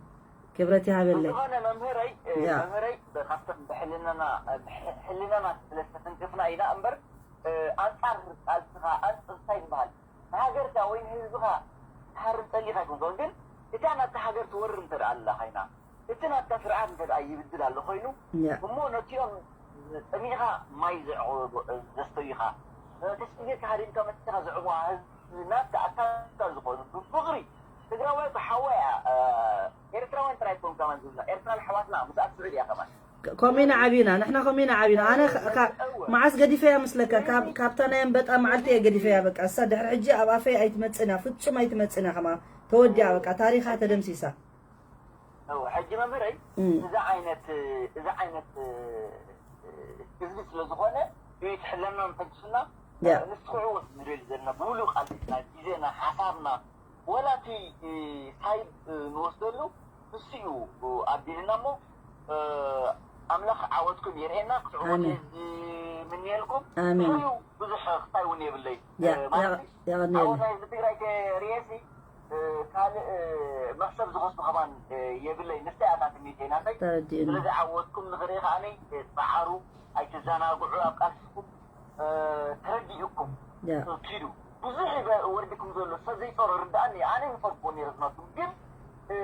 ክብረት ይሃበለይ። ዝኾነ መምህረይ፣ እ፣ ያ። መምህረይ፣ ብ-፣ ካብቶም ብሕልናና፣ ብ-፣ ሕልናና ስለ ዝተተንከፍና ኢና እምበር፣ እ፣ ኣንጻር ቃልስኻ፣ ኣንጻር እንታይ ዝበሃል? ንሃገርካ ወይ ንህዝብኻ ትሃርም ጸሊእካ ኣይኮንካን፣ ግን እታ ናብታ ሃገር ትወርር እንተ ደኣ ኣላ ኮይና፣ እቲ ናብታ ስርዓት እንተ ደኣ ይብድል ኣሎ ኮይኑ፣ ያ። እሞ ነቲኦም ጸሚእኻ ማይ ዘዕቆ-፣ ዘስተዩኻ፣ ተሽግርካ ሃዲምካ መጺኻ ዘዕቆኻ ህዝቢ ናትካ ኣካልካ ዝኾኑ ብፍቕሪ ትግራዋይ ብሓዋያ፣ እ፣ ኤርትራውያን ጥራይ ኣይኮኑ ከማን ዝብላ፣ ኤርትራ ኣሕዋትና ምስኣ ትስዕድ እያ ከማን። ከ-፣ ከምኡ ኢና ዓቢና፣ ንሕና ከምኡ ኢና ዓቢና። ኣነ ኸ-፣ ካ-፣ መዓስ ገዲፈያ መስለካ? ካብ፣ ካብታ ናይ ኣንበጣ መዓልቲ እየ ገዲፈያ። በቃ እሳ ድሕሪ ሕጂ ኣብ ኣፈይ ኣይትመጽእን እያ፣ ፍጹም ኣይትመጽእን እያ። ከማ ተወዲኣ፣ በቃ ታሪኻ ተደምሲሳ። እው፣ ሕጂ መምህረይ፣ እም። እዚ ዓይነት፣ እዚ ዓይነት፣ እ፣ ህዝቢ ስለ ዝኾነ፣ ቤት ሕለና ንፈንጭና፣ ያ። ንስኹ ዕወት ንደሊ ዘለና፣ ብምሉእ ቃልስና፣ ግዜና፣ ሓሳብና፣ ወላ እቲ፣ እ፣ ሳይድ፣ እ፣ ንወስደሉ፣ ንሱ እዩ፣ እ፣ ኣቢልና እሞ፣ እ፣ ኣምላኽ ዓወትኩም የርእየና፣ ክትዕወቱ ኣሜን። ዝምንየልኩም። ኣሜን። ብዙሕ ክታይ እውን የብለይ። ያ፣ እ፣ ማለት ያ፣ የቐንየልና። ዓወት ናይ ህዝቢ ትግራይ ከርእየሲ፣ እ፣ ካልእ፣ እ፣ መኽሰብ ዝኸስቡ ከማን፣ እ፣ የብለይ። ንስታይ ኣታ ትምኒተይ ናተይ። ተረዲኡኒ። ስለዚ ዓወትኩም ንኽርኢ ከኣኒ፣ እ፣ ጸዓሩ፣ ኣይትዘናግዑ ኣብ ቃልስኩም፣ እ፣ ተረዲኡኩም፣ ያ። እ፣ ኪዱ። ብዙሕ ይበ-፣ ወርድኩም ዘሎ ሰብ ዘይጸሮ ርድኣኒ። ኣነ ይፈልጥዎ ነይረ ዝመቱ። ግን፣ እ፣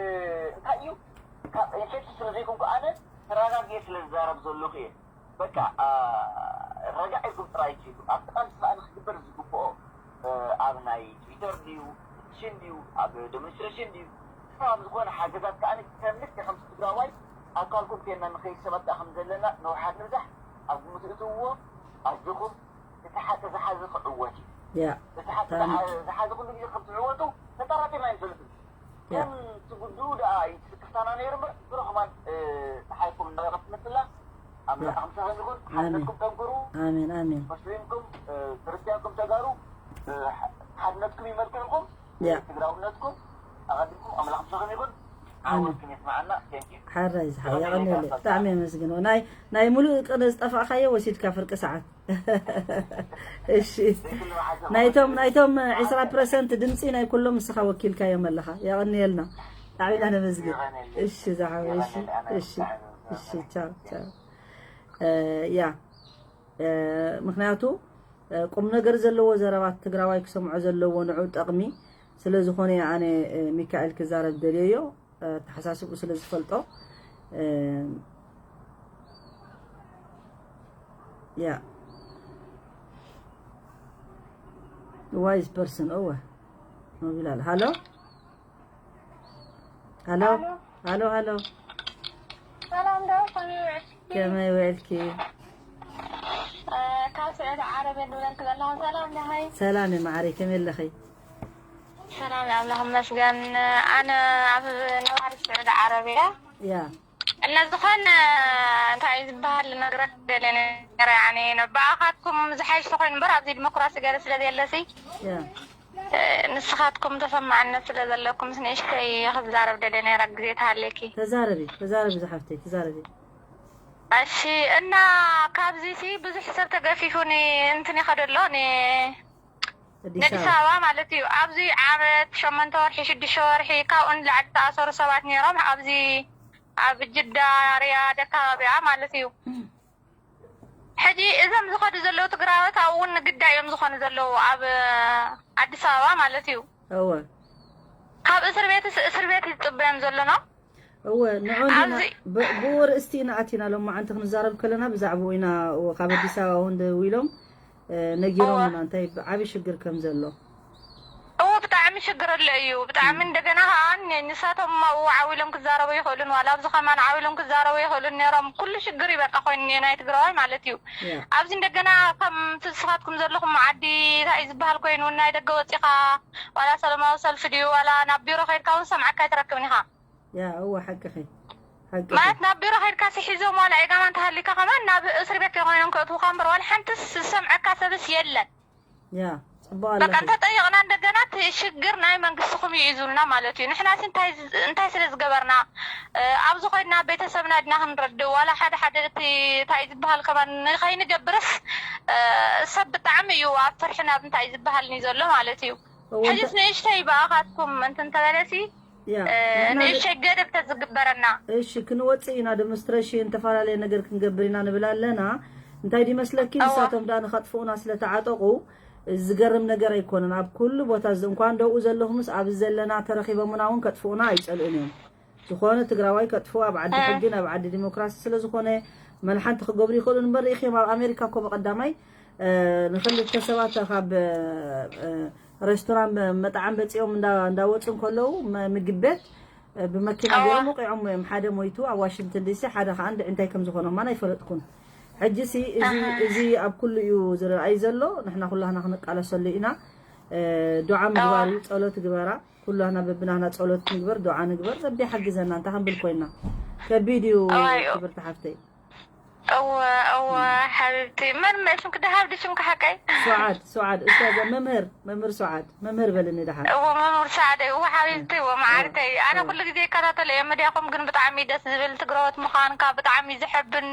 እንታይ እዩ? ካብ ኤፌክት ስለ ዘይኮንኩ ኣነ ተረጋጊኤ ስለ ዝዛረብ ዘለኹ እየ። በቃ፣ አ፣ ረጋዕ ኢልኩም ጥራይ ኪዱ። ኣብቲ ቃልሲ ከኣ ንክግበር ዝግብኦ፣ እ፣ ኣብ ናይ ትዊተር ድዩ፣ ፕቲሽን ድዩ፣ ኣብ ደሞንስትሬሽን ድዩ፣ ንስኻ ኣብ ዝኾነ ሓገዛት ከኣ ከም ልክዕ ከምቲ ትግራዋይ ኣካልኩም ኮይንና ንኸይድ ሰባት ከኣ ከም ዘለና ንውሓድ ንብዛሕ ኣብ ግምት እትውዎ። ኣጆኹም፣ እቲ ሓቂ ዝሓዘ ክዕወት እዩ። ያ። እቲ ሓቂ ታንክ ዝሓ-፣ ዝሓዘ ኩሉ ግዜ ከም ትዕወቱ ተጠራጢርና ኣይንፈልጥን። ያ። ከም ትጉድኡ ደኣ እዩ ስክፍታና ነይሩ እምበር፣ ድሮ ከማን፣ እ፣ ጸሓይኩም እናበረኸት ትመጽእ ኣላ። ኣምላኽ ያ። ምሳኹም ይኹን። ኣሜን። ሓድነትኩም ጠንክሩ። ኣሜን፣ ኣሜን። ሙስሊምኩም፣ እ፣ ክርስትያንኩም ተጋሩ፣ እ፣ ሓ-፣ ሓድነትኩም ይመልክዕኩም። ያ ትግራውነትኩም ኣቐዲምኩም ኣምላኽ ምሳኹም ይኹን። ዓወትኩም የስማዓና። Thank you። ሓራይ ዝሓ የቐንየለ ብጣዕሚ የመስግን። ናይ ናይ ሙሉእ ቅነ ዝጠፋእካዮ ወሲድካ ፍርቂ ሰዓት። እሺ ናይቶም ናይቶም ዕስራ ፐርሰንት ድምፂ ናይ ኩሎም ንስኻ ወኪልካዮም ኣለኻ። የቐንየልና ብጣዕሚ ኢና ነመስግን። እሺ ዝሓወይ እሺ እሺ እሺ ቻው ቻው። ያ ምክንያቱ ቁም ነገር ዘለዎ ዘረባት ትግራዋይ ክሰምዖ ዘለዎ ንዑ ጠቕሚ ስለ ዝኾነ ኣነ ሚካኤል ክዛረብ ደልየዮ። ኣተሓሳስብኡ ስለ ዝፈልጦ ያ wise person እወ ሞቢላል ሃሎ ሃሎ ሃሎ ሃሎ ሰላም ዶ ከመይ ውዕልኪ? ከመይ ውዕልኪ? ካብ ስዑዲ ዓረብ የድውለልኪ ዘለኹ። ሰላም ደሃይ ሰላም ማዓረይ ከመይ ኣለኺ? ሰላም ኣምላኽ ይመስገን። ኣነ ኣብ ነባሪ ስዑዲ ዓረብ እየ ያ እና ዝኾነ እንታይ ዝበሃል ነገር ደለ ነረ ያኔ ነባኣኻትኩም ዝሓይሽ ተኮይኑ እምበር ኣብዚ ዲሞክራሲ ገለ ስለ ዘየለሲ ያ ንስኻትኩም ተሰማዕነት ስለ ዘለኩም ንእሽተይ ክዛረብ ደለ ነረ ግዜ ተሃለኪ ተዛረቢ ተዛረቢ ዝሓፍተይ ተዛረቢ እሺ እና ካብዚ ሲ ብዙሕ ሰብ ተገፊፉ ን እንትን ይኸደሎ ን ኣዲስ ነዲስ ኣበባ ኣበባ ማለት እዩ ኣብዚ ዓመት ሸመንተ ወርሒ ሽዱሽተ ወርሒ ካብኡ ንላዕሊ ዝተኣሰሩ ሰባት ነይሮም ኣብዚ ኣብ ጅዳ ሪያድ ኣካባቢያ ማለት እዩ ሕጂ እዞም ዝኸዱ ዘለዉ ትግራዎት ኣብኡ እውን ንግዳይ እዮም ዝኾኑ ዘለዉ ኣብ ኣዲስ ኣበባ ማለት እዩ እወ ካብ እስር ቤትስ እስር ቤት ዝፅበዮም ዘሎ ነው እወ ንዑ እንዲና ብኡ ርእስቲ ኢና ኣቲና ሎማዓንቲ ክንዛረብ ከለና ብዛዕባኡ ኢና ካብ ኣዲስ ኣበባ እውን ደዊሎም ነጊሮምና እንታይ ዓብዪ ሽግር ከም ዘሎ እዎ ብጣዕሚ ሽግር ኣሎ እዩ ብጣዕሚ እንደገና ከዓ ንሳቶም ኣብኡ ዓው ኢሎም ክዛረቡ ይኽእሉን ዋላ ኣብዚ ከማን ዓው ኢሎም ክዛረቡ ይኽእሉን ነይሮም ኩሉ ሽግር እዩ በቃ ኮይኑ ናይ ትግራዋይ ማለት እዩ ኣብዚ እንደገና ከም ንስኻትኩም ዘለኹም ዓዲ እንታይ ዝበሃል ኮይኑ ናይ ደገ ወፂኻ ዋላ ሰላማዊ ሰልፊ ድዩ ዋላ ናብ ቢሮ ከይድካ እውን ሰምዓካ ኣይትረክብን ኢኻ ያ እወ ሓቅኺ ሓቅኺ ማለት ናብ ቢሮ ከይድካ ሲ ሒዞም ዋላ ዒጋማ እንተሃሊካ ከማን ናብ እስር ቤት ኮይኖም ከእትውካ እምበር ዋላ ሓንትስ ዝሰምዐካ ሰብስ የለን ያ ፅቡቅ በቃ ኣለኺ እንተጠየቕና እንደገና እቲ ሽግር ናይ መንግስትኹም እዩ ይዙልና ማለት እዩ ንሕና ሲ እንታይ እንታይ ስለ ዝገበርና ኣብዚ ኮይድና ቤተሰብና ድና ክንረድእ ዋላ ሓደ ሓደ እቲ እንታይ ዝበሃል ከማን ንኸይንገብርስ ሰብ ብጣዕሚ እዩ ኣብ ፍርሒ ናብ እንታይ ዝበሃልኒ ዘሎ ማለት እዩ ሕጅስ ንእሽተይ ብኣኻትኩም እንትን ተበለሲ ንእሽተይ ገደብ ተዝግበረና። እሺ ክንወፅእ ኢና፣ ዴሞንስትሬሽን፣ ዝተፈላለየ ነገር ክንገብር ኢና ንብል ኣለና። እንታይ ድመስለኪ፣ ንሳቶም ደኣ ንኸጥፍኡና ስለተዓጠቑ ዝገርም ነገር ኣይኮነን። ኣብ ኩሉ ቦታ እዚ እንኳን ደብኡ ዘለኹምስ ኣብዚ ዘለና ተረኺቦምና እውን ከጥፍኡና ኣይጸልኡን እዮም። ዝኾነ ትግራዋይ ከጥፍኡ ኣብ ዓዲ ሕግን ኣብ ዓዲ ዲሞክራሲ ስለዝኾነ መን ሓንቲ ክገብሩ ይኽእሉ እምበር ርኢኺ ኣብ ኣሜሪካ እኮ ብቐዳማይ ንኽልተ ሰባት ካብ ሬስቶራን መጣዓም በፂኦም እንዳወፁ እንከለዉ ምግቢ ቤት ብመኪና ገይሮም ወቂዖም እዮም። ሓደ ሞይቱ ኣብ ዋሽንግተን ዲሲ፣ ሓደ ከዓ እንድዒ እንታይ ከም ዝኾኖም ኣነ ኣይፈለጥኩን። ሕጂ ሲ እዚ እዚ ኣብ ኩሉ እዩ ዝረኣይ ዘሎ። ንሕና ኩላህና ክንቃለሰሉ ኢና። ዱዓ ምግባር እዩ። ጸሎት ግበራ። ኩላህና በብናህና ጸሎት ንግበር፣ ዱዓ ንግበር። ረቢ ሓግዘና። እንታይ ክንብል ኮይና? ከቢድ እዩ ክብርቲ ሓፍተይ። እወ እወ ሓቢብቲ መን ሽምኪ ደሃብ ድሽምኪ ሓቀይ ሱዓድ ሱዓድ እስታዘ መምህር መምህር ሱዓድ መምህር በልኒ ደሓን እወ መምህር ሳዕደይ እወ ሓቢብቲ እወ መዓርተይ ኣነ ኩሉ ግዜ ይከታተል እየ መድያኹም ግን ብጣዕሚ ደስ ዝብል ትግረወት ምዃንካ ብጣዕሚ ዝሕብን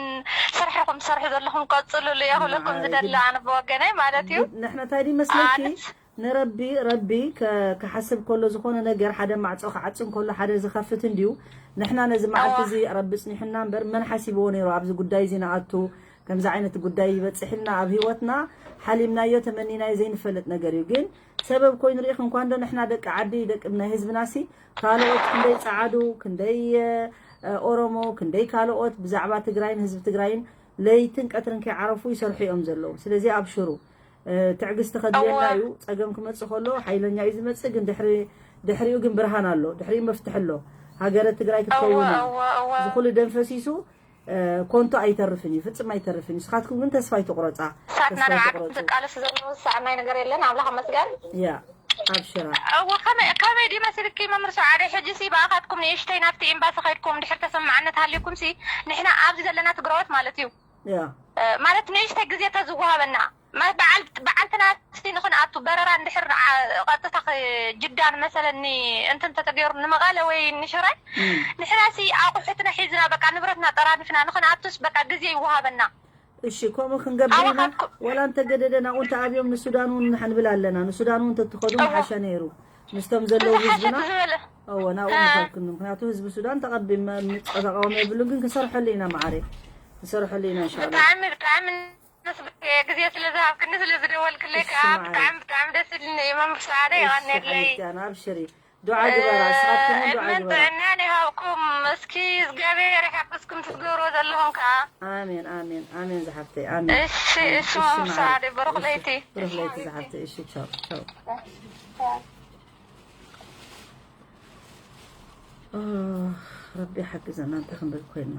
ስርሕኹም ትሰርሑ ዘለኹም ቀፅሉሉ እየ ክብለኩም ዝደሊ ኣነ ብወገነይ ማለት እዩ ንሕና እንታይ ድመስለኪ ኣነስ ንረቢ ረቢ ከ- ክሓስብ ከሎ ዝኾነ ነገር ሓደ ማዕፆ ክዓፂ እንከሎ ሓደ ዝኸፍት እንድዩ። ንሕና ነዚ መዓልቲ እዚ ረቢ ፅኒሑና እምበር መን ሓሲብዎ ነይሩ ኣብዚ ጉዳይ እዚ ንኣቱ ከምዚ ዓይነት ጉዳይ ይበፅሕ ኢልና ኣብ ህይወትና ሓሊምናዮ ተመኒናዮ ዘይንፈልጥ ነገር እዩ። ግን ሰበብ ኮይኑ ርኢኺ እንኳ እንዶ ንሕና ደቂ ዓዲ ደቂ ናይ ህዝብና ሲ ካልኦት ክንደይ ፀዓዱ ክንደይ ኦሮሞ ክንደይ ካልኦት ብዛዕባ ትግራይን ህዝቢ ትግራይን ለይትን ቀትርን ከይዓረፉ ይሰርሑ እዮም ዘለዉ። ስለዚ ኣብሽሩ። ትዕግስቲ ከድልየና እዩ። ፀገም ክመፅእ ከሎ ሓይለኛ እዩ ዝመፅእ፣ ግን ድሕሪ ድሕሪኡ ግን ብርሃን ኣሎ፣ ድሕሪኡ መፍትሒ ኣሎ። ሃገረ ትግራይ ክትከውን እያ። እዚ ኩሉ ደም ፈሲሱ ኮንቶ ኣይተርፍን እዩ፣ ፍፅም ኣይተርፍን እዩ። ንስኻትኩም ግን ተስፋ ኣይትቁረፃ። ሳትና ተስፋ ንባዕልኩም ኣይትቁረፁ። ትቃለሱ ዘለዉ ዝሰኣናይ ነገር የለን። ኣምላኽ መስገን። ያ ኣብሽራ። እወ ከመይ ከመይ ድዩ መሲልኪ መምህር ሰዓደ? ሕጂ ሲ ብኣኻትኩም ንእሽተይ ናብቲ ኤምባሲ ከይድኩም ድሕር ተሰማዕነት ሃልዩኩም ሲ ንሕና ኣብዚ ዘለና ትግራዎት ማለት እዩ። ያ ማለት ንእሽተይ ግዜ ተዝወሃበና በዓልትና ንክንኣቱ በረራ እንድሕር ቀጥታ ጅዳን መሰለኒ እንትን ተተገይሩ ንመቐለ ወይ ንሽረ ንሕናሲ ኣቑሑትና ሒዝና በቃ ንብረትና ጠራኒፍና ንክንኣቱስ በቃ ግዜ ይወሃበና። እሺ ከምኡ ክንገብር ኢና። ወላ እንተገደደ ናብኡ እንተኣብዮም ንሱዳን እውን ንብል ኣለና። ንሱዳን እውን እንተትኸዱ ምሓሸ ነይሩ ምስቶም ዘለዉ ህዝብና። እወ ናብኡ ንኸልክን። ምክንያቱ ህዝቢ ሱዳን ተቐቢ ተቃውሞ የብሉን፣ ግን ክንሰርሐሉ ኢና ማዓረይ፣ ክንሰርሐሉ ኢና ኢንሻላ። ብጣዕሚ ብጣዕሚ ግዜ ስለ ዝሃብክኒ ስለ ዝደወልክለይ ከዓ ብጣዕሚ ብጣዕሚ ደስ ኢልኒ። መምህር ሰዓደ የቐንየለይ። ኣብሽሪ ዱዓ ግበራ፣ ንስኻትኩም እውን ዱዓ ዕድመን ግበራ። ጥዕናን ይሃብኩም። እስኪ እግዚኣብሔር ይሓግዝኩም ትገብርዎ ዘለኹም ከዓ። ኣሜን ኣሜን ኣሜን ዝሓፍተይ ኣሜን። እሺ እሺ መምህር ሰዓደ ብሩኽ ለይቲ። ብሩኽ ለይቲ ዝሓፍተይ። እሺ ቻው ቻው። ረቢ ሓግዘና እንታይ ክንብል ኮይንና።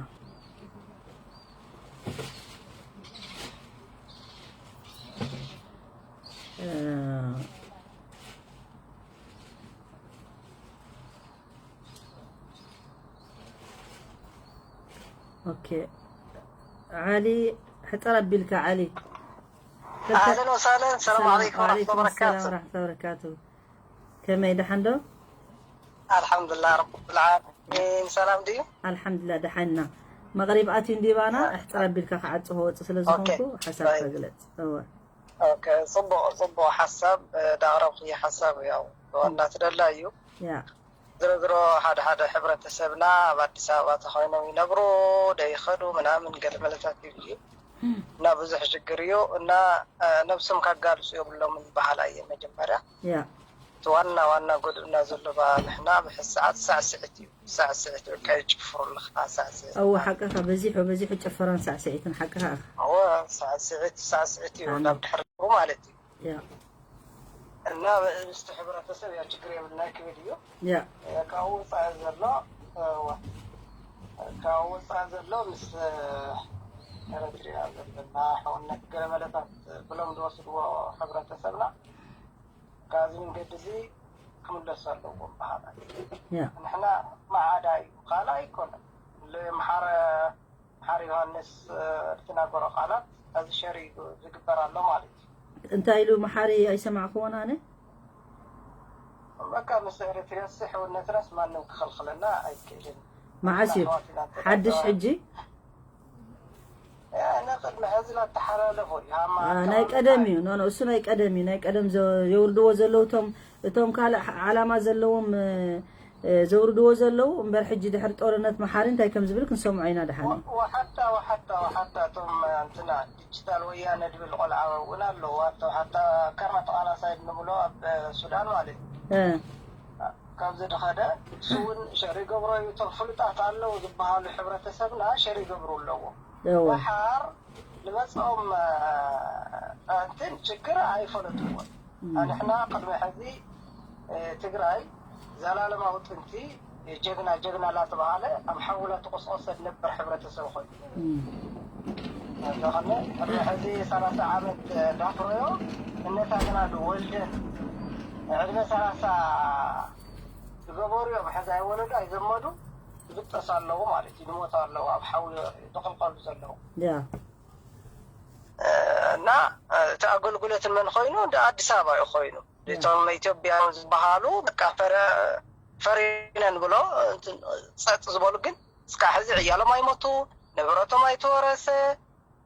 ኦኬ ዓሊ ሕጠር ኣቢልካ ዓሊ። اهلا وسهلا، السلام عليكم ورحمه الله وبركاته. ወበረካቱ። ከመይ ደሓን ዶ? الحمد لله رب العالمين. ሰላም ድዩ? ኣልሓምዱላ ደሓንና። መቕሪብ ኣትዩ እንዲባና እሕፅር ኣቢልካ ክዓፅሆ ወፂ ስለ ዝኾንኩ ሓሳብካ ግለፅ። እወ ኦኬ፣ ፅቡቅ ፅቡቅ ሓሳብ ዳቅረብክዮ ሓሳብ ያው ዋና ትደላ እዩ። ያ ዝሮ ዝሮ ሓደ ሓደ ሕብረተሰብና ኣብ ኣዲስ ኣበባ ተኮይኖም ይነብሩ ደይኸዱ ምናምን ገለ መለታት ይብሉ እዩ እና ብዙሕ ሽግር እዩ እና ነብሶም ካጋልፁ የብሎምን ዝበሃል ኣየ መጀመርያ ያ እቲ ዋና ዋና ጎድእና ዘሎ ንሕና ብሕዚ ሰዓት ሳዕስዒት እዩ። ሳዕስዒት በቃ ይጭፍሩ ኣለካ ሳዕስዒት እወ ሓቅኻ በዚሑ በዚሑ ጭፈራን ሳዕስዒትን ሓቅኻ ኢኻ። እወ ሳዕስዒት ሳዕስዒት እዩ ናብ ድሕሪ ማለት እዩ። ያ እና ምስቲ ሕብረተሰብ ያ ችግር የብልና ክብል እዩ። ያ ካብኡ ወፃኢ ዘሎ እወ፣ ካብኡ ወፃኢ ዘሎ ምስ ኤረትሪያ ዘለና ሕውነት ገለመለታት ብሎም ዝወስድዎ ሕብረተሰብና ካብዚ መንገዲ እዚ ክምለሱ ኣለዎም በሃላይ። ያ ንሕና መዓዳ እዩ ካልእ ኣይኮነን። ልምሓረ ሓር ዮሃንስ እትናገሮ ቃላት እዚ ሸር እዩ ዝግበር ኣሎ ማለት እዩ። እንታይ ኢሉ መሓሪ ኣይሰማዕክዎን ኣነ። በቃ ምስ ኤረትርያስ ሕውነትናስ ማንም ክኸልክለና ኣይክእልን። መዓስ እዩ ሓድሽ ሕጂ? ንቅድሚ ሕዚ ላተሓላለፎ እዩ። ናይ ቀደም እዩ ኖ እሱ ናይ ቀደም እዩ። ናይ ቀደም የውርድዎ ዘለዉ እቶም እቶም ካልእ ዓላማ ዘለዎም ዘውርድዎ ዘለዉ እምበር ሕጂ ድሕሪ ጦርነት መሓሪ እንታይ ከም ዝብል ክንሰምዖ ኢና። ደሓን እዩ። ወሓታ ወሓታ ወሓታ እቶም እንትና ዲጂታል ወያነ ድብል ቆልዓ እውን ኣለዉ። ኣቶ ሓታ ከርማ ተቓላሳይ ንብሎ ኣብ ሱዳን ማለት እዩ። እ ካብዚ ድኸደ እሱ እውን ሸር ይገብሮ እዩ። እቶም ፍሉጣት ኣለዉ ዝበሃሉ ሕብረተሰብና ሸር ይገብሩ ኣለዎ። እወ ወሓር ንመፅኦም እንትን ችግር ኣይፈለጥዎን። ንሕና ቅድሚ ሕዚ ትግራይ ዘላለማዊ ጥንቲ ጀግና ጀግና ላተባሃለ ኣብ ሓዊ ላተቆስቆሰ ዝነበር ሕብረተሰብ ኮይኑ እም። ተኸነ ቅድሚ ሕዚ ሰላሳ ዓመት ዳፍረዮ እነታትና ወልደን ዕድመ ሰላሳ ዝገበሩ እዮም። ሕዚ ኣይወለዱ ኣይዘመዱ ዝብጠሱ ኣለዉ ማለት እዩ። ዝሞቱ ኣለዉ ኣብ ሓዊ ዝቕልቀሉ ዘለዉ ያ እና እቲ ኣገልግሎት መን ኮይኑ እንደ ኣዲስ ኣበባ እዩ ኮይኑ እቶም ኢትዮጵያውያን ዝበሃሉ በቃ ፈረ ፈሪነን ብሎ እንትን ጸጥ ዝበሉ ግን እስካ ሕዚ ዕያሎም ኣይሞቱ ንብረቶም ኣይተወረሰ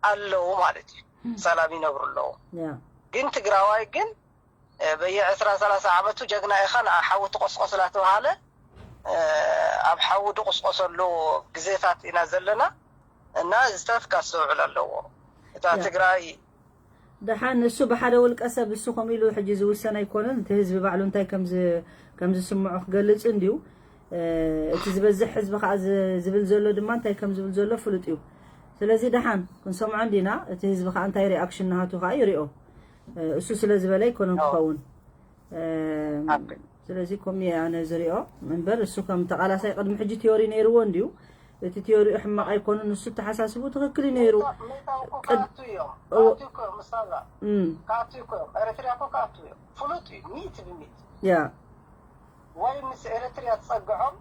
ኣለዉ ማለት እዩ። ሰላም ይነብሩ ኣለዉ። ያ ግን ትግራዋይ ግን በየ ዕስራ ሰላሳ ዓመቱ ጀግና ኢኻ ንሓዊ ትቆስቆስ ላተባሃለ ኣብ ሓዊ ድቁስቆሰሉ ግዜታት ኢና ዘለና እና እዚ ተፍካ ኣስተውዕል ኣለዎ። እታ ትግራይ ደሓን እሱ ብሓደ ውልቀ ሰብ እሱ ከምኡ ኢሉ ሕጂ ዝውሰን ኣይኮነን። እቲ ህዝቢ ባዕሉ እንታይ ከም ዝ- ከም ዝስምዖ ክገልጽ እንድዩ። እቲ ዝበዝሕ ህዝቢ ከዓ ዝ- ዝብል ዘሎ ድማ እንታይ ከም ዝብል ዘሎ ፍሉጥ እዩ። ስለዚ ደሓን ክንሰምዖ እንዲና። እቲ ህዝቢ ከዓ እንታይ ሪኣክሽን ናሃቱ ከዓ ይሪኦ። እሱ ስለ ዝበለ ኣይኮነን ክኸውን። ስለዚ ከምኡ እየ ኣነ ዝሪኦ እምበር እሱ ከም ተቓላሳይ ቅድሚ ሕጂ ቲዮሪ ነይርዎ እንድዩ። እቲ ቲዮሪኡ ሕማቕ ኣይኮነን፣ ንሱ ተሓሳስቡ ትኽክል እዩ ነይሩ። ምእታው እኮ ክኣቱ እዮም። ክኣቱ እኮ እዮም ምስታዛ። ክኣቱ እኮ እዮም። ኤርትርያ እኮ ክኣቱ እዮም። ፍሉጥ እዩ። ሚእቲ ብሚእቲ። ያ ወይ ምስ ኤርትርያ ዝጸግዖም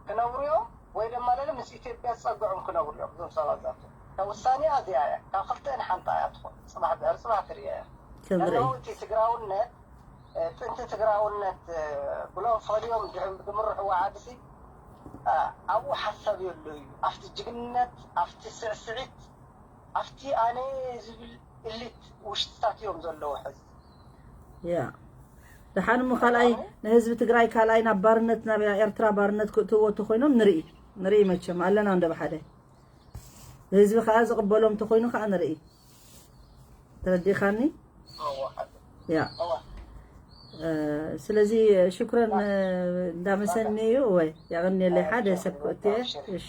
ክነብሩ እዮም ወይ ድማ ለለ ምስ ኢትዮጵያ ዝጸግዖም ክነብሩ እዮም። እዞም ሰባት ዛቶ ውሳኔ ኣዚኣ እያ። ካብ ክልተን ሓንታ እያ ትኾን። ጽባሕ ድሕሪ ጽባሕ ትርእዮ እያ። ክንርኢ ለለዉ እቲ ትግራውነት፣ እ፣ ጥንቲ ትግራውነት፣ እ፣ ብሎም ፈሊዮም ድሕም-፣ ዝምርሕዎ ዓድሲ፣ እ፣ ኣብኡ ሓሳብ የሎ እዩ። ኣብቲ ጅግንነት፣ ኣብቲ ስዕስዒት፣ ኣብቲ ኣነ ዝብል እሊት ውሽጥታት እዮም ዘለዉ ሕዚ። ያ ደሓን እሞ ካልኣይ ንህዝቢ ትግራይ ካልኣይ ናብ ባርነት ናብ ኤርትራ ባርነት ክእትዎ ተኮይኖም ንርኢ ንርኢ መቸም ኣለና እንደ ብሓደ ህዝቢ ከዓ ዝቕበሎም ተኮይኑ ከዓ ንርኢ ተረዲኻኒ ያ እ፣ ስለዚ ሽኩረን እ፣ እንዳመሰኒ እዩ ወይ ያቐኒለይ ሓደ ሰብ ክእትየ እሺ እሺ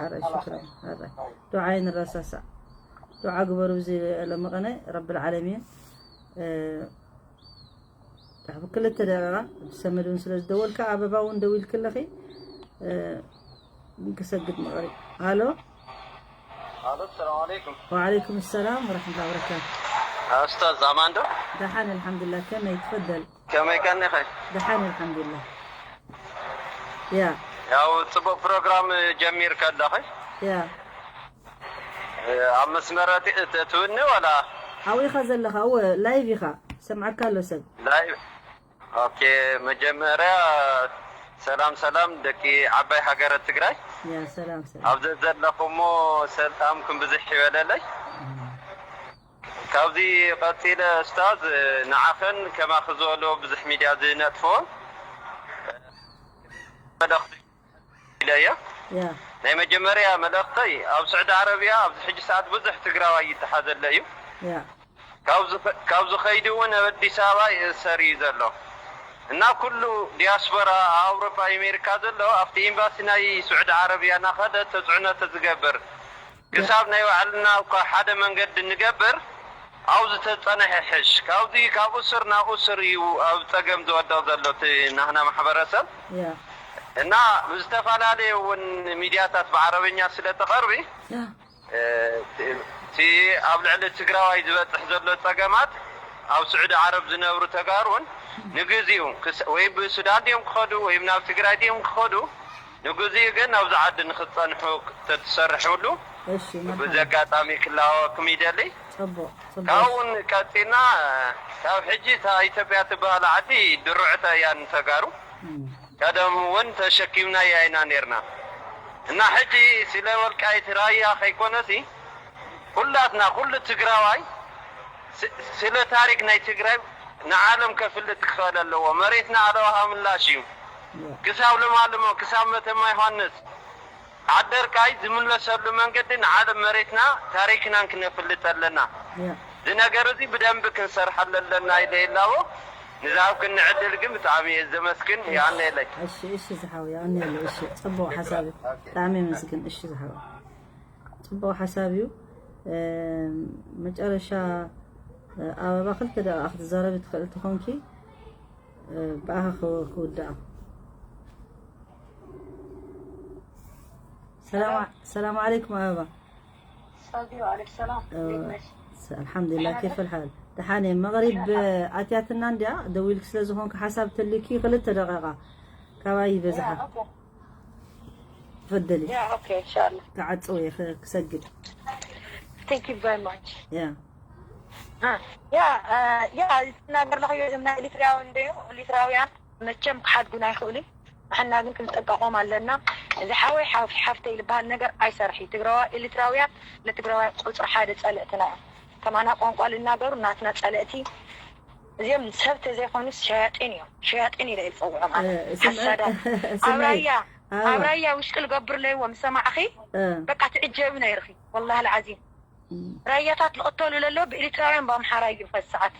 ሓራይ ሽኩረን ሓራይ ዱዓ ይንረሳሳዕ ዱዓ ግበሩ እዚ ለመቐነ ረብል ዓለሚን እ፣ ኣብ ክልተ ደቂቃ ሰመድ እውን ስለ ዝደወልካ ኣበባ እውን ደው ኢልክለኺ እ፣ ክሰግድ መቕሪ ሃሎ ኣሎ ሰላም ኣለይኩም ወዓለይኩም ሰላም ወረሕመቱላ ወበረካቱ ኡስታዝ ኣማን ዶ ደሓን ኣልሓምዱላ ከመይ ትፈደል ከመይ ቀኒኸ ደሓን ኣልሓምዱላ ያ ያው ጽቡቅ ፕሮግራም ጀሚርካ ኣለኸ ያ ኣብ መስመር ትውኒ ወላ ኣብኡ ኢኻ ዘለኻ እወ ላይቭ ኢኻ ሰምዓካ ኣሎ ሰብ ላይቭ ኦኬ መጀመርያ ሰላም ሰላም ደቂ ዓባይ ሃገረ ትግራይ ያ ሰላም ሰላም ኣብ ዘዘለኹሞ ሰላምኩም ብዝሕ ይበለለይ ካብዚ ቀፂለ ኡስታዝ ንዓኸን ከማኺ ዝበልዎ ብዙሕ ሚድያ ዝነጥፍዎ መልእኽቲ ኢለ እየ ያ ናይ መጀመርያ መልእኽተይ ኣብ ስዑዲ ዓረብያ ኣብዚ ሕጂ ሰዓት ብዙሕ ትግራዋይ ይተሓዘለ እዩ ያ ካብ ዝኸ- ካብ ዝኸይዱ እውን ኣብ ኣዲስ ኣበባ ይእሰር እዩ ዘሎ እና ኩሉ ዲያስፖራ ኣውሮፓ ኣሜሪካ ዘሎ ኣብቲ ኤምባሲ ናይ ስዑዲ ዓረብያ እናኸደ ተፅዕኖ ተዝገብር ክሳብ ናይ ባዕልና እኳ ሓደ መንገዲ ንገብር ኣብኡ ዝተፀንሐ ሕሽ ካብዚ ካብ እሱር ናብ እሱር እዩ ኣብ ፀገም ዝወድቕ ዘሎ እቲ ናህና ማሕበረሰብ ያ እና ብዝተፈላለዩ እውን ሚድያታት ብዓረብኛ ስለ ተቐርቢ ያ እቲ ኣብ ልዕሊ ትግራዋይ ዝበፅሕ ዘሎ ፀገማት ኣብ ስዑዲ ዓረብ ዝነብሩ ተጋሩን ንግዚኡ ክስ- ወይ ብሱዳን ድዮም ክኸዱ ወይ ናብ ትግራይ ድዮም ክኸዱ ንግዚኡ ግን ኣብዚ ዓዲ ንክፀንሑ ተትሰርሕሉ እሺ በዚ መርሓባ ኣጋጣሚ ክላወኩም ይደሊ ፅቡቅ ፅቡቅ ካብኡን ቀፂልና ካብ ሕጂ እታ ኢትዮጵያ ትበሃል ዓዲ ድሩዕተ እያ ንተጋሩ እም፣ ቀደም እውን ተሸኪምናያ ኢና ነርና እና ሕጂ ስለ ወልቃይት ራያ ከይኮነሲ ኩላትና ኩሉ ትግራዋይ ስ- ስለ ታሪክ ናይ ትግራይ ንዓለም ከፍልጥ ክኽእል ኣለዎ መሬትና ኣለዋሃ ምላሽ እዩ ያ ክሳብ ለማልሞ ክሳብ መተማ ዮሃንስ ዓደርቃይ ዝምለሰሉ መንገዲ ንዓለም መሬትና ታሪክናን ክነፍልጥ ኣለና ያ እዚ ነገር እዚ ብደንቢ ክንሰርሐሉ ኣለና ኢለ ይላቦ ንዝሃብክኒ ዕድል ግን ብጣዕሚ እየ ዘመስግን ይኣነየለይ እሺ እሺ ዝሓው ያኔ እሺ ጽቡቅ ሓሳብ ብጣዕሚ የመስግን እሺ ዝሓው ጽቡቅ ሓሳብ እዩ መጨረሻ ኣበባ ክልተ ደቂቃ ክትዛረቢ ትኽእል ትኾንኪ ብኣኻ ክውዳኣ ሰላም ሰላም ዓለይኩም ኣበባ ሰላም ሰላም ኣልሓምዱሊላህ ኬፍ ኣልሓል ደሓን እየ መቕሪብ ኣትያትና እንድያ ደዊልክ ስለ ዝኾንክ ሓሳብ ተልኪ ክልተ ደቂቃ ካባይ ይበዝሓ ፈደሊ ኢንሻላ ክዓጽው እየ ክሰግድ Thank you very much. ያ ያ ያ ዝናገር ለኸዮ ዞም ናይ ኤሪትራውያን ደዩ ኤሪትራውያን መቸም ክሓድጉና ኣይኽእሉን ንሕና ግን ክንጠንቀቆም ኣለና እዚ ሓወይ ሓፍተይ ዝበሃል ነገር ኣይሰርሒ ትግራዋ ኤሪትራውያን ንትግራውያን ቁፅሪ ሓደ ፀልእትና እዮም ከማና ቋንቋ ልናገሩ ናትና ፀለእቲ እዚኦም ሰብ ተዘይኮኑ ሸያጢን እዮም ሸያጢን ኢለ ዝፀውዖም ኣነ ሓሳዳት ኣብ ራያ ኣብ ራያ ውሽጢ ልገብር ለይዎም ሰማዕኺ በቃ ትዕጀቢ ነይርኺ ወላሂ ልዓዚም ራያታት ልቕተሉ ለለዉ ብኤሪትራውያን ብኣምሓራ እዩ በዚ ሰዓት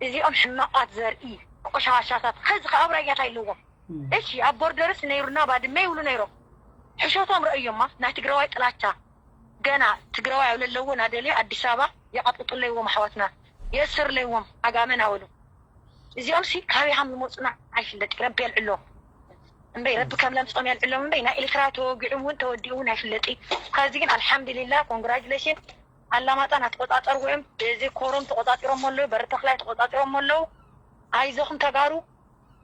እዚኦም ሕማቓት ዘርኢ ቆሻሻታት ኸዚ ከኣ ኣብ ራያት ኣይለዎም እሺ ኣብ ቦርደርስ ነይሩና ባድመ ይብሉ ነይሮም ሕሸቶም ረእዮማ ናይ ትግራዋይ ጥላቻ ገና ትግራዋይ ኣብ ለለዎ ናደልዮ ኣዲስ ኣበባ የቓጥጡ ለይዎም ኣሕዋትና የእስር ለይዎም ኣጋመ ናበሉ እዚኦም ሲ ካበይ ሃም ዝመፁና ኣይፍለጥ ረቢ የልዕሎም እምበይ ረቢ ከም ለምፅኦም የልዕሎም እምበይ ናይ ኤርትራ ተወጊዑ እውን ተወዲኡ እውን ኣይፍለጥ እዩ ከዚ ግን ኣልሓምዱሊላ ኮንግራጁሌሽን ኣላማጣ ናተቆፃፀርዎ እዮም እዚ ኮሮም ተቆፃፂሮም ኣለዉ በሪ ተክላይ ተቆፃፂሮም ኣለዉ ኣይዞኹም ተጋሩ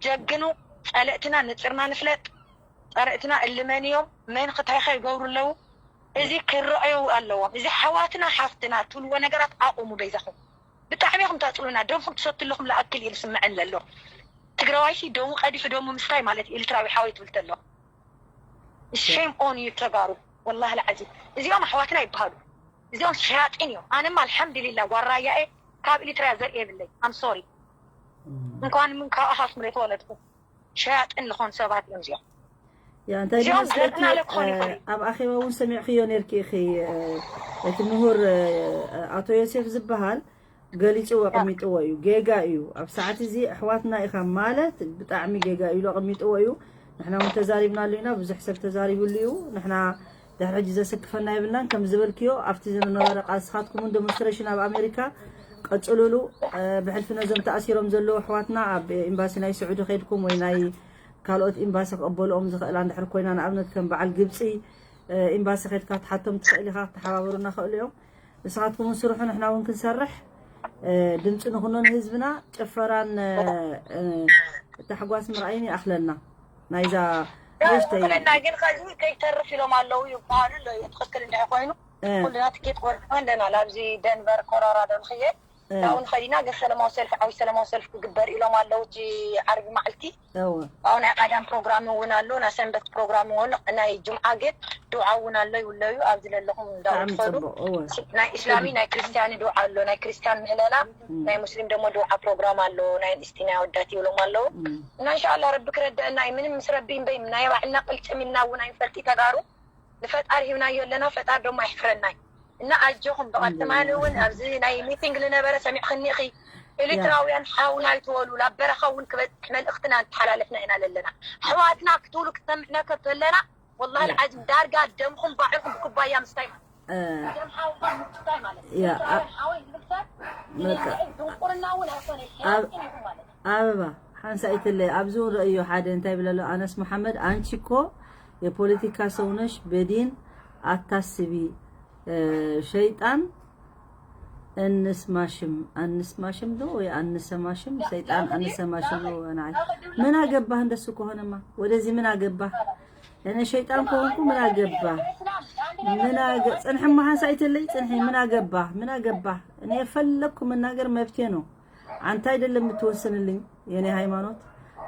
ጀግኑ ፀለእትና ንፅርና ንፍለጥ ፀረእትና እልመን እዮም መን ክታይኸ ይገብሩ ኣለዉ እዚ ክረኣዩ ኣለዎም። እዚ ሓዋትና ሓፍትና ትብልዎ ነገራት ኣቑሙ በይዛኹም። ብጣዕሚ ኢኹም ታጽሉና። ደምኹም ትሰቱ ኣለኹም ለኣክል እዩ ዝስምዐን ዘሎ። ትግራዋይሲ ደሙ ቀዲሑ ደሙ ምስታይ ማለት እዩ ኤርትራዊ ሓወይ ትብል ተሎ። Shame on you ተጋሩ። ወላሂ ለዓዚም እዚኦም ኣሕዋትና ይበሃሉ። እዚኦም ሸያጢን እዮም። ኣነማ ኣልሓምዱሊላ ዋራያኤ ካብ ኤርትራ ዘርኢ የብለይ። I'm sorry። እንኳን ምን ካብ ኣኻትኩም ዘይተወለድኩ ሸያጥን ዝኾኑ ሰባት እዮም እዚኦም። ያ እንታይ እዚኦም መስለኪ ዘርና ለኮን ይኾኑ። ኣብ ኣኼባ እውን ሰሚዕክዮ ነርኪ ኢኺ። እቲ ምሁር ኣቶ ዮሴፍ ዝበሃል ገሊጹ ኣቐሚጥዎ እዩ። ጌጋ እዩ። ኣብ ሰዓት እዚ ኣሕዋትና ኢኻ ማለት ብጣዕሚ ጌጋ እዩ ኢሉ ኣቐሚጥዎ እዩ። ንሕና እውን ተዛሪብናሉ ኢና፣ ብዙሕ ሰብ ተዛሪብሉ እዩ። ንሕና ድሕሪ ሕጂ ዘሰክፈና የብልናን። ከም ዝበልክዮ ኣብቲ ዝነበረ ቃልስኻትኩም እውን ዴሞንስትሬሽን ኣብ ኣሜሪካ ቀጽሉሉ። ብሕልፊ ነዞም ተኣሲሮም ዘለዉ ኣሕዋትና ኣብ ኤምባሲ ናይ ስዑዲ ከይድኩም ወይ ናይ ካልኦት ኤምባሲ ክቕበልኦም ዝኽእላ እንድሕር ኮይና፣ ንኣብነት ከም በዓል ግብፂ ኤምባሲ ከድካ ትሓቶም ትኽእል ኢኻ፣ ክተሓባበሩና ክእሉ እዮም። ንስኻትኩም እውን ስርሑ፣ ንሕና እውን ክንሰርሕ ድምፂ ንኹኖ ንህዝብና። ጭፈራን ታሕጓስ ምርኣይን ይኣኽለና። ናይዛ ንእሽተይ ይኣኽለና ግን ከዚ ከይተርፍ ኢሎም ኣለዉ ይበሃሉ ኣሎ እዩ ትኽክል እንድሕ ኮይኑ ኩልና ትኬት ቆርጥና ኣለና ላብዚ ደንቨር ኮሎራዶ ንኽየድ ካብኡ ንኸዲና ግን ሰለማዊ ሰልፊ ዓብይ ሰለማዊ ሰልፊ ክግበር ኢሎም ኣለዉ እቲ ዓርቢ ማዕልቲ እወ ኣብኡ ናይ ቀዳም ፕሮግራም እውን ኣሎ ናይ ሰንበት ፕሮግራም እውን ናይ ጅምዓ ግን ዱዓ እውን ኣሎ ይውለዩ ኣብዚ ዘለኹም እንዳው ብጣዕሚ ትኸዱ ፅቡቅ እወ ናይ እስላሚ ናይ ክርስቲያን ዱዓ ኣሎ ናይ ክርስቲያን ምህለላ ናይ ሙስሊም ደግሞ ዱዓ ፕሮግራም ኣሎ ናይ ኣንስቲ ናይ ኣወዳት ይብሎም ኣለዉ እና እንሻላ ረቢ ክረድአና እዩ ምንም ምስ ረቢ እምበይ ናይ ባዕልና ቅልጭም ኢልና እውን ኣይንፈልጥ ተጋሩ ንፈጣሪ ሂብናዮ ኣለና ፈጣሪ ደሞ ኣይሕፍረናይ እና ኣጆኹም ብቐትማሊ እውን ኣብዚ ናይ ሚቲንግ ዝነበረ ሰሚዕክኒ ኢኺ ኤርትራውያን ሓውና ይትበሉ ናብ በረኻ እውን ክበፅሕ መልእኽትና እንተሓላለፍና ኢና ዘለና ኣሕዋትና ክትብሉ ክትሰምዕና ከብተለና ወላሂ ዓዚም ዳርጋ ደምኹም ባዕልኹም ብኩባያ ምስታይ ማለት ደም ሓውካ ምስታይ ማለት ያ ኤርትራውያን ሓወይ ዝብል ሰብ በቃ ድንቁርና እውን ኣይኮነ ኣብ ሸያጢን ኢኹም ማለት ኣበባ ሓንሳኢትለይ ኣብዚ እውን ረእዮ ሓደ እንታይ ብለሎ ኣነስ መሓመድ አንቺ እኮ የፖለቲካ ሰው ነሽ በዲን አታስቢ ሸይጣን እንስማሽም አንስማሽም ዶ ወይ አንሰማሽም ሰይጣን አንሰማሽም ዶ ንዓይ ምን አገባህ እንደሱ ከሆነማ ወደዚህ ምን አገባህ እኔ ሸይጣን ከሆንኩ ምን አገባህ ምን አገ ጽንሕማ ሓንሳኢትለይ ጽንሒ ምን አገባህ ምን አገባህ እኔ የፈለግኩ መናገር መብቴ ነው አንተ አይደለም የምትወስንልኝ የኔ ሃይማኖት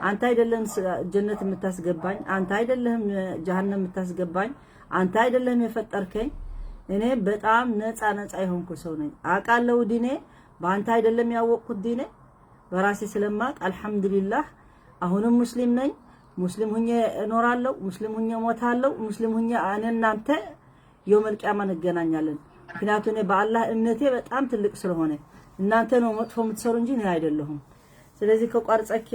አንተ አይደለም ጀነት የምታስገባኝ አንተ አይደለም ጀሃነም የምታስገባኝ አንተ አይደለም የፈጠርከኝ እኔ በጣም ነፃ ነፃ የሆንኩ ሰው ነኝ አውቃለሁ ዲኔ በአንተ አይደለም ያወቅኩት ዲኔ በራሴ ስለማቅ አልহামዱሊላህ አሁንም ሙስሊም ነኝ ሙስሊም ሁኜ እኖራለሁ ሙስሊም ሁኜ እሞታለሁ ሙስሊም ሁኜ እኔ እናንተ የውመል ቂያማ እንገናኛለን ምክንያቱ እኔ በአላህ እምነቴ በጣም ትልቅ ስለሆነ እናንተ ነው መጥፎ የምትሰሩ እንጂ እኔ አይደለሁም ስለዚህ ከቋርጸክ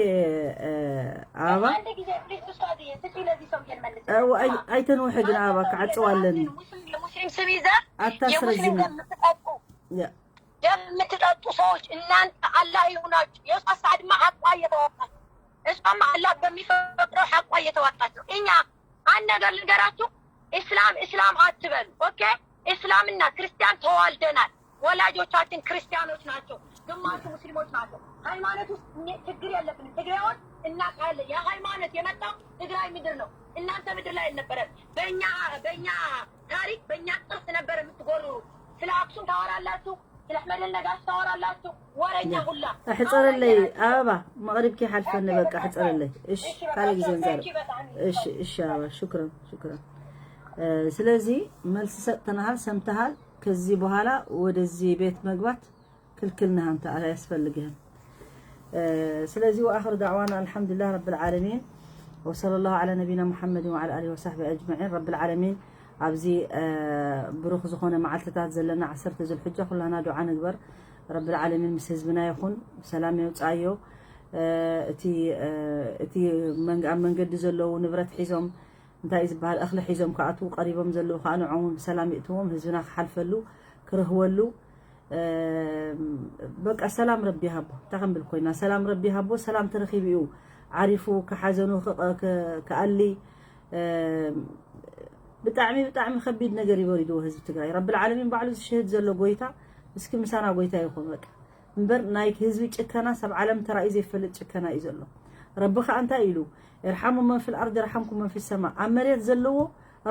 አበባ አንድ ጊዜ ፕሊዝ ኡስታዝዬ ስጪ ለዚህ ሰውዬ መልስ አይተንውሐ ግን አበባ ከዓጽዋለን የሙስሊም ስም ይዛ አታስረዝሚ የሙስሊም ደም የምትጠጡ ያ ደም የምትጠጡ ሰዎች እናንተ አላህ ይሁናችሁ የእሷ ሳድማ ሐቋ እየተዋጣች እሷም አላህ በሚፈቅደው ሐቋ እየተዋጣች ነው እኛ አንድ ነገር ልንገራችሁ እስላም እስላም አትበሉ okay እስላምና ክርስቲያን ተዋልደናል ወላጆቻችን ክርስቲያኖች ናቸው ግማሹ ሙስሊሞች ናቸው ሃይማኖት ውስጥ ችግር የለብንም ትግሬዎች እናውቃለን ያ ሃይማኖት የመጣው ትግራይ ምድር ነው እናንተ ምድር ላይ አልነበረም በእኛ በእኛ ታሪክ በእኛ ቅርስ ነበር የምትጎሩ ስለ አክሱም ታወራላችሁ ስለ አሕመድ ነጋሽ ታወራላችሁ ወረኛ ሁላ احضرلي አበባ መቅሪብኪ ሓልፈኒ በቃ احضرلي እሺ ካልእ ግዜ ንዛረብ እሺ እሺ አበባ شكرا شكرا ስለዚህ መልስ ሰጥተናሃል ሰምተሃል ከዚህ በኋላ ወደዚህ ቤት መግባት ክልክል ነህ አንተ አያስፈልግህም ስለዚህ واخر دعوانا الحمد لله رب العالمين وصلى الله على نبينا محمد وعلى اله وصحبه اجمعين رب العالمين ኣብዚ ብሩኽ ዝኾነ መዓልትታት ዘለና ዓሰርተ ዙልሕጃ ኩላና ዱዓ ንግበር ረብል ዓለሚን ምስ ህዝብና ይኹን ብሰላም የውፅኣዮ እቲ እቲ ኣብ መንገዲ ዘለዉ ንብረት ሒዞም እንታይ እዩ ዝበሃል እኽሊ ሒዞም ክኣትዉ ቀሪቦም ዘለዉ ከዓ ንዖም ብሰላም ይእትዎም ህዝብና ክሓልፈሉ ክርህወሉ በቃ ሰላም ረቢ ይሃቦ እንታይ ክንብል ኮይና ሰላም ረቢ ይሃቦ ሰላም ተረኺቡ እዩ ዓሪፉ ክሓዘኑ ክኣሊ ብጣዕሚ ብጣዕሚ ከቢድ ነገር እዩ ወሪድዎ ህዝቢ ትግራይ ረብል ዓለሚን ባዕሉ ዝሽህድ ዘሎ ጎይታ እስኪ ምሳና ጎይታ ይኹን በቃ እምበር ናይ ህዝቢ ጭከና ሰብ ዓለም ተራእዩ ዘይፈልጥ ጭከና እዩ ዘሎ ረቢ ከዓ እንታይ ኢሉ ارحموا من في الأرض يرحمكم من في السماء ኣብ መሬት ዘለዎ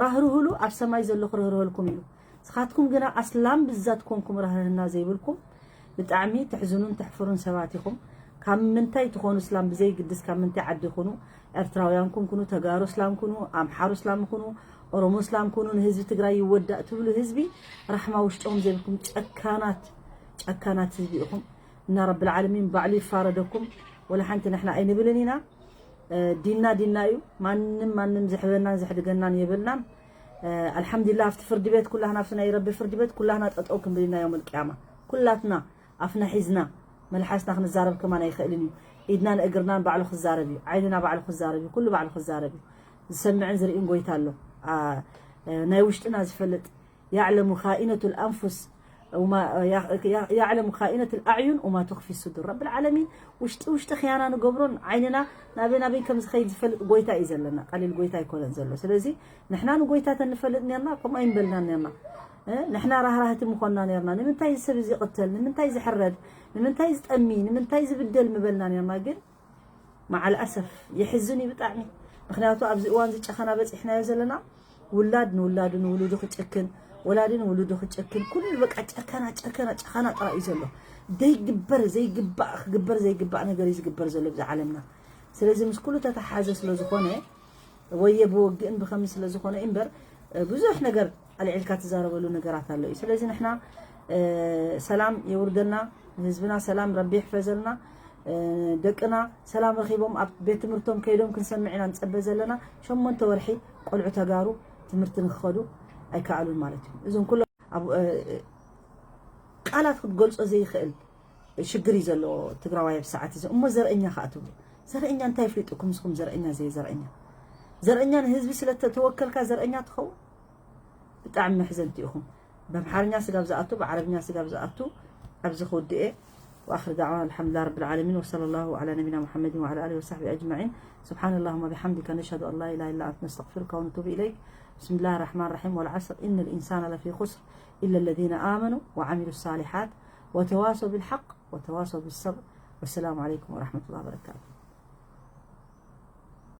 ራህርህሉ ኣብ ሰማይ ዘሎ ክርህርህልኩም ኢሉ። ንስኻትኩም ግና ኣስላም ብዛት ኮንኩም ራህርህና ዘይብልኩም ብጣዕሚ ትሕዝኑን ትሕፍሩን ሰባት ኢኹም። ካብ ምንታይ ትኾኑ እስላም ብዘይግድስ ካብ ምንታይ ዓዲ ይኹኑ፣ ኤርትራውያን ኩን ኩኑ፣ ተጋሩ እስላም ኩኑ፣ ኣምሓሩ እስላም ኩኑ፣ ኦሮሞ እስላም ኩኑ፣ ንህዝቢ ትግራይ ይወዳእ ትብሉ ህዝቢ ራሕማ ውሽጦም ዘይብልኩም ጨካናት ጨካናት ህዝቢ ኢኹም። እና ረብል ዓለሚን ባዕሉ ይፋረደኩም። ወላ ሓንቲ ንሕና ኣይንብልን ኢና። ዲና ዲና እዩ። ማንም ማንም ዝሕበናን ዘሕድገናን የብልናን። ኣልሓምዱሊላህ ኣብቲ ፍርዲ ቤት ኩላህና ኣብቲ ናይ ረቢ ፍርዲ ቤት ኩላህና ጠጠው ክንብል ኢና ዮም ኣልቅያማ። ኩላትና ኣፍና ሒዝና መልሓስና ክንዛረብ ከማን ኣይኽእልን እዩ። ኢድናን እግርናን ባዕሉ ክዛረብ እዩ። ዓይንና ባዕሉ ክዛረብ እዩ። ኩሉ ባዕሉ ክዛረብ እዩ። ዝሰምዕን ዝርእን ጎይታ ኣሎ። ናይ ውሽጥና ዝፈልጥ يعلم خائنة الأنفس وما يعلم خائنة الأعين وما تخفي الصدور. ረብል ዓለሚን ውሽጢ ውሽጢ ኽያና ንገብሮን ዓይንና ናበይ ናበይ ከም ዝኸይድ ዝፈልጥ ጎይታ እዩ ዘለና። ቀሊል ጎይታ ኣይኮነን ዘሎ። ስለዚ ንሕና ንጎይታ ተንፈልጥ ነርና ከምኡ ኣይንበልና ነርና። ንሕና ራህራህቲ ምኾንና ነርና። ንምንታይ ሰብ እዚ ይቕተል? ንምንታይ ዝሕረድ? ንምንታይ ዝጠሚ? ንምንታይ ዝብደል ምበልና ነርና። ግን መዓል ኣሰፍ የሕዝን እዩ ብጣዕሚ። ምክንያቱ ኣብዚ እዋን ዝጨኸና በፂሕናዮ ዘለና ውላድ ንውላዱ ንውሉዱ ክጨክን፣ ወላዲ ንውሉዱ ክጨክን፣ ኩሉ በቃ ጨከና ጨከና ጨኸና ጥራይ እዩ ዘሎ። ዘይግበር ዘይግባእ ክግበር ዘይግባእ ነገር እዩ ዝግበር ዘሎ ብዚ ዓለምና። ስለዚ ምስ ኩሉ ተተሓዘ ስለ ዝኾነ ወየ ብወግእን ብኸምን ስለ ዝኾነ እምበር ብዙሕ ነገር ኣልዒልካ ትዛረበሉ ነገራት ኣሎ እዩ። ስለዚ ንሕና ሰላም የውርደልና፣ ንህዝብና ሰላም ረቢ ይሕፈዘልና። ደቅና ሰላም ረኺቦም ኣብ ቤት ትምህርቶም ከይዶም ክንሰምዕ ኢና ንጸበ ዘለና። ሸሞንተ ወርሒ ቆልዑ ተጋሩ ትምህርቲ ንክኸዱ ኣይከኣሉን ማለት እዩ። እዞም ኩሎም ቃላት ክትገልጾ ዘይኽእል ሽግር እዩ ዘለዎ ትግራዋይ ኣብ ሰዓት እዚ። እሞ ዘርእኛ ከዓ ትብሉ። ዘርእኛ እንታይ ይፍሊጥኩም ንስኹም? ዘርእኛ ዘይ ዘርእኛ ዘርእኛ ንህዝቢ ስለ ተወከልካ ዘርእኛ ትኸውን? ብጣዕሚ መሕዘንቲ ኢኹም። በምሓርኛ ስጋብ ዝኣቱ ብዓረብኛ ስጋብ ዝኣቱ ኣብዚ ክውድኤ። وآخر دعوانا الحمد لله رب العالمين وصلى الله على نبينا محمد وعلى آله وصحبه أجمعين. سبحان اللهم وبحمدك نشهد أن لا إله إلا أنت نستغفرك ونتوب إليك. بسم الله الرحمن الرحيم. والعصر إن الإنسان لفي خسر إلا الذين آمنوا وعملوا الصالحات وتواصوا بالحق وتواصوا بالصبر. والسلام عليكم ورحمة الله وبركاته.